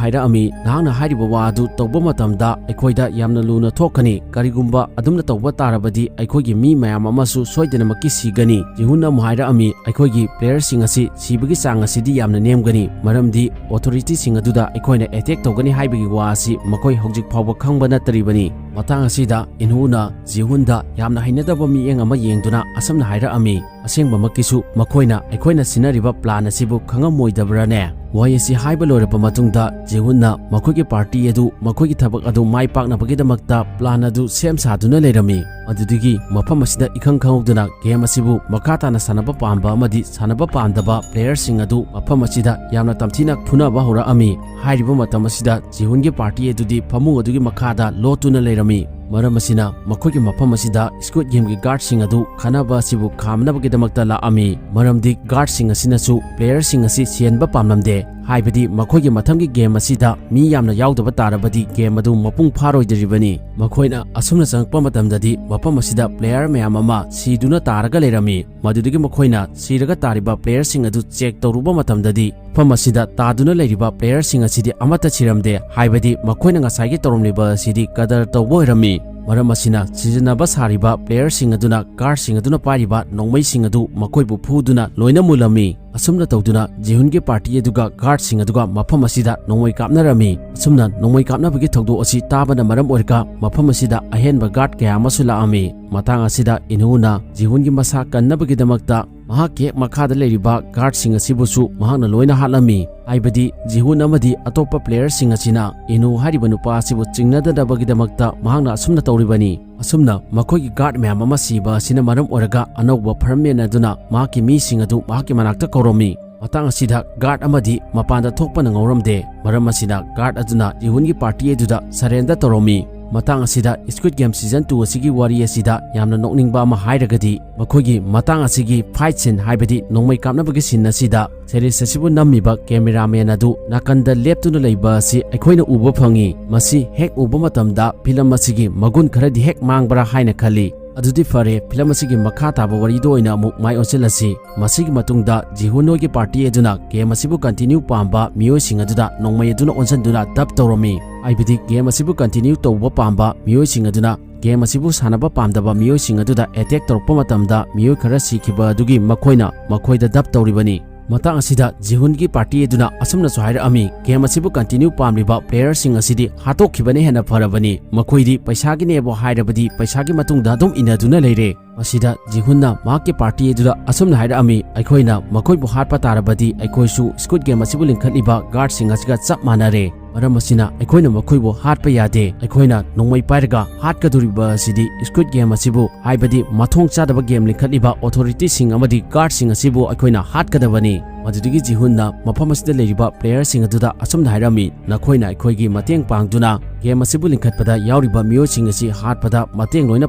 ꯍꯥꯏꯔꯛꯑꯝꯃꯤ, "ꯅꯍꯥꯛꯅ ꯍꯥꯏꯔꯤꯕ ꯋꯥ ꯑꯗꯨ ꯇꯧꯕ ꯃꯇꯝꯗ ꯑꯩꯈꯣꯏꯗ ꯌꯥꯝꯅ ꯂꯨꯅ ꯊꯣꯛꯀꯅꯤ꯫ ꯀꯔꯤꯒꯨꯝꯕ ꯑꯗꯨꯝꯅ ꯇꯧꯕ ꯇꯥꯔꯕꯗꯤ ꯑꯩꯈꯣꯏꯒꯤ ꯃꯤ ꯃꯌꯥꯝ ꯑꯃꯁꯨ ꯁꯣꯏꯗꯅꯃꯛꯀꯤ ꯁꯤꯒꯅꯤ꯫" ꯖꯤꯍꯨꯟꯅ ꯑꯃꯨꯛ ꯍꯥꯏꯔꯛꯑꯝꯃꯤ, "ꯑꯩꯈꯣꯏꯒꯤ ꯄ꯭ꯂꯦꯌꯔꯁꯤꯡ ꯑꯁꯤ ꯁꯤꯕꯒꯤ ꯆꯥꯡ ꯑꯁꯤꯗꯤ ꯌꯥꯝꯅ ꯅꯦꯝꯒꯅꯤ, ꯃꯔꯝꯗꯤ ꯑꯣꯊꯣꯔꯤꯇꯤꯁꯤꯡ ꯑꯗꯨꯗ ꯑꯩꯈꯣꯏꯅ ꯑꯦꯇꯦꯛ ꯇꯧꯒꯅꯤ ꯍꯥꯏꯕꯒꯤ ꯋꯥ ꯑꯁꯤ ꯃꯈꯣꯏ ꯍꯧꯖꯤꯛ ꯐꯥꯎꯕ ꯈꯪꯕ ꯅꯠꯇ꯭ꯔꯤꯕꯅꯤ꯫" ꯃꯇꯥꯡ ꯑꯁꯤꯗ ꯏꯟꯍꯨꯅ ꯖꯤꯍꯨꯟꯗ ꯌꯥꯝꯅ ꯍꯩꯅꯗꯕ ꯃꯤꯠꯌꯦꯡ ꯑꯃ ꯌꯦꯡꯗꯨꯅ ꯑꯁꯨꯝꯅ ꯍꯥꯏꯔꯛꯑꯝꯃꯤ, "ꯑꯁꯦꯡꯕꯃꯛꯀꯤꯁꯨ ꯃꯈꯣꯏꯅ ꯑꯩꯈꯣꯏꯅ ꯁꯤꯟꯅꯔꯤꯕ ꯄ꯭ꯂꯥꯟ ꯑꯁꯤꯕꯨ ꯈꯪꯉꯝꯃꯣꯏꯗꯕ꯭ꯔꯥꯅꯦ?" ꯋꯥꯍꯩ ꯑꯁꯤ ꯍꯥꯏꯕ ꯂꯣꯏꯔꯕ ꯃꯇꯨꯡꯗ ꯖꯤꯍꯨꯟꯅ ꯃꯈꯣꯏꯒꯤ ꯄꯥꯔꯇꯤ ꯑꯗꯨ ꯃꯈꯣꯏꯒꯤ ꯊꯕꯛ ꯑꯗꯨ ꯃꯥꯏ ꯄꯥꯛꯅꯕꯒꯤꯗꯃꯛꯇ ꯄ꯭ꯂꯥꯟ ꯑꯗꯨ ꯁꯦꯝ ꯁꯥꯗꯨꯅ ꯂꯩꯔꯝꯃꯤ꯫ ꯑꯗꯨꯗꯒꯤ ꯃꯐꯝ ꯑꯁꯤꯗ ꯏꯈꯪ ꯈꯪꯍꯧꯗꯅ ꯒꯦꯝ ꯑꯁꯤꯕꯨ ꯃꯈꯥ ꯇꯥꯅ ꯁꯥꯟꯅꯕ ꯄꯥꯝꯕ ꯑꯃꯗꯤ ꯁꯥꯟꯅꯕ ꯄꯥꯝꯗꯕ ꯄ꯭ꯂꯦꯌꯔꯁꯤꯡ ꯑꯗꯨ ꯃꯐꯝ ꯑꯁꯤꯗ ꯌꯥꯝꯅ ꯇꯝꯊꯤꯅ ꯐꯨꯅꯕ ꯍꯧꯔꯛꯑꯝꯃꯤ꯫ ꯍꯥꯏꯔꯤꯕ ꯃꯇꯝ ꯑꯁꯤꯗ ꯖꯤꯍꯨꯟꯒꯤ ꯄꯥꯔꯇꯤ ꯑꯗꯨꯗꯤ ꯐꯃꯨꯡ ꯑꯗꯨꯒꯤ ꯃꯈꯥꯗ ꯂꯣꯠꯇꯨꯅ ꯂꯩꯔꯝꯃꯤ꯫ ꯃꯔꯝ ꯑꯁꯤꯅ ꯃꯈꯣꯏꯒꯤ ꯃꯐꯝ ꯑꯁꯤꯗ ꯁ꯭ꯀꯨꯏꯗ ꯒꯦꯝꯒꯤ ꯒꯥꯔꯗꯁꯤꯡ ꯑꯗꯨ ꯈꯠꯅꯕ ꯑꯁꯤꯕꯨ ꯈꯥꯝꯅꯕꯒꯤꯗꯃꯛꯇ ꯂꯥꯛꯑꯝꯃꯤ꯫ ꯃꯔꯝꯗꯤ ꯒꯥꯔꯗꯁꯤꯡ ꯑꯁꯤꯅꯁꯨ ꯄ꯭ꯂꯦꯌꯔꯁꯤꯡ ꯑꯁꯤ ꯁꯤꯍꯟꯕ ꯄꯥꯝꯂꯝꯗꯦ꯫ ꯍꯥꯏꯕꯗꯤ ꯃꯈꯣꯏꯒꯤ ꯃꯊꯪꯒꯤ ꯒꯦꯝ ꯑꯁꯤꯗ ꯃꯤ ꯌꯥꯝꯅ ꯌꯥꯎꯗꯕ ꯇꯥꯔꯕꯗꯤ ꯒꯦꯝ ꯑꯗꯨ ꯃꯄꯨꯡ ꯐꯥꯔꯣꯏꯗꯧꯔꯤꯕꯅꯤ꯫ ꯃꯈꯣꯏꯅ ꯑꯁꯨꯝꯅ ꯆꯪꯂꯛꯄ ꯃꯇꯝꯗꯗꯤ ꯃꯐꯝ ꯑꯁꯤꯗ ꯄ꯭ꯂꯦꯌꯔ ꯃꯌꯥꯝ ꯑꯃ ꯁꯤꯗꯨꯅ ꯇꯥꯔꯒ ꯂꯩꯔꯝꯃꯤ꯫ ꯃꯗꯨꯗꯒꯤ ꯃꯈꯣꯏꯅ ꯁꯤꯔꯒ ꯇꯥꯔꯤꯕ ꯄ꯭ꯂꯦꯌꯔꯁꯤꯡ ꯑꯗꯨ ꯆꯦꯛ ꯇꯧꯔꯨꯕ ꯃꯇꯝꯗꯗꯤ ꯃꯐꯝ ꯑꯁꯤꯗ ꯇꯥꯗꯨꯅ ꯂꯩꯔꯤꯕ ꯄ꯭ꯂꯦꯌꯔꯁꯤꯡ ꯑꯁꯤꯗꯤ ꯑꯃꯠꯇ ꯁꯤꯔꯝꯗꯦ꯫ ꯍꯥꯏꯕꯗꯤ ꯃꯈꯣꯏꯅ ꯉꯁꯥꯏꯒꯤ ꯇꯧꯔꯝꯂꯤꯕ ꯑꯁꯤꯗꯤ ꯀꯗꯔ ꯇꯧꯕ ꯑꯣꯏꯔꯝꯃꯤ꯫ ꯃꯔꯝ ꯑꯁꯤꯅ ꯁꯤꯖꯤꯟꯅꯕ ꯁꯥꯔꯤꯕ ꯄ꯭ꯂꯦꯌꯔꯁꯤꯡ ꯑꯗꯨꯅ ꯒꯥꯔꯗꯁꯤꯡ ꯑꯗꯨꯅ ꯄꯥꯏꯔꯤꯕ ꯅꯣꯡꯃꯩꯁꯤꯡ ꯑꯗꯨ ꯃꯈꯣꯏꯕꯨ ꯐꯨꯗꯨꯅ ꯂꯣꯏꯅ ꯃꯨꯜꯂꯝꯃꯤ꯫ ꯑꯁꯨꯝꯅ ꯇꯧꯗꯨꯅ ꯖꯤꯍꯨꯟꯒꯤ ꯄꯥꯔꯇꯤ ꯑꯗꯨꯒ ꯒꯥꯔꯗꯁꯤꯡ ꯑꯗꯨꯒ ꯃꯐꯝ ꯑꯁꯤꯗ ꯅꯣꯡꯃꯩ ꯀꯥꯞꯅꯔꯝꯃꯤ꯫ ꯑꯁꯨꯝꯅ ꯅꯣꯡꯃꯩ ꯀꯥꯞꯅꯕꯒꯤ ꯊꯧꯗꯣꯛ ꯑꯁꯤ ꯇꯥꯕꯅ ꯃꯔꯝ ꯑꯣꯏꯔꯒ ꯃꯐꯝ ꯑꯁꯤꯗ ꯑꯍꯦꯟꯕ ꯒꯥꯔꯗ ꯀꯌꯥ ꯑꯃꯁꯨ ꯂꯥꯛꯑꯝꯃꯤ꯫ ꯃꯇꯥꯡ ꯑꯁꯤꯗ ꯏꯟꯍꯨꯅ ꯖꯤꯍꯨꯟꯒꯤ ꯃꯁꯥ ꯀꯟꯅꯕꯒꯤꯗꯃꯛꯇ ꯃꯍꯥꯛꯀꯤ ꯍꯦꯛ ꯃꯈꯥꯗ ꯂꯩꯔꯤꯕ ꯒꯥꯔꯗꯁꯤꯡ ꯑꯁꯤꯕꯨꯁꯨ ꯃꯍꯥꯛꯅ ꯂꯣꯏꯅ ꯍꯥꯠꯂꯝꯃꯤ꯫ ꯍꯥꯏꯕꯗꯤ ꯖꯤꯍꯨꯟ ꯑꯃꯗꯤ ꯑꯇꯣꯞꯄ ꯄ꯭ꯂꯦꯌꯔꯁꯤꯡ ꯑꯁꯤꯅ ꯏꯟꯍꯨ ꯍꯥꯏꯔꯤꯕ ꯅꯨꯄꯥ ꯑꯁꯤꯕꯨ ꯆꯤꯡꯅꯗꯅꯕꯒꯤꯗꯃꯛꯇ ꯃꯍꯥꯛꯅ ꯑꯁꯨꯝꯅ ꯇꯧꯔꯤꯕꯅꯤ꯫ ꯑꯁꯨꯝꯅ ꯃꯈꯣꯏꯒꯤ ꯒꯥꯔꯗ ꯃꯌꯥꯝ ꯑꯃ ꯁꯤꯕ ꯑꯁꯤꯅ ꯃꯔꯝ ꯑꯣꯏꯔꯒ ꯑꯅꯧꯕ ꯐꯥꯏꯌꯔꯃꯦꯟ ꯑꯗꯨꯅ ꯃꯍꯥꯛꯀꯤ ꯃꯤꯁꯤꯡ ꯑꯗꯨ ꯃꯍꯥꯛꯀꯤ ꯃꯅꯥꯛꯇ ꯀꯧꯔꯝꯃꯤ꯫ ꯃꯇꯥꯡ ꯑꯁꯤꯗ ꯒꯥꯔꯗ ꯑꯃꯗꯤ ꯃꯄꯥꯟꯗ ꯊꯣꯛꯄꯅ ꯉꯧꯔꯝꯗꯦ꯫ ꯃꯔꯝ ꯑꯁꯤꯅ ꯒꯥꯔꯗ ꯑꯗꯨꯅ ꯖꯤꯍꯨꯟꯒꯤ ꯄꯥꯔꯇꯤ ꯑꯗꯨꯗ ꯁꯔꯦꯟꯗꯔ ꯇꯧꯔꯝꯃꯤ꯫ ꯃꯇꯥꯡ ꯑꯁꯤꯗ Squid Game Season two ꯑꯁꯤꯒꯤ ꯋꯥꯔꯤ ꯑꯁꯤꯗ ꯌꯥꯝꯅ ꯅꯣꯛꯅꯤꯡꯕ ꯑꯃ ꯍꯥꯏꯔꯒꯗꯤ, ꯃꯈꯣꯏꯒꯤ ꯃꯇꯥꯡ ꯑꯁꯤꯒꯤ fight scene, ꯍꯥꯏꯕꯗꯤ ꯅꯣꯡꯃꯩ ꯀꯥꯞꯅꯕꯒꯤ scene ꯑꯁꯤꯗ series ꯑꯁꯤꯕꯨ ꯅꯝꯃꯤꯕ cameraman ꯑꯗꯨ ꯅꯥꯀꯟꯗ ꯂꯦꯞꯇꯨꯅ ꯂꯩꯕ ꯑꯁꯤ ꯑꯩꯈꯣꯏꯅ ꯎꯕ ꯐꯪꯏ꯫ ꯃꯁꯤ ꯍꯦꯛ ꯎꯕ ꯃꯇꯝꯗ film ꯑꯁꯤꯒꯤ ꯃꯒꯨꯟ ꯈꯔꯗꯤ ꯍꯦꯛ ꯃꯥꯡꯕ꯭ꯔꯥ ꯍꯥꯏꯅ ꯈꯜꯂꯤ꯫ ꯑꯗꯨꯗꯤ ꯐꯔꯦ, film ꯑꯁꯤꯒꯤ ꯃꯈꯥ ꯇꯥꯕ ꯋꯥꯔꯤꯗ ꯑꯣꯏꯅ ꯑꯃꯨꯛ ꯃꯥꯏ ꯑꯣꯟꯁꯤꯜꯂꯁꯤ꯫ ꯃꯁꯤꯒꯤ ꯃꯇꯨꯡꯗ ꯖꯤꯍꯨꯟ ꯍꯣꯏꯒꯤ party ꯑꯗꯨꯅ game ꯑꯁꯤꯕꯨ continue ꯄꯥꯝꯕ ꯃꯤꯑꯣꯏꯁꯤꯡ ꯑꯗꯨꯗ ꯅꯣꯡꯃꯩ ꯑꯗꯨꯅ ꯑꯣꯟꯁꯤꯟꯗꯨꯅ dub ꯇꯧꯔꯝꯃꯤ꯫ ꯍꯥꯏꯕꯗꯤ game ꯑꯁꯤꯕꯨ continue ꯇꯧꯕ ꯄꯥꯝꯕ ꯃꯤꯑꯣꯏꯁꯤꯡ ꯑꯗꯨꯅ game ꯑꯁꯤꯕꯨ ꯁꯥꯟꯅꯕ ꯄꯥꯝꯗꯕ ꯃꯤꯑꯣꯏꯁꯤꯡ ꯑꯗꯨꯗ attack ꯇꯧꯔꯛꯄ ꯃꯇꯝꯗ ꯃꯤꯑꯣꯏ ꯈꯔ ꯁꯤꯈꯤꯕ ꯑꯗꯨꯒꯤ ꯃꯈꯣꯏꯅ ꯃꯈꯣꯏꯗ dub ꯇꯧꯔꯤꯕꯅꯤ꯫ ꯃꯇꯥꯡ ꯑꯁꯤꯗ ꯖꯤꯍꯨꯟꯒꯤ party ꯑꯗꯨꯅ ꯑꯁꯨꯝꯅꯁꯨ ꯍꯥꯏꯔꯛꯑꯝꯃꯤ, game ꯑꯁꯤꯕꯨ continue ꯄꯥꯝꯂꯤꯕ playerꯁꯤꯡ ꯑꯁꯤꯗꯤ ꯍꯥꯠꯇꯣꯛꯈꯤꯕꯅ ꯍꯦꯟꯅ ꯐꯔꯕꯅꯤ꯫ ꯃꯈꯣꯏꯗꯤ ꯄꯩꯁꯥꯒꯤꯅꯦꯕꯨ ꯍꯥꯏꯔꯕꯗꯤ ꯄꯩꯁꯥꯒꯤ ꯃꯇꯨꯡꯗ ꯑꯗꯨꯝ ꯏꯟꯅꯗꯨꯅ ꯂꯩꯔꯦ꯫ ꯃꯁꯤꯗ ꯖꯤꯍꯨꯟꯅ ꯃꯍꯥꯛꯀꯤ party ꯑꯗꯨꯗ ꯑꯁꯨꯝꯅ ꯍꯥꯏꯔꯛꯑꯝꯃꯤ, "ꯑꯩꯈꯣꯏꯅ ꯃꯈꯣꯏꯕꯨ ꯍꯥꯠꯄ ꯇꯥꯔꯕꯗꯤ ꯑꯩꯈꯣꯏꯁꯨ Squid Game ꯑꯁꯤꯕꯨ ꯂꯤꯡꯈꯠꯂꯤꯕ guardꯁꯤꯡ ꯑꯁꯤꯒ ꯆꯞ ꯃꯥꯟꯅꯔꯦ꯫ ꯃꯔꯝ ꯑꯁꯤꯅ ꯑꯩꯈꯣꯏꯅ ꯃꯈꯣꯏꯕꯨ ꯍꯥꯠꯄ ꯌꯥꯗꯦ꯫ ꯑꯩꯈꯣꯏꯅ ꯅꯣꯡꯃꯩ ꯄꯥꯏꯔꯒ ꯍꯥꯠꯀꯗꯧꯔꯤꯕ ꯑꯁꯤꯗꯤ Squid Game ꯑꯁꯤꯕꯨ, ꯍꯥꯏꯕꯗꯤ ꯃꯊꯣꯡ ꯆꯥꯗꯕ game ꯂꯤꯡꯈꯠꯂꯤꯕ authorityꯁꯤꯡ ꯑꯃꯗꯤ guardꯁꯤꯡ ꯑꯁꯤꯕꯨ ꯑꯩꯈꯣꯏꯅ ꯍꯥꯠꯀꯗꯕꯅꯤ꯫" ꯃꯗꯨꯗꯒꯤ ꯖꯤꯍꯨꯟꯅ ꯃꯐꯝ ꯑꯁꯤꯗ ꯂꯩꯔꯤꯕ playerꯁꯤꯡ ꯑꯗꯨꯗ ꯑꯁꯨꯝꯅ ꯍꯥꯏꯔꯝꯃꯤ, "ꯅꯈꯣꯏꯅ ꯑꯩꯈꯣꯏꯒꯤ ꯃꯇꯦꯡ ꯄꯥꯡꯗꯨꯅ game ꯑꯁꯤꯕꯨ ꯂꯤꯡꯈꯠꯄꯗ ꯌꯥꯎꯔꯤꯕ ꯃꯤꯑꯣꯏꯁꯤꯡ ꯑꯁꯤ ꯍꯥꯠꯄꯗ ꯃꯇꯦꯡ ꯂꯣꯏꯅ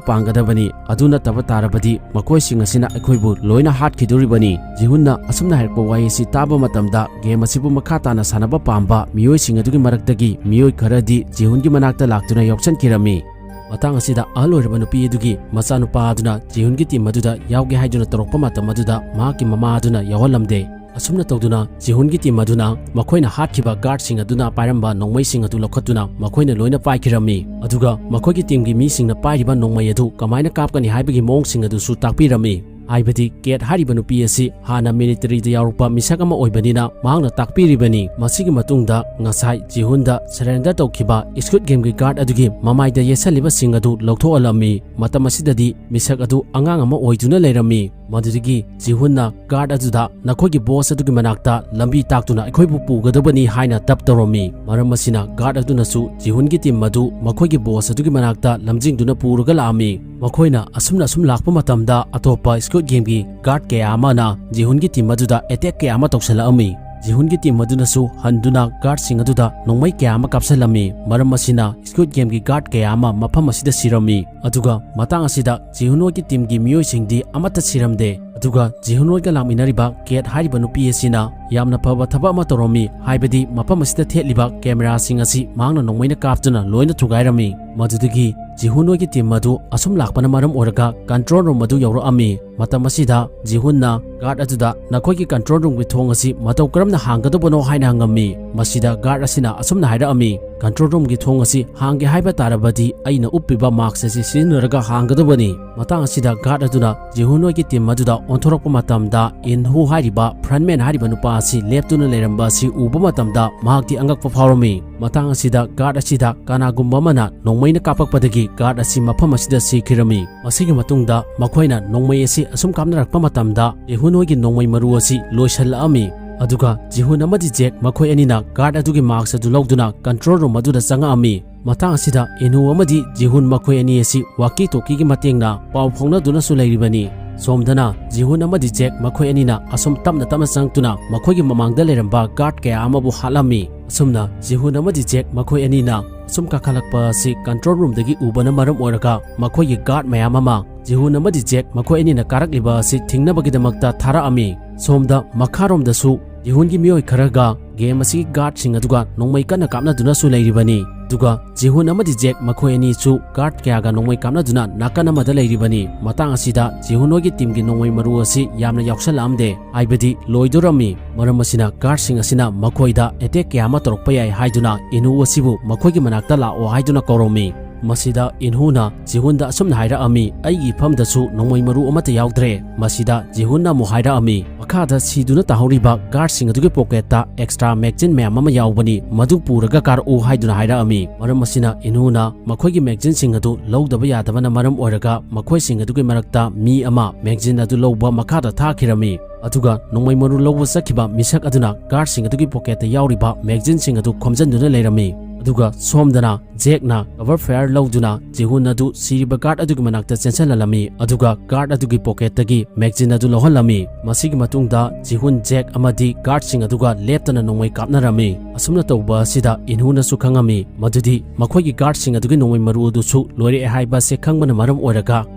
ꯄꯥꯡꯒꯗꯕꯅꯤ꯫ ꯑꯗꯨ ꯅꯠꯇꯕ ꯇꯥꯔꯕꯗꯤ ꯃꯈꯣꯏꯁꯤꯡ ꯑꯁꯤꯅ ꯑꯩꯈꯣꯏꯕꯨ ꯂꯣꯏꯅ ꯍꯥꯠꯈꯤꯗꯣꯔꯤꯕꯅꯤ꯫" ꯖꯤꯍꯨꯟꯅ ꯑꯁꯨꯝꯅ ꯍꯥꯏꯔꯛꯄ ꯋꯥꯍꯩ ꯑꯁꯤ ꯇꯥꯕ ꯃꯇꯝꯗ game ꯑꯁꯤꯕꯨ ꯃꯈꯥ ꯇꯥꯅ ꯁꯥꯟꯅꯕ ꯄꯥꯝꯕ ꯃꯤꯑꯣꯏꯁꯤꯡ ꯑꯗꯨꯒꯤ ꯃꯔꯛꯇꯒꯤ ꯃꯤꯑꯣꯏ ꯈꯔꯗꯤ ꯖꯤꯍꯨꯟꯒꯤ ꯃꯅꯥꯛꯇ ꯂꯥꯛꯇꯨꯅ ꯌꯥꯎꯁꯟꯈꯤꯔꯝꯃꯤ꯫ ꯃꯇꯥꯡ ꯑꯁꯤꯗ ꯑꯍꯜ ꯑꯣꯏꯔꯕ ꯅꯨꯄꯤ ꯑꯗꯨꯒꯤ ꯃꯆꯥꯅꯨꯄꯥ ꯑꯗꯨꯅ ꯖꯤꯍꯨꯟꯒꯤ team ꯑꯗꯨꯗ ꯌꯥꯎꯒꯦ ꯍꯥꯏꯗꯨꯅ ꯇꯧꯔꯛꯄ ꯃꯇꯝ ꯑꯗꯨꯗ ꯃꯍꯥꯛꯀꯤ ꯃꯃꯥ ꯑꯗꯨꯅ ꯌꯥꯎꯍꯜꯂꯝꯗꯦ꯫ ꯑꯁꯨꯝꯅ ꯇꯧꯗꯨꯅ ꯖꯤꯍꯨꯟꯒꯤ team ꯑꯗꯨꯅ ꯃꯈꯣꯏꯅ ꯍꯥꯠꯈꯤꯕ guardꯁꯤꯡ ꯑꯗꯨꯅ ꯄꯥꯏꯔꯝꯕ ꯅꯣꯡꯃꯩꯁꯤꯡ ꯑꯗꯨ ꯂꯧꯈꯠꯇꯨꯅ ꯃꯈꯣꯏꯅ ꯂꯣꯏꯅ ꯄꯥꯏꯈꯤꯔꯝꯃꯤ꯫ ꯑꯗꯨꯒ ꯃꯈꯣꯏꯒꯤ teamꯒꯤ ꯃꯤꯁꯤꯡꯅ ꯄꯥꯏꯔꯤꯕ ꯅꯣꯡꯃꯩ ꯑꯗꯨ ꯀꯃꯥꯏꯅ ꯀꯥꯞꯀꯅꯤ ꯍꯥꯏꯕꯒꯤ ꯃꯑꯣꯡꯁꯤꯡ ꯑꯗꯨꯁꯨ ꯇꯥꯛꯄꯤꯔꯝꯃꯤ꯫ ꯍꯥꯏꯕꯗꯤ ꯀꯦꯠ ꯍꯥꯏꯔꯤꯕ ꯅꯨꯄꯤ ꯑꯁꯤ ꯍꯥꯟꯅ militaryꯗ ꯌꯥꯎꯔꯛꯄ ꯃꯤꯁꯛ ꯑꯃ ꯑꯣꯏꯕꯅꯤꯅ ꯃꯍꯥꯛꯅ ꯇꯥꯛꯄꯤꯔꯤꯕꯅꯤ꯫ ꯃꯁꯤꯒꯤ ꯃꯇꯨꯡꯗ ꯉꯁꯥꯏ ꯖꯤꯍꯨꯟꯗ surrender ꯇꯧꯈꯤꯕ Squid Gameꯒꯤ guard ꯑꯗꯨꯒꯤ ꯃꯃꯥꯏꯗ ꯌꯦꯠꯁꯜꯂꯤꯕꯁꯤꯡ ꯑꯗꯨ ꯂꯧꯊꯣꯛꯍꯜꯂꯝꯃꯤ꯫ ꯃꯇꯝ ꯑꯁꯤꯗꯗꯤ ꯃꯤꯁꯛ ꯑꯗꯨ ꯑꯉꯥꯡ ꯑꯃ ꯑꯣꯏꯗꯨꯅ ꯂꯩꯔꯝꯃꯤ꯫ ꯃꯗꯨꯗꯒꯤ ꯖꯤꯍꯨꯟꯅ guard ꯑꯗꯨꯗ "ꯅꯈꯣꯏꯒꯤ boss ꯑꯗꯨꯒꯤ ꯃꯅꯥꯛꯇ ꯂꯝꯕꯤ ꯇꯥꯛꯇꯨꯅ ꯑꯩꯈꯣꯏꯕꯨ ꯄꯨꯒꯗꯕꯅꯤ" ꯍꯥꯏꯅ dub ꯇꯧꯔꯝꯃꯤ꯫ ꯃꯔꯝ ꯑꯁꯤꯅ guard ꯑꯗꯨꯅꯁꯨ ꯖꯤꯍꯨꯟꯒꯤ team ꯑꯗꯨ ꯃꯈꯣꯏꯒꯤ boss ꯑꯗꯨꯒꯤ ꯃꯅꯥꯛꯇ ꯂꯝꯖꯤꯡꯗꯨꯅ ꯄꯨꯔꯒ ꯂꯥꯛꯑꯝꯃꯤ꯫ ꯃꯈꯣꯏꯅ ꯑꯁꯨꯝꯅ ꯑꯁꯨꯝ ꯂꯥꯛꯄ ꯃꯇꯝꯗ ꯑꯇꯣꯞꯄ Squid Gameꯒꯤ guard ꯀꯌꯥ ꯑꯃꯅ ꯖꯤꯍꯨꯟꯒꯤ team ꯑꯗꯨꯗ attack ꯀꯌꯥ ꯑꯃ ꯇꯧꯁꯜꯂꯛꯑꯝꯃꯤ꯫ ꯖꯤꯍꯨꯟꯒꯤ ꯇꯤꯝ ꯑꯗꯨꯅꯁꯨ ꯍꯟꯗꯨꯅ ꯒꯥꯔꯗꯁꯤꯡ ꯑꯗꯨꯗ ꯅꯣꯡꯃꯩ ꯀꯌꯥ ꯑꯃ ꯀꯥꯞꯁꯤꯜꯂꯝꯃꯤ꯫ ꯃꯔꯝ ꯑꯁꯤꯅ ꯁ꯭ꯀ꯭ꯋꯤꯗ ꯒꯦꯝꯒꯤ ꯒꯥꯔꯗ ꯀꯌꯥ ꯑꯃ ꯃꯐꯝ ꯑꯁꯤꯗ ꯁꯤꯔꯝꯃꯤ꯫ ꯑꯗꯨꯒ ꯃꯇꯥꯡ ꯑꯁꯤꯗ ꯖꯤꯍꯨꯟ ꯍꯣꯏꯒꯤ ꯇꯤꯝꯒꯤ ꯃꯤꯑꯣꯏꯁꯤꯡꯗꯤ ꯑꯃꯠꯇ ꯁꯤꯔꯝꯗꯦ꯫ ꯑꯗꯨꯒ ꯖꯤꯍꯨꯟ ꯍꯣꯏꯒ ꯂꯥꯛꯃꯤꯟꯅꯔꯤꯕ ꯀꯦꯠ ꯍꯥꯏꯔꯤꯕ ꯅꯨꯄꯤ ꯑꯁꯤꯅ ꯌꯥꯝꯅ ꯐꯕ ꯊꯕꯛ ꯑꯃ ꯇꯧꯔꯝꯃꯤ, ꯍꯥꯏꯕꯗꯤ ꯃꯐꯝ ꯑꯁꯤꯗ ꯊꯦꯠꯂꯤꯕ ꯀꯦꯃꯦꯔꯥꯁꯤꯡ ꯑꯁꯤ ꯃꯍꯥꯛꯅ ꯅꯣꯡꯃꯩꯅ ꯀꯥꯞꯇꯨꯅ ꯂꯣꯏꯅ ꯊꯨꯒꯥꯏꯔꯝꯃꯤ꯫ ꯃꯗꯨꯗꯒꯤ ꯖꯤꯍꯨꯟ ꯍꯣꯏꯒꯤ ꯇꯤꯝ ꯑꯗꯨ ꯑꯁꯨꯝ ꯂꯥꯛꯄꯅ ꯃꯔꯝ ꯑꯣꯏꯔꯒ ꯀꯟꯇ꯭ꯔꯣꯜ ꯔꯨꯝ ꯑꯗꯨ ꯌꯧꯔꯛꯑꯝꯃꯤ꯫ ꯃꯇꯝ ꯑꯁꯤꯗ ꯖꯤꯍꯨꯟꯅ ꯒꯥꯔꯗ ꯑꯗꯨꯗ ꯅꯈꯣꯏꯒꯤ ꯀꯟꯇ꯭ꯔꯣꯜ ꯔꯨꯝꯒꯤ ꯊꯣꯡ ꯑꯁꯤ ꯃꯇꯧ ꯀꯔꯝꯅ ꯍꯥꯡꯒꯗꯕꯅꯣ ꯍꯥꯏꯅ ꯍꯪꯉꯝꯃꯤ꯫ ꯃꯁꯤꯗ ꯒꯥꯔꯗ ꯑꯁꯤꯅ ꯑꯁꯨꯝꯅ ꯍꯥꯏꯔꯛꯑꯝꯃꯤ, "ꯀꯟꯇ꯭ꯔꯣꯜ ꯔꯨꯝꯒꯤ ꯊꯣꯡ ꯑꯁꯤ ꯍꯥꯡꯒꯦ ꯍꯥꯏꯕ ꯇꯥꯔꯕꯗꯤ ꯑꯩꯅ ꯎꯞꯄꯤꯕ ꯃꯥꯁꯛ ꯑꯁꯤ ꯁꯤꯖꯤꯟꯅꯔꯒ ꯍꯥꯡꯒꯗꯕꯅꯤ"꯫ ꯃꯇꯥꯡ ꯑꯁꯤꯗ ꯒꯥꯔꯗ ꯑꯗꯨꯅ ꯖꯤꯍꯨꯟ ꯍꯣꯏꯒꯤ ꯇꯤꯝ ꯑꯗꯨꯗ ꯑꯣꯟꯊꯣꯔꯛꯄ ꯃꯇꯝꯗ ꯏꯟꯍꯨ ꯍꯥꯏꯔꯤꯕ ꯐ꯭ꯔꯟꯃꯦꯟ ꯍꯥꯏꯔꯤꯕ ꯅꯨꯄꯥ ꯑꯁꯤ ꯂꯦꯞꯇꯨꯅ ꯂꯩꯔꯝꯕ ꯑꯁꯤ ꯎꯕ ꯃꯇꯝꯗ ꯃꯍꯥꯛꯇꯤ ꯑꯉꯛꯄ ꯐꯥꯎꯔꯝꯃꯤ꯫ ꯃꯇꯥꯡ ꯑꯁꯤꯗ ꯒꯥꯔꯗ ꯑꯁꯤꯗ ꯀꯅꯥꯒꯨꯝꯕ ꯑꯃꯅ ꯅꯣꯡꯃꯩꯅ ꯀꯥꯞꯄꯛꯄꯗꯒꯤ ꯒꯥꯔꯗ ꯑꯁꯤ ꯃꯐꯝ ꯑꯁꯤꯗ ꯁꯤꯈꯤꯔꯝꯃꯤ꯫ ꯃꯁꯤꯒꯤ ꯃꯇꯨꯡꯗ ꯃꯈꯣꯏꯅ ꯅꯣꯡꯃꯩ ꯑꯁꯤ ꯑꯁꯨꯝ ꯀꯥꯞꯅꯔꯛꯄ ꯃꯇꯝꯗ ꯖꯤꯍꯨꯟ ꯍꯣꯏꯒꯤ ꯅꯣꯡꯃꯩ ꯃꯔꯨ ꯑꯁꯤ ꯂꯣꯏꯁꯤꯜꯂꯛꯑꯝꯃꯤ꯫ ꯑꯗꯨꯒ ꯖꯤꯍꯨꯟ ꯑꯃꯗꯤ ꯖꯦꯛ ꯃꯈꯣꯏ ꯑꯅꯤꯅ ꯒꯥꯔꯗ ꯑꯗꯨꯒꯤ ꯃꯥꯁꯛ ꯑꯗꯨ ꯂꯧꯗꯨꯅ ꯀꯟꯇ꯭ꯔꯣꯜ ꯔꯨꯝ ꯑꯗꯨꯗ ꯆꯪꯉꯛꯑꯝꯃꯤ꯫ ꯃꯇꯥꯡ ꯑꯁꯤꯗ ꯏꯟꯍꯨ ꯑꯃꯗꯤ ꯖꯤꯍꯨꯟ ꯃꯈꯣꯏ ꯑꯅꯤ ꯑꯁꯤ ꯋꯥꯀꯤ ꯇꯣꯀꯤꯒꯤ ꯃꯇꯦꯡꯅ ꯄꯥꯎ ꯐꯥꯎꯅꯗꯨꯅꯁꯨ ꯂꯩꯔꯤꯕꯅꯤ꯫ ꯁꯣꯝꯗꯅ ꯖꯤꯍꯨꯟ ꯑꯃꯗꯤ ꯖꯦꯛ ꯃꯈꯣꯏ ꯑꯅꯤꯅ ꯑꯁꯨꯝ ꯇꯞꯅ ꯇꯞꯅ ꯆꯪꯂꯛꯇꯨꯅ ꯃꯈꯣꯏꯒꯤ ꯃꯃꯥꯡꯗ ꯂꯩꯔꯝꯕ ꯒꯥꯔꯗ ꯀꯌꯥ ꯑꯃꯕꯨ ꯍꯥꯠꯂꯝꯃꯤ꯫ ꯑꯁꯨꯝꯅ ꯖꯤꯍꯨꯟ ꯑꯃꯗꯤ ꯖꯦꯛ ꯃꯈꯣꯏ ꯑꯅꯤꯅ ꯑꯁꯨꯝ ꯀꯥꯈꯠꯂꯛꯄ ꯑꯁꯤ ꯀꯟꯇ꯭ꯔꯣꯜ ꯔꯨꯝꯗꯒꯤ ꯎꯕꯅ ꯃꯔꯝ ꯑꯣꯏꯔꯒ ꯃꯈꯣꯏꯒꯤ ꯒꯥꯔꯗ ꯃꯌꯥꯝ ꯑꯃ ꯖꯤꯍꯨꯟ ꯑꯃꯗꯤ ꯖꯦꯛ ꯃꯈꯣꯏ ꯑꯅꯤꯅ ꯀꯥꯔꯛꯂꯤꯕ ꯑꯁꯤ ꯊꯤꯡꯅꯕꯒꯤꯗꯃꯛꯇ ꯊꯥꯔꯛꯑꯝꯃꯤ꯫ ꯁꯣꯝꯗ ꯃꯈꯥꯔꯣꯝꯗꯁꯨ ꯖꯤꯍꯨꯟꯒꯤ ꯃꯤꯑꯣꯏ ꯈꯔꯒ ꯒꯦꯝ ꯑꯁꯤꯒꯤ ꯒꯥꯔꯗꯁꯤꯡ ꯑꯗꯨꯒ ꯅꯣꯡꯃꯩ ꯀꯟꯅ ꯀꯥꯞꯅꯗꯨꯅꯁꯨ ꯂꯩꯔꯤꯕꯅꯤ꯫ ꯑꯗꯨꯒ ꯖꯤꯍꯨꯟ ꯑꯃꯗꯤ ꯖꯦꯛ ꯃꯈꯣꯏ ꯑꯅꯤꯁꯨ ꯒꯥꯔꯗ ꯀꯌꯥꯒ ꯅꯣꯡꯃꯩ ꯀꯥꯞꯅꯗꯨꯅ ꯅꯥꯀꯟ ꯑꯃꯗ ꯂꯩꯔꯤꯕꯅꯤ꯫ ꯃꯇꯥꯡ ꯑꯁꯤꯗ ꯖꯤꯍꯨꯟ ꯍꯣꯏꯒꯤ ꯇꯤꯝꯒꯤ ꯅꯣꯡꯃꯩ ꯃꯔꯨ ꯑꯁꯤ ꯌꯥꯝꯅ ꯌꯥꯎꯁꯜꯂꯛꯑꯝꯗꯦ, ꯍꯥꯏꯕꯗꯤ ꯂꯣꯏꯗꯣꯔꯝꯃꯤ꯫ ꯃꯔꯝ ꯑꯁꯤꯅ ꯒꯥꯔꯗꯁꯤꯡ ꯑꯁꯤꯅ ꯃꯈꯣꯏꯗ ꯑꯦꯇꯦꯛ ꯀꯌꯥ ꯑꯃ ꯇꯧꯔꯛꯄ ꯌꯥꯏ ꯍꯥꯏꯗꯨꯅ ꯏꯟꯍꯨ ꯑꯁꯤꯕꯨ ꯃꯈꯣꯏꯒꯤ ꯃꯅꯥꯛꯇ ꯂꯥꯛꯑꯣ ꯍꯥꯏꯗꯨꯅ ꯀꯧꯔꯝꯃꯤ꯫ ꯃꯁꯤꯗ ꯏꯟꯍꯨꯅ ꯖꯤꯍꯨꯟꯗ ꯑꯁꯨꯝꯅ ꯍꯥꯏꯔꯛꯑꯝꯃꯤ, "ꯑꯩꯒꯤ ꯏꯐꯝꯗꯁꯨ ꯅꯣꯡꯃꯩ ꯃꯔꯨ ꯑꯃꯠꯇ ꯌꯥꯎꯗ꯭ꯔꯦ"꯫ ꯃꯁꯤꯗ ꯖꯤꯍꯨꯟꯅ ꯑꯃꯨꯛ ꯍꯥꯏꯔꯛꯑꯝꯃꯤ, ꯃꯈꯥꯗ ꯁꯤꯗꯨꯅ ꯇꯥꯍꯧꯔꯤꯕ ꯒꯥꯔꯗꯁꯤꯡ ꯑꯗꯨꯒꯤ ꯄꯣꯀꯦꯠꯇ ꯑꯦꯛꯁꯇ꯭ꯔꯥ ꯃꯦꯒꯖꯤꯟ ꯃꯌꯥꯝ ꯑꯃ ꯌꯥꯎꯕꯅꯤ, ꯃꯗꯨ ꯄꯨꯔꯒ ꯀꯥꯔꯛꯎ ꯍꯥꯏꯗꯨꯅ ꯍꯥꯏꯔꯛꯑꯝꯃꯤ꯫ ꯃꯔꯝ ꯑꯁꯤꯅ ꯏꯟꯍꯨꯅ ꯃꯈꯣꯏꯒꯤ ꯃꯦꯒꯖꯤꯟꯁꯤꯡ ꯑꯗꯨ ꯂꯧꯗꯕ ꯌꯥꯗꯕꯅ ꯃꯔꯝ ꯑꯣꯏꯔꯒ ꯃꯈꯣꯏꯁꯤꯡ ꯑꯗꯨꯒꯤ ꯃꯔꯛꯇ ꯃꯤ ꯑꯃ ꯃꯦꯒꯖꯤꯟ ꯑꯗꯨ ꯂꯧꯕ ꯃꯈꯥꯗ ꯊꯥꯈꯤꯔꯝꯃꯤ꯫ ꯑꯗꯨꯒ ꯅꯣꯡꯃꯩ ꯃꯔꯨ ꯂꯧꯕ ꯆꯠꯈꯤꯕ ꯃꯤꯁꯛ ꯑꯗꯨꯅ guardꯁꯤꯡ ꯑꯗꯨꯒꯤ pocketꯇ ꯌꯥꯎꯔꯤꯕ magazineꯁꯤꯡ ꯑꯗꯨ ꯈꯣꯝꯖꯤꯟꯗꯨꯅ ꯂꯩꯔꯝꯃꯤ꯫ ꯑꯗꯨꯒ ꯁꯣꯝꯗꯅ Jackꯅ cover fire ꯂꯧꯗꯨꯅ ꯖꯤꯍꯨꯟ ꯑꯗꯨ ꯁꯤꯔꯤꯕ guard ꯑꯗꯨꯒꯤ ꯃꯅꯥꯛꯇ ꯆꯦꯟꯁꯤꯜꯍꯜꯂꯝꯃꯤ, ꯑꯗꯨꯒ guard ꯑꯗꯨꯒꯤ pocketꯇꯒꯤ magazine ꯑꯗꯨ ꯂꯧꯍꯜꯂꯝꯃꯤ꯫ ꯃꯁꯤꯒꯤ ꯃꯇꯨꯡꯗ ꯖꯤꯍꯨꯟ, Jack ꯑꯃꯗꯤ guardꯁꯤꯡ ꯑꯗꯨꯒ ꯂꯦꯞꯇꯅ ꯅꯣꯡꯃꯩ ꯀꯥꯞꯅꯔꯝꯃꯤ꯫ ꯑꯁꯨꯝꯅ ꯇꯧꯕ ꯑꯁꯤꯗ ꯏꯟꯍꯨꯅꯁꯨ ꯈꯪꯉꯝꯃꯤ ꯃꯗꯨꯗꯤ ꯃꯈꯣꯏꯒꯤ guardꯁꯤꯡ ꯑꯗꯨꯒꯤ ꯅꯣꯡꯃꯩ ꯃꯔꯨ ꯑꯗꯨꯁꯨ ꯂꯣꯏꯔꯛꯑꯦ ꯍꯥꯏꯕ ꯑꯁꯤ ꯈꯪꯕꯅ ꯃꯔꯝ ꯑꯣꯏꯔꯒ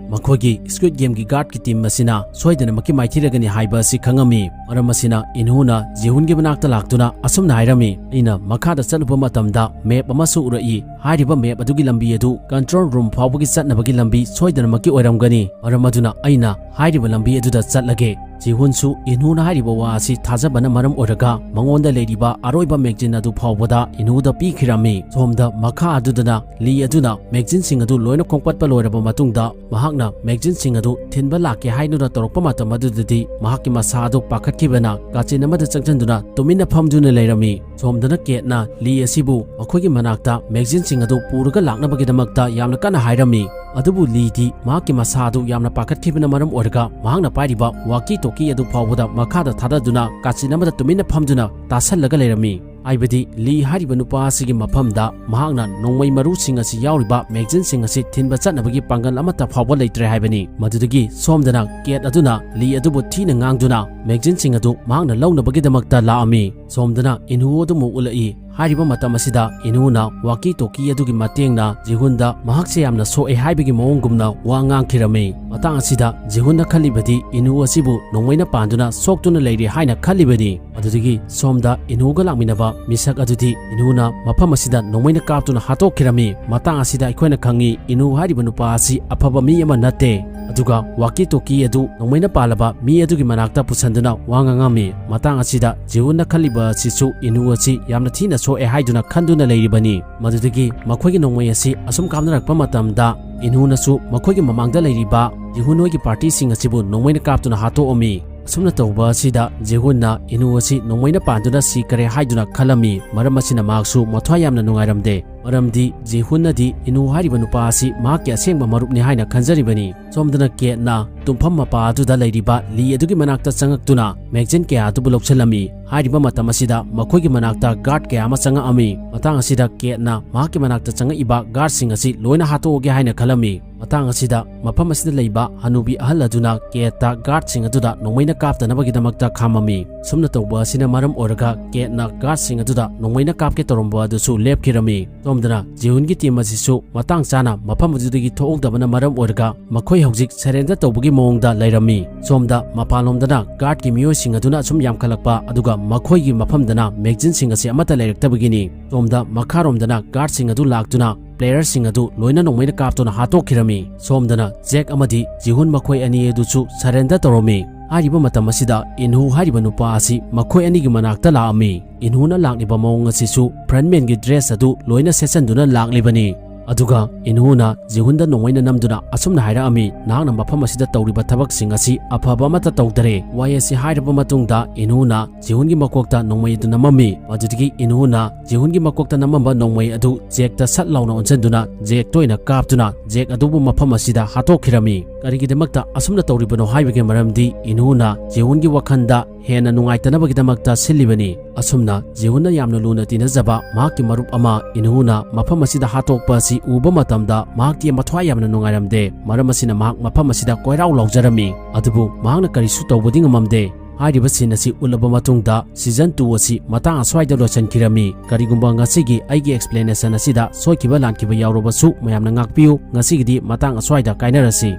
ꯃꯈꯣꯏꯒꯤ Squid Gameꯒꯤ guardꯀꯤ team ꯑꯁꯤꯅ ꯁꯣꯏꯗꯅꯃꯛꯀꯤ ꯃꯥꯏꯊꯤꯔꯒꯅꯤ ꯍꯥꯏꯕ ꯑꯁꯤ ꯈꯪꯉꯝꯃꯤ꯫ ꯃꯔꯝ ꯑꯁꯤꯅ ꯏꯟꯍꯨꯅ ꯖꯤꯍꯨꯟꯒꯤ ꯃꯅꯥꯛꯇ ꯂꯥꯛꯇꯨꯅ ꯑꯁꯨꯝꯅ ꯍꯥꯏꯔꯝꯃꯤ, "ꯑꯩꯅ ꯃꯈꯥꯗ ꯆꯠꯂꯨꯕ ꯃꯇꯝꯗ map ꯑꯃꯁꯨ ꯎꯔꯛꯏ꯫ ꯍꯥꯏꯔꯤꯕ map ꯑꯗꯨꯒꯤ ꯂꯝꯕꯤ ꯑꯗꯨ control room ꯐꯥꯎꯕꯒꯤ ꯆꯠꯅꯕꯒꯤ ꯂꯝꯕꯤ ꯁꯣꯏꯗꯅꯃꯛꯀꯤ ꯑꯣꯏꯔꯝꯒꯅꯤ꯫ ꯃꯔꯝ ꯑꯗꯨꯅ ꯑꯩꯅ ꯍꯥꯏꯔꯤꯕ ꯂꯝꯕꯤ ꯑꯗꯨꯗ ꯆꯠꯂꯒꯦ꯫" ꯖꯤꯍꯨꯟꯁꯨ ꯏꯟꯍꯨꯅ ꯍꯥꯏꯔꯤꯕ ꯋꯥ ꯑꯁꯤ ꯊꯥꯖꯕꯅ ꯃꯔꯝ ꯑꯣꯏꯔꯒ ꯃꯉꯣꯟꯗ ꯂꯩꯔꯤꯕ ꯑꯔꯣꯏꯕ magazine ꯑꯗꯨ ꯐꯥꯎꯕꯗ ꯏꯟꯍꯨꯗ ꯄꯤꯈꯤꯔꯝꯃꯤ꯫ ꯁꯣꯝꯗ ꯃꯈꯥ ꯑꯗꯨꯗꯅ ꯂꯤ ꯑꯗꯨꯅ magazineꯁꯤꯡ ꯑꯗꯨ ꯂꯣꯏꯅ ꯈꯣꯝꯀꯠꯄ ꯂꯣꯏꯔꯕ ꯃꯇꯨꯡꯗ ꯃꯍꯥꯛꯅ magazineꯁꯤꯡ ꯑꯗꯨ ꯊꯤꯟꯕ ꯂꯥꯛꯀꯦ ꯍꯥꯏꯗꯨꯅ ꯇꯧꯔꯛꯄ ꯃꯇꯝ ꯑꯗꯨꯗꯗꯤ ꯃꯍꯥꯛꯀꯤ ꯃꯁꯥ ꯑꯗꯨ ꯄꯥꯈꯠꯈꯤꯕꯅ ꯀꯥꯆꯤꯟ ꯑꯃꯗ ꯆꯪꯁꯤꯟꯗꯨꯅ ꯇꯨꯃꯤꯟꯅ ꯐꯝꯗꯨꯅ ꯂꯩꯔꯝꯃꯤ꯫ ꯁꯣꯝꯗꯅ ꯀꯦꯠꯅ ꯂꯤ ꯑꯁꯤꯕꯨ ꯃꯈꯣꯏꯒꯤ ꯃꯅꯥꯛꯇ magazineꯁꯤꯡ ꯑꯗꯨ ꯄꯨꯔꯒ ꯂꯥꯛꯅꯕꯒꯤꯗꯃꯛꯇ ꯌꯥꯝꯅ ꯀꯟꯅ ꯍꯥꯏꯔꯝꯃꯤ꯫ ꯑꯗꯨꯕꯨ ꯂꯤꯗꯤ ꯃꯍꯥꯛꯀꯤ ꯃꯁꯥ ꯑꯗꯨ ꯌꯥꯝꯅ ꯄꯥꯈꯠꯈꯤꯕꯅ ꯃꯔꯝ ꯑꯣꯏꯔꯒ ꯃꯍꯥꯛꯅ ꯄꯥꯏꯔꯤꯕ walkie talkie ꯑꯗꯨ ꯐꯥꯎꯕꯗ ꯃꯈꯥꯗ ꯊꯥꯗꯗꯨꯅ ꯀꯥꯆꯤꯟ ꯑꯃꯗ ꯇꯨꯃꯤꯟꯅ ꯐꯝꯗꯨꯅ ꯇꯥꯁꯜꯂꯒ ꯂꯩꯔꯝꯃꯤ꯫ ꯍꯥꯏꯕꯗꯤ ꯂꯤ ꯍꯥꯏꯔꯤꯕ ꯅꯨꯄꯥ ꯑꯁꯤꯒꯤ ꯃꯐꯝꯗ ꯃꯍꯥꯛꯅ ꯅꯣꯡꯃꯩ ꯃꯔꯨꯁꯤꯡ ꯑꯁꯤ ꯌꯥꯎꯔꯤꯕ magazineꯁꯤꯡ ꯑꯁꯤ ꯊꯤꯟꯕ ꯆꯠꯅꯕꯒꯤ ꯄꯥꯡꯒꯜ ꯑꯃꯠꯇ ꯐꯥꯎꯕ ꯂꯩꯇ꯭ꯔꯦ ꯍꯥꯏꯕꯅꯤ꯫ ꯃꯗꯨꯗꯒꯤ ꯁꯣꯝꯗꯅ ꯀꯦꯠ ꯑꯗꯨꯅ ꯂꯤ ꯑꯗꯨꯕꯨ ꯊꯤꯅ ꯉꯥꯡꯗꯨꯅ magazineꯁꯤꯡ ꯑꯗꯨ ꯃꯍꯥꯛꯅ ꯂꯧꯅꯕꯒꯤꯗꯃꯛꯇ ꯂꯥꯛꯑꯝꯃꯤ꯫ ꯁꯣꯝꯗꯅ ꯏꯟꯍꯨ ꯑꯗꯨꯃꯨꯛ ꯎꯠꯂꯛꯏ꯫ ꯍꯥꯏꯔꯤꯕ ꯃꯇꯝ ꯑꯁꯤꯗ ꯏꯟꯍꯨꯅ walkie talkie ꯑꯗꯨꯒꯤ ꯃꯇꯦꯡꯅ ꯖꯤꯍꯨꯟꯗ ꯃꯍꯥꯛꯁꯦ ꯌꯥꯝꯅ ꯁꯣꯛꯑꯦ ꯍꯥꯏꯕꯒꯤ ꯃꯑꯣꯡꯒꯨꯝꯅ ꯋꯥ ꯉꯥꯡꯈꯤꯔꯝꯃꯤ꯫ ꯃꯇꯥꯡ ꯑꯁꯤꯗ ꯖꯤꯍꯨꯟꯅ ꯈꯜꯂꯤꯕꯗꯤ ꯏꯟꯍꯨ ꯑꯁꯤꯕꯨ ꯅꯣꯡꯃꯩꯅ ꯄꯥꯟꯗꯨꯅ ꯁꯣꯛꯇꯨꯅ ꯂꯩꯔꯤ ꯍꯥꯏꯅ ꯈꯜꯂꯤꯕꯅꯤ꯫ ꯑꯗꯨꯗꯒꯤ ꯁꯣꯝꯗ ꯏꯟꯍꯨꯒ ꯂꯥꯛꯃꯤꯟꯅꯕ ꯃꯤꯁꯛ ꯑꯗꯨꯗꯤ ꯏꯟꯍꯨꯅ ꯃꯐꯝ ꯑꯁꯤꯗ ꯅꯣꯡꯃꯩꯅ ꯀꯥꯞꯇꯨꯅ ꯍꯥꯠꯇꯣꯛꯈꯤꯔꯝꯃꯤ꯫ ꯃꯇꯥꯡ ꯑꯁꯤꯗ ꯑꯩꯈꯣꯏꯅ ꯈꯪꯉꯤ ꯏꯟꯍꯨ ꯍꯥꯏꯔꯤꯕ ꯅꯨꯄꯥ ꯑꯁꯤ ꯑꯐꯕ ꯃꯤ ꯑꯃ ꯅꯠꯇꯦ꯫ ꯑꯗꯨꯒ walkie talkie ꯑꯗꯨ ꯅꯣꯡꯃꯩꯅ ꯄꯥꯜꯂꯕ ꯃꯤ ꯑꯗꯨꯒꯤ ꯃꯅꯥꯛꯇ ꯄꯨꯁꯟꯗꯨꯅ ꯋꯥ ꯉꯥꯡꯉꯝꯃꯤ꯫ ꯃꯇꯥꯡ ꯑꯁꯤꯗ ꯖꯤꯍꯨꯟꯅ ꯈꯜꯂꯤꯕ ꯑꯁꯤꯁꯨ ꯏꯟꯍꯨ ꯑꯁꯤ ꯌꯥꯝꯅ ꯊꯤꯅ ꯁꯣꯛꯑꯦ ꯍꯥꯏꯗꯨꯅ ꯈꯟꯗꯨꯅ ꯂꯩꯔꯤꯕꯅꯤ꯫ ꯃꯗꯨꯗꯒꯤ ꯃꯈꯣꯏꯒꯤ ꯅꯣꯡꯃꯩ ꯑꯁꯤ ꯑꯁꯨꯝ ꯀꯥꯞꯅꯔꯛꯄ ꯃꯇꯝꯗ ꯏꯟꯍꯨꯅꯁꯨ ꯃꯈꯣꯏꯒꯤ ꯃꯃꯥꯡꯗ ꯂꯩꯔꯤꯕ ꯖꯤꯍꯨꯟ ꯍꯣꯏꯒꯤ partyꯁꯤꯡ ꯑꯁꯤꯕꯨ ꯅꯣꯡꯃꯩꯅ ꯀꯥꯞꯇꯨꯅ ꯍꯥꯠꯇꯣꯛꯑꯝꯃꯤ꯫ ꯑꯁꯨꯝꯅ ꯇꯧꯕ ꯑꯁꯤꯗ ꯖꯤꯍꯨꯟꯅ ꯏꯟꯍꯨ ꯑꯁꯤ ꯅꯣꯡꯃꯩꯅ ꯄꯥꯟꯗꯨꯅ ꯁꯤꯈꯔꯦ ꯍꯥꯏꯗꯨꯅ ꯈꯜꯂꯝꯃꯤ꯫ ꯃꯔꯝ ꯑꯁꯤꯅ ꯃꯍꯥꯛꯁꯨ ꯃꯊ꯭ꯋꯥꯏ ꯌꯥꯝꯅ ꯅꯨꯡꯉꯥꯏꯔꯝꯗꯦ꯫ ꯃꯔꯝꯗꯤ ꯖꯤꯍꯨꯟꯅꯗꯤ ꯏꯟꯍꯨ ꯍꯥꯏꯔꯤꯕ ꯅꯨꯄꯥ ꯑꯁꯤ ꯃꯍꯥꯛꯀꯤ ꯑꯁꯦꯡꯕ ꯃꯔꯨꯞꯅꯤ ꯍꯥꯏꯅ ꯈꯟꯖꯔꯤꯕꯅꯤ꯫ ꯁꯣꯝꯗꯅ ꯀꯦꯠꯅ ꯇꯨꯝꯐꯝ ꯃꯄꯥ ꯑꯗꯨꯗ ꯂꯩꯔꯤꯕ ꯂꯤ ꯑꯗꯨꯒꯤ ꯃꯅꯥꯛꯇ ꯆꯪꯉꯛꯇꯨꯅ ꯃꯦꯒꯥꯖꯤꯟ ꯀꯌꯥ ꯑꯗꯨꯕꯨ ꯂꯧꯁꯤꯜꯂꯝꯃꯤ꯫ ꯍꯥꯏꯔꯤꯕ ꯃꯇꯝ ꯑꯁꯤꯗ ꯃꯈꯣꯏꯒꯤ ꯃꯅꯥꯛꯇ ꯒꯥꯔꯗ ꯀꯌꯥ ꯑꯃ ꯆꯪꯉꯛꯑꯝꯃꯤ꯫ ꯃꯇꯥꯡ ꯑꯁꯤꯗ ꯀꯦꯠꯅ ꯃꯍꯥꯛꯀꯤ ꯃꯅꯥꯛꯇ ꯆꯪꯉꯛꯏꯕ ꯒꯥꯔꯗꯁꯤꯡ ꯑꯁꯤ ꯂꯣꯏꯅ ꯍꯥꯠꯇꯣꯛꯑꯒꯦ ꯍꯥꯏꯅ ꯈꯜꯂꯝꯃꯤ꯫ ꯃꯇꯥꯡ ꯑꯁꯤꯗ ꯃꯐꯝ ꯑꯁꯤꯗ ꯂꯩꯕ ꯍꯅꯨꯕꯤ ꯑꯍꯜ ꯑꯗꯨꯅ ꯀꯦꯠꯇ ꯒꯥꯔꯗꯁꯤꯡ ꯑꯗꯨꯗ ꯅꯣꯡꯃꯩꯅ ꯀꯥꯞꯇꯅꯕꯒꯤꯗꯃꯛꯇ ꯈꯥꯝꯃꯝꯃꯤ꯫ ꯁꯨꯝꯅ ꯇꯧꯕ ꯑꯁꯤꯅ ꯃꯔꯝ ꯑꯣꯏꯔꯒ ꯀꯦꯠꯅ ꯒꯥꯔꯗꯁꯤꯡ ꯑꯗꯨꯗ ꯅꯣꯡꯃꯩꯅ ꯀꯥꯞꯀꯦ ꯇꯧꯔꯝꯕ ꯑꯗꯨꯁꯨ ꯂꯦꯞꯈꯤꯔꯝꯃꯤ꯫ ꯁꯣꯝꯗꯅ ꯖꯤꯍꯨꯟꯒꯤ ꯇꯤꯝ ꯑꯁꯤꯁꯨ ꯃꯇꯥꯡ ꯆꯥꯅ ꯃꯐꯝ ꯑꯗꯨꯗꯒꯤ ꯊꯣꯛꯍꯧꯗꯕꯅ ꯃꯔꯝ ꯑꯣꯏꯔꯒ ꯃꯈꯣꯏ ꯍꯧꯖꯤꯛ ꯁꯔꯦꯟꯗꯔ ꯇꯧꯕꯒꯤ ꯃꯑꯣꯡꯗ ꯂꯩꯔꯝꯃꯤ꯫ ꯁꯣꯝꯗ ꯃꯄꯥꯟꯂꯣꯝꯗꯅ ꯒꯥꯔꯗꯀꯤ ꯃꯤꯑꯣꯏꯁꯤꯡ ꯑꯗꯨꯅ ꯑꯁꯨꯝ ꯌꯥꯝꯈꯠꯂꯛꯄ, ꯑꯗꯨꯒ ꯃꯈꯣꯏꯒꯤ ꯃꯐꯝꯗꯅ ꯃꯦꯒꯥꯖꯤꯟꯁꯤꯡ ꯑꯁꯤ ꯑꯃꯠꯇ ꯂꯩꯔꯛꯇꯕꯒꯤꯅꯤ꯫ ꯁꯣꯝꯗ ꯃꯈꯥꯔꯣꯝꯗꯅ ꯒꯥꯔꯗꯁꯤꯡ ꯑꯗꯨ ꯂꯥꯛꯇꯨꯅ ꯄ꯭ꯂꯦꯌꯔꯁꯤꯡ ꯑꯗꯨ ꯂꯣꯏꯅ ꯅꯣꯡꯃꯩꯅ ꯀꯥꯞꯇꯨꯅ ꯍꯥꯠꯇꯣꯛꯈꯤꯔꯝꯃꯤ꯫ ꯁꯣꯝꯗꯅ ꯖꯦꯛ ꯑꯃꯗꯤ ꯖꯤꯍꯨꯟ ꯃꯈꯣꯏ ꯑꯅꯤ ꯑꯗꯨꯁꯨ ꯁꯔꯦꯟꯗꯔ ꯇꯧꯔꯝꯃꯤ꯫ ꯍꯥꯏꯔꯤꯕ ꯃꯇꯝ ꯑꯁꯤꯗ ꯏꯟꯍꯨ ꯍꯥꯏꯔꯤꯕ ꯅꯨꯄꯥ ꯑꯁꯤ ꯃꯈꯣꯏ ꯑꯅꯤꯒꯤ ꯃꯅꯥꯛꯇ ꯂꯥꯛꯑꯝꯃꯤ꯫ ꯏꯟꯍꯨꯅ ꯂꯥꯛꯂꯤꯕ ꯃꯑꯣꯡ ꯑꯁꯤꯁꯨ ꯐ꯭ꯔꯟꯃꯦꯟꯒꯤ ꯗ꯭ꯔꯦꯁ ꯑꯗꯨ ꯂꯣꯏꯅ ꯁꯦꯠꯆꯟꯗꯨꯅ ꯂꯥꯛꯂꯤꯕꯅꯤ꯫ ꯑꯗꯨꯒ ꯏꯟꯍꯨꯅ ꯖꯤꯍꯨꯟꯗ ꯅꯣꯡꯃꯩꯅ ꯅꯝꯗꯨꯅ ꯑꯁꯨꯝꯅ ꯍꯥꯏꯔꯛꯑꯝꯃꯤ, "ꯅꯍꯥꯛꯅ ꯃꯐꯝ ꯑꯁꯤꯗ ꯇꯧꯔꯤꯕ ꯊꯕꯛꯁꯤꯡ ꯑꯁꯤ ꯑꯐꯕ ꯑꯃꯠꯇ ꯇꯧꯗꯔꯦ"꯫ ꯋꯥꯍꯩ ꯑꯁꯤ ꯍꯥꯏꯔꯕ ꯃꯇꯨꯡꯗ ꯏꯟꯍꯨꯅ ꯖꯤꯍꯨꯟꯒꯤ ꯃꯀꯣꯛꯇ ꯅꯣꯡꯃꯩ ꯑꯗꯨ ꯅꯝꯃꯝꯃꯤ꯫ ꯃꯗꯨꯗꯒꯤ ꯏꯟꯍꯨꯅ ꯖꯤꯍꯨꯟꯒꯤ ꯃꯀꯣꯛꯇ ꯅꯝꯃꯝꯕ ꯅꯣꯡꯃꯩ ꯑꯗꯨ ꯖꯦꯛꯇ ꯁꯠ ꯂꯥꯎꯅ ꯑꯣꯟꯁꯤꯟꯗꯨꯅ ꯖꯦꯛꯇ ꯑꯣꯏꯅ ꯀꯥꯞꯇꯨꯅ ꯖꯦꯛ ꯑꯗꯨꯕꯨ ꯃꯐꯝ ꯑꯁꯤꯗ ꯍꯥꯠꯇꯣꯛꯈꯤꯔꯝꯃꯤ꯫ ꯀꯔꯤꯒꯤꯗꯃꯛꯇ ꯑꯁꯨꯝꯅ ꯇꯧꯔꯤꯕꯅꯣ ꯍꯥꯏꯕꯒꯤ ꯃꯔꯝꯗꯤ ꯏꯟꯍꯨꯅ ꯖꯤꯍꯨꯟꯒꯤ ꯋꯥꯈꯜꯗ ꯍꯦꯟꯅ ꯅꯨꯡꯉꯥꯏꯇꯅꯕꯒꯤꯗꯃꯛꯇ ꯁꯤꯜꯂꯤꯕꯅꯤ꯫ ꯑꯁꯨꯝꯅ ꯖꯤꯍꯨꯟꯅ ꯌꯥꯝꯅ ꯂꯨꯅ ꯇꯤꯟꯅꯖꯕ ꯃꯍꯥꯛꯀꯤ ꯃꯔꯨꯞ ꯑꯃ ꯏꯟꯍꯨꯅ ꯃꯐꯝ ꯑꯁꯤꯗ ꯍꯥꯠꯇꯣꯛꯄ ꯑꯁꯤ ꯎꯕ ꯃꯇꯝꯗ ꯃꯍꯥꯛꯇꯤ ꯃꯊ꯭ꯋꯥꯏ ꯌꯥꯝꯅ ꯅꯨꯡꯉꯥꯏꯔꯝꯗꯦ꯫ ꯃꯔꯝ ꯑꯁꯤꯅ ꯃꯍꯥꯛ ꯃꯐꯝ ꯑꯁꯤꯗ ꯀꯣꯏꯔꯥꯎ ꯂꯥꯎꯖꯔꯝꯃꯤ꯫ ꯑꯗꯨꯕꯨ ꯃꯍꯥꯛꯅ ꯀꯔꯤꯁꯨ ꯇꯧꯕꯗꯤ ꯉꯝꯃꯝꯗꯦ꯫ ꯍꯥꯏꯔꯤꯕ ꯁꯤꯟ ꯑꯁꯤ ꯎꯠꯂꯕ ꯃꯇꯨꯡꯗ ꯁꯤꯖꯟ ꯇꯨ ꯑꯁꯤ ꯃꯇꯥꯡ ꯑꯁ꯭ꯋꯥꯏꯗ ꯂꯣꯏꯁꯤꯟꯈꯤꯔꯝꯃꯤ꯫ ꯀꯔꯤꯒꯨꯝꯕ ꯉꯁꯤꯒꯤ ꯑꯩꯒꯤ ꯑꯦꯛꯁꯄ꯭ꯂꯦꯅꯦꯁꯟ ꯑꯁꯤꯗ ꯁꯣꯏꯈꯤꯕ ꯂꯥꯟꯈꯤꯕ ꯌꯥꯎꯔꯕꯁꯨ ꯃꯌꯥꯝꯅ ꯉꯥꯛꯄꯤꯌꯨ꯫ ꯉꯁꯤꯒꯤꯗꯤ ꯃꯇꯥꯡ ꯑꯁ꯭ꯋꯥꯏꯗ ꯀꯥꯏꯅꯔꯁꯤ꯫